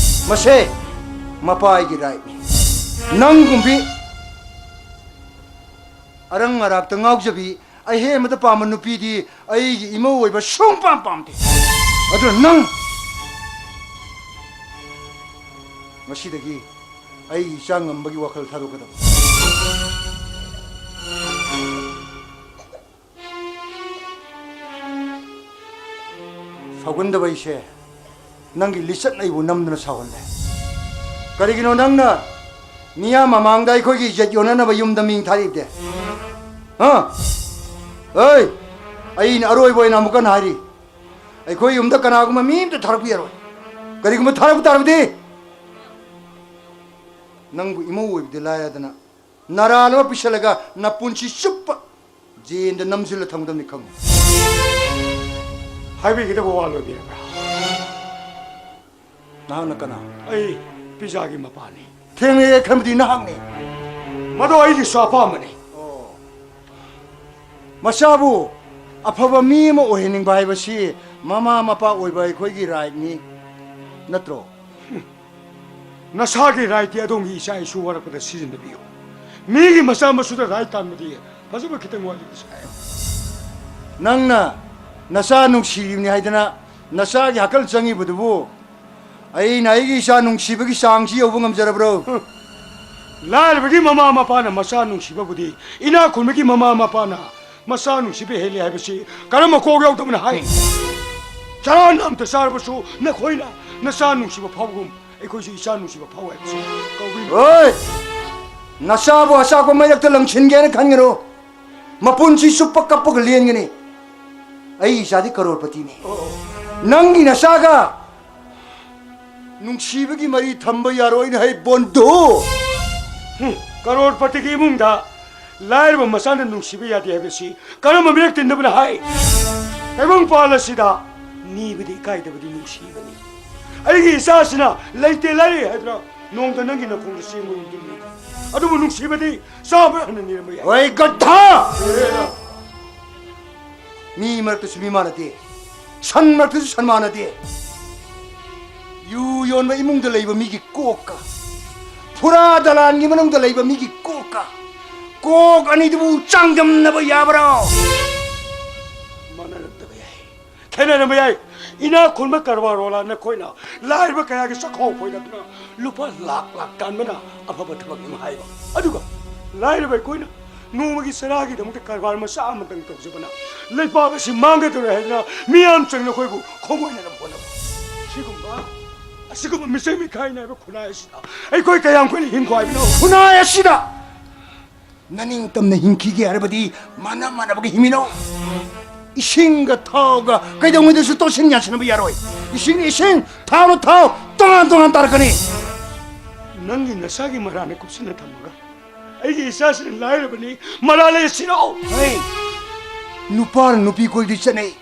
ꯃꯁꯦ ꯃꯄꯥ ꯑꯩꯒꯤ ꯔꯥꯏꯠꯅꯤ꯫ ꯅꯪꯒꯨꯝꯕꯤ ꯑꯔꯪ ꯑꯔꯥꯛꯇ ꯉꯥꯎꯖꯕꯤ, ꯑꯍꯦꯟꯕꯗ ꯄꯥꯝꯕ ꯅꯨꯄꯤꯗꯤ ꯑꯩꯒꯤ ꯏꯃꯧ ꯑꯣꯏꯕ ꯁꯨꯡꯄꯥꯝ ꯄꯥꯝꯗꯦ꯫ ꯑꯗꯨꯅ ꯅꯪ ꯉꯁꯤꯗꯒꯤ ꯑꯩꯒꯤ ꯏꯆꯥ ꯉꯝꯕꯒꯤ ꯋꯥꯈꯜ ꯊꯥꯗꯣꯛꯀꯗꯕ꯫ ꯁꯥꯎꯒꯟꯗꯕ ꯑꯩꯁꯦ ꯅꯪꯒꯤ ꯂꯤꯆꯠꯅ ꯑꯩꯕꯨ ꯅꯝꯗꯨꯅ ꯁꯥꯎꯍꯜꯂꯦ꯫ ꯀꯔꯤꯒꯤꯅꯣ ꯅꯪꯅ ꯃꯤꯌꯥꯝ ꯃꯃꯥꯡꯗ ꯑꯩꯈꯣꯏꯒꯤ ꯏꯖꯠ ꯌꯣꯟꯅꯅꯕ ꯌꯨꯝꯗ ꯃꯤꯡ ꯊꯥꯔꯛꯏꯕꯗꯤ? ꯍꯥ? ꯑꯩ, ꯑꯩꯅ ꯑꯔꯣꯏꯕ ꯑꯣꯏꯅ ꯑꯃꯨꯛ ꯍꯟꯅ ꯍꯥꯏꯔꯤ, ꯑꯩꯈꯣꯏ ꯌꯨꯝꯗ ꯀꯅꯥꯒꯨꯝꯕ ꯃꯤ ꯑꯝꯇ ꯊꯥꯔꯛꯄ ꯌꯥꯔꯣꯏ꯫ ꯀꯔꯤꯒꯨꯝꯕ ꯊꯥꯔꯛꯄ ꯇꯥꯔꯕꯗꯤ ꯅꯪꯕꯨ ꯏꯃꯧ ꯑꯣꯏꯕꯗꯤ ꯂꯥꯏꯔꯗꯅ ꯅꯔꯥꯜ ꯑꯃ ꯄꯤꯁꯜꯂꯒ ꯅꯄꯨꯟꯁꯤ ꯆꯨꯞꯄ ꯖꯦꯟꯗ ꯅꯝꯁꯤꯜꯂ ꯊꯝꯒꯗꯕꯅꯤ, ꯈꯪꯉꯨ꯫ ꯍꯥꯏꯕꯤꯒꯗꯕ ꯋꯥ ꯂꯣꯏꯕꯤꯔꯕ꯭ꯔꯥ? ꯅꯍꯥꯛꯅ ꯀꯅꯥ? ꯑꯩ ꯄꯤꯖꯥꯒꯤ ꯃꯄꯥꯅꯤ꯫ ꯊꯦꯡꯅꯩ ꯈꯟꯕꯗꯤ ꯅꯍꯥꯛꯅꯤ꯫ ꯃꯗꯨ ꯑꯩꯒꯤꯁꯨ ꯑꯄꯥꯝꯕꯅꯤ꯫ ꯃꯆꯥꯕꯨ ꯑꯐꯕ ꯃꯤ ꯑꯃ ꯑꯣꯏꯍꯟꯅꯤꯡꯕ ꯍꯥꯏꯕꯁꯤ ꯃꯃꯥ ꯃꯄꯥ ꯑꯣꯏꯕ ꯑꯩꯈꯣꯏꯒꯤ ꯔꯥꯏꯠꯅꯤ, ꯅꯠꯇ꯭ꯔꯣ? ꯅꯁꯥꯒꯤ ꯔꯥꯏꯠꯇꯤ ꯑꯗꯣꯝꯒꯤ ꯏꯆꯥ ꯏꯁꯨ ꯋꯥꯔꯛꯄꯗ ꯁꯤꯖꯤꯟꯅꯕꯤꯌꯨ꯫ ꯃꯤꯒꯤ ꯃꯆꯥ ꯃꯁꯨꯗ ꯔꯥꯏꯠ ꯇꯥꯟꯕꯗꯤ ꯐꯖꯕ ꯈꯤꯇꯪ ꯋꯥꯠꯂꯤ, ꯁꯥꯍꯦꯕ꯫ ꯅꯪꯅ ꯅꯆꯥ ꯅꯨꯡꯁꯤꯔꯤꯕꯅꯤ ꯍꯥꯏꯗꯅ ꯅꯆꯥꯒꯤ ꯍꯥꯀꯜ ꯆꯪꯉꯤꯕꯗꯨꯕꯨ ꯑꯩꯅ ꯑꯩꯒꯤ ꯏꯆꯥ ꯅꯨꯡꯁꯤꯕꯒꯤ ꯆꯥꯡꯁꯤ ꯌꯧꯕ ꯉꯝꯖꯔꯕ꯭ꯔꯣ? ꯂꯥꯏꯔꯕꯒꯤ ꯃꯃꯥ ꯃꯄꯥꯅ ꯃꯆꯥ ꯅꯨꯡꯁꯤꯕꯕꯨꯗꯤ ꯏꯅꯥꯛ ꯈꯨꯟꯕꯒꯤ ꯃꯃꯥ ꯃꯄꯥꯅ ꯃꯆꯥ ꯅꯨꯡꯁꯤꯕ ꯍꯦꯜꯂꯤ ꯍꯥꯏꯕꯁꯤ ꯀꯔꯝꯕ ꯀꯣꯛ ꯌꯥꯎꯗꯕꯅ ꯍꯥꯏ? ꯆꯔꯥ ꯑꯃꯇ ꯆꯥꯔꯕꯁꯨ ꯅꯈꯣꯏꯅ ꯅꯆꯥ ꯅꯨꯡꯁꯤꯕ ꯐꯥꯎꯕꯒꯨꯝ ꯑꯩꯈꯣꯏꯁꯨ ꯏꯆꯥ ꯅꯨꯡꯁꯤꯕ ꯐꯥꯎ ꯍꯥꯏꯕꯁꯤ ꯀꯧꯏ꯫ ꯍꯣꯏ! ꯅꯆꯥꯕꯨ ꯑꯆꯥꯛꯄ ꯃꯩꯔꯛꯇ ꯂꯪꯁꯤꯟꯒꯦꯅ ꯈꯟꯒꯅꯨ꯫ ꯃꯄꯨꯟꯁꯤ ꯆꯨꯞꯄ ꯀꯞꯄꯒ ꯂꯦꯟꯒꯅꯤ꯫ ꯑꯩ ꯏꯆꯥꯗꯤ ꯀꯔꯣꯔꯄꯇꯤꯅꯤ꯫ ꯅꯪꯒꯤ ꯅꯆꯥꯒ ꯅꯨꯡꯁꯤꯕꯒꯤ ꯃꯔꯤ ꯊꯝꯕ ꯌꯥꯔꯣꯏꯅ ꯍꯥꯏ, ꯕꯣꯟꯙꯨ꯫ ꯍꯨꯝ, ꯀꯔꯣꯔꯄꯇꯤꯒꯤ ꯏꯃꯨꯡꯗ ꯂꯥꯏꯔꯕ ꯃꯆꯥꯅ ꯅꯨꯡꯁꯤꯕ ꯌꯥꯗꯦ ꯍꯥꯏꯕꯁꯤ ꯀꯔꯝꯕ ꯃꯤꯔꯛ ꯇꯤꯟꯅꯕꯅ ꯍꯥꯏ? ꯇꯥꯏꯕꯪꯄꯥꯜ ꯑꯁꯤꯗ ꯅꯤꯕꯗꯤ ꯏꯀꯥꯏꯗꯕꯗꯤ ꯅꯨꯡꯁꯤꯕꯅꯤ꯫ ꯑꯩꯒꯤ ꯏꯆꯥꯁꯤꯅ ꯂꯩꯇꯦ ꯂꯥꯏꯔꯦ ꯍꯥꯏꯗꯨꯅ ꯅꯣꯡꯃꯇ ꯅꯪꯒꯤ ꯅꯈꯣꯡꯗ ꯆꯦꯡ ꯃꯔꯨꯝ ꯇꯨꯝꯃꯤ꯫ ꯑꯗꯨꯕꯨ ꯅꯨꯡꯁꯤꯕꯗꯤ ꯆꯥꯝꯃ ꯍꯟꯅ ꯅꯤꯔꯝꯕ ꯌꯥꯏ꯫ ꯑꯣꯏ ꯒꯙꯥ! ꯃꯤ ꯃꯔꯛꯇꯁꯨ ꯃꯤ ꯃꯥꯟꯅꯗꯦ, ꯁꯟ ꯃꯔꯛꯇꯁꯨ ꯁꯟ ꯃꯥꯟꯅꯗꯦ꯫ ꯌꯨ ꯌꯣꯟꯕ ꯏꯃꯨꯡꯗ ꯂꯩꯕ ꯃꯤꯒꯤ ꯀꯣꯛꯀ, ꯐꯨꯔꯥ ꯗꯂꯥꯟꯒꯤ ꯃꯅꯨꯡꯗ ꯂꯩꯕ ꯃꯤꯒꯤ ꯀꯣꯛꯀ, ꯀꯣꯛ ꯑꯅꯤꯗꯨꯕꯨ ꯆꯥꯡꯗꯝꯅꯕ ꯌꯥꯕ꯭ꯔꯣ? ꯃꯥꯟꯅꯔꯝꯗꯕ ꯌꯥꯏ, ꯈꯦꯠꯅꯔꯝꯕ ꯌꯥꯏ꯫ ꯏꯅꯥꯛ ꯈꯨꯟꯕ ꯀꯔꯕꯥꯔ ꯋꯥꯂꯥ ꯅꯈꯣꯏꯅ ꯂꯥꯏꯔꯕ ꯀꯌꯥꯒꯤ ꯆꯥꯛꯈꯥꯎ ꯐꯣꯏꯗꯠꯇꯨꯅ ꯂꯨꯄꯥ ꯂꯥꯛ ꯂꯥꯛ ꯇꯥꯟꯕꯅ ꯑꯐꯕ ꯊꯕꯛꯅꯤ ꯍꯥꯏꯕ꯫ ꯑꯗꯨꯒ ꯂꯥꯏꯔꯕ ꯑꯩꯈꯣꯏꯅ ꯅꯣꯡꯃꯒꯤ ꯆꯔꯥꯒꯤꯗꯃꯛꯇ ꯀꯔꯕꯥꯔ ꯃꯆꯥ ꯑꯃꯇꯪ ꯇꯧꯖꯕꯅ ꯂꯩꯄꯥꯛ ꯑꯁꯤ ꯃꯥꯡꯒꯗꯧꯔꯦ ꯍꯥꯏꯗꯨꯅ ꯃꯤꯌꯥꯝ ꯆꯪꯅ ꯑꯩꯈꯣꯏꯕꯨ ꯈꯣꯡꯒꯣꯏꯅꯅꯕ ꯍꯣꯠꯅꯕ꯫ ꯁꯤꯒꯨꯝꯕ, ꯑꯁꯤꯒꯨꯝꯕ ꯃꯤꯆꯪ ꯃꯤꯈꯥꯏ ꯅꯥꯏꯕ ꯈꯨꯟꯅꯥꯏ ꯑꯁꯤꯗ ꯑꯩꯈꯣꯏ ꯀꯌꯥꯝ ꯀꯨꯏꯅ ꯍꯤꯡꯈꯣ ꯍꯥꯏꯕꯅꯣ? ꯈꯨꯟꯅꯥꯏ ꯑꯁꯤꯗ ꯅꯅꯤꯡꯇꯝꯅ ꯍꯤꯡꯈꯤꯒꯦ ꯍꯥꯏꯔꯕꯗꯤ ꯃꯥꯟꯅ ꯃꯥꯟꯅꯕꯒ ꯍꯤꯡꯃꯤꯟꯅꯧ꯫ ꯏꯁꯤꯡꯒ ꯊꯥꯎꯒ ꯀꯩꯗꯧꯉꯩꯗꯁꯨ ꯇꯣꯠꯁꯤꯟ ꯌꯥꯟꯁꯤꯟꯅꯕ ꯌꯥꯔꯣꯏ꯫ ꯏꯁꯤꯡꯅ ꯏꯁꯤꯡ, ꯊꯥꯎꯅ ꯊꯥꯎ, ꯇꯣꯉꯥꯟ ꯇꯣꯉꯥꯟ ꯇꯥꯔꯛꯀꯅꯤ꯫ ꯅꯪꯒꯤ ꯅꯆꯥꯒꯤ ꯃꯔꯥꯜꯅ ꯀꯨꯞꯁꯤꯟꯅ ꯊꯝꯃꯒ ꯑꯩꯒꯤ ꯏꯆꯥꯁꯤꯅ ꯂꯥꯏꯔꯕꯅꯤ, ꯃꯔꯥꯜ ꯂꯩ ꯁꯤꯔꯣ? ꯍꯩ, ꯅꯨꯄꯥꯅ ꯅꯨꯄꯤ ꯀꯣꯏꯕꯗꯤ ꯆꯠꯅꯩ,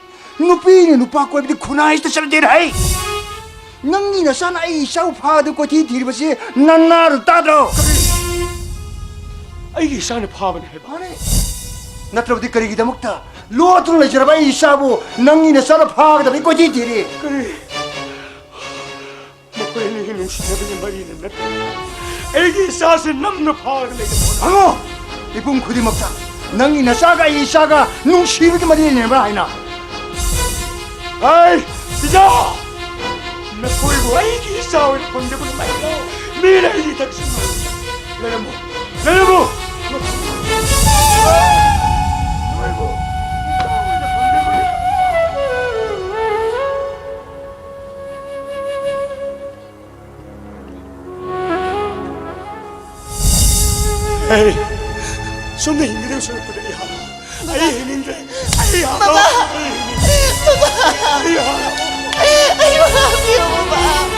ꯅꯨꯄꯤꯅ ꯅꯨꯄꯥ ꯀꯣꯏꯕꯗꯤ ꯈꯨꯟꯅꯥꯏꯁꯤꯗ ꯆꯠꯅꯗꯦ ꯍꯩ꯫ ꯅꯪꯒꯤ ꯅꯆꯥꯅ ꯑꯩꯒꯤ ꯏꯆꯥꯕꯨ ꯐꯥꯗꯨ ꯀꯣꯏꯊꯤ ꯊꯤꯔꯤꯕꯁꯤ ꯅꯅꯥꯗꯨ ꯇꯥꯗ꯭ꯔꯣ? ꯑꯩꯒꯤ ꯏꯆꯥꯅ ꯐꯥꯕꯅꯤ ꯍꯥꯏꯕ? ꯃꯥꯅꯦ꯫ ꯅꯠꯇ꯭ꯔꯕꯗꯤ ꯀꯔꯤꯒꯤꯗꯃꯛꯇ ꯂꯣꯠꯇꯨꯅ ꯂꯩꯖꯔꯕ ꯑꯩꯒꯤ ꯏꯆꯥꯕꯨ ꯅꯪꯒꯤ ꯅꯆꯥꯅ ꯐꯥꯒꯗꯕꯒꯤ ꯀꯣꯏꯊꯤ ꯊꯤꯔꯤ? ꯀꯔꯤ? ꯃꯈꯣꯏ ꯑꯅꯤꯒꯤ ꯅꯨꯡꯁꯤꯅꯕꯒꯤ ꯃꯔꯤꯅ ꯅꯠꯇꯦ꯫ ꯑꯩꯒꯤ ꯏꯆꯥꯁꯤ ꯅꯝꯅ ꯐꯥꯔꯒ ꯂꯩꯒꯗꯕ꯫ ꯍꯪꯉꯣ! ꯃꯤꯄꯨꯝ ꯈꯨꯗꯤꯡꯃꯛꯇ ꯅꯪꯒꯤ ꯅꯆꯥꯒ ꯑꯩꯒꯤ ꯏꯆꯥꯒ ꯅꯨꯡꯁꯤꯕꯒꯤ ꯃꯔꯤ ꯂꯩꯅꯕ꯭ꯔꯥ ꯍꯥꯏꯅ꯫ ꯑꯩ ꯄꯤꯖꯥ! ꯅꯈꯣꯏꯕꯨ ꯑꯩꯒꯤ ꯏꯆꯥ ꯑꯣꯏꯅ ꯐꯪꯖꯕ ꯅꯨꯡꯉꯥꯏꯕ꯭ꯔꯣ? ꯃꯤꯅ ꯑꯩꯒꯤ ꯏꯊꯛꯁꯤꯡ ꯂꯩꯔꯝꯃꯣ! ꯂꯩꯔꯝꯃꯣ! ꯅꯈꯣꯏꯕꯨ ꯏꯆꯥ ꯑꯣꯏꯅ ꯐꯪꯖꯕ ꯑꯩ ꯁꯣꯝꯗ ꯍꯤꯡꯒꯗꯕ ꯁꯔꯨꯛꯄꯨꯗꯤ ꯑꯩ ꯍꯥꯠꯂꯣ꯫ ꯑꯩ ꯍꯤꯡꯅꯤꯡꯗ꯭ꯔꯦ꯫ ꯑꯩ ꯍꯥꯠꯂꯣ꯫ ꯕꯕꯥ! ꯑꯩ ꯍꯤꯡꯅꯤꯡꯗ꯭ꯔꯦ꯫ ꯕꯕꯥ! ꯑꯩ ꯍꯥꯠꯂꯣ꯫ ꯑꯩꯕꯨ ꯍꯥꯠꯄꯤꯌꯨ, ꯕꯕꯥ!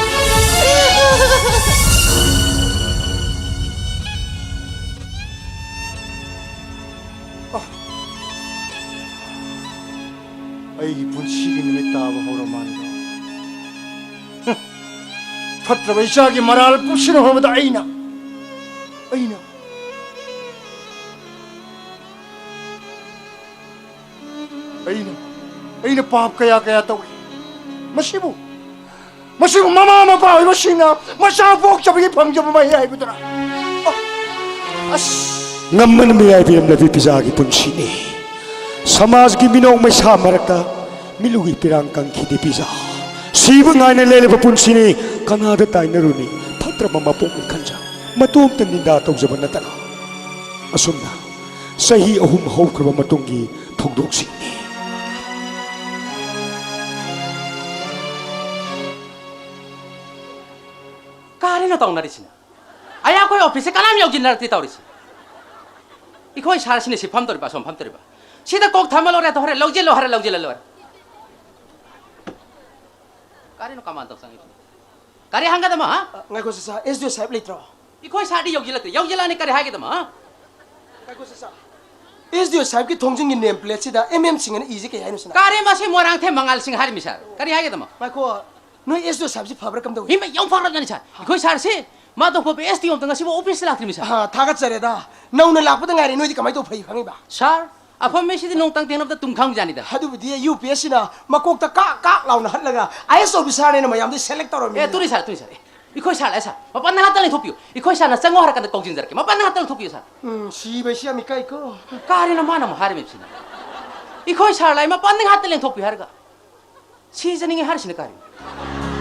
ꯐꯠꯇ꯭ꯔꯕ ꯏꯆꯥꯒꯤ ꯃꯔꯥꯜ ꯄꯨꯟꯁꯤꯟꯅ ꯍꯣꯠꯅꯕꯗ ꯑꯩꯅ, ꯑꯩꯅ, ꯑꯩꯅ, ꯑꯩꯅ ꯄꯥꯞ ꯀꯌꯥ ꯀꯌꯥ ꯇꯧꯏ꯫ ꯃꯁꯤꯕꯨ, ꯃꯁꯤꯕꯨ ꯃꯃꯥ ꯃꯄꯥ ꯑꯣꯏꯕꯁꯤꯡꯅ ꯃꯆꯥ ꯄꯣꯛꯆꯕꯒꯤ ꯐꯪꯖꯕ ꯃꯍꯩ ꯍꯥꯏꯕꯗꯨꯔꯥ? ꯑ, ꯑꯁ! ꯉꯝꯃꯟ ꯃꯤꯔꯥꯏꯕꯤꯔꯝꯂꯕꯤ ꯄꯤꯖꯥꯒꯤ ꯄꯨꯟꯁꯤꯅꯤ꯫ ꯁꯃꯥꯖꯒꯤ ꯃꯤꯅꯣꯛ ꯃꯩꯁꯥ ꯃꯔꯛꯇ ꯃꯤꯠꯂꯨꯒꯤ ꯄꯤꯔꯥꯡ ꯀꯪꯈꯤꯗꯦ ꯄꯤꯖꯥ꯫ ꯁꯤꯕ ꯉꯥꯏꯅ ꯂꯩꯔꯕ ꯄꯨꯟꯁꯤꯅꯤ꯫ ꯀꯅꯥꯗ ꯇꯥꯏꯅꯔꯨꯅꯤ? ꯐꯠꯇ꯭ꯔꯕ ꯃꯄꯣꯛꯅꯤ ꯈꯟꯖ ꯃꯇꯣꯝꯇ ꯅꯤꯟꯗꯥ ꯇꯧꯖꯕ ꯅꯠꯇꯅ꯫ ꯑꯁꯨꯝꯅ ꯆꯍꯤ ꯑꯍꯨꯝ ꯍꯧꯈ꯭ꯔꯕ ꯃꯇꯨꯡꯒꯤ ꯊꯧꯗꯣꯛꯁꯤꯡꯅꯤ꯫ ꯀꯔꯤꯅꯣ ꯇꯧꯅꯔꯤꯁꯤꯅ? ꯑꯩ ꯑꯩꯈꯣꯏ ꯑꯣꯐꯤꯁꯁꯦ ꯀꯅꯥꯝ ꯌꯧꯁꯤꯟꯅꯔꯛꯇꯦ ꯇꯧꯔꯤꯁꯦ꯫ ꯑꯩꯈꯣꯏ ꯁꯥꯔꯁꯤꯅ ꯁꯤ ꯐꯝꯗꯣꯔꯤꯕ, ꯑꯁꯣꯝ ꯐꯝꯗꯣꯔꯤꯕ꯫ ꯁꯤꯗ ꯀꯣꯛ ꯊꯝꯃ ꯂꯣꯏꯔꯦ, ꯍꯣꯔꯦꯟ ꯂꯧꯁꯤꯜꯂꯣ ꯍꯥꯏꯔ ꯂꯧꯁꯤꯜꯂ ꯂꯣꯏꯔꯦ꯫ ꯀꯔꯤꯅꯣ ꯀꯃꯥꯟ ꯇꯧ ꯆꯪꯉꯤꯁꯤꯅ? ꯀꯔꯤ ꯍꯪꯒꯗꯕ, ꯍꯥ? ꯑ, ꯉꯥꯏꯈꯣ ꯁꯤꯁꯥ, ꯑꯦꯁ ꯗꯤ ꯑꯣ ꯁꯥꯍꯦꯕ ꯂꯩꯇ꯭ꯔꯣ? ꯑꯩꯈꯣꯏ ꯁꯥꯔꯗꯤ ꯌꯧꯁꯤꯜꯂꯛꯇꯦ꯫ ꯌꯧꯁꯤꯜꯂꯛꯑꯅꯤ ꯀꯔꯤ ꯍꯥꯏꯒꯗꯕ, ꯍꯥ? ꯉꯥꯏꯈꯣ ꯁꯤꯁꯥ, ꯑꯦꯁ ꯗꯤ ꯑꯣ ꯁꯥꯍꯦꯕꯀꯤ ꯊꯣꯡꯖꯤꯟꯒꯤ ꯅꯦꯝ ꯄ꯭ꯂꯦꯠꯁꯤꯗ ꯑꯦꯝ ꯑꯦꯝ ꯁꯤꯡ ꯑꯅ ꯏꯁꯤ ꯀꯩ ꯍꯥꯏꯅꯣ ꯁꯤꯅ? ꯀꯔꯤ ꯃꯁꯤ ꯃꯣꯏꯔꯥꯡꯊꯦꯝ ꯃꯉꯥꯜꯁꯤꯡ ꯍꯥꯏꯔꯤꯃꯤ ꯁꯥꯔ? ꯀꯔꯤ ꯍꯥꯏꯒꯗꯕ? ꯉꯥꯏꯈꯣ, ꯅꯣꯏ ꯑꯦꯁ ꯗꯤ ꯑꯣ ꯁꯥꯍꯦꯕꯁꯤ ꯐꯕ꯭ꯔꯥ ꯀꯝꯗꯧꯏ? ꯏꯃꯥ, ꯌꯥꯝ ꯐꯈ꯭ꯔꯕꯖꯥꯠꯅꯤ ꯁꯥꯔ꯫ ꯑꯩꯈꯣꯏ ꯁꯥꯔꯁꯤ ꯃꯥꯗꯣ ꯄꯣꯛꯄ ꯑꯦꯁ ꯗꯤ ꯑꯣ ꯑꯝꯇ ꯉꯁꯤꯐꯥꯎ ꯑꯣꯐꯤꯁꯇ ꯂꯥꯛꯇ꯭ꯔꯤꯃꯤ ꯁꯥꯔ꯫ ꯑꯍ, ꯊꯥꯒꯠꯆꯔꯦꯗ꯫ ꯅꯧꯅ ꯂꯥꯛꯄꯗ ꯉꯥꯏꯔꯤ, ꯅꯣꯏꯗꯤ ꯀꯃꯥꯏꯅ ꯇꯧ ꯐꯩ ꯈꯪꯉꯤꯕ? ꯁꯥꯔ, ꯑꯐꯝꯃꯤꯁꯤꯗꯤ ꯅꯣꯡꯇꯪ ꯊꯦꯡꯅꯕꯗ ꯇꯨꯝ ꯈꯪꯕꯖꯥꯠꯅꯤꯗ꯫ ꯑꯗꯨꯕꯨꯗꯤ ꯌꯨ ꯄꯤ ꯑꯦꯁ ꯁꯤꯅ ꯃꯀꯣꯛꯇ ꯀꯥꯛ ꯀꯥꯛ ꯂꯥꯎꯅ ꯍꯠꯂꯒ ꯑꯥꯏ ꯑꯦꯁ ꯑꯣꯐꯤꯁꯥꯔꯅꯦꯅ ꯃꯌꯥꯝꯗꯩ ꯁꯦꯂꯦꯛ ꯇꯧꯔꯝꯃꯤ꯫ ꯑꯦ, ꯇꯨꯅꯤ ꯁꯥꯔ, ꯇꯨꯅꯤ ꯁꯥꯔ꯫ ꯑꯦ, ꯑꯩꯈꯣꯏ ꯁꯥꯔ ꯂꯥꯛꯑꯦ ꯁꯥꯔ꯫ ꯃꯄꯥꯟꯗ ꯉꯥꯛꯇ ꯂꯦꯡꯊꯣꯛꯄꯤꯌꯨ꯫ ꯑꯩꯈꯣꯏ ꯁꯥꯔꯅ ꯆꯪꯉꯣ ꯍꯥꯏꯔ ꯀꯥꯟꯗ ꯀꯧꯁꯤꯟꯖꯔꯛꯀꯦ꯫ ꯃꯄꯥꯟꯗ ꯉꯥꯛꯇ ꯂꯦꯡꯊꯣꯛꯄꯤꯌꯨ ꯁꯥꯔ꯫ ꯎꯝ, ꯁꯤꯕ ꯁꯤ ꯌꯥꯝ ꯏꯀꯥꯏꯀꯣ꯫ ꯀꯥꯔꯤꯅꯣ ꯃꯥꯅ ꯑꯃꯨꯛ ꯍꯥꯏꯔꯝꯃꯤꯕꯁꯤꯅ? ꯑꯩꯈꯣꯏ ꯁꯥꯔ ꯂꯥꯛꯑꯦ, ꯃꯄꯥꯟꯗ ꯉꯥꯛꯇ ꯂꯦꯡꯊꯣꯛꯄꯤꯌꯨ ꯍꯥꯏꯔꯒ꯫ ꯁꯤꯖꯅꯤꯡꯉꯤ ꯍꯥꯏꯔꯤꯁꯤꯅ ꯀꯔꯤꯅꯣ?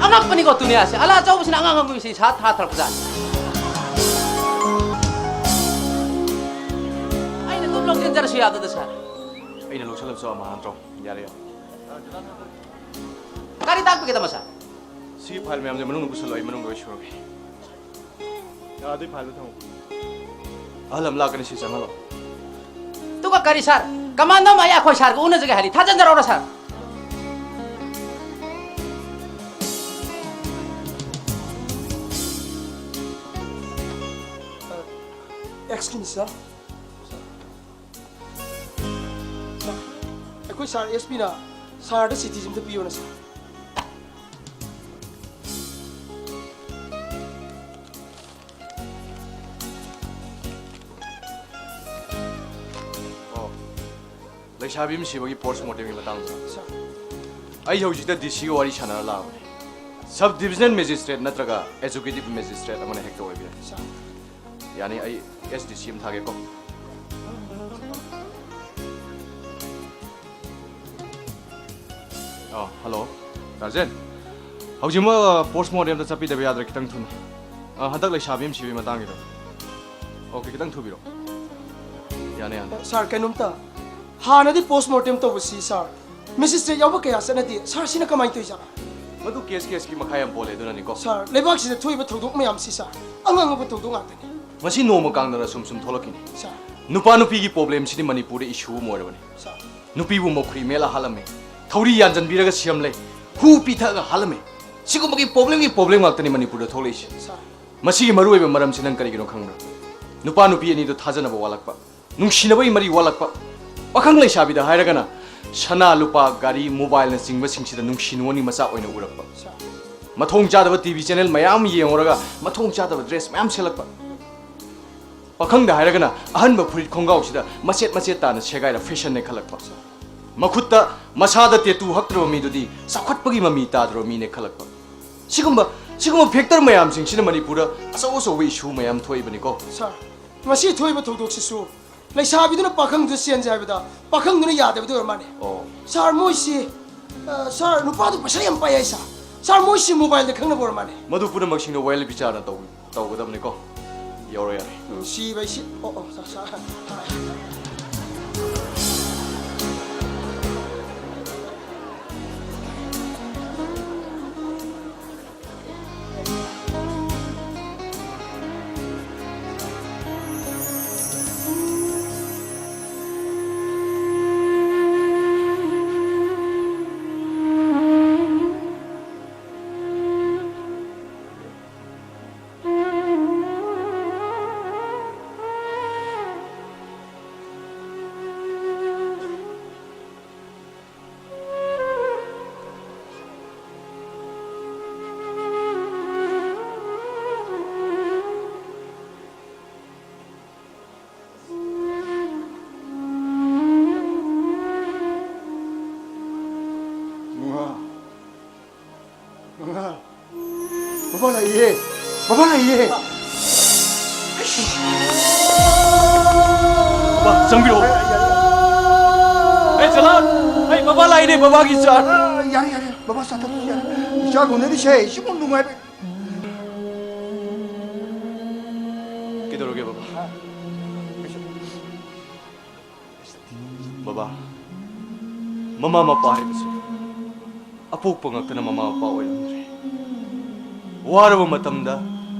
ꯑꯉꯛꯄꯅꯤꯀꯣ ꯗꯨꯅꯤꯌꯥꯁꯦ꯫ ꯑꯂꯥ ꯑꯆꯧꯕꯁꯤꯅ ꯑꯉꯥꯡ ꯑꯉꯛꯄꯁꯤ ꯁꯥ ꯊꯥ ꯊꯥꯔꯛꯄꯖꯥꯠꯅꯤ꯫ ꯑꯩꯅ ꯑꯗꯨꯝ ꯂꯧꯁꯤꯟꯖꯔꯁꯨ ꯌꯥꯗꯗ ꯁꯥꯔ꯫ ꯑꯩꯅ ꯂꯧꯁꯤꯜꯂꯕꯁꯨ ꯑꯃ ꯅꯠꯇ꯭ꯔꯣ? ꯌꯥꯔꯦ, ꯌꯥꯔꯦ꯫ ꯀꯔꯤ ꯇꯥꯛꯄꯤꯒꯗꯕ ꯁꯥꯔ? ꯁꯤ ꯐꯥꯏꯜ ꯃꯌꯥꯝꯁꯦ ꯃꯅꯨꯡꯗ ꯄꯨꯁꯜꯂꯣ, ꯑꯩ ꯃꯅꯨꯡꯗ ꯑꯣꯏ ꯁꯨꯔꯒꯦ꯫ ꯑꯥ, ꯑꯗꯨꯏ ꯐꯥꯏꯜꯗꯣ ꯊꯝꯃꯣ꯫ ꯑꯍꯜ ꯑꯃ ꯂꯥꯛꯀꯅꯤ, ꯁꯤ ꯆꯪꯍꯜꯂꯣ꯫ ꯑꯗꯨꯒ ꯀꯔꯤ ꯁꯥꯔ? ꯀꯃꯥꯟꯗꯣ ꯑꯃ ꯑꯩ ꯑꯩꯈꯣꯏ ꯁꯥꯔꯒ ꯎꯅꯖꯒꯦ ꯍꯥꯏꯔꯤ꯫ ꯊꯥꯖꯟꯖꯔꯛꯑꯣꯔꯣ ꯁꯥꯔ? ꯑꯦꯛꯁꯀ꯭ꯌꯨꯁ ꯃꯤ ꯁꯥꯔ꯫ ꯁꯥꯔ, ꯑꯩꯈꯣꯏ ꯁꯥꯔ ꯑꯦꯁ ꯄꯤꯅ ꯁꯥꯔꯗ ꯆꯤꯊꯤꯁꯤ ꯑꯝꯇ ꯄꯤꯌꯣꯅ ꯁꯥꯔ꯫ ꯂꯩꯁꯥꯕꯤ ꯑꯃ ꯁꯤꯕꯒꯤ ꯄꯣꯁ ꯃꯣꯔꯇꯦꯝꯒꯤ ꯃꯇꯥꯡꯗ꯫ ꯁꯥꯔ꯫ ꯑꯩ ꯍꯧꯖꯤꯛꯇ ꯗꯤ ꯁꯤꯒ ꯋꯥꯔꯤ ꯁꯥꯟꯅꯔ ꯂꯥꯛꯑꯕꯅꯦ꯫ ꯁꯕ ꯗꯤꯕꯤꯖꯅꯦꯜ ꯃꯦꯖꯤꯁꯇ꯭ꯔꯦꯠ ꯅꯠꯇ꯭ꯔꯒ ꯑꯦꯖꯨꯀꯦꯇꯤꯚ ꯃꯦꯖꯤꯁꯇ꯭ꯔꯦꯠ ꯑꯃꯅ ꯍꯦꯛꯇ ꯑꯣꯏꯕ ꯌꯥꯏ꯫ ꯁꯥꯔ꯫ ꯌꯥꯅꯤ, ꯑꯩ ꯑꯦꯁ ꯗꯤ ꯁꯤ ꯑꯃ ꯊꯥꯒꯦꯀꯣ꯫ ꯑꯥ, ꯍꯜꯂꯣ꯫ ꯒꯥꯔꯖꯤꯌꯟ, ꯍꯧꯖꯤꯛꯃꯛ ꯄꯣꯁ ꯃꯣꯔꯇꯦꯝꯗ ꯆꯠꯄꯤꯗꯕ ꯌꯥꯗ꯭ꯔꯦ, ꯈꯤꯇꯪ ꯊꯨꯅ꯫ ꯑꯥ, ꯍꯟꯗꯛ ꯂꯩꯁꯥꯕꯤ ꯑꯃ ꯁꯤꯕꯒꯤ ꯃꯇꯥꯡꯒꯤꯗꯣ꯫ ꯑꯣꯀꯦ, ꯈꯤꯇꯪ ꯊꯨꯕꯤꯔꯛꯑꯣ꯫ ꯌꯥꯅꯤ, ꯌꯥꯅꯤ꯫ ꯁꯥꯔ, ꯀꯩꯅꯣꯝꯇ, ꯍꯥꯟꯅꯗꯤ ꯄꯣꯁ ꯃꯣꯔꯇꯦꯝ ꯇꯧꯕꯁꯤ, ꯁꯥꯔ, ꯃꯦꯖꯤꯁꯇ꯭ꯔꯦꯠ ꯌꯥꯎꯕ ꯀꯌꯥ ꯆꯠꯅꯗꯦ꯫ ꯁꯥꯔ, ꯁꯤꯅ ꯀꯃꯥꯏꯅ ꯇꯧꯔꯤꯖꯥꯠꯅꯣ? ꯃꯗꯨ ꯀꯦꯁ ꯀꯦꯁꯀꯤ ꯃꯈꯥ ꯌꯥꯝ ꯄꯣꯜꯂꯦ, ꯑꯗꯨꯅꯅꯤꯀꯣ꯫ ꯁꯥꯔ, ꯂꯩꯕꯥꯛꯁꯤꯗ ꯊꯣꯛꯏꯕ ꯊꯧꯗꯣꯛ ꯃꯌꯥꯝꯁꯤ, ꯁꯥꯔ, ꯑꯉꯛ ꯑꯉꯛꯄ ꯊꯧꯗꯣꯛ ꯉꯥꯛꯇꯅꯤ꯫ ꯃꯁꯤ ꯅꯣꯡꯃ ꯀꯥꯡꯗꯅ ꯁꯨꯝ ꯁꯨꯝ ꯊꯣꯛꯂꯛꯈꯤꯅꯤ꯫ ꯁꯥꯔ꯫ ꯅꯨꯄꯥ ꯅꯨꯄꯤꯒꯤ ꯄ꯭ꯔꯣꯕ꯭ꯂꯦꯝꯁꯤꯗꯤ ꯃꯅꯤꯄꯨꯔꯗ ꯏꯁꯨ ꯑꯃ ꯑꯣꯏꯔꯕꯅꯤ꯫ ꯁꯥꯔ꯫ ꯅꯨꯄꯤꯕꯨ ꯃꯈꯨꯔꯤ ꯃꯦꯠꯂ ꯍꯥꯠꯂꯝꯃꯦ, ꯊꯧꯔꯤ ꯌꯥꯟꯖꯟꯕꯤꯔꯒ ꯁꯤꯔꯝꯂꯦ, ꯍꯨ ꯄꯤꯊꯛꯑꯒ ꯍꯥꯠꯂꯝꯃꯦ꯫ ꯁꯤꯒꯨꯝꯕꯒꯤ ꯄ꯭ꯔꯣꯕ꯭ꯂꯦꯝꯒꯤ ꯄ꯭ꯔꯣꯕ꯭ꯂꯦꯝ ꯉꯥꯛꯇꯅꯤ ꯃꯅꯤꯄꯨꯔꯗ ꯊꯣꯛꯂꯛꯏꯁꯦ꯫ ꯁꯥꯔ꯫ ꯃꯁꯤꯒꯤ ꯃꯔꯨꯑꯣꯏꯕ ꯃꯔꯝꯁꯤ ꯅꯪ ꯀꯔꯤꯒꯤꯅꯣ ꯈꯪꯕ꯭ꯔꯥ? ꯅꯨꯄꯥ ꯅꯨꯄꯤ ꯑꯅꯤꯗꯣ ꯊꯥꯖꯅꯕ ꯋꯥꯠꯂꯛꯄ, ꯅꯨꯡꯁꯤꯅꯕꯒꯤ ꯃꯔꯤ ꯋꯥꯠꯂꯛꯄ, ꯄꯥꯈꯪ ꯂꯩꯁꯥꯕꯤꯗ ꯍꯥꯏꯔꯒꯅ ꯁꯅꯥ ꯂꯨꯄꯥ, ꯒꯥꯔꯤ, ꯃꯣꯕꯥꯏꯜꯅꯆꯤꯡꯕꯁꯤꯡꯁꯤꯗ ꯅꯨꯡꯁꯤ ꯅꯨꯡꯉꯣꯟꯒꯤ ꯃꯆꯥꯛ ꯑꯣꯏꯅ ꯎꯔꯛꯄ, ꯁꯥꯔ꯫ ꯃꯊꯣꯡ ꯆꯥꯗꯕ ꯇꯤ ꯚꯤ ꯆꯦꯅꯦꯜ ꯃꯌꯥꯝ ꯌꯦꯡꯉꯨꯔꯒ ꯃꯊꯣꯡ ꯆꯥꯗꯕ ꯗ꯭ꯔꯦꯁ ꯃꯌꯥꯝ ꯁꯦꯠꯂꯛꯄ, ꯄꯥꯈꯪꯗ ꯍꯥꯏꯔꯒꯅ ꯑꯍꯟꯕ ꯐꯨꯔꯤꯠ ꯈꯣꯡꯒ꯭ꯔꯥꯎꯁꯤꯗ ꯃꯆꯦꯠ ꯃꯆꯦꯠ ꯇꯥꯅ ꯁꯦꯒꯥꯏꯔ ꯐꯦꯁꯟꯅꯦ ꯈꯜꯂꯛꯄ, ꯃꯈꯨꯠꯇ ꯃꯁꯥꯗ ꯇꯦꯇꯨ ꯍꯛꯇ꯭ꯔꯕ ꯃꯤꯗꯨꯗꯤ ꯆꯥꯎꯈꯠꯄꯒꯤ ꯃꯃꯤ ꯇꯥꯗ꯭ꯔꯕ ꯃꯤꯅꯦ ꯈꯜꯂꯛꯄ꯫ ꯁꯤꯒꯨꯝꯕ, ꯁꯤꯒꯨꯝꯕ ꯐꯦꯛꯇꯔ ꯃꯌꯥꯝꯁꯤꯡꯁꯤꯅ ꯃꯅꯤꯄꯨꯔꯗ ꯑꯆꯧ ꯑꯆꯧꯕ ꯏꯁꯨ ꯃꯌꯥꯝ ꯊꯣꯛꯏꯕꯅꯤꯀꯣ꯫ ꯁꯥꯔ, ꯉꯁꯤ ꯊꯣꯛꯏꯕ ꯊꯧꯗꯣꯛꯁꯤꯁꯨ ꯂꯩꯁꯥꯕꯤꯗꯨꯅ ꯄꯥꯈꯪꯗꯨꯗ ꯆꯦꯟꯁꯦ ꯍꯥꯏꯕꯗ ꯄꯥꯈꯪꯗꯨꯅ ꯌꯥꯗꯕꯗꯤ ꯑꯣꯏꯔ ꯃꯥꯜꯂꯦ꯫ ꯑꯣ꯫ ꯁꯥꯔ, ꯃꯣꯏꯁꯤ, ꯑ, ꯁꯥꯔ, ꯅꯨꯄꯥꯗꯨ ꯄꯩꯁꯥ ꯌꯥꯝ ꯄꯥꯏ ꯍꯥꯏ, ꯁꯥꯔ꯫ ꯁꯥꯔ, ꯃꯣꯏꯁꯤ ꯃꯣꯕꯥꯏꯜꯗ ꯈꯪꯅꯕ ꯑꯣꯏꯔ ꯃꯥꯜꯂꯦ꯫ ꯃꯗꯨ ꯄꯨꯝꯅꯃꯛꯁꯤꯡꯗꯣ ꯋꯥꯌꯦꯜ ꯕꯤꯆꯥꯔꯅ ꯇꯧ-, ꯇꯧꯒꯗꯕꯅꯤꯀꯣ꯫ ꯌꯧꯔꯦ, ꯌꯥꯔꯦ꯫ ꯎꯝ, ꯁꯤꯕ ꯍꯥꯏꯁꯤ, ꯑꯣ, ꯑꯣ, ꯁꯥꯔ, ꯁꯥꯔ꯫ ꯂꯩꯌꯦ꯫ ꯕꯕꯥ ꯂꯩꯌꯦ꯫ ꯕꯕꯥ, ꯆꯪꯕꯤꯔꯛꯑꯣ꯫ ꯑꯦ, ꯖꯂꯥꯜ! ꯑꯩ ꯕꯕꯥ ꯂꯥꯛꯏꯅꯦ, ꯕꯕꯥꯒꯤ ꯆꯥ꯫ ꯑ, ꯌꯥꯔꯦ, ꯌꯥꯔꯦ꯫ ꯕꯕꯥ ꯆꯥ ꯊꯛꯄꯁꯨ ꯌꯥꯔꯦ꯫ ꯏꯆꯥ ꯎꯅꯔꯤꯁꯦ ꯁꯤꯃꯨꯛ ꯅꯨꯡꯉꯥꯏꯕ꯫ ꯀꯩꯗꯧꯔꯒꯦ, ꯕꯕꯥ? ꯕꯕꯥ, ꯃꯃꯥ ꯃꯄꯥ ꯍꯥꯏꯕꯁꯦ ꯑꯄꯣꯛꯄ ꯉꯥꯛꯇꯅ ꯃꯃꯥ ꯃꯄꯥ ꯑꯣꯏꯔꯝꯗ꯭ꯔꯦ꯫ ꯋꯥꯔꯕ ꯃꯇꯝꯗ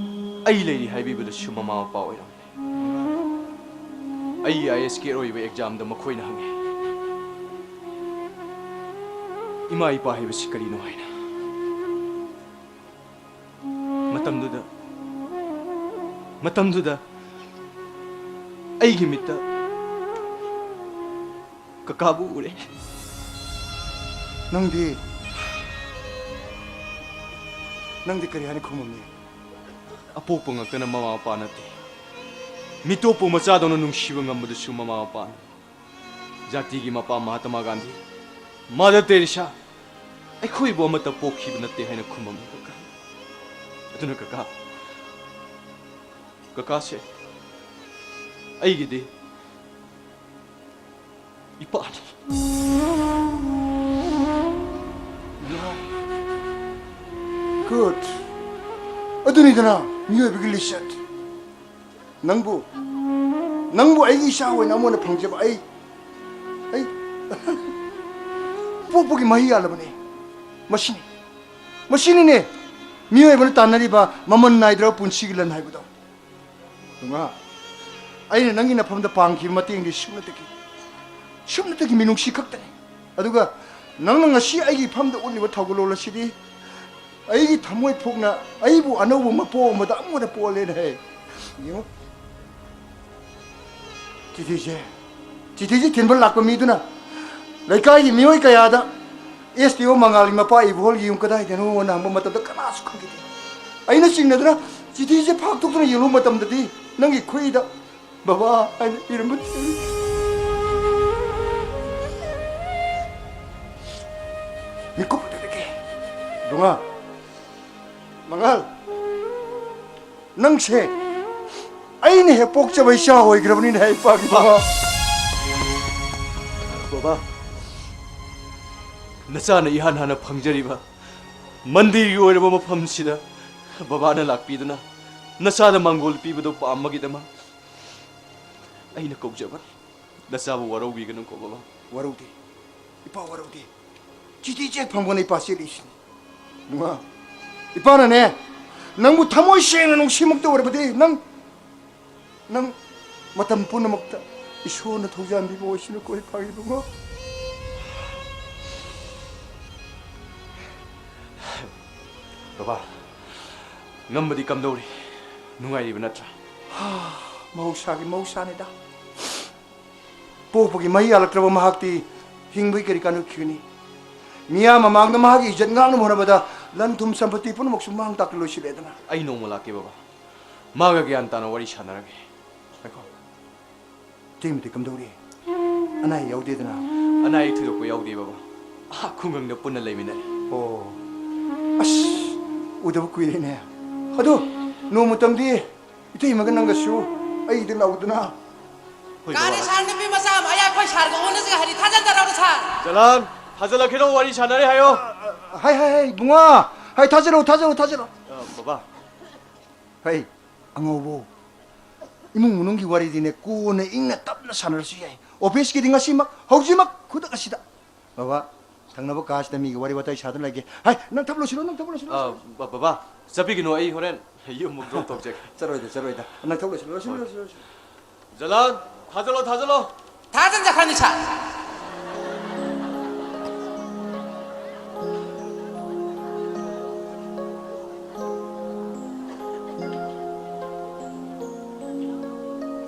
ꯑꯩ ꯂꯩꯔꯤ ꯍꯥꯏꯕꯤꯕꯗꯁꯨ ꯃꯃꯥ ꯃꯄꯥ ꯑꯣꯏꯔꯝꯃꯤ꯫ ꯑꯩꯒꯤ ꯑꯥꯏ ꯑꯦꯁ ꯀꯤ ꯑꯔꯣꯏꯕ ꯑꯦꯛꯖꯥꯝꯗ ꯃꯈꯣꯏꯅ ꯍꯪꯉꯤ, "ꯏꯃꯥ ꯏꯄꯥ ꯍꯥꯏꯕꯁꯤ ꯀꯔꯤꯅꯣ?" ꯍꯥꯏꯅ꯫ ꯃꯇꯝꯗꯨꯗ, ꯃꯇꯝꯗꯨꯗ ꯑꯩꯒꯤ ꯃꯤꯠꯇ ꯀꯀꯥꯕꯨ ꯎꯔꯦ꯫ ꯅꯪꯗꯤ, ꯅꯪꯗꯤ ꯀꯔꯤ ꯍꯥꯏꯅ ꯈꯨꯝꯃꯝꯃꯤ? ꯑꯄꯣꯛꯄ ꯉꯥꯛꯇꯅ ꯃꯃꯥ ꯃꯄꯥ ꯅꯠꯇꯦ꯫ ꯃꯤꯇꯣꯞꯄꯨ ꯃꯆꯥꯗꯧꯅ ꯅꯨꯡꯁꯤꯕ ꯉꯝꯕꯗꯨꯁꯨ ꯃꯃꯥ ꯃꯄꯥꯅꯤ꯫ ꯖꯥꯇꯤꯒꯤ ꯃꯄꯥ ꯃꯍꯥꯇꯃꯥ ꯒꯥꯟꯙꯤ, ꯃꯥꯗꯔ ꯇꯦꯔꯦꯁꯥ, ꯑꯩꯈꯣꯏꯕꯨ ꯑꯃꯠꯇ ꯄꯣꯛꯈꯤꯕ ꯅꯠꯇꯦ ꯍꯥꯏꯅ ꯈꯨꯝꯃꯝꯃꯤ, ꯀꯀꯥ꯫ ꯑꯗꯨꯅ, ꯀꯀꯥ, ꯀꯀꯥꯁꯦ ꯑꯩꯒꯤꯗꯤ ꯏꯄꯥꯅꯤ꯫ Good. ꯑꯗꯨꯅꯤꯗꯅ ꯃꯤꯑꯣꯏꯕꯒꯤ ꯂꯤꯆꯠ꯫ ꯅꯪꯕꯨ, ꯅꯪꯕꯨ ꯑꯩꯒꯤ ꯏꯆꯥ ꯑꯣꯏꯅ ꯑꯃ ꯑꯣꯏꯅ ꯐꯪꯖꯕ ꯑꯩ, ꯑꯩ ꯄꯣꯛꯄꯒꯤ ꯃꯍꯩ ꯌꯥꯜꯂꯕꯅꯤ꯫ ꯃꯁꯤꯅꯤ, ꯃꯁꯤꯅꯤꯅꯦ ꯃꯤꯑꯣꯏꯕꯅ ꯇꯥꯟꯅꯔꯤꯕ ꯃꯃꯜ ꯅꯥꯏꯗ꯭ꯔꯕ ꯄꯨꯟꯁꯤꯒꯤ ꯂꯟ ꯍꯥꯏꯕꯗꯣ꯫ ꯅꯨꯡꯉꯥ, ꯑꯩꯅ ꯅꯪꯒꯤ ꯅꯐꯝꯗ ꯄꯥꯡꯈꯤꯕ ꯃꯇꯦꯡꯗꯤ ꯁꯨꯞꯅꯇꯒꯤ, ꯁꯨꯞꯅꯇꯒꯤ ꯃꯤꯅꯨꯡꯁꯤ ꯈꯛꯇꯅꯤ꯫ ꯑꯗꯨꯒ ꯅꯪꯅ ꯉꯁꯤ ꯑꯩꯒꯤ ꯏꯐꯝꯗ ꯎꯠꯂꯤꯕ ꯊꯧꯒꯜꯂꯣꯟ ꯑꯁꯤꯗꯤ ꯑꯩꯒꯤ ꯊꯃꯣꯏ ꯐꯨꯛꯅ ꯑꯩꯕꯨ ꯑꯅꯧꯕ ꯃꯄꯣꯛ ꯑꯃꯗ ꯑꯃꯨꯛ ꯍꯟꯅ ꯄꯣꯛꯍꯜꯂꯦꯅ ꯍꯥꯏ꯫ ꯌꯦꯡꯉꯨ, ꯆꯤꯊꯤꯁꯦ, ꯆꯤꯊꯤꯁꯦ ꯊꯤꯟꯕ ꯂꯥꯛꯄ ꯃꯤꯗꯨꯅ ꯂꯩꯀꯥꯏꯒꯤ ꯃꯤꯑꯣꯏ ꯀꯌꯥꯗ, "ꯑꯦꯁ ꯇꯤ ꯑꯣ ꯃꯉꯥꯜꯒꯤ ꯃꯄꯥ ꯏꯕꯣꯍꯜꯒꯤ ꯌꯨꯝ ꯀꯗꯥꯏꯗꯅꯣ?" ꯍꯪꯕ ꯃꯇꯝꯗ ꯀꯅꯥꯁꯨ ꯈꯪꯈꯤꯗꯦ꯫ ꯑꯩꯅ ꯆꯤꯡꯅꯗꯨꯅ ꯆꯤꯊꯤꯁꯦ ꯐꯥꯛꯇꯣꯛꯇꯨꯅ ꯌꯦꯡꯂꯨꯕ ꯃꯇꯝꯗꯗꯤ ꯅꯪꯒꯤ ꯈꯨꯠꯏꯗ "ꯕꯕꯥ" ꯍꯥꯏꯅ ꯏꯔꯝꯕ ꯊꯦꯡꯅꯩ꯫ ꯃꯤꯀꯨꯞ ꯑꯗꯨꯗꯒꯤ, ꯏꯕꯨꯡꯉꯣ, ꯃꯉꯥꯜ, ꯅꯪꯁꯦ ꯑꯩꯅ ꯍꯦꯛ ꯄꯣꯛꯆꯕ ꯏꯆꯥ ꯑꯣꯏꯈ꯭ꯔꯕꯅꯤꯅꯦ, ꯏꯄꯥꯒꯤ ꯕꯕꯥ꯫ ꯕꯕꯥ, ꯅꯆꯥꯅ ꯏꯍꯥꯟ ꯍꯥꯟꯅ ꯐꯪꯖꯔꯤꯕ ꯃꯟꯗꯤꯔꯒꯤ ꯑꯣꯏꯔꯕ ꯃꯐꯝꯁꯤꯗ ꯕꯕꯥꯅ ꯂꯥꯛꯄꯤꯗꯨꯅ ꯅꯆꯥꯗ ꯃꯥꯡꯒꯣꯜ ꯄꯤꯕꯗꯨ ꯄꯥꯝꯕꯒꯤꯗꯃꯛ ꯑꯩꯅ ꯀꯧꯖꯕꯅꯤ꯫ ꯅꯆꯥꯕꯨ ꯋꯥꯔꯧꯕꯤꯒꯅꯨꯀꯣ, ꯕꯕꯥ꯫ ꯋꯥꯔꯧꯗꯦ, ꯏꯄꯥ, ꯋꯥꯔꯧꯗꯦ꯫ ꯆꯤꯊꯤ ꯆꯦꯛ ꯐꯪꯕꯅ ꯏꯄꯥ ꯆꯦꯜꯂꯤꯁꯤꯅꯤ꯫ ꯏꯃꯥ, ꯏꯄꯥꯅꯅꯦ, ꯅꯪꯕꯨ ꯊꯃꯣꯏ ꯁꯦꯡꯅ ꯅꯨꯡꯁꯤꯃꯛꯇ ꯑꯣꯏꯔꯕꯗꯤ ꯅꯪ, ꯅꯪ ꯃꯇꯝ ꯄꯨꯝꯅꯃꯛꯇ ꯏꯁꯣꯔꯅ ꯊꯧꯖꯥꯟꯕꯤꯕ ꯑꯣꯏꯁꯅꯨꯀꯣ, ꯏꯄꯥꯒꯤ ꯏꯕꯨꯡꯉꯣ꯫ ꯕꯕꯥ, ꯉꯝꯕꯗꯤ ꯀꯝꯗꯧꯔꯤ? ꯅꯨꯡꯉꯥꯏꯔꯤꯕ ꯅꯠꯇ꯭ꯔꯥ? ꯃꯍꯧꯁꯥꯒꯤ ꯃꯍꯧꯁꯥꯅꯤꯗ꯫ ꯄꯣꯛꯄꯒꯤ ꯃꯍꯩ ꯌꯥꯜꯂꯛꯇ꯭ꯔꯕ ꯃꯍꯥꯛꯇꯤ ꯍꯤꯡꯕꯒꯤ ꯀꯔꯤ ꯀꯥꯟꯅꯈꯤꯒꯅꯤ? ꯃꯤꯌꯥꯝ ꯃꯃꯥꯡꯗ ꯃꯍꯥꯛꯀꯤ ꯏꯖꯠ ꯉꯥꯛꯅꯕ ꯍꯣꯠꯅꯕꯗ ꯂꯟ ꯊꯨꯝ ꯁꯝꯄꯇꯤ ꯄꯨꯝꯅꯃꯛꯁꯨ ꯃꯥꯡ ꯇꯥꯛꯇꯨꯅ ꯂꯣꯏꯁꯤꯜꯂꯦꯗꯅ꯫ ꯑꯩ ꯅꯣꯡꯃ ꯂꯥꯛꯀꯦ, ꯕꯕꯥ꯫ ꯃꯥꯒ ꯒ꯭ꯌꯥꯟ ꯇꯥꯅ ꯋꯥꯔꯤ ꯁꯥꯟꯅꯔꯒꯦ꯫ ꯉꯥꯏꯈꯣ꯫ ꯏꯇꯩꯃꯗꯤ ꯀꯝꯗꯧꯔꯤ? ꯑꯅꯥ ꯑꯌꯦꯛ ꯌꯥꯎꯗꯦꯗꯅ? ꯑꯅꯥ ꯑꯌꯦꯛ ꯊꯣꯏꯗꯣꯛꯄ ꯌꯥꯎꯗꯦ, ꯕꯕꯥ꯫ ꯑꯥ, ꯈꯨꯡꯒꯪꯗ ꯄꯨꯟꯅ ꯂꯩꯃꯤꯟꯅꯔꯤ꯫ ꯑꯣ꯫ ꯑꯁ, ꯎꯗꯕ ꯀꯨꯏꯔꯦꯅꯦ꯫ ꯑꯗꯣ, ꯅꯣꯡꯃꯇꯪꯗꯤ ꯏꯇꯩꯃꯒ ꯅꯪꯒꯁꯨ ꯑꯩꯗ ꯂꯥꯛꯎꯗꯅ꯫ ꯍꯣꯏ, ꯀꯥꯔꯤ ꯕꯕꯥ꯫ ꯁꯥꯔ, ꯅꯨꯄꯤ ꯃꯆꯥ ꯑꯃ ꯑꯌꯥꯛꯄ ꯁꯥꯔꯒ ꯑꯣꯟꯅꯁꯤꯒ ꯍꯥꯏꯗꯤ ꯊꯥꯖꯟꯗꯔꯛꯑꯣ ꯁꯥꯔ꯫ ꯖꯂꯥꯟ, ꯊꯥꯖꯜꯂꯛꯈꯤꯅꯣ, ꯋꯥꯔꯤ ꯁꯥꯟꯅꯔꯤ ꯍꯥꯏꯌꯣ꯫ ꯍꯥꯏ, ꯍꯥꯏ, ꯍꯥꯏ, ꯏꯕꯨꯡꯉꯣ꯫ ꯍꯥꯏ, ꯊꯥꯖꯜꯂꯣ, ꯊꯥꯖꯜꯂꯣ, ꯊꯥꯖꯜꯂꯣ꯫ ꯑ, ꯕꯕꯥ꯫ ꯍꯩ, ꯑꯉꯧꯕ꯫ ꯏꯃꯨꯡ ꯃꯅꯨꯡꯒꯤ ꯋꯥꯔꯤꯗꯤꯅꯦ, ꯀꯣꯟꯅ ꯏꯪꯅ ꯇꯞꯅ ꯁꯥꯟꯅꯔꯁꯨ ꯌꯥꯏ꯫ ꯑꯣꯐꯤꯁꯀꯤꯗꯤ ꯉꯁꯤꯃꯛ, ꯍꯧꯖꯤꯛꯃꯛ, ꯈꯨꯗꯛ ꯑꯁꯤꯗ꯫ ꯕꯕꯥ, ꯊꯪꯅꯕ ꯀꯥꯁꯤꯗ ꯃꯤꯒꯤ ꯋꯥꯔꯤ ꯋꯥꯇꯥꯏ ꯁꯥꯗꯨꯅ ꯂꯩꯒꯦ꯫ ꯍꯥꯏ, ꯅꯪ ꯊꯕꯛ ꯂꯣꯏꯁꯤꯜꯂꯣ, ꯅꯪ ꯊꯕꯛ ꯂꯣꯏꯁꯤꯜꯂꯣ, ꯑ, ꯂꯣꯏꯁꯤꯜꯂꯣ꯫ ꯕ-, ꯕꯕꯥ, ꯆꯠꯄꯤꯒꯅꯨ, ꯑꯩ ꯍꯣꯔꯦꯟ ꯌꯨꯝ ꯑꯃꯨꯛ ꯗ꯭ꯔꯣꯞ ꯇꯧꯖꯒꯦ꯫ ꯆꯠꯂꯣꯏꯗ, ꯆꯠꯂꯣꯏꯗ꯫ ꯅꯪ ꯊꯕꯛ ꯂꯣꯏꯁꯤꯜꯂꯣ, ꯂꯣꯏꯁꯤꯜꯂꯣ, ꯍꯣꯏ꯫ ꯂꯣꯏꯁꯤꯜꯂꯣ, ꯂꯣꯏꯁꯤꯜꯂꯣ꯫ ꯖꯂꯥꯟ, ꯊꯥꯖꯜꯂꯣ, ꯊꯥꯖꯜꯂꯣ꯫ ꯊꯥꯖꯟꯖꯈ꯭ꯔꯅꯤ ꯁꯥꯔ꯫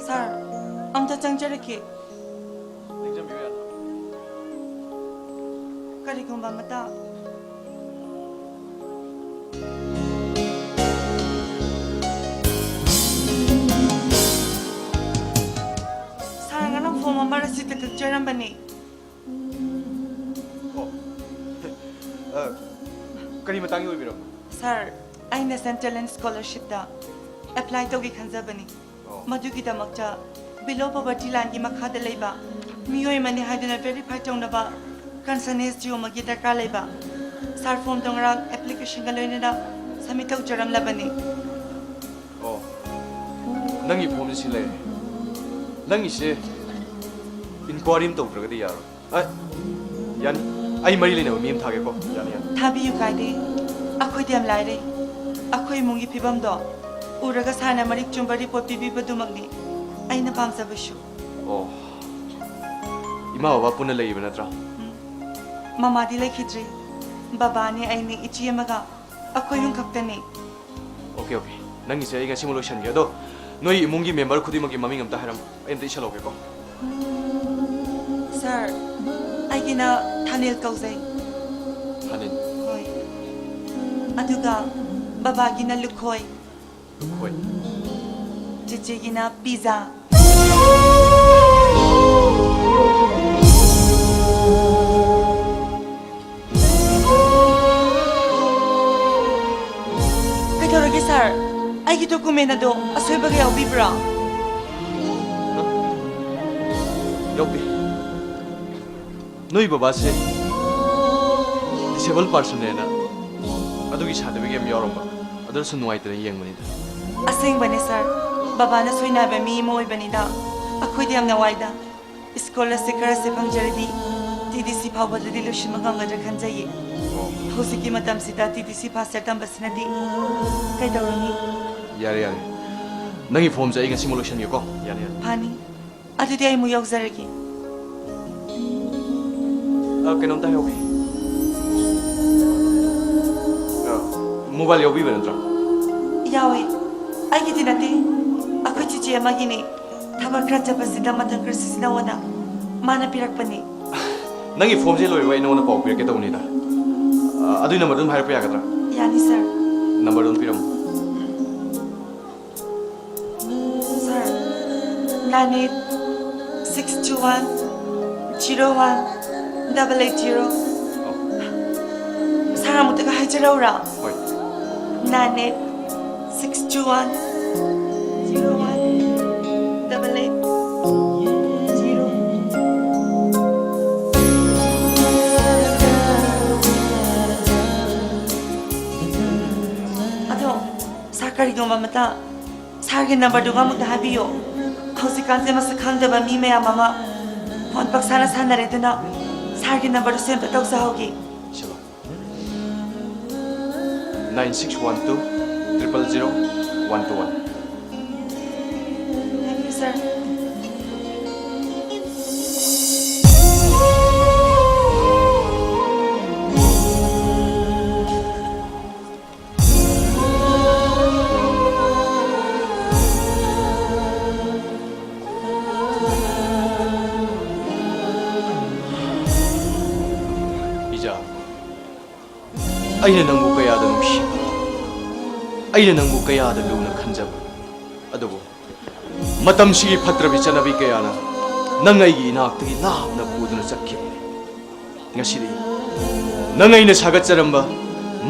ꯁꯥꯔ, ꯑꯝꯇ ꯆꯪꯖꯔꯛꯀꯦ꯫ ꯆꯪꯖꯟꯕꯤꯌꯨ ꯌꯥꯅꯤ꯫ ꯀꯔꯤꯒꯨꯝꯕ ꯑꯃꯇ꯫ ꯁꯥꯔ, ꯉꯔꯥꯡ ꯐꯣꯝ ꯑꯃ ꯔꯁꯤꯠꯇ ꯀꯛꯆꯔꯝꯕꯅꯤ꯫ ꯑꯣ꯫ ꯑ, ꯀꯔꯤ ꯃꯇꯥꯡꯒꯤ ꯑꯣꯏꯕꯤꯔꯕꯅꯣ? ꯁꯥꯔ, ꯑꯩ National Talent Scholarshipꯇ ꯑꯦꯄ꯭ꯂꯥꯏ ꯇꯧꯒꯦ ꯈꯟꯖꯕꯅꯤ꯫ ꯑꯣ꯫ ꯃꯗꯨꯒꯤꯗꯃꯛꯇ below poverty lineꯒꯤ ꯃꯈꯥꯗ ꯂꯩꯕ ꯃꯤꯑꯣꯏ ꯑꯃꯅꯤ ꯍꯥꯏꯗꯨꯅ ꯚꯦꯔꯤꯐꯥꯏ ꯇꯧꯅꯕ ꯀꯟꯁꯟ ꯑꯦꯁ ꯖꯤ ꯑꯣ ꯑꯃꯒꯤ ꯗꯔꯀꯥꯔ ꯂꯩꯕ ꯁꯥꯔ, ꯐꯣꯝꯗꯣ ꯉꯔꯥꯡ ꯑꯦꯄ꯭ꯂꯤꯀꯦꯁꯟꯒ ꯂꯣꯏꯅꯅ ꯁꯕꯃꯤꯠ ꯇꯧꯖꯔꯝꯂꯕꯅꯤ꯫ ꯑꯣ, ꯅꯪꯒꯤ ꯐꯣꯝꯁꯤ ꯁꯤ ꯂꯩꯔꯦ꯫ ꯅꯪꯒꯤꯁꯦ ꯏꯟꯀ꯭ꯋꯥꯏꯔꯤ ꯑꯃ ꯇꯧꯗ꯭ꯔꯒꯗꯤ ꯌꯥꯔꯣꯏ꯫ ꯑ, ꯌꯥꯅꯤ꯫ ꯑꯩ ꯃꯔꯤ ꯂꯩꯅꯕ ꯃꯤ ꯑꯃ ꯊꯥꯒꯦꯀꯣ꯫ ꯌꯥꯅꯤ, ꯌꯥꯅꯤ꯫ ꯊꯥꯕꯤꯌꯨ, ꯀꯥꯏꯗꯦ꯫ ꯑꯩꯈꯣꯏꯗꯤ ꯌꯥꯝ ꯂꯥꯏꯔꯦ꯫ ꯑꯩꯈꯣꯏ ꯏꯃꯨꯡꯒꯤ ꯐꯤꯕꯝꯗꯣ ꯎꯔꯒ ꯁꯥꯔꯅ ꯃꯔꯤꯛ ꯆꯨꯝꯕ ꯔꯤꯄꯣꯔꯠ ꯄꯤꯕꯤꯕꯗꯨꯃꯛꯅꯤ ꯑꯩꯅ ꯄꯥꯝꯖꯕꯁꯨ꯫ ꯑꯣ, ꯏꯃꯥ ꯕꯕꯥ ꯄꯨꯟꯅ ꯂꯩꯔꯤꯕ ꯅꯠꯇ꯭ꯔꯥ? ꯎꯝ꯫ ꯃꯃꯥꯗꯤ ꯂꯩꯈꯤꯗ꯭ꯔꯦ꯫ ꯕꯕꯥꯅꯦ, ꯑꯩꯅꯦ, ꯏꯆꯦ ꯑꯃꯒ ꯑꯩꯈꯣꯏ ꯑꯍꯨꯝ ꯈꯛꯇꯅꯤ꯫ Okay, okay. ꯅꯪꯒꯤꯁꯦ ꯑꯩ ꯉꯁꯤꯃꯛ ꯂꯣꯏꯁꯟꯒꯦ꯫ ꯑꯗꯣ ꯅꯣꯏ ꯏꯃꯨꯡꯒꯤ ꯃꯦꯝꯕꯔ ꯈꯨꯗꯤꯡꯃꯛꯀꯤ ꯃꯃꯤꯡ ꯑꯝꯇ ꯍꯥꯏꯔꯝꯃꯣ꯫ ꯑꯩ ꯑꯝꯇ ꯏꯁꯜꯍꯧꯒꯦꯀꯣ꯫ ꯁꯥꯔ, ꯑꯩꯒꯤꯅ ꯊꯥꯅꯤꯜ ꯀꯧꯖꯩ꯫ ꯊꯥꯅꯤꯜ꯫ ꯍꯣꯏ꯫ ꯑꯗꯨꯒ ꯕꯕꯥꯒꯤꯅ ꯂꯨꯈꯣꯏ꯫ ꯂꯨꯈꯣꯏ꯫ ꯆꯤꯆꯦꯒꯤꯅ ꯄꯤꯖꯥ꯫ ꯀꯩꯗꯧꯔꯒꯦ ꯁꯥꯔ? ꯑꯩꯒꯤ ꯗꯣꯀꯨꯃꯦꯟ ꯑꯗꯣ ꯑꯁꯣꯏꯕꯒ ꯌꯥꯎꯕꯤꯕ꯭ꯔꯥ? ꯌꯥꯎꯗꯦ꯫ ꯅꯣꯏ ꯕꯕꯥꯁꯦ ꯗꯤꯁꯦꯕꯜ ꯄꯥꯔꯁꯟꯅꯦꯅ ꯑꯗꯨꯒꯤ ꯁꯥꯔꯇꯤꯐꯤꯀꯦꯠ ꯑꯃ ꯌꯥꯎꯔꯝꯕ, ꯑꯗꯨꯗ ꯁꯨꯝ ꯅꯨꯡꯉꯥꯏꯇꯅ ꯌꯦꯡꯕꯅꯤꯗ꯫ ꯑꯁꯦꯡꯕꯅꯦ ꯁꯥꯔ, ꯕꯕꯥꯅ ꯁꯣꯏꯅꯥꯏꯕ ꯃꯤ ꯑꯃ ꯑꯣꯏꯕꯅꯤꯗ ꯑꯩꯈꯣꯏꯗꯤ ꯌꯥꯝꯅ ꯋꯥꯏꯗ꯫ ꯁ꯭ꯀꯣꯂꯔꯁꯤꯞ ꯈꯔꯁꯦ ꯐꯪꯖꯔꯗꯤ ꯇꯤ ꯗꯤ ꯁꯤ ꯐꯥꯎꯕꯗꯗꯤ ꯂꯣꯏꯁꯤꯟꯕ ꯉꯝꯒꯗ꯭ꯔꯥ ꯈꯟꯖꯩꯌꯦ꯫ ꯍꯧꯖꯤꯛꯀꯤ ꯃꯇꯝꯁꯤꯗ ꯇꯤ ꯗꯤ ꯁꯤ ꯐꯥꯔꯁ ꯏꯌꯔ ꯇꯝꯕꯁꯤꯅꯗꯤ ꯀꯩꯗꯧꯔꯨꯅꯤ? ꯌꯥꯔꯦ, ꯌꯥꯔꯦ꯫ ꯅꯪꯒꯤ ꯐꯣꯝꯁꯦ ꯑꯩ ꯉꯁꯤꯃꯛ ꯂꯣꯏꯁꯟꯒꯦꯀꯣ꯫ ꯌꯥꯅꯤ, ꯌꯥꯅꯤ꯫ ꯐꯅꯤ꯫ ꯑꯗꯨꯗꯤ ꯑꯩ ꯑꯃꯨꯛ ꯌꯧꯖꯔꯒꯦ꯫ ꯑ, ꯀꯩꯅꯣꯝꯇ ꯍꯥꯏꯍꯧꯒꯦ꯫ ꯑ, ꯃꯣꯕꯥꯏꯜ ꯌꯥꯎꯕꯤꯕ ꯅꯠꯇ꯭ꯔꯣ? ꯌꯥꯎꯋꯦ꯫ ꯑꯩꯒꯤꯗꯤ ꯅꯠꯇꯦ, ꯑꯩꯈꯣꯏ ꯆꯤꯆꯦ ꯑꯃꯒꯤꯅꯦ꯫ ꯊꯕꯛ ꯈꯔ ꯆꯠꯄꯁꯤꯗ ꯃꯇꯝ ꯈꯔ ꯁꯤꯖꯤꯟꯅꯧꯑꯣꯅ ꯃꯥꯅ ꯄꯤꯔꯛꯄꯅꯦ꯫ ꯅꯪꯒꯤ ꯐꯣꯝꯁꯦ ꯂꯣꯏꯕ ꯑꯩ ꯅꯉꯣꯟꯗ ꯄꯥꯎ ꯄꯤꯔꯛꯀꯦ ꯇꯧꯕꯅꯤꯗ꯫ ꯑ, ꯑꯗꯨꯒꯤ ꯅꯝꯕꯔꯗꯨ ꯑꯗꯨꯝ ꯍꯥꯏꯔꯛꯄ ꯌꯥꯒꯗ꯭ꯔꯥ? ꯌꯥꯅꯤ ꯁꯥꯔ꯫ ꯅꯝꯕꯔꯗꯨ ꯑꯗꯨꯝ ꯄꯤꯔꯝꯃꯣ꯫ ꯁꯥꯔ, nine eight six two one zero one double eight zero꯫ ꯑꯣ, ꯁꯥꯔ, ꯑꯃꯨꯛꯇꯒ ꯍꯥꯏꯖꯔꯛꯎꯔꯥ? ꯍꯣꯏ꯫ Nine eight six two one Zero one double eight zero. ꯑꯗꯣ, ꯁꯥꯔ, ꯀꯔꯤꯒꯨꯝꯕ ꯑꯃꯇ ꯁꯥꯔꯒꯤ ꯅꯝꯕꯔꯗꯨꯒ ꯑꯃꯨꯛꯇ ꯍꯥꯏꯕꯤꯌꯣ꯫ ꯍꯧꯖꯤꯛꯀꯥꯟꯁꯦ ꯃꯁꯛ ꯈꯪꯗꯕ ꯃꯤ ꯃꯌꯥꯝ ꯑꯃ ꯐꯣꯟ ꯄꯪꯁꯥꯅ ꯁꯥꯟꯅꯔꯦ, ꯑꯗꯨꯅ ꯁꯥꯔꯒꯤ ꯅꯝꯕꯔꯗꯨꯁꯨ ꯑꯝꯇ ꯇꯧꯖꯍꯧꯒꯦ꯫ Nine six one two triple zero one two one. Thank you, sir. ꯏꯖꯥ, ꯑꯩꯅ ꯅꯪꯕꯨ ꯀꯌꯥꯗ ꯅꯨꯡꯁꯤꯕ, ꯑꯩꯅ ꯅꯪꯕꯨ ꯀꯌꯥꯗ ꯂꯨꯅ ꯈꯟꯖꯕ, ꯑꯗꯨꯕꯨ ꯃꯇꯝꯁꯤꯒꯤ ꯐꯠꯇ꯭ꯔꯕꯤ ꯆꯠꯅꯕꯤ ꯀꯌꯥꯅ ꯅꯪ ꯑꯩꯒꯤ ꯏꯅꯥꯛꯇꯒꯤ ꯂꯥꯞꯅ ꯄꯨꯗꯨꯅ ꯆꯠꯈꯤꯕꯅꯤ꯫ ꯉꯁꯤꯗꯤ ꯅꯪ ꯑꯩꯅ ꯁꯥꯒꯠꯆꯔꯝꯕ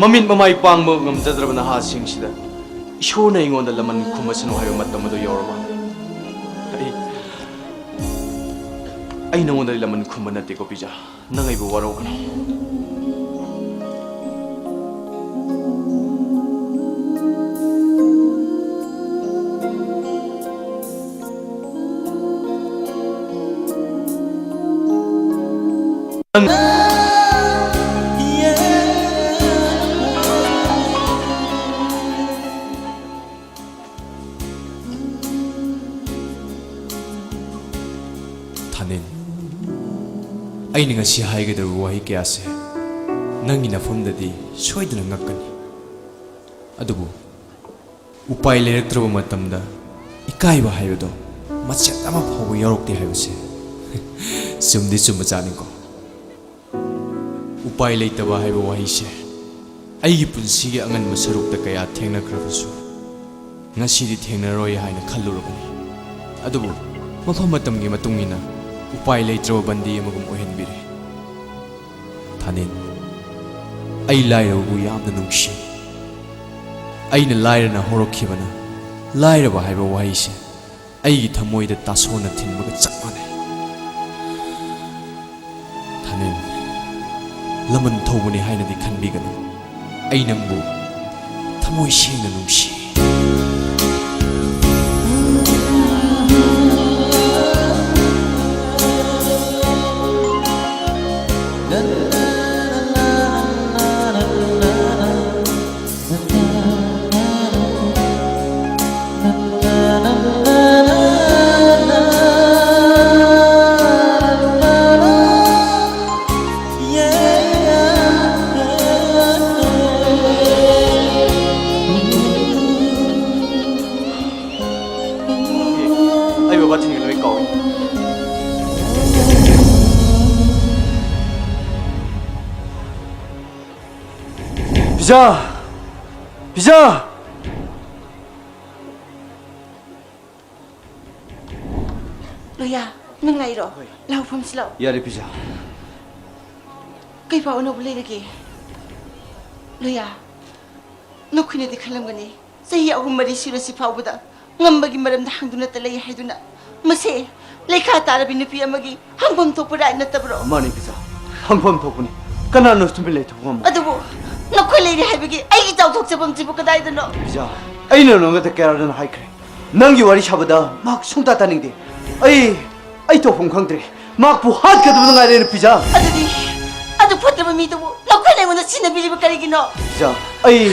ꯃꯃꯤꯠ ꯃꯃꯥꯏ ꯄꯥꯡꯕ ꯉꯝꯖꯗ꯭ꯔꯕ ꯅꯍꯥꯁꯤꯡꯁꯤꯗ ꯏꯁꯣꯔꯅ ꯑꯩꯉꯣꯟꯗ ꯂꯃꯟ ꯈꯨꯝꯃꯁꯅꯨ ꯍꯥꯏꯕ ꯃꯇꯝ ꯑꯗꯨ ꯌꯧꯔꯕ꯫ ꯑꯩ, ꯑꯩ ꯅꯉꯣꯟꯗ ꯂꯃꯟ ꯈꯨꯝꯕ ꯅꯠꯇꯦꯀꯣ ꯄꯤꯖꯥ꯫ ꯅꯪ ꯑꯩꯕꯨ ꯋꯥꯔꯧꯒꯅꯨ꯫ ꯅꯪ ꯊꯥꯅꯤꯜ, ꯑꯩꯅ ꯉꯁꯤ ꯍꯥꯏꯒꯗꯧꯔꯤꯕ ꯋꯥꯍꯩ ꯀꯌꯥꯁꯦ ꯅꯪꯒꯤ ꯅꯐꯝꯗꯗꯤ ꯁꯣꯏꯗꯅ ꯉꯛꯀꯅꯤ꯫ ꯑꯗꯨꯕꯨ ꯎꯄꯥꯏ ꯂꯩꯔꯛꯇ꯭ꯔꯕ ꯃꯇꯝꯗ ꯏꯀꯥꯏꯕ ꯍꯥꯏꯕꯗꯣ ꯃꯆꯦꯠ ꯑꯃ ꯐꯥꯎꯕ ꯌꯥꯎꯔꯛꯇꯦ ꯍꯥꯏꯕꯁꯦ ꯆꯨꯝꯗꯤ ꯆꯨꯝꯕꯖꯥꯠꯅꯤꯀꯣ꯫ ꯎꯄꯥꯏ ꯂꯩꯇꯕ ꯍꯥꯏꯕ ꯋꯥꯍꯩꯁꯦ ꯑꯩꯒꯤ ꯄꯨꯟꯁꯤꯒꯤ ꯑꯉꯟꯕ ꯁꯔꯨꯛꯇ ꯀꯌꯥ ꯊꯦꯡꯅꯈ꯭ꯔꯕꯁꯨ, ꯉꯁꯤꯗꯤ ꯊꯦꯡꯅꯔꯣꯏ ꯍꯥꯏꯅ ꯈꯜꯂꯨꯔꯕꯅꯤ꯫ ꯑꯗꯨꯕꯨ ꯃꯐꯝ ꯃꯇꯝꯒꯤ ꯃꯇꯨꯡ ꯏꯟꯅ ꯎꯄꯥꯏ ꯂꯩꯇ꯭ꯔꯕ ꯕꯟꯗꯤ ꯑꯃꯒꯨꯝ ꯑꯣꯏꯍꯟꯕꯤꯔꯦ꯫ ꯊꯥꯅꯤꯜ, ꯑꯩ ꯂꯥꯏꯔꯕꯕꯨ ꯌꯥꯝꯅ ꯅꯨꯡꯁꯤ꯫ ꯑꯩꯅ ꯂꯥꯏꯔꯅ ꯍꯧꯔꯛꯈꯤꯕꯅ ꯂꯥꯏꯔꯕ ꯍꯥꯏꯕ ꯋꯥꯍꯩꯁꯦ ꯑꯩꯒꯤ ꯊꯃꯣꯏꯗ ꯇꯥꯁꯣꯟꯅ ꯊꯤꯟꯕꯒ ꯆꯞ ꯃꯥꯟꯅꯩ꯫ ꯊꯥꯅꯤꯜ, ꯂꯃꯟ ꯊꯧꯕꯅꯤ ꯍꯥꯏꯅꯗꯤ ꯈꯟꯕꯤꯒꯅꯨ꯫ ꯑꯩ ꯅꯪꯕꯨ ꯊꯃꯣꯏ ꯁꯦꯡꯅ ꯅꯨꯡꯁꯤ꯫ ꯑꯩ ꯕꯕꯥ ꯊꯤꯡꯒꯅꯨ, ꯑꯩ ꯀꯥꯎꯏ꯫ ꯄꯤꯖꯥ! ꯄꯤꯖꯥ! ꯂꯣꯌꯥ, ꯅꯪ ꯂꯥꯛꯏꯔꯣ? ꯍꯣꯏ꯫ ꯂꯥꯎ, ꯐꯝꯁꯤ ꯂꯥꯎ꯫ ꯌꯥꯔꯦ, ꯄꯤꯖꯥ꯫ ꯀꯩ ꯄꯥꯎ ꯑꯅꯧꯕ ꯂꯩꯔꯒꯦ? ꯂꯣꯌꯥ, ꯅꯈꯣꯏꯅꯗꯤ ꯈꯜꯂꯝꯒꯅꯤ, ꯆꯍꯤ ꯑꯍꯨꯝ ꯃꯔꯤ ꯁꯨꯔꯁꯤ ꯐꯥꯎꯕꯗ ꯉꯝꯕꯒꯤ ꯃꯔꯝꯗ ꯍꯪꯗꯨꯅꯇ ꯂꯩ ꯍꯥꯏꯗꯨꯅ꯫ ꯃꯁꯦ ꯂꯩꯈꯥ ꯇꯥꯔꯕꯤ ꯅꯨꯄꯤ ꯑꯃꯒꯤ ꯍꯪꯐꯝ ꯊꯣꯛꯄ ꯔꯥꯏꯠ ꯅꯠꯇꯕ꯭ꯔꯣ? ꯃꯥꯅꯤ ꯄꯤꯖꯥ, ꯍꯪꯐꯝ ꯊꯣꯛꯄꯅꯤ꯫ ꯀꯅꯥꯅꯣ ꯇꯨꯃꯤꯟ ꯂꯩꯊꯣꯛꯄ ꯉꯝꯕ? ꯑꯗꯨꯕꯨ ꯅꯈꯣꯏ ꯂꯩꯔꯤ ꯍꯥꯏꯕꯒꯤ ꯑꯩꯒꯤ ꯆꯥꯎꯊꯣꯛꯆꯐꯝꯁꯤꯕꯨ ꯀꯗꯥꯏꯗꯅꯣ? ꯄꯤꯖꯥ, ꯑꯩꯅ ꯅꯉꯣꯟꯗ ꯀꯌꯥꯔꯛꯗꯅ ꯍꯥꯏꯈ꯭ꯔꯦ, ꯅꯪꯒꯤ ꯋꯥꯔꯤ ꯁꯥꯕꯗ ꯃꯍꯥꯛ ꯁꯨꯡꯇꯥ ꯇꯥꯅꯤꯡꯗꯦ꯫ ꯑꯩ, ꯑꯩ ꯇꯧꯐꯝ ꯈꯪꯗ꯭ꯔꯦ꯫ ꯃꯍꯥꯛꯄꯨ ꯍꯥꯠꯀꯗꯕꯗ ꯉꯥꯏꯔꯦ ꯄꯤꯖꯥ꯫ ꯑꯗꯨꯗꯤ ꯑꯗꯨ ꯐꯠꯇꯕ ꯃꯤꯗꯨꯕꯨ ꯅꯈꯣꯏꯅ ꯑꯩꯉꯣꯟꯗ ꯁꯤꯟꯅꯕꯤꯔꯤꯕ ꯀꯔꯤꯒꯤꯅꯣ? ꯄꯤꯖꯥ, ꯑꯩ,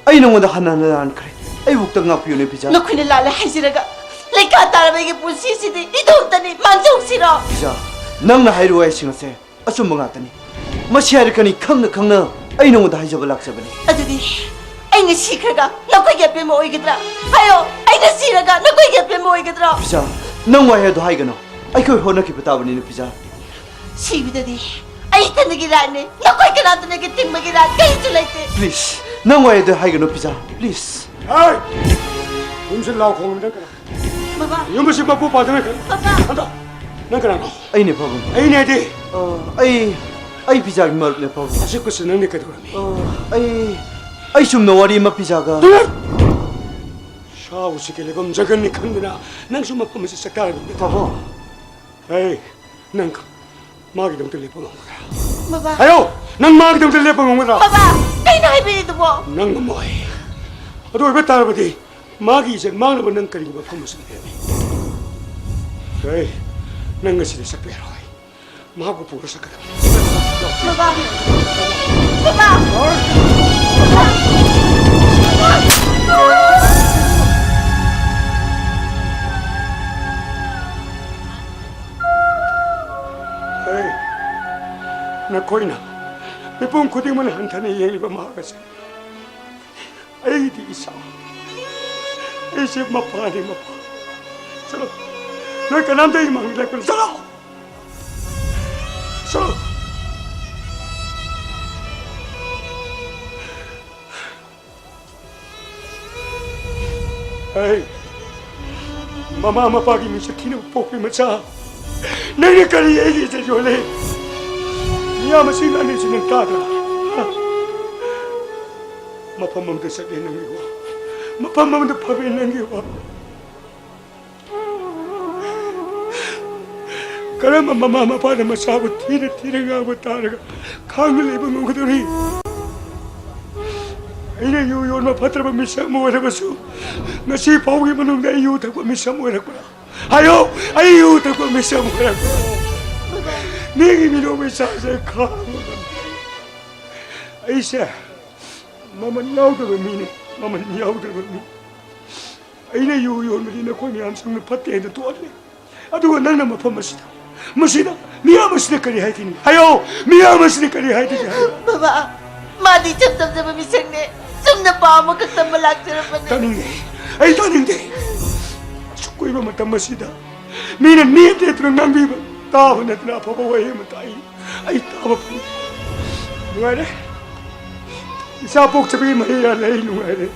ꯑꯩ ꯅꯉꯣꯟꯗ ꯍꯟꯅ ꯍꯟꯅ ꯍꯟꯈ꯭ꯔꯦ꯫ ꯑꯩꯕꯨ ꯑꯝꯇ ꯉꯥꯛꯄꯤꯌꯨꯅꯦ ꯄꯤꯖꯥ꯫ ꯅꯈꯣꯏꯅ ꯂꯥꯜꯂꯦ ꯍꯥꯏꯖꯔꯒ ꯂꯩꯈꯥ ꯇꯥꯔꯕ ꯑꯩꯒꯤ ꯄꯨꯟꯁꯤꯁꯤꯗꯤ ꯏꯇꯣꯝꯇꯅꯤ ꯃꯥꯡꯖꯧꯁꯤꯔꯣ? ꯄꯤꯖꯥ, ꯅꯪꯅ ꯍꯥꯏꯔꯤꯕ ꯋꯥꯍꯩꯁꯤꯡ ꯑꯁꯦ ꯑꯆꯨꯝꯕ ꯉꯥꯛꯇꯅꯤ꯫ ꯃꯁꯤ ꯍꯥꯏꯔꯛꯀꯅꯤ ꯈꯪꯅ ꯈꯪꯅ ꯑꯩ ꯅꯉꯣꯟꯗ ꯍꯥꯏꯖꯕ ꯂꯥꯛꯆꯕꯅꯤ꯫ ꯑꯗꯨꯗꯤ ꯑꯩꯅ ꯁꯤꯈ꯭ꯔꯒ ꯅꯈꯣꯏꯒꯤ ꯑꯄꯦꯟꯕ ꯑꯣꯏꯒꯗ꯭ꯔꯥ? ꯍꯥꯏꯌꯣ, ꯑꯩꯅ ꯁꯤꯔꯒ ꯅꯈꯣꯏꯒꯤ ꯑꯄꯦꯟꯕ ꯑꯣꯏꯒꯗ꯭ꯔꯣ? ꯄꯤꯖꯥ, ꯅꯪ ꯋꯥꯍꯩ ꯑꯗꯨ ꯍꯥꯏꯒꯅꯨ꯫ ꯑꯩꯈꯣꯏ ꯍꯣꯠꯅꯈꯤꯕ ꯇꯥꯕꯅꯤ ꯅꯨꯄꯤꯖꯥ꯫ ꯁꯤꯕꯗꯗꯤ ꯑꯩ ꯏꯊꯟꯗꯒꯤ ꯔꯥꯏꯠꯅꯤ, ꯅꯈꯣꯏ ꯀꯅꯥꯗꯨꯅꯒꯤ ꯊꯤꯡꯕꯒꯤ ꯔꯥꯏꯠ ꯀꯔꯤꯁꯨ ꯂꯩꯇꯦ꯫ ꯄ꯭ꯂꯤꯖ, ꯅꯪ ꯋꯥꯍꯩ ꯑꯗꯨ ꯍꯥꯏꯒꯅꯨ ꯄꯤꯖꯥ, ꯄ꯭ꯂꯤꯖ꯫ ꯍꯦ! ꯌꯨꯝꯁꯤ ꯂꯥꯎ ꯈꯣꯡꯕ ꯅꯪ ꯀꯅꯥ? ꯕꯕꯥ꯫ ꯌꯨꯝ ꯑꯁꯤ ꯃꯄꯨ ꯄꯥꯗꯅ ꯀꯅꯥ? ꯕꯕꯥ꯫ ꯍꯟꯗ! ꯅꯪ ꯀꯅꯥꯅꯣ? ꯑꯩꯅꯦ ꯄꯥꯕꯨꯡ꯫ ꯑꯩꯅꯦ ꯍꯥꯏꯗꯤ? ꯑ, ꯑꯩ, ꯑꯩ ꯄꯤꯖꯥꯒꯤ ꯃꯔꯨꯞꯅꯦ ꯄꯥꯕꯨꯡ꯫ ꯑꯁꯤ ꯀꯨꯠꯁꯤ ꯅꯪꯗꯤ ꯀꯩꯗꯧꯔꯝꯃꯤ? ꯑ, ꯑꯩ, ꯑꯩ ꯆꯨꯝꯅ ꯋꯥꯔꯤ ꯑꯃ ꯄꯤꯖꯥꯒ꯫ ꯇꯨꯃꯤꯟ! ꯁꯥ ꯎꯆꯦꯛꯀꯤ ꯂꯩꯐꯝ ꯖꯪꯒꯜꯅꯤ ꯈꯪꯗꯅ ꯅꯪꯁꯨ ꯃꯐꯝ ꯑꯁꯤ ꯆꯠꯇꯥꯔꯕꯅꯤ꯫ ꯄꯥꯕꯨꯡ꯫ ꯍꯦ, ꯅꯪ ꯃꯥꯒꯤꯗꯃꯛꯇ ꯂꯦꯞꯄ ꯉꯝꯒꯗ꯭ꯔꯥ? ꯕꯕꯥ꯫ ꯍꯥꯏꯌꯣ! ꯅꯪ ꯃꯥꯒꯤꯗꯃꯛꯇ ꯂꯦꯞꯄ ꯉꯝꯒꯗ꯭ꯔꯥ? ꯕꯕꯥ, ꯀꯩꯅꯣ ꯍꯥꯏꯕꯤꯔꯤꯗꯨꯕꯣ? ꯅꯪ ꯉꯝꯃꯣꯏ꯫ ꯑꯗꯨ ꯑꯣꯏꯕ ꯇꯥꯔꯕꯗꯤ ꯃꯥꯒꯤ ꯏꯖꯠ ꯃꯥꯡꯅꯕ ꯅꯪ ꯀꯔꯤꯒꯤ ꯃꯐꯝ ꯑꯁꯤꯗ ꯂꯦꯞꯄꯤ? ꯍꯦ, ꯅꯪ ꯉꯁꯤꯗꯤ ꯆꯠꯄ ꯌꯥꯔꯣꯏ꯫ ꯃꯍꯥꯛꯄꯨ ꯄꯨꯔ ꯆꯠꯀꯗꯕꯅꯤ꯫ ꯕꯕꯥ꯫ ꯕꯕꯥ꯫ ꯍꯦ, ꯅꯈꯣꯏꯅ ꯃꯤꯄꯨꯝ ꯈꯨꯗꯤꯡꯃꯛꯅ ꯍꯟꯊꯅ ꯌꯦꯡꯂꯤꯕ ꯃꯍꯥꯛ ꯑꯁꯤ ꯑꯩꯒꯤꯗꯤ ꯏꯆꯥ꯫ ꯑꯩꯁꯦ ꯃꯄꯥꯅꯤ, ꯃꯄꯥ꯫ ꯆꯠꯂꯣ꯫ ꯅꯣꯏ ꯀꯅꯥꯝꯇ ꯑꯩ ꯃꯥꯡꯗ ꯂꯦꯞꯀꯅꯨ꯫ ꯆꯠꯂꯣ꯫ ꯆꯠꯂꯣ꯫ ꯍꯩ, ꯃꯃꯥ ꯃꯄꯥꯒꯤ ꯃꯤꯡꯆꯠ ꯊꯤꯅꯕ ꯄꯣꯛꯄꯤ ꯃꯆꯥ, ꯅꯪꯅ ꯀꯔꯤ ꯑꯩꯒꯤ ꯏꯖꯠ ꯌꯣꯜꯂꯤ? ꯃꯤꯌꯥꯝ ꯑꯁꯤ ꯉꯥꯡꯅꯔꯤꯁꯤ ꯅꯪ ꯇꯥꯗ꯭ꯔꯥ? ꯍꯥ? ꯃꯐꯝ ꯑꯃꯗ ꯆꯠꯂꯦ ꯅꯪꯒꯤ ꯋꯥ, ꯃꯐꯝ ꯑꯃꯗ ꯐꯝꯃꯦ ꯅꯪꯒꯤ ꯋꯥ꯫ ꯀꯔꯝꯕ ꯃꯃꯥ ꯃꯄꯥꯅ ꯃꯆꯥꯕꯨ ꯊꯤꯅ ꯊꯤꯅ ꯉꯥꯡꯕ ꯇꯥꯔꯒ ꯈꯥꯡꯅ ꯂꯩꯕ ꯉꯝꯒꯗꯧꯔꯤ? ꯑꯩꯅ ꯌꯨ ꯌꯣꯟꯕ ꯐꯠꯇ꯭ꯔꯕ ꯃꯤꯁꯛ ꯑꯃ ꯑꯣꯏꯔꯕꯁꯨ, ꯉꯁꯤ ꯐꯥꯎꯒꯤ ꯃꯅꯨꯡꯗ ꯑꯩ ꯌꯨ ꯊꯛꯄ ꯃꯤꯁꯛ ꯑꯃ ꯑꯣꯏꯔꯛꯄ꯭ꯔꯥ? ꯍꯥꯏꯌꯣ, ꯑꯩ ꯌꯨ ꯊꯛꯄ ꯃꯤꯁꯛ ꯑꯃ ꯑꯣꯏꯔꯛꯄ꯭ꯔꯥ? ꯃꯤꯒꯤ ꯃꯤꯅꯣꯛ ꯃꯩꯁꯥꯁꯦ ꯈꯥꯡꯕ ꯉꯝꯗꯦ꯫ ꯑꯩꯁꯦ ꯃꯃꯜ ꯌꯥꯎꯗꯕ ꯃꯤꯅꯤ, ꯃꯃꯜ ꯌꯥꯎꯗꯕ ꯃꯤ꯫ ꯑꯩꯅ ꯌꯨ ꯌꯣꯟꯕꯗꯤ ꯅꯈꯣꯏ ꯃꯌꯥꯝ ꯆꯪꯅ ꯐꯠꯇꯦ ꯍꯥꯏꯅ ꯊꯣꯛꯍꯜꯂꯦ꯫ ꯑꯗꯨꯒ ꯅꯪꯅ ꯃꯐꯝ ꯑꯁꯤꯗ, ꯃꯁꯤꯗ, ꯃꯤꯌꯥꯝ ꯑꯁꯤꯅ ꯀꯔꯤ ꯍꯥꯏꯒꯅꯤ? ꯍꯥꯏꯌꯣ! ꯃꯤꯌꯥꯝ ꯑꯁꯤꯅ ꯀꯔꯤ ꯍꯥꯏꯒꯅꯤ? ꯍꯥꯏꯌꯣ! ꯕꯕꯥ, ꯃꯥꯗꯤ ꯏꯆꯝ ꯆꯝꯖꯕ ꯃꯤꯁꯛꯅꯦ꯫ ꯆꯨꯝꯅ ꯄꯥꯎ ꯑꯃꯈꯛ ꯇꯝꯕ ꯂꯥꯛꯆꯔꯕꯅꯦ꯫ ꯇꯥꯅꯤꯡꯗꯦ꯫ ꯑꯩ ꯇꯥꯅꯤꯡꯗꯦ꯫ ꯑꯁꯨꯛ ꯀꯨꯏꯕ ꯃꯇꯝ ꯑꯁꯤꯗ ꯃꯤꯅ ꯅꯦꯠ ꯅꯦꯠꯇꯨꯅ ꯉꯥꯡꯕꯤꯕ ꯇꯥꯕ ꯅꯠꯇꯅ ꯑꯐꯕ ꯋꯥꯍꯩ ꯑꯃ ꯇꯥꯏ꯫ ꯑꯩ ꯇꯥꯕ ꯐꯪꯗꯦ꯫ ꯅꯨꯡꯉꯥꯏꯔꯦ꯫ ꯏꯆꯥ ꯄꯣꯛꯆꯕꯒꯤ ꯃꯍꯩ ꯌꯥꯜꯂꯦ꯫ ꯑꯩ ꯅꯨꯡꯉꯥꯏꯔꯦ꯫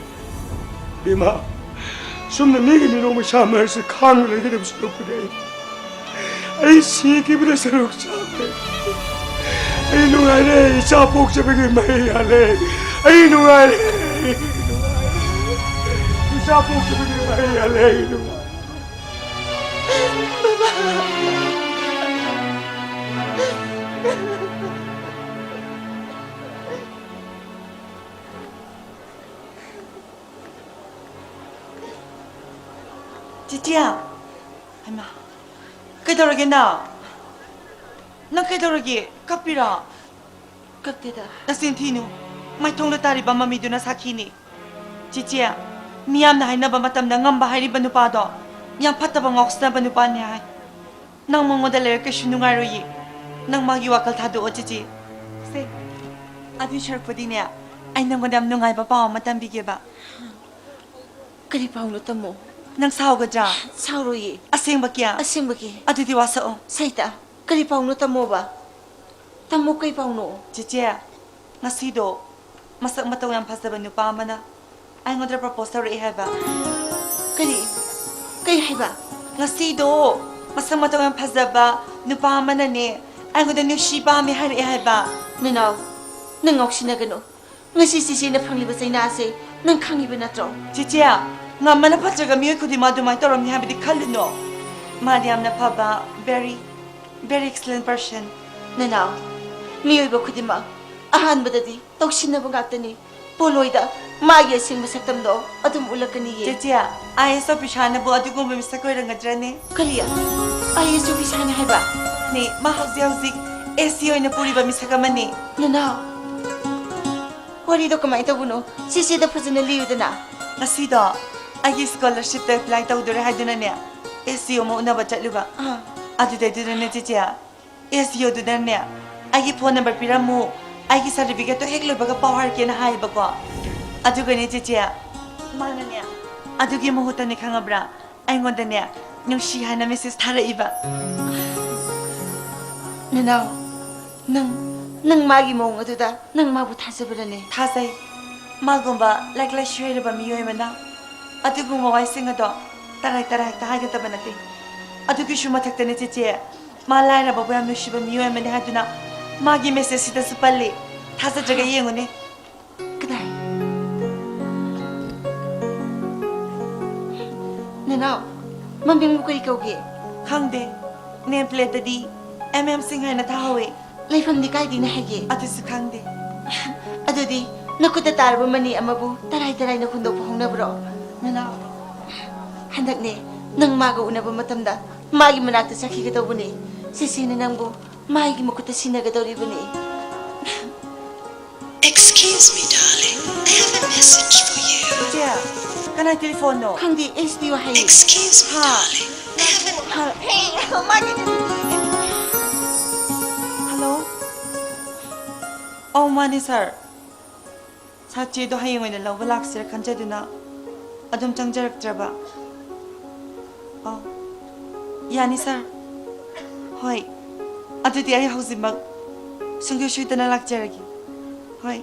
ꯕꯦꯝꯃ, ꯁꯨꯝꯅ ꯃꯤꯒꯤ ꯃꯤꯅꯣꯛ ꯃꯩꯁꯥ ꯃꯔꯛꯁꯤꯗ ꯈꯥꯡꯅ ꯂꯩꯒꯗꯕ ꯁꯔꯨꯛꯄꯨꯗꯤ ꯑꯩ, ꯑꯩ ꯁꯤꯈꯤꯕꯅ ꯁꯔꯨꯛ ꯆꯥꯈ꯭ꯔꯦ꯫ ꯑꯩ ꯅꯨꯡꯉꯥꯏꯔꯦ꯫ ꯏꯆꯥ ꯄꯣꯛꯆꯕꯒꯤ ꯃꯍꯩ ꯌꯥꯜꯂꯦ꯫ ꯑꯩ ꯅꯨꯡꯉꯥꯏꯔꯦ꯫ ꯑꯩ ꯅꯨꯡꯉꯥꯏꯔꯦ꯫ ꯆꯥꯄꯣꯛꯇꯕꯗꯤ ꯃꯔꯩ ꯌꯥꯜꯂꯦ ꯑꯩ ꯅꯨꯡꯉꯥꯏ꯫ ꯆꯤꯆꯦ! ꯍꯩꯃꯥ! ꯀꯩꯗꯧꯔꯒꯦ ꯅꯪ? ꯅꯪ ꯀꯩꯗꯧꯔꯒꯦ? ꯀꯞꯄꯤꯔꯣ? ꯀꯞꯇꯦꯗ꯫ ꯅꯆꯤꯟ ꯊꯤꯅꯨ꯫ ꯃꯥꯏꯊꯣꯡꯗ ꯇꯥꯔꯤꯕ ꯃꯃꯤꯗꯨꯅ ꯁꯥꯈꯤꯅꯤ꯫ ꯆꯤꯆꯦ, ꯃꯤꯌꯥꯝꯅ ꯍꯥꯏꯅꯕ ꯃꯇꯝꯗ ꯉꯝꯕ ꯍꯥꯏꯔꯤꯕ ꯅꯨꯄꯥꯗꯣ ꯌꯥꯝ ꯐꯠꯇꯕ ꯉꯥꯎꯁꯤꯟꯅꯕ ꯅꯨꯄꯥꯅꯤ ꯍꯥꯏ꯫ ꯅꯪ ꯃꯉꯣꯟꯗ ꯂꯩꯔꯒ ꯀꯩꯁꯨ ꯅꯨꯡꯉꯥꯏꯔꯣꯏꯌꯦ꯫ ꯅꯪ ꯃꯥꯒꯤ ꯋꯥꯈꯜ ꯊꯥꯗꯣꯛꯑꯣ, ꯆꯤꯆꯦ꯫ ꯁꯦ, ꯑꯗꯨꯏ ꯁꯔꯨꯛꯄꯨꯗꯤꯅꯦ, ꯑꯩ ꯅꯪꯉꯣꯟꯗ ꯌꯥꯝ ꯅꯨꯡꯉꯥꯏꯕ ꯄꯥꯎ ꯑꯃ ꯇꯝꯕꯤꯒꯦꯕ꯫ ꯀꯔꯤ ꯄꯥꯎꯅꯣ, ꯇꯝꯃꯣ? ꯅꯪ ꯁꯥꯎꯒꯗ꯭ꯔꯥ? ꯁꯥꯎꯔꯣꯏꯌꯦ꯫ ꯑꯁꯦꯡꯕꯀꯤ? ꯑꯁꯦꯡꯕꯒꯤ꯫ ꯑꯗꯨꯗꯤ ꯋꯥꯁꯛꯑꯣ꯫ ꯁꯩꯇ, ꯀꯔꯤ ꯄꯥꯎꯅꯣ, ꯇꯝꯃꯣꯕ? ꯇꯝꯃꯣ, ꯀꯩ ꯄꯥꯎꯅꯣ? ꯆꯤꯆꯦ, ꯉꯁꯤꯗꯣ ꯃꯁꯛ ꯃꯇꯧ ꯌꯥꯝ ꯐꯖꯕ ꯅꯨꯄꯥ ꯑꯃꯅ ꯑꯩꯉꯣꯟꯗ propose ꯇꯧꯔꯛꯑꯦ ꯍꯥꯏꯕ꯫ ꯀꯔꯤ? ꯀꯩ ꯍꯥꯏꯕ? ꯉꯁꯤꯗꯣ ꯃꯁꯛ ꯃꯇꯧ ꯌꯥꯝ ꯐꯖꯕ ꯅꯨꯄꯥ ꯑꯃꯅꯅꯦ, ꯑꯩꯉꯣꯟꯗ ꯅꯨꯡꯁꯤ ꯄꯥꯝꯃꯦ ꯍꯥꯏꯔꯛꯑꯦ ꯍꯥꯏꯕ꯫ ꯅꯅꯥꯎ, ꯅꯪ ꯉꯥꯎꯁꯤꯟꯅꯒꯅꯨ꯫ ꯉꯁꯤ ꯆꯤꯆꯦꯅ ꯐꯪꯂꯤꯕ ꯆꯩꯅꯥꯁꯦ ꯅꯪ ꯈꯪꯉꯤꯕ ꯅꯠꯇ꯭ꯔꯣ? ꯆꯤꯆꯦ, ꯉꯝꯕꯅ ꯐꯠꯇ꯭ꯔꯒ ꯃꯤꯑꯣꯏ ꯈꯨꯗꯤꯡꯃꯛ ꯑꯗꯨꯃꯥꯏꯅ ꯇꯧꯔꯝꯅꯤ ꯍꯥꯏꯕꯗꯤ ꯈꯜꯂꯨꯅꯣ꯫ ꯃꯥꯗꯤ ꯌꯥꯝꯅ ꯐꯕ, very, very excellent person꯫ ꯅꯅꯥꯎ, ꯃꯤꯑꯣꯏꯕ ꯈꯨꯗꯤꯡꯃꯛ ꯑꯍꯥꯟꯕꯗꯗꯤ ꯇꯧꯁꯤꯟꯅꯕ ꯉꯥꯛꯇꯅꯤ꯫ ꯄꯣꯂꯣꯏꯗ ꯃꯥꯒꯤ ꯑꯁꯦꯡꯕ ꯁꯛꯇꯝꯗꯣ ꯑꯗꯨꯝ ꯎꯠꯂꯛꯀꯅꯤꯌꯦ꯫ ꯆꯦꯆꯦ, IAS officerꯅꯕꯨ ꯑꯗꯨꯒꯨꯝꯕ ꯃꯤꯁꯛ ꯑꯣꯏꯔꯝꯒꯗ꯭ꯔꯅꯦ? ꯀꯔꯤ? IAS officerꯅꯤ ꯍꯥꯏꯕ? ꯅꯦ, ꯃꯥ ꯍꯧꯖꯤꯛ ꯍꯧꯖꯤꯛ AC ꯑꯣꯏꯅ ꯄꯨꯔꯤꯕ ꯃꯤꯁꯛ ꯑꯃꯅꯤ꯫ ꯅꯅꯥꯎ, ꯋꯥꯔꯤꯗꯣ ꯀꯃꯥꯏꯅ ꯇꯧꯕꯅꯣ? ꯆꯦꯆꯦꯗ ꯐꯖꯅ ꯂꯤꯌꯨꯗꯅ꯫ ꯉꯁꯤꯗꯣ ꯑꯩꯒꯤ scholarshipꯇ apply ꯇꯧꯗꯣꯔꯦ ꯍꯥꯏꯗꯨꯅꯅꯦ, SDO ꯑꯃ ꯎꯅꯕ ꯆꯠꯂꯨꯕ꯫ ꯑꯥ꯫ ꯑꯗꯨꯗꯩꯗꯨꯗꯅꯦ ꯆꯦꯆꯦ, SDOꯗꯨꯅꯅꯦ, "ꯑꯩꯒꯤ phone number ꯄꯤꯔꯝꯃꯨ, ꯑꯩꯒꯤ certificateꯇꯣ ꯍꯦꯛ ꯂꯣꯏꯕꯒ ꯄꯥꯎ ꯍꯥꯏꯔꯛꯀꯦꯅ" ꯍꯥꯏꯌꯦꯕꯀꯣ꯫ ꯑꯗꯨꯒꯅꯦ ꯆꯦꯆꯦ, ꯃꯥꯅꯅꯦ, ꯑꯗꯨꯒꯤ ꯃꯍꯨꯠꯇꯅꯦ ꯈꯪꯉꯕ꯭ꯔꯥ, ꯑꯩꯉꯣꯟꯗꯅꯦ ꯅꯨꯡꯁꯤ ꯍꯥꯏꯅ message ꯊꯥꯔꯛꯏꯕ꯫ ꯅꯅꯥꯎ, ꯅꯪ, ꯅꯪ ꯃꯥꯒꯤ ꯃꯑꯣꯡ ꯑꯗꯨꯗ ꯅꯪ ꯃꯥꯕꯨ ꯊꯥꯖꯕ꯭ꯔꯅꯦ? ꯊꯥꯖꯩ꯫ ꯃꯥꯒꯨꯝꯕ ꯂꯥꯏꯔꯤꯛ ꯂꯥꯏꯁꯨ ꯍꯩꯔꯕ ꯃꯤꯑꯣꯏ ꯑꯃꯅ ꯑꯗꯨꯒꯨꯝꯕ ꯋꯥꯍꯩꯁꯤꯡ ꯑꯗꯣ ꯇꯔꯥꯏ ꯇꯔꯥꯏ ꯍꯦꯛꯇ ꯍꯥꯏꯒꯗꯕ ꯅꯠꯇꯦ꯫ ꯑꯗꯨꯒꯤꯁꯨ ꯃꯊꯛꯇꯅꯦ ꯆꯦꯆꯦ, ꯃꯥ ꯂꯥꯏꯔꯕꯕꯨ ꯌꯥꯝ ꯅꯨꯡꯁꯤꯕ ꯃꯤꯑꯣꯏ ꯑꯃꯅꯤ ꯍꯥꯏꯗꯨꯅ ꯃꯥꯒꯤ messageꯁꯤꯗꯁꯨ ꯄꯜꯂꯤ꯫ ꯊꯥꯖꯗ꯭ꯔꯒ ꯌꯦꯡꯉꯨꯅꯦ꯫ ꯀꯗꯥꯏ? ꯅꯅꯥꯎ, ꯃꯃꯤꯡꯕꯨ ꯀꯔꯤ ꯀꯧꯒꯦ? ꯈꯪꯗꯦ꯫ ꯅꯦꯝ ꯄ꯭ꯂꯦꯠꯇꯗꯤ ꯑꯦꯝ ꯑꯦꯝ ꯁꯤꯡ ꯍꯥꯏꯅ ꯊꯥꯍꯧꯋꯦ꯫ ꯂꯩꯐꯝꯗꯤ ꯀꯥꯏꯗꯩꯅ ꯍꯥꯏꯒꯦ? ꯑꯗꯨꯁꯨ ꯈꯪꯗꯦ꯫ ꯑꯗꯨꯗꯤ ꯅꯈꯨꯠꯇ ꯇꯥꯔꯕ ꯃꯅꯤ ꯑꯃꯕꯨ ꯇꯔꯥꯏ ꯇꯔꯥꯏꯅ ꯍꯨꯟꯗꯣꯛꯄ ꯍꯧꯅꯕ꯭ꯔꯣ? ꯅꯅꯥꯎ, ꯍꯟꯗꯛꯅꯦ ꯅꯪ ꯃꯥꯒ ꯎꯅꯕ ꯃꯇꯝꯗ ꯃꯥꯒꯤ ꯃꯅꯥꯛꯇ ꯆꯠꯈꯤꯒꯗꯧꯕꯅꯦ꯫ ꯆꯦꯆꯦꯅ ꯅꯪꯕꯨ ꯃꯥꯒꯤ ꯃꯈꯨꯠꯇ ꯁꯤꯟꯅꯒꯗꯧꯔꯤꯕꯅꯦ꯫ Excuse me, darling. I have a message for you. ꯏꯆꯦ, ꯀꯅꯥꯏ ꯇꯦꯂꯤꯐꯣꯟꯅꯣ? ꯈꯪꯗꯦ, ꯑꯦꯁ ꯗꯤ ꯑꯣ ꯍꯥꯏꯌꯦ꯫ Excuse me, ꯍꯥ? Darling. I have a ꯍꯥ? ꯍꯦ, ꯃꯥꯒꯤ ꯇꯦꯂꯤꯐꯣꯟꯅꯦ꯫ ꯍꯜꯂꯣ? ꯑꯧ, ꯃꯥꯅꯦ, ꯁꯥꯔ꯫ ꯁꯥꯔ, ꯆꯦꯗꯣ ꯍꯌꯦꯡ ꯑꯣꯏꯅ ꯂꯧꯕ ꯂꯥꯛꯁꯤꯔꯥ ꯈꯟꯖꯗꯨꯅ ꯑꯗꯨꯝ ꯆꯪꯖꯔꯛꯇ꯭ꯔꯕ꯫ ꯑꯧ, ꯌꯥꯅꯤ, ꯁꯥꯔ꯫ ꯍꯣꯏ, ꯑꯗꯨꯗꯤ ꯑꯩ ꯍꯧꯖꯤꯛꯃꯛ ꯁꯨꯡꯁꯣꯏ ꯁꯣꯏꯗꯅ ꯂꯥꯛꯆꯔꯒꯦ꯫ ꯍꯣꯏ꯫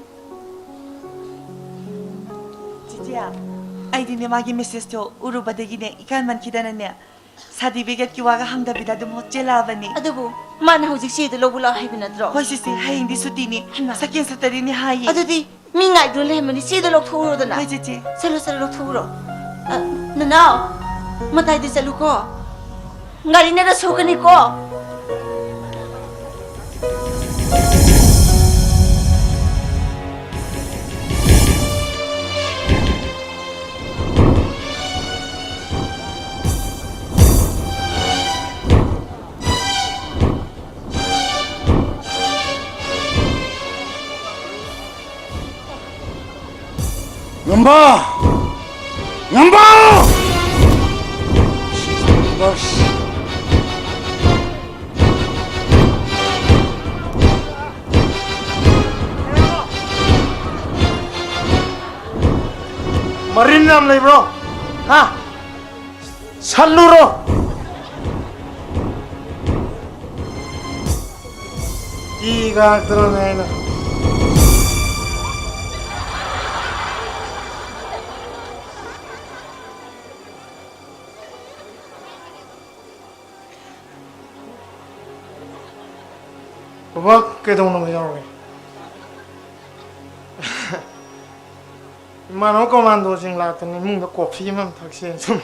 ꯆꯤꯆꯦ, ꯑꯩꯗꯤꯅꯦ, ꯃꯥꯒꯤ ꯃꯦꯁꯦꯖꯇꯣ ꯎꯔꯨꯕꯗꯒꯤꯅꯦ, ꯏꯀꯥꯏꯃꯟꯈꯤꯗꯅꯅꯦ, ꯁꯥꯔꯇꯤꯐꯤꯀꯦꯠꯀꯤ ꯋꯥꯒ ꯍꯪꯗꯕꯤꯗ ꯑꯗꯨꯝ ꯆꯦꯜꯂꯛꯑꯕꯅꯤ꯫ ꯑꯗꯨꯕꯨ ꯃꯥꯅ ꯍꯧꯖꯤꯛ ꯆꯦꯗꯣ ꯂꯧꯕ ꯂꯥꯛꯑꯣ ꯍꯥꯏꯕ ꯅꯠꯇ꯭ꯔꯣ? ꯍꯣꯏ ꯆꯤꯆꯦ, ꯍꯌꯦꯡꯗꯤ ꯁꯨꯇꯤꯅꯤ꯫ ꯍꯩꯃꯥ꯫ ꯁꯦꯀꯦꯟ ꯁꯇꯔꯗꯦꯅꯤ ꯍꯥꯏꯌꯦ꯫ ꯑꯗꯨꯗꯤ ꯃꯤ ꯉꯥꯏꯗꯨꯅ ꯂꯩꯔꯝꯃꯅꯤ, ꯆꯦꯗꯣ ꯂꯧꯊꯣꯛꯎꯔꯣꯗꯅ꯫ ꯍꯣꯏ ꯆꯤꯆꯦ꯫ ꯆꯠꯂꯣ, ꯆꯠꯂꯣ, ꯂꯧꯊꯣꯛꯎꯔꯣ꯫ ꯑ, ꯅꯅꯥꯎ, ꯃꯇꯥꯏꯗ ꯆꯠꯂꯨꯀꯣ꯫ ꯒꯥꯔꯤꯅꯒ ꯁꯣꯛꯀꯅꯤꯀꯣ꯫ ꯉꯝꯕ! ꯉꯝꯕ! ꯃꯔꯤꯟ ꯌꯥꯝ ꯂꯩꯕ꯭ꯔꯣ? ꯍꯥ? ꯁꯠꯂꯨꯔꯣ! ꯏ ꯀꯥꯔꯛꯇꯅꯅꯦ ꯑꯩꯅ꯫ ꯕꯕꯥ, ꯀꯩꯗꯧꯅꯕ ꯌꯥꯎꯔꯒꯦ? ꯏꯃꯥꯟꯅꯕ ꯀꯣꯃꯥꯟꯗꯣꯁꯤꯡ ꯂꯥꯛꯇꯅ ꯏꯃꯨꯡꯗ ꯀꯣꯐꯤ ꯑꯃ ꯊꯛꯁꯦꯅ ꯁꯨꯝ꯫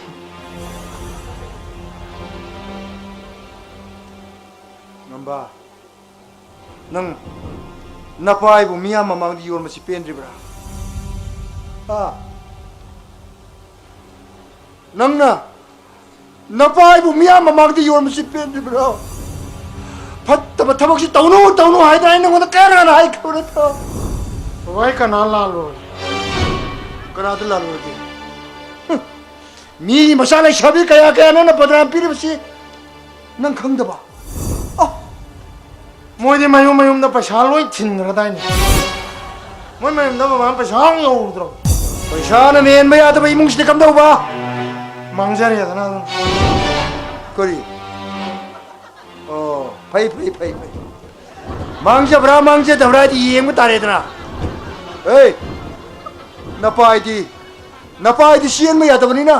ꯉꯝꯕ, ꯅꯪ ꯅꯄꯥꯏꯕꯨ ꯃꯤꯌꯥꯝ ꯃꯃꯥꯡꯗ ꯌꯣꯟꯕꯁꯤ ꯄꯦꯟꯗ꯭ꯔꯤꯕ꯭ꯔꯥ? ꯍꯥ? ꯅꯪꯅ ꯅꯄꯥꯏꯕꯨ ꯃꯤꯌꯥꯝ ꯃꯃꯥꯡꯗ ꯌꯣꯟꯕꯁꯤ ꯄꯦꯟꯗ꯭ꯔꯤꯕ꯭ꯔꯣ? ꯐꯠꯇꯕ ꯊꯕꯛꯁꯤ ꯇꯧꯅꯨ, ꯇꯧꯅꯨ ꯍꯥꯏꯗꯅ ꯑꯩ ꯅꯉꯣꯟꯗ ꯀꯌꯥ ꯍꯥꯏꯈ꯭ꯔꯕ ꯅꯠꯇ꯭ꯔꯣ? ꯕꯕꯥ, ꯑꯩ ꯀꯅꯥ ꯂꯥꯜꯂꯨꯔꯒꯦ? ꯀꯅꯥꯗ ꯂꯥꯜꯂꯨꯔꯒꯦ? ꯍꯨꯝ! ꯃꯤꯒꯤ ꯃꯆꯥ ꯂꯩꯁꯥꯕꯤ ꯀꯌꯥ ꯀꯌꯥ ꯅꯪꯅ ꯕꯗꯅꯥꯝ ꯄꯤꯔꯤꯕꯁꯤ ꯅꯪ ꯈꯪꯗꯕ? ꯑ! ꯃꯣꯏꯗꯤ ꯃꯌꯨꯝ ꯃꯌꯨꯝꯗ ꯄꯩꯁꯥ ꯂꯣꯏ ꯊꯤꯟꯈ꯭ꯔꯗꯥꯏꯅꯦ? ꯃꯣꯏ ꯃꯌꯨꯝꯗ ꯃꯃꯥꯅ ꯄꯩꯁꯥ ꯑꯃꯨꯛ ꯌꯧꯔꯨꯗ꯭ꯔꯣ? ꯄꯩꯁꯥꯅ ꯃꯦꯟꯕ ꯌꯥꯗꯕ ꯏꯃꯨꯡꯁꯤꯗꯤ ꯀꯝꯗꯧꯕ? ꯃꯥꯡꯖꯔꯦꯗꯅ ꯑꯗꯨꯝ꯫ ꯀꯔꯤ? ꯑꯣ, ꯐꯩ, ꯐꯩ, ꯐꯩ, ꯐꯩ꯫ ꯃꯥꯡꯖꯕ꯭ꯔꯥ, ꯃꯥꯡꯖꯗꯕ꯭ꯔꯥ ꯍꯥꯏꯗꯤ ꯌꯦꯡꯕ ꯇꯥꯔꯦꯗꯅ꯫ ꯑꯦ, ꯅꯄꯥꯏꯗꯤ, ꯅꯄꯥꯏꯗꯤ ꯆꯦꯟꯕ ꯌꯥꯗꯕꯅꯤꯅ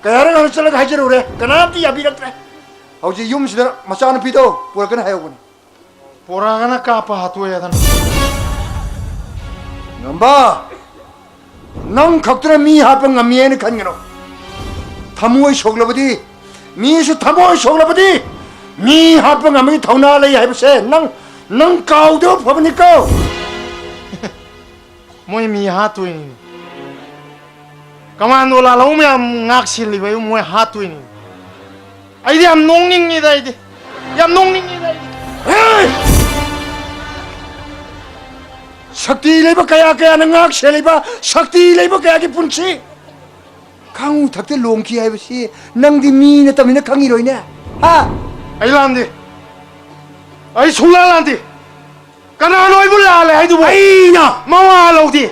ꯀꯌꯥꯔꯛ ꯍꯥꯟꯅ ꯆꯠꯂꯒ ꯍꯥꯏꯖꯔꯨꯔꯦ, ꯀꯅꯥꯝꯇ ꯌꯥꯕꯤꯔꯛꯇ꯭ꯔꯦ꯫ ꯍꯧꯖꯤꯛ ꯌꯨꯝꯁꯤꯗ ꯃꯆꯥꯅꯨꯄꯤꯗꯣ ꯄꯨꯔꯛꯀꯅꯤ ꯍꯥꯏꯍꯧꯕꯅꯤ꯫ ꯄꯨꯔꯛꯑꯒꯅ ꯀꯥꯞꯄ ꯍꯥꯠꯇꯣꯛꯑꯦꯗꯅ꯫ ꯉꯝꯕ, ꯅꯪ ꯈꯛꯇꯅ ꯃꯤ ꯍꯥꯠꯄ ꯉꯝꯃꯤ ꯍꯥꯏꯅ ꯈꯟꯒꯅꯨ꯫ ꯊꯃꯣꯏ ꯁꯣꯛꯂꯕꯗꯤ, ꯃꯤꯁꯨ ꯊꯃꯣꯏ ꯁꯣꯛꯂꯕꯗꯤ ꯃꯤ ꯍꯥꯠꯄ ꯉꯝꯕꯒꯤ ꯊꯧꯅꯥ ꯂꯩ ꯍꯥꯏꯕꯁꯦ ꯅꯪ, ꯅꯪ ꯀꯥꯎꯗꯕ ꯐꯕꯅꯤꯀꯣ꯫ ꯃꯣꯏ ꯃꯤ ꯍꯥꯠꯇꯣꯏꯅꯤ꯫ ꯀꯃꯥꯟꯗꯣ ꯂꯥꯜꯍꯧ ꯃꯌꯥꯝ ꯉꯥꯛ ꯁꯦꯜꯂꯤꯕ ꯑꯩꯕꯨ ꯃꯣꯏ ꯍꯥꯠꯇꯣꯏꯅꯤ꯫ ꯑꯩꯗꯤ ꯌꯥꯝ ꯅꯣꯛꯅꯤꯡꯉꯤꯗ, ꯑꯩꯗꯤ ꯌꯥꯝ ꯅꯣꯛꯅꯤꯡꯉꯤꯗ ꯑꯩꯗꯤ꯫ ꯍꯦ! ꯁꯛꯇꯤ ꯂꯩꯕ ꯀꯌꯥ ꯀꯌꯥꯅ ꯉꯥꯛ ꯁꯦꯜꯂꯤꯕ ꯁꯛꯇꯤ ꯂꯩꯕ ꯀꯌꯥꯒꯤ ꯄꯨꯟꯁꯤ ꯈꯥꯉꯨ ꯊꯛꯇ ꯂꯣꯡꯈꯤ ꯍꯥꯏꯕꯁꯤ ꯅꯪꯗꯤ ꯃꯤ ꯅꯠꯇꯕꯅꯤꯅ ꯈꯪꯉꯤꯔꯣꯏꯅꯦ? ꯍꯥ? ꯑꯩ ꯂꯥꯟꯗꯦ꯫ ꯑꯩ ꯁꯨꯡꯂꯥꯟ ꯂꯥꯟꯗꯦ꯫ ꯀꯅꯥꯅꯣ ꯑꯩꯕꯨ ꯂꯥꯜꯂꯦ ꯍꯥꯏꯗꯨꯕꯨ? ꯑꯩꯅ! ꯃꯋꯥ ꯂꯧꯗꯦ꯫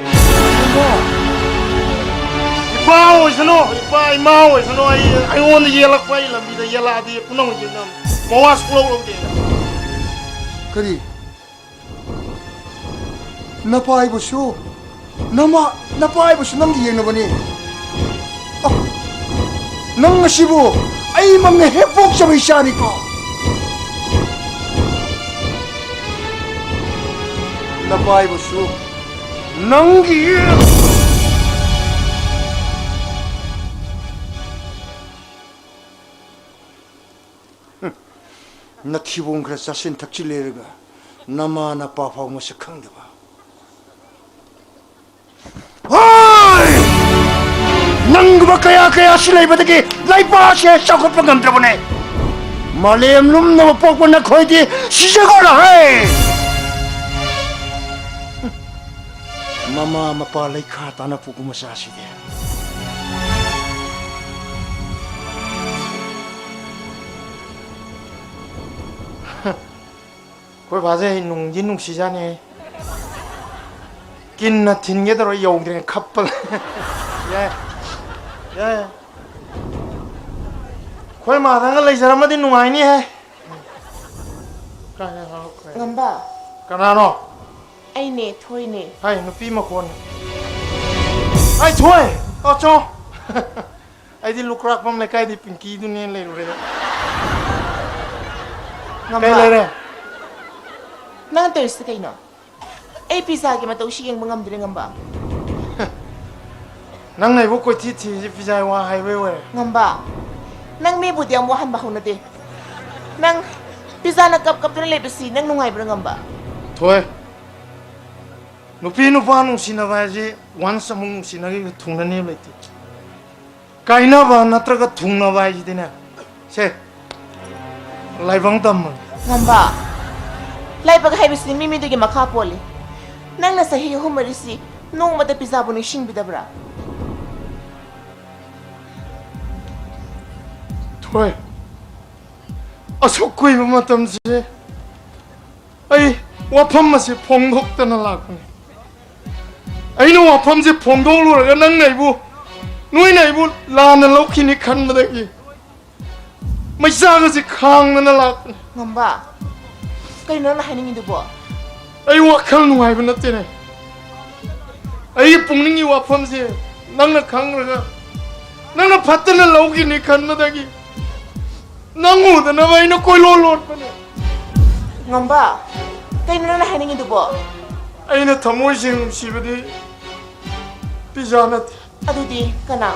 ꯏꯄꯥ ꯑꯣꯏꯁꯅꯨ, ꯏꯄꯥ ꯏꯃꯥ ꯑꯣꯏꯁꯅꯨ, ꯑꯩ, ꯑꯩꯉꯣꯟꯗ ꯌꯦꯜꯂꯛꯄ, ꯑꯩ ꯂꯝꯕꯤꯗ ꯌꯦꯜꯂꯛꯑꯗꯤ ꯄꯨꯝꯅꯃꯛ ꯌꯦꯡꯅꯕꯅꯤ꯫ ꯃꯋꯥ ꯁꯨꯡꯂꯧ ꯂꯧꯗꯦ꯫ ꯀꯔꯤ? ꯅꯄꯥꯏꯕꯨꯁꯨ, ꯅꯃꯥ, ꯅꯄꯥꯏꯕꯨꯁꯨ ꯅꯪꯒꯤ ꯌꯦꯡꯅꯕꯅꯤ꯫ ꯑ, ꯅꯪ ꯑꯁꯤꯕꯨ ꯑꯩꯃꯛꯅ ꯍꯦꯛ ꯄꯣꯛꯆꯕ ꯏꯆꯥꯅꯤꯀꯣ꯫ ꯅꯄꯥꯏꯕꯨꯁꯨ ꯅꯪꯒꯤ ꯅꯊꯤꯕꯣꯡ ꯈꯔ ꯆꯥꯁꯤꯟ ꯊꯛꯆꯤꯜ ꯂꯩꯔꯒ ꯅꯃꯥ ꯅꯄꯥ ꯐꯥꯎ ꯃꯁꯛ ꯈꯪꯗꯕ꯫ ꯍꯣꯏ! ꯅꯪꯒꯨꯝꯕ ꯀꯌꯥ ꯀꯌꯥꯁꯨ ꯂꯩꯕꯗꯒꯤ ꯂꯩꯕꯥꯛ ꯑꯁꯤ ꯆꯥꯎꯈꯠꯄ ꯉꯝꯗ꯭ꯔꯕꯅꯦ꯫ ꯃꯥꯂꯦꯝ ꯂꯨꯝꯅꯕ ꯄꯣꯛꯄ ꯅꯈꯣꯏꯗꯤ ꯁꯤꯖꯈ꯭ꯔꯣ ꯍꯦ! ꯃꯃꯥ ꯃꯄꯥ ꯂꯩꯈꯥ ꯇꯥꯅ ꯄꯣꯛꯄ ꯃꯆꯥꯁꯤꯗꯤ꯫ ꯑꯩꯈꯣꯏ ꯕꯥꯁꯦ ꯑꯩ ꯅꯨꯡꯗꯤ ꯅꯨꯡꯁꯤꯖꯥꯠꯅꯤ꯫ ꯀꯤꯟꯅ ꯊꯤꯟꯒꯦ ꯇꯧꯔ ꯌꯧꯗ꯭ꯔꯦ, ꯈꯞꯄ꯫ ꯌꯥꯏ, ꯌꯥꯏ꯫ ꯑꯩꯈꯣꯏ ꯃꯥꯗꯪꯒ ꯂꯩꯖꯔꯝꯃꯗꯤ ꯅꯨꯡꯉꯥꯏꯅꯤꯍꯦ꯫ ꯀꯥꯏ, ꯀꯥꯏ, ꯀꯥꯏ, ꯀꯥꯏ꯫ ꯉꯝꯕ꯫ ꯀꯅꯥꯅꯣ? ꯑꯩꯅꯦ, ꯊꯣꯏꯅꯦ꯫ ꯍꯥꯏ, ꯅꯨꯄꯤ ꯃꯈꯣꯟ꯫ ꯍꯥꯏ, ꯊꯣꯏ! ꯑꯣ, ꯆꯣ꯫ ꯑꯩꯗꯤ ꯂꯨꯀ꯭ꯔꯥꯛꯄꯝ ꯂꯩꯀꯥꯏꯗꯤ ꯄꯤꯡꯀꯤꯗꯨꯅꯦ ꯂꯩꯔꯨꯔꯦ꯫ ꯉꯝꯕ꯫ ꯀꯩ ꯂꯩꯔꯦ? ꯅꯪ ꯇꯧꯔꯤꯁꯤ ꯀꯩꯅꯣ? ꯑꯩ ꯄꯤꯖꯥꯒꯤ ꯃꯇꯧꯁꯤ ꯌꯦꯡꯕ ꯉꯝꯗ꯭ꯔꯦ, ꯉꯝꯕ꯫ ꯅꯪꯅ ꯑꯩꯕꯨ ꯀꯣꯏꯊꯤ ꯊꯤꯔꯤꯁꯤ ꯄꯤꯖꯥꯒꯤ ꯋꯥ ꯍꯥꯏꯕꯩ ꯑꯣꯏꯔꯦ꯫ ꯉꯝꯕ, ꯅꯪ ꯃꯤꯕꯨꯗꯤ ꯌꯥꯝ ꯋꯥꯍꯟꯕ ꯍꯧꯅꯗꯦ꯫ ꯅꯪ ꯄꯤꯖꯥꯅ ꯀꯞ ꯀꯞꯇꯅ ꯂꯩꯕꯁꯤ ꯅꯪ ꯅꯨꯡꯉꯥꯏꯕ꯭ꯔꯥ, ꯉꯝꯕ? ꯊꯣꯏ, ꯅꯨꯄꯤ ꯅꯨꯄꯥ ꯅꯨꯡꯁꯤꯅꯕ ꯍꯥꯏꯁꯤ once ꯑꯃꯨꯛ ꯅꯨꯡꯁꯤꯅꯈꯤꯕ ꯊꯨꯡꯅꯅꯦꯕ ꯂꯩꯇꯦ꯫ ꯀꯥꯏꯅꯕ ꯅꯠꯇ꯭ꯔꯒ ꯊꯨꯡꯅꯕ ꯍꯥꯏꯁꯤꯗꯤꯅꯦ, ꯁꯦ, ꯂꯥꯏꯕꯛ ꯇꯝꯕꯅꯤ꯫ ꯉꯝꯕ, ꯂꯥꯏꯕꯛ ꯍꯥꯏꯕꯁꯤ ꯃꯤ ꯃꯤꯗꯨꯒꯤ ꯃꯈꯥ ꯄꯣꯜꯂꯤ꯫ ꯅꯪꯅ ꯆꯍꯤ ꯑꯍꯨꯝ ꯃꯔꯤꯁꯤ ꯅꯣꯡꯃꯇ ꯄꯤꯖꯥꯕꯨ ꯅꯤꯡꯁꯤꯡꯕꯤꯗꯕ꯭ꯔꯥ? ꯊꯣꯏ, ꯑꯁꯨꯛ ꯀꯨꯏꯕ ꯃꯇꯝꯁꯦ ꯑꯩ ꯋꯥꯐꯝ ꯑꯁꯤ ꯐꯣꯡꯗꯣꯛꯇꯅ ꯂꯥꯛꯄꯅꯤ꯫ ꯑꯩꯅ ꯋꯥꯐꯝꯁꯦ ꯐꯣꯡꯗꯣꯛꯂꯨꯔꯒ ꯅꯪꯅ ꯑꯩꯕꯨ, ꯅꯣꯏꯅ ꯑꯩꯕꯨ ꯂꯥꯟꯅ ꯂꯧꯈꯤꯅꯤ ꯈꯟꯕꯗꯒꯤ ꯃꯩꯆꯥꯛ ꯑꯁꯤ ꯈꯥꯡꯗꯅ ꯂꯥꯛꯄꯅꯤ꯫ ꯉꯝꯕ, ꯀꯩꯅꯣ ꯅꯪꯅ ꯍꯥꯏꯅꯤꯡꯉꯤꯗꯨꯕꯣ? ꯑꯩ ꯋꯥꯈꯜ ꯅꯨꯡꯉꯥꯏꯕ ꯅꯠꯇꯦꯅꯦ꯫ ꯑꯩꯒꯤ ꯄꯨꯛꯅꯤꯡꯒꯤ ꯋꯥꯐꯝꯁꯦ ꯅꯪꯅ ꯈꯪꯈ꯭ꯔꯒ, ꯅꯪꯅ ꯐꯠꯇꯅ ꯂꯧꯈꯤꯅꯤ ꯈꯟꯕꯗꯒꯤ ꯅꯪ ꯎꯗꯅꯕ ꯑꯩꯅ ꯀꯣꯏꯂꯣꯟ ꯂꯣꯟꯕꯅꯦ꯫ ꯉꯝꯕ, ꯀꯩꯅꯣ ꯅꯪꯅ ꯍꯥꯏꯅꯤꯡꯉꯤꯗꯨꯕꯣ? ꯑꯩꯅ ꯊꯃꯣꯏ ꯁꯦꯡꯅ ꯅꯨꯡꯁꯤꯕꯗꯤ ꯄꯤꯖꯥ ꯅꯠꯇꯦ꯫ ꯑꯗꯨꯗꯤ ꯀꯅꯥ?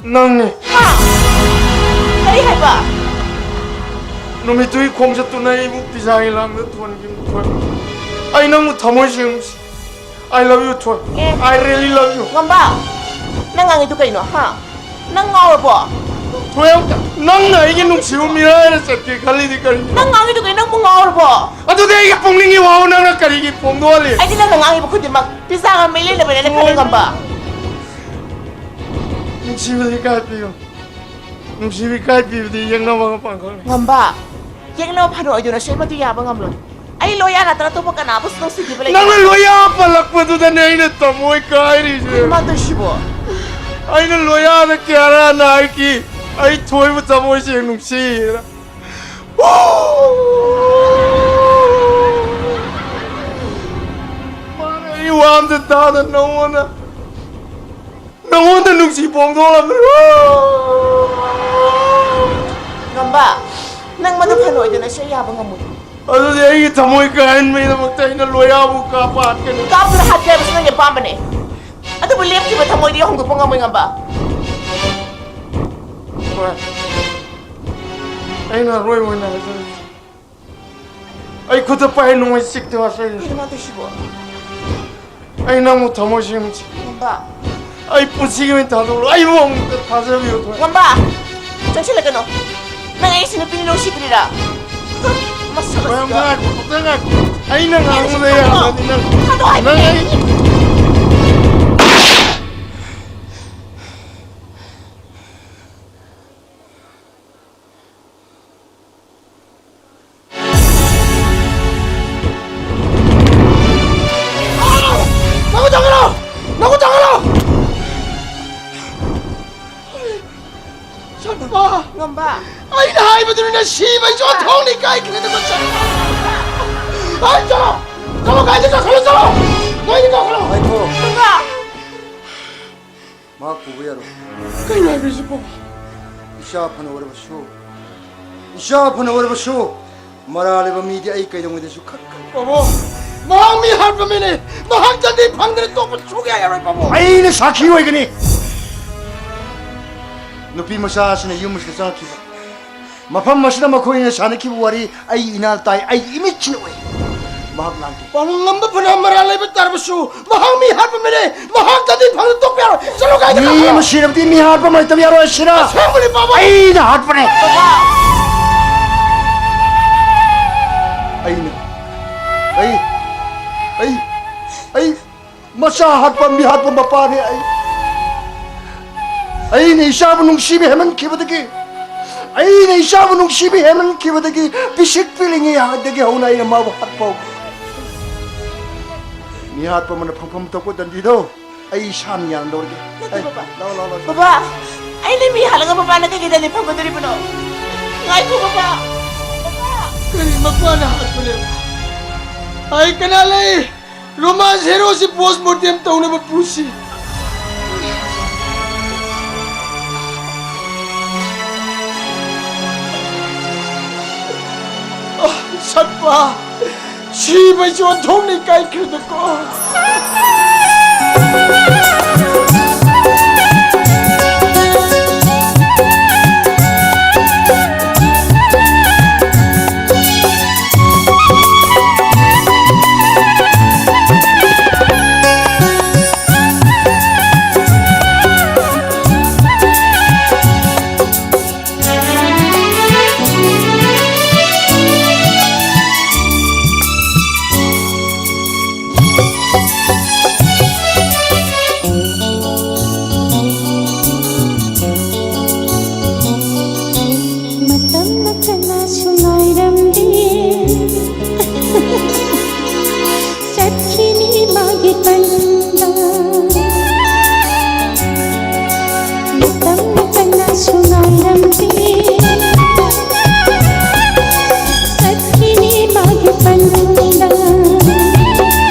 ꯅꯪꯅꯦ꯫ ꯍꯥ? ꯀꯔꯤ ꯍꯥꯏꯕ? ꯅꯨꯃꯤꯠꯇꯨꯒꯤ ꯈꯣꯡꯆꯠꯇꯨꯅ ꯑꯩꯕꯨ ꯄꯤꯖꯥꯒꯤ ꯂꯥꯡꯗ ꯊꯣꯟꯈꯤꯕꯅꯤ, ꯊꯣꯏ꯫ ꯑꯩ ꯅꯪꯕꯨ ꯊꯃꯣꯏ ꯁꯦꯡꯅ ꯅꯨꯡꯁꯤ꯫ I love you, ꯊꯣꯏ꯫ ꯑꯦ꯫ I really love you. ꯉꯝꯕ, ꯅꯪ ꯉꯥꯡꯉꯤꯗꯨ ꯀꯩꯅꯣ, ꯍꯥ? ꯅꯪ ꯉꯥꯎꯔꯕꯣ? ꯊꯣꯏ, ꯑꯝꯇ, ꯅꯪꯅ ꯑꯩꯒꯤ ꯅꯨꯡꯁꯤꯕ ꯃꯤꯔꯥꯏꯔ ꯆꯠꯀꯦ ꯈꯜꯂꯤꯗꯤ ꯀꯔꯤꯒꯤꯅꯣ? ꯅꯪ ꯉꯥꯡꯉꯤꯗꯨ ꯀꯩꯅꯣ? ꯅꯪꯕꯨ ꯉꯥꯎꯔꯕꯣ? ꯑꯗꯨꯗꯤ ꯑꯩꯒꯤ ꯄꯨꯛꯅꯤꯡꯒꯤ ꯋꯥꯕꯨ ꯅꯪꯅ ꯀꯔꯤꯒꯤ ꯐꯣꯡꯗꯣꯛꯍꯜꯂꯤ? ꯑꯩꯗꯤ ꯅꯪꯅ ꯉꯥꯡꯉꯤꯕ ꯈꯨꯗꯤꯡꯃꯛ ꯄꯤꯖꯥꯒ ꯃꯩ ꯂꯩꯅꯕꯅꯦꯅ ꯈꯜꯂꯦ, ꯉꯝꯕ꯫ ꯅꯨꯡꯁꯤꯕꯗꯤ ꯏꯀꯥꯏ ꯄꯤꯌꯨ꯫ ꯅꯨꯡꯁꯤꯕ ꯏꯀꯥꯏ ꯄꯤꯕꯗꯤ ꯌꯦꯛꯅꯕꯒ ꯄꯥꯡꯒꯜ꯫ ꯉꯝꯕ, ꯌꯦꯛꯅꯕ ꯐꯅ ꯑꯣꯏꯗꯨꯅ ꯁꯣꯏꯃꯗꯨ ꯌꯥꯕ ꯉꯝꯂꯣꯏ꯫ ꯑꯩ ꯂꯣꯌꯥ ꯅꯠꯇꯅ ꯑꯇꯣꯞꯄ ꯀꯅꯥꯕꯨꯁꯨ ꯅꯨꯡꯁꯤꯈꯤꯕ ꯂꯩꯇꯦ꯫ ꯅꯪꯅ ꯂꯣꯌꯥ ꯄꯜꯂꯛꯄꯗꯨꯗꯅꯦ ꯑꯩꯅ ꯊꯃꯣꯏ ꯀꯥꯏꯔꯤꯁꯦ꯫ ꯀꯩꯅꯣ ꯃꯥ ꯇꯧꯏꯁꯤꯕꯣ? ꯑꯩꯅ ꯂꯣꯌꯥꯗ ꯀꯌꯥꯔꯥ ꯍꯥꯏꯈꯤ, ꯑꯩ ꯊꯣꯏꯕ ꯊꯃꯣꯏꯁꯦ ꯅꯨꯡꯁꯤꯅ꯫ ꯃꯥꯅ ꯑꯩ ꯋꯥ ꯑꯝꯇ ꯇꯥꯗ ꯅꯉꯣꯟꯗ ꯅꯉꯣꯟꯗ ꯅꯨꯡꯁꯤ ꯐꯣꯡꯗꯣꯛꯂꯝꯃꯤ꯫ ꯉꯝꯕ, ꯅꯪ ꯃꯗꯨ ꯐꯅ ꯑꯣꯏꯗꯅ ꯁꯣꯏ ꯌꯥꯕ ꯉꯝꯃꯣꯏ꯫ ꯑꯗꯨꯗꯤ ꯑꯩꯒꯤ ꯊꯃꯣꯏ ꯀꯥꯏꯍꯟꯕꯒꯤꯗꯃꯛꯇ ꯑꯩꯅ ꯂꯣꯌꯥꯕꯨ ꯀꯥꯞꯄ ꯍꯥꯠꯀꯅꯤ꯫ ꯀꯥꯞꯇꯨꯅ ꯍꯥꯠꯀꯦ ꯍꯥꯏꯕꯁꯤ ꯅꯪꯒꯤ ꯑꯄꯥꯝꯕꯅꯦ꯫ ꯑꯗꯨꯕꯨ ꯂꯦꯞꯈꯤꯕ ꯊꯃꯣꯏꯗꯤ ꯍꯣꯡꯗꯣꯛꯄ ꯉꯝꯃꯣꯏ, ꯉꯝꯕ꯫ ꯍꯣꯏ꯫ ꯑꯩꯅ ꯑꯔꯣꯏꯕ ꯑꯣꯏꯅ ꯍꯥꯏꯖꯔꯒꯦ꯫ ꯑꯩ ꯈꯨꯠꯇ ꯄꯥꯏ ꯅꯣꯡꯃꯩ ꯆꯤꯛꯇ ꯉꯥꯏꯔꯤ꯫ ꯀꯩꯅꯣ ꯃꯥ ꯇꯧꯏꯁꯤꯕꯣ? ꯑꯩ ꯅꯪꯕꯨ ꯊꯃꯣꯏ ꯁꯦꯡꯅ ꯅꯨꯡꯁꯤ꯫ ꯉꯝꯕ꯫ ꯑꯩ ꯄꯨꯟꯁꯤꯒꯤ ꯑꯣꯏꯅ ꯊꯥꯗꯣꯛꯂꯣ꯫ ꯑꯩꯕꯨ ꯑꯃꯨꯛꯇ ꯊꯥꯖꯕꯤꯌꯨ, ꯊꯣꯏ꯫ ꯉꯝꯕ! ꯆꯪꯁꯤꯜꯂꯛꯀꯅꯨ꯫ ꯅꯪ ꯑꯩꯁꯤ ꯅꯨꯄꯤꯅꯤ ꯅꯨꯡꯁꯤꯗ꯭ꯔꯤꯔꯥ? ꯃꯁꯛ ꯊꯣꯏ, ꯑꯁꯤꯒ꯫ ꯑꯝꯇ ꯉꯥꯏꯈꯣ, ꯑꯝꯇ ꯉꯥꯏꯈꯣ꯫ ꯑꯩꯅ ꯉꯥꯡꯕꯗ ꯊꯥꯗꯣꯛꯑꯣ꯫ ꯌꯥꯗ꯭ꯔꯗꯤ ꯅꯪ, ꯊꯥꯗꯣꯛꯑꯣ ꯅꯪ ꯍꯥꯏꯕꯅꯦ꯫ ꯑꯩ ꯅꯈꯨꯠ ꯊꯥꯡꯒꯠꯂꯣ! ꯅꯈꯨꯠ ꯊꯥꯡꯒꯠꯂꯣ! ꯁꯛꯄ! ꯉꯝꯕ! ꯑꯩꯅ ꯍꯥꯏꯕꯗꯨꯅ ꯁꯤꯕ ꯏꯆꯣ ꯊꯣꯡꯅꯤ ꯀꯥꯏꯈ꯭ꯔꯦ ꯅꯈꯨꯠ ꯁꯛꯄ! ꯑꯩ ꯆꯠꯂꯣ! ꯆꯠꯂꯣ ꯀꯥꯏꯗ ꯆꯠꯈ꯭ꯔꯣ ꯆꯠꯂꯣ! ꯅꯣꯏꯗꯤ ꯀꯧꯈ꯭ꯔꯣ! ꯉꯥꯏꯈꯣ꯫ ꯉꯝꯕ! ꯃꯍꯥꯛ ꯄꯨꯕ ꯌꯥꯔꯣꯏ꯫ ꯀꯩꯅꯣ ꯍꯥꯏꯕꯁꯤꯕꯣ? ꯏꯆꯥ ꯐꯅ ꯑꯣꯏꯔꯕꯁꯨ, ꯏꯆꯥ ꯐꯅ ꯑꯣꯏꯔꯕꯁꯨ, ꯃꯔꯥꯜ ꯂꯩꯕ ꯃꯤꯗꯤ ꯑꯩ ꯀꯩꯗꯧꯉꯩꯗꯁꯨ ꯈꯟ ꯈꯟ- ꯄꯥꯕꯨꯡ, ꯃꯍꯥꯛ ꯃꯤ ꯍꯥꯠꯄ ꯃꯤꯅꯤ꯫ ꯃꯍꯥꯛ ꯆꯥꯟꯗꯤ ꯐꯪꯗꯅ ꯇꯣꯛꯄ ꯁꯨꯛꯌꯥ ꯌꯥꯔꯣꯏ, ꯄꯥꯕꯨꯡ꯫ ꯑꯩꯅ ꯁꯥꯈꯤ ꯑꯣꯏꯒꯅꯤ꯫ ꯅꯨꯄꯤ ꯃꯆꯥ ꯑꯁꯤꯅ ꯌꯨꯝ ꯑꯁꯤꯗ ꯆꯪꯉꯛꯈꯤꯕ ꯃꯐꯝ ꯑꯁꯤꯗ ꯃꯈꯣꯏꯅ ꯁꯥꯟꯅꯈꯤꯕ ꯋꯥꯔꯤ ꯑꯩ ꯏꯅꯥ ꯇꯥꯏ, ꯑꯩ ꯏꯃꯤꯠꯁꯤꯅ ꯎꯏ꯫ ꯃꯍꯥꯛ ꯂꯥꯟꯈꯤ꯫ ꯄꯥꯕꯨꯡ ꯉꯝꯕ ꯐꯅ ꯃꯔꯥꯜ ꯂꯩꯕ ꯇꯥꯔꯕꯁꯨ, ꯃꯍꯥꯛ ꯃꯤ ꯍꯥꯠꯄ ꯃꯤꯅꯦ꯫ ꯃꯍꯥꯛꯇꯗꯤ ꯐꯪꯗ ꯇꯣꯛꯄ ꯌꯥꯔꯣꯏ꯫ ꯆꯠꯂꯣ, ꯀꯥꯏꯗ ꯃꯤ ꯀꯥꯈꯠꯂꯣ? ꯑꯃ ꯁꯤꯔꯕꯗꯤ ꯃꯤ ꯍꯥꯠꯄ ꯑꯃ ꯂꯩꯇꯕ ꯌꯥꯔꯣꯏ꯫ ꯑꯁꯤꯅ ꯑꯁꯦꯡꯕꯅꯤ, ꯄꯥꯕꯨꯡ꯫ ꯑꯩꯅ ꯍꯥꯠꯄꯅꯦ꯫ ꯄꯥꯕꯨꯡ! ꯑꯩꯅ, ꯑꯩ, ꯑꯩ, ꯑꯩ ꯃꯆꯥ ꯍꯥꯠꯄ, ꯃꯤ ꯍꯥꯠꯄ ꯃꯄꯥꯅꯦ ꯑꯩ꯫ ꯑꯩꯅ ꯏꯆꯥꯕꯨ ꯅꯨꯡꯁꯤꯕ ꯍꯦꯟꯃꯟꯈꯤꯕꯗꯒꯤ, ꯑꯩꯅ ꯏꯆꯥꯕꯨ ꯅꯨꯡꯁꯤꯕ ꯍꯦꯟꯃꯟꯈꯤꯕꯗꯒꯤ, ꯄꯤꯁꯤꯛ ꯄꯤꯛꯂꯤꯉꯩꯗꯒꯤ ꯍꯧꯅ ꯑꯩꯅ ꯃꯥꯕꯨ ꯍꯥꯠꯄ ꯍꯧꯈꯤ꯫ ꯃꯤ ꯍꯥꯠꯄ ꯑꯃꯅ ꯐꯪꯐꯝ ꯊꯣꯛꯄ ꯗꯟꯗꯤꯗꯣ ꯑꯩ ꯏꯁꯥꯅ ꯌꯥꯟꯗꯧꯔꯒꯦ꯫ ꯅꯠꯇꯦ, ꯑꯩ, ꯕꯕꯥ꯫ ꯂꯥꯎ, ꯂꯥꯎ, ꯂꯥꯎ꯫ ꯕꯕꯥ, ꯑꯩꯅ ꯃꯤ ꯍꯥꯠꯂꯒ ꯕꯕꯥꯅ ꯀꯩꯒꯤ ꯗꯟꯗꯤ ꯐꯪꯒꯗꯣꯔꯤꯕꯅꯣ? ꯉꯥꯏꯈꯣ, ꯕꯕꯥ꯫ ꯕꯕꯥ꯫ ꯀꯔꯤ ꯃꯄꯥꯅ ꯍꯥꯠꯄꯅꯦꯕ? ꯑꯩ ꯀꯅꯥ ꯂꯩ? ꯔꯣꯃꯥꯟꯁ ꯍꯦꯔꯣꯁꯤ ꯄꯣꯁꯃꯣꯔꯇꯦꯝ ꯇꯧꯅꯕ ꯄꯨꯁꯤ꯫ ꯑ, ꯁꯠꯄ, ꯁꯤꯕꯁꯨ ꯑꯣꯟꯊꯣꯛꯅ ꯏꯀꯥꯏꯈ꯭ꯔꯦꯗꯀꯣ꯫ ꯃꯇꯝꯅ ꯀꯅꯥꯁꯨ ꯉꯥꯏꯔꯝꯗꯦ꯫ ꯆꯠꯈꯤꯅꯤ ꯃꯥꯒꯤ ꯄꯟꯗ꯫ ꯃꯇꯝꯅ ꯀꯅꯥꯁꯨ ꯉꯥꯏꯔꯝꯗꯦ꯫ ꯆꯠꯈꯤꯅꯤ ꯃꯥꯒꯤ ꯄꯟꯗ꯫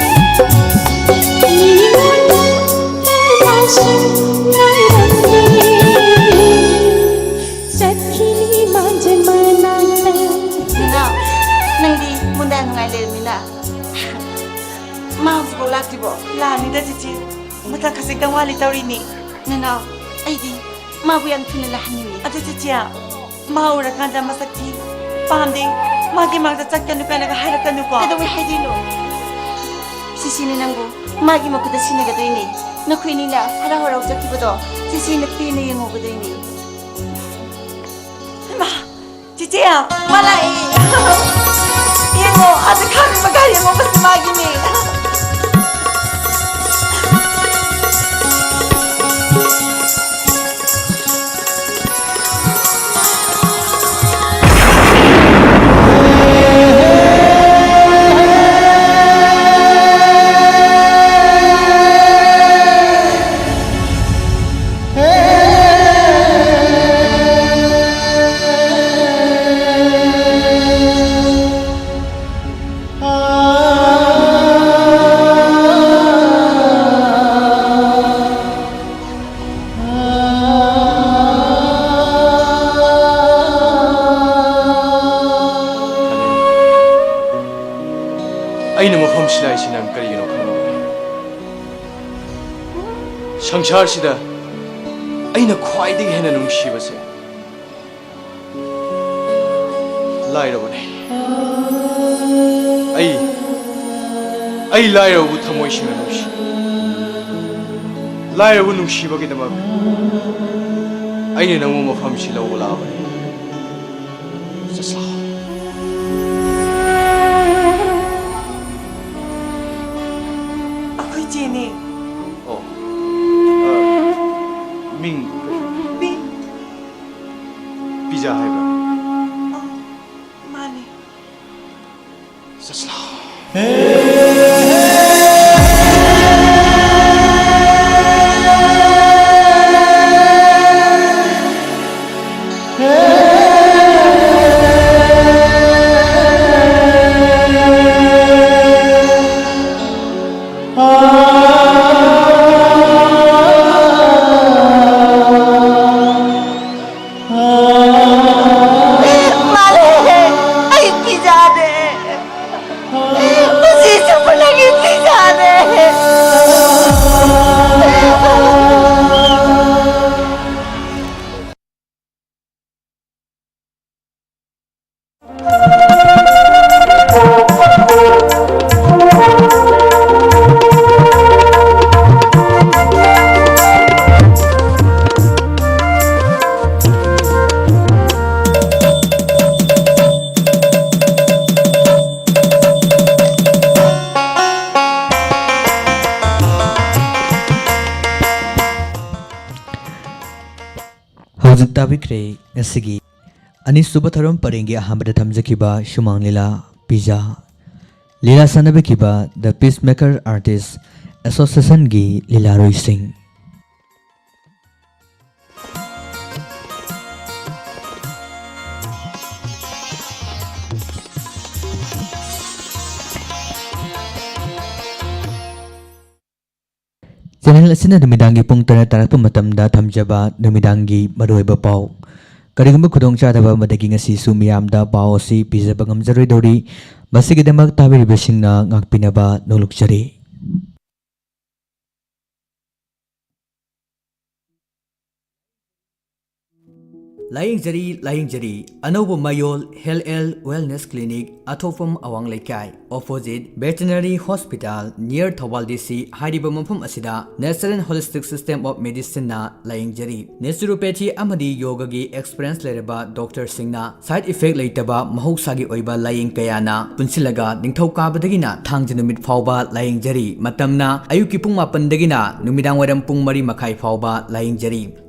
ꯃꯤꯉꯣꯟꯗ ꯀꯅꯥꯁꯨ ꯉꯥꯏꯔꯝꯗꯦ꯫ ꯆꯠꯈꯤꯅꯤ ꯃꯥꯁꯦ ꯃꯅꯥꯛꯇ꯫ ꯃꯤꯅꯥ, ꯅꯪꯗꯤ ꯃꯨꯟꯗꯥ ꯅꯨꯡꯉꯥꯏ ꯂꯩꯔꯝꯃꯤꯅ꯫ ꯃꯥ ꯍꯧꯖꯤꯛꯐꯥꯎ ꯂꯥꯛꯇ꯭ꯔꯤꯕꯣ? ꯂꯥꯛꯑꯅꯤꯗ, ꯆꯤꯆꯦ꯫ ꯃꯇꯝ ꯈꯖꯤꯛꯇꯪ ꯋꯥꯠꯂꯤ ꯇꯧꯔꯤꯅꯤ꯫ ꯅꯅꯥꯎ, ꯑꯩꯗꯤ ꯃꯥꯕꯨ ꯌꯥꯝ ꯊꯨꯅ ꯂꯥꯛꯍꯟꯅꯤꯡꯉꯤ꯫ ꯑꯗꯨ, ꯆꯤꯆꯦ, ꯃꯥ ꯎꯔꯀꯥꯟꯗ ꯃꯁꯛ ꯊꯤ, ꯄꯥꯝꯗꯦ, ꯃꯥꯒꯤ ꯃꯥꯡꯗ ꯆꯠꯀꯅꯨ ꯀꯥꯏꯅꯒ ꯍꯥꯏꯔꯛꯀꯅꯨꯀꯣ꯫ ꯀꯩꯗꯧꯕꯩ ꯍꯥꯏꯗꯣꯏꯅꯣ? ꯁꯤꯁꯤꯅ ꯅꯪꯕꯨ ꯃꯥꯒꯤ ꯃꯈꯨꯠꯇ ꯁꯤꯟꯅꯒꯗꯣꯏꯅꯦ꯫ ꯅꯈꯣꯏꯅꯤꯅ ꯍꯔꯥꯎ ꯍꯔꯥꯎ ꯆꯠꯈꯤꯕꯗꯣ ꯁꯤꯁꯤꯅ ꯄꯦꯟꯅ ꯌꯦꯡꯍꯧꯒꯗꯣꯏꯅꯦ꯫ ꯏꯃꯥ, ꯆꯤꯆꯦ, ꯃꯥ ꯂꯥꯛꯑꯦ꯫ ꯌꯦꯡꯉꯣ, ꯑꯥꯗ ꯈꯥꯝꯃꯤꯕ ꯒꯥꯔꯤ ꯑꯉꯧꯕꯁꯤ ꯃꯥꯒꯤꯅꯦ꯫ ꯑꯩꯅ ꯃꯐꯝꯁꯤꯗ ꯍꯥꯏꯁꯤ ꯅꯪ ꯀꯔꯤꯒꯤꯅꯣ ꯈꯪꯂꯕꯅꯤ? ꯁꯪꯁꯥꯔꯁꯤꯗ ꯑꯩꯅ ꯈ꯭ꯋꯥꯏꯗꯒꯤ ꯍꯦꯟꯅ ꯅꯨꯡꯁꯤꯕꯁꯦ ꯂꯥꯏꯔꯕꯅꯦ꯫ ꯑꯩ, ꯑꯩ ꯂꯥꯏꯔꯕꯕꯨ ꯊꯃꯣꯏ ꯁꯦꯡꯅ ꯅꯨꯡꯁꯤ꯫ ꯂꯥꯏꯔꯕ ꯅꯨꯡꯁꯤꯕꯒꯤꯗꯃꯛ ꯑꯩꯅ ꯅꯪꯕꯨ ꯃꯐꯝꯁꯤ ꯂꯧꯕ ꯂꯥꯛꯑꯕꯅꯤ꯫ ꯆꯠꯁꯤ ꯂꯥꯛꯑꯣ꯫ ꯑꯩꯈꯣꯏ ꯆꯦꯅꯦ꯫ ꯑꯣ꯫ ꯑ, ꯃꯤꯡ ꯀꯔꯤ? ꯄꯤ-, ꯄꯤꯖꯥ ꯍꯥꯏꯕ꯭ꯔꯥ? ꯑ, ꯃꯥꯅꯦ꯫ ꯆꯠꯁꯤ ꯂꯥꯛꯑꯣ꯫ ꯍꯧꯖꯤꯛ ꯇꯥꯕꯤꯈ꯭ꯔꯦ ꯉꯁꯤꯒꯤ ꯑꯅꯤꯁꯨꯕ ꯊꯧꯔꯝ ꯄꯔꯦꯡꯒꯤ ꯑꯍꯥꯟꯕꯗ ꯊꯝꯖꯈꯤꯕ ꯁꯨꯃꯥꯡ ꯂꯤꯂꯥ ꯄꯤꯖꯥ꯫ ꯂꯤꯂꯥ ꯁꯥꯟꯅꯕꯤꯈꯤꯕ The Peacemaker Artist Associationꯒꯤ ꯂꯤꯂꯥꯔꯣꯏꯁꯤꯡ꯫ Channel ꯑꯁꯤꯅ ꯅꯨꯃꯤꯗꯥꯡꯒꯤ ꯄꯨꯡ ꯇꯔꯦꯠ ꯇꯥꯔꯛꯄ ꯃꯇꯝꯗ ꯊꯝꯖꯕ ꯅꯨꯃꯤꯗꯥꯡꯒꯤ ꯃꯔꯨꯑꯣꯏꯕ ꯄꯥꯎ꯫ ꯀꯔꯤꯒꯨꯝꯕ ꯈꯨꯗꯣꯡꯆꯥꯗꯕ ꯑꯃꯗꯒꯤ ꯉꯁꯤꯁꯨ ꯃꯤꯌꯥꯝꯗ ꯄꯥꯎ ꯑꯁꯤ ꯄꯤꯖꯕ ꯉꯝꯖꯔꯣꯏꯗꯧꯔꯤ꯫ ꯃꯁꯤꯒꯤꯗꯃꯛ ꯇꯥꯕꯤꯔꯤꯕꯁꯤꯡꯅ ꯉꯥꯛꯄꯤꯅꯕ ꯅꯣꯂꯨꯛꯆꯔꯤ꯫ ꯂꯥꯌꯦꯡꯖꯔꯤ, ꯂꯥꯌꯦꯡꯖꯔꯤ꯫ ꯑꯅꯧꯕ ꯃꯌꯣꯜ Health and Wellness Clinic, ꯑꯊꯣꯛꯐꯝ ꯑꯋꯥꯡ ꯂꯩꯀꯥꯏ, opposite Veterinary Hospital, near Thoubal D C ꯍꯥꯏꯔꯤꯕ ꯃꯐꯝ ꯑꯁꯤꯗ Natural Holistic System of Medicineꯅ ꯂꯥꯌꯦꯡꯖꯔꯤ꯫ Naturopathy ꯑꯃꯗꯤ ꯌꯣꯒꯒꯤ experience ꯂꯩꯔꯕ doctorꯁꯤꯡꯅ side effect ꯂꯩꯇꯕ ꯃꯍꯧꯁꯥꯒꯤ ꯑꯣꯏꯕ ꯂꯥꯌꯦꯡ ꯀꯌꯥꯅ ꯄꯨꯟꯁꯤꯜꯂꯒ ꯅꯤꯡꯊꯧꯀꯥꯕꯗꯒꯤꯅ ꯊꯥꯡꯖ ꯅꯨꯃꯤꯠ ꯐꯥꯎꯕ ꯂꯥꯌꯦꯡꯖꯔꯤ꯫ ꯃꯇꯝꯅ ꯑꯌꯨꯛꯀꯤ ꯄꯨꯡ ꯃꯥꯄꯟꯗꯒꯤꯅ ꯅꯨꯃꯤꯗꯥꯡ ꯋꯥꯏꯔꯝ ꯄꯨꯡ ꯃꯔꯤ ꯃꯈꯥꯏ ꯐꯥꯎꯕ ꯂꯥꯌꯦꯡꯖꯔꯤ꯫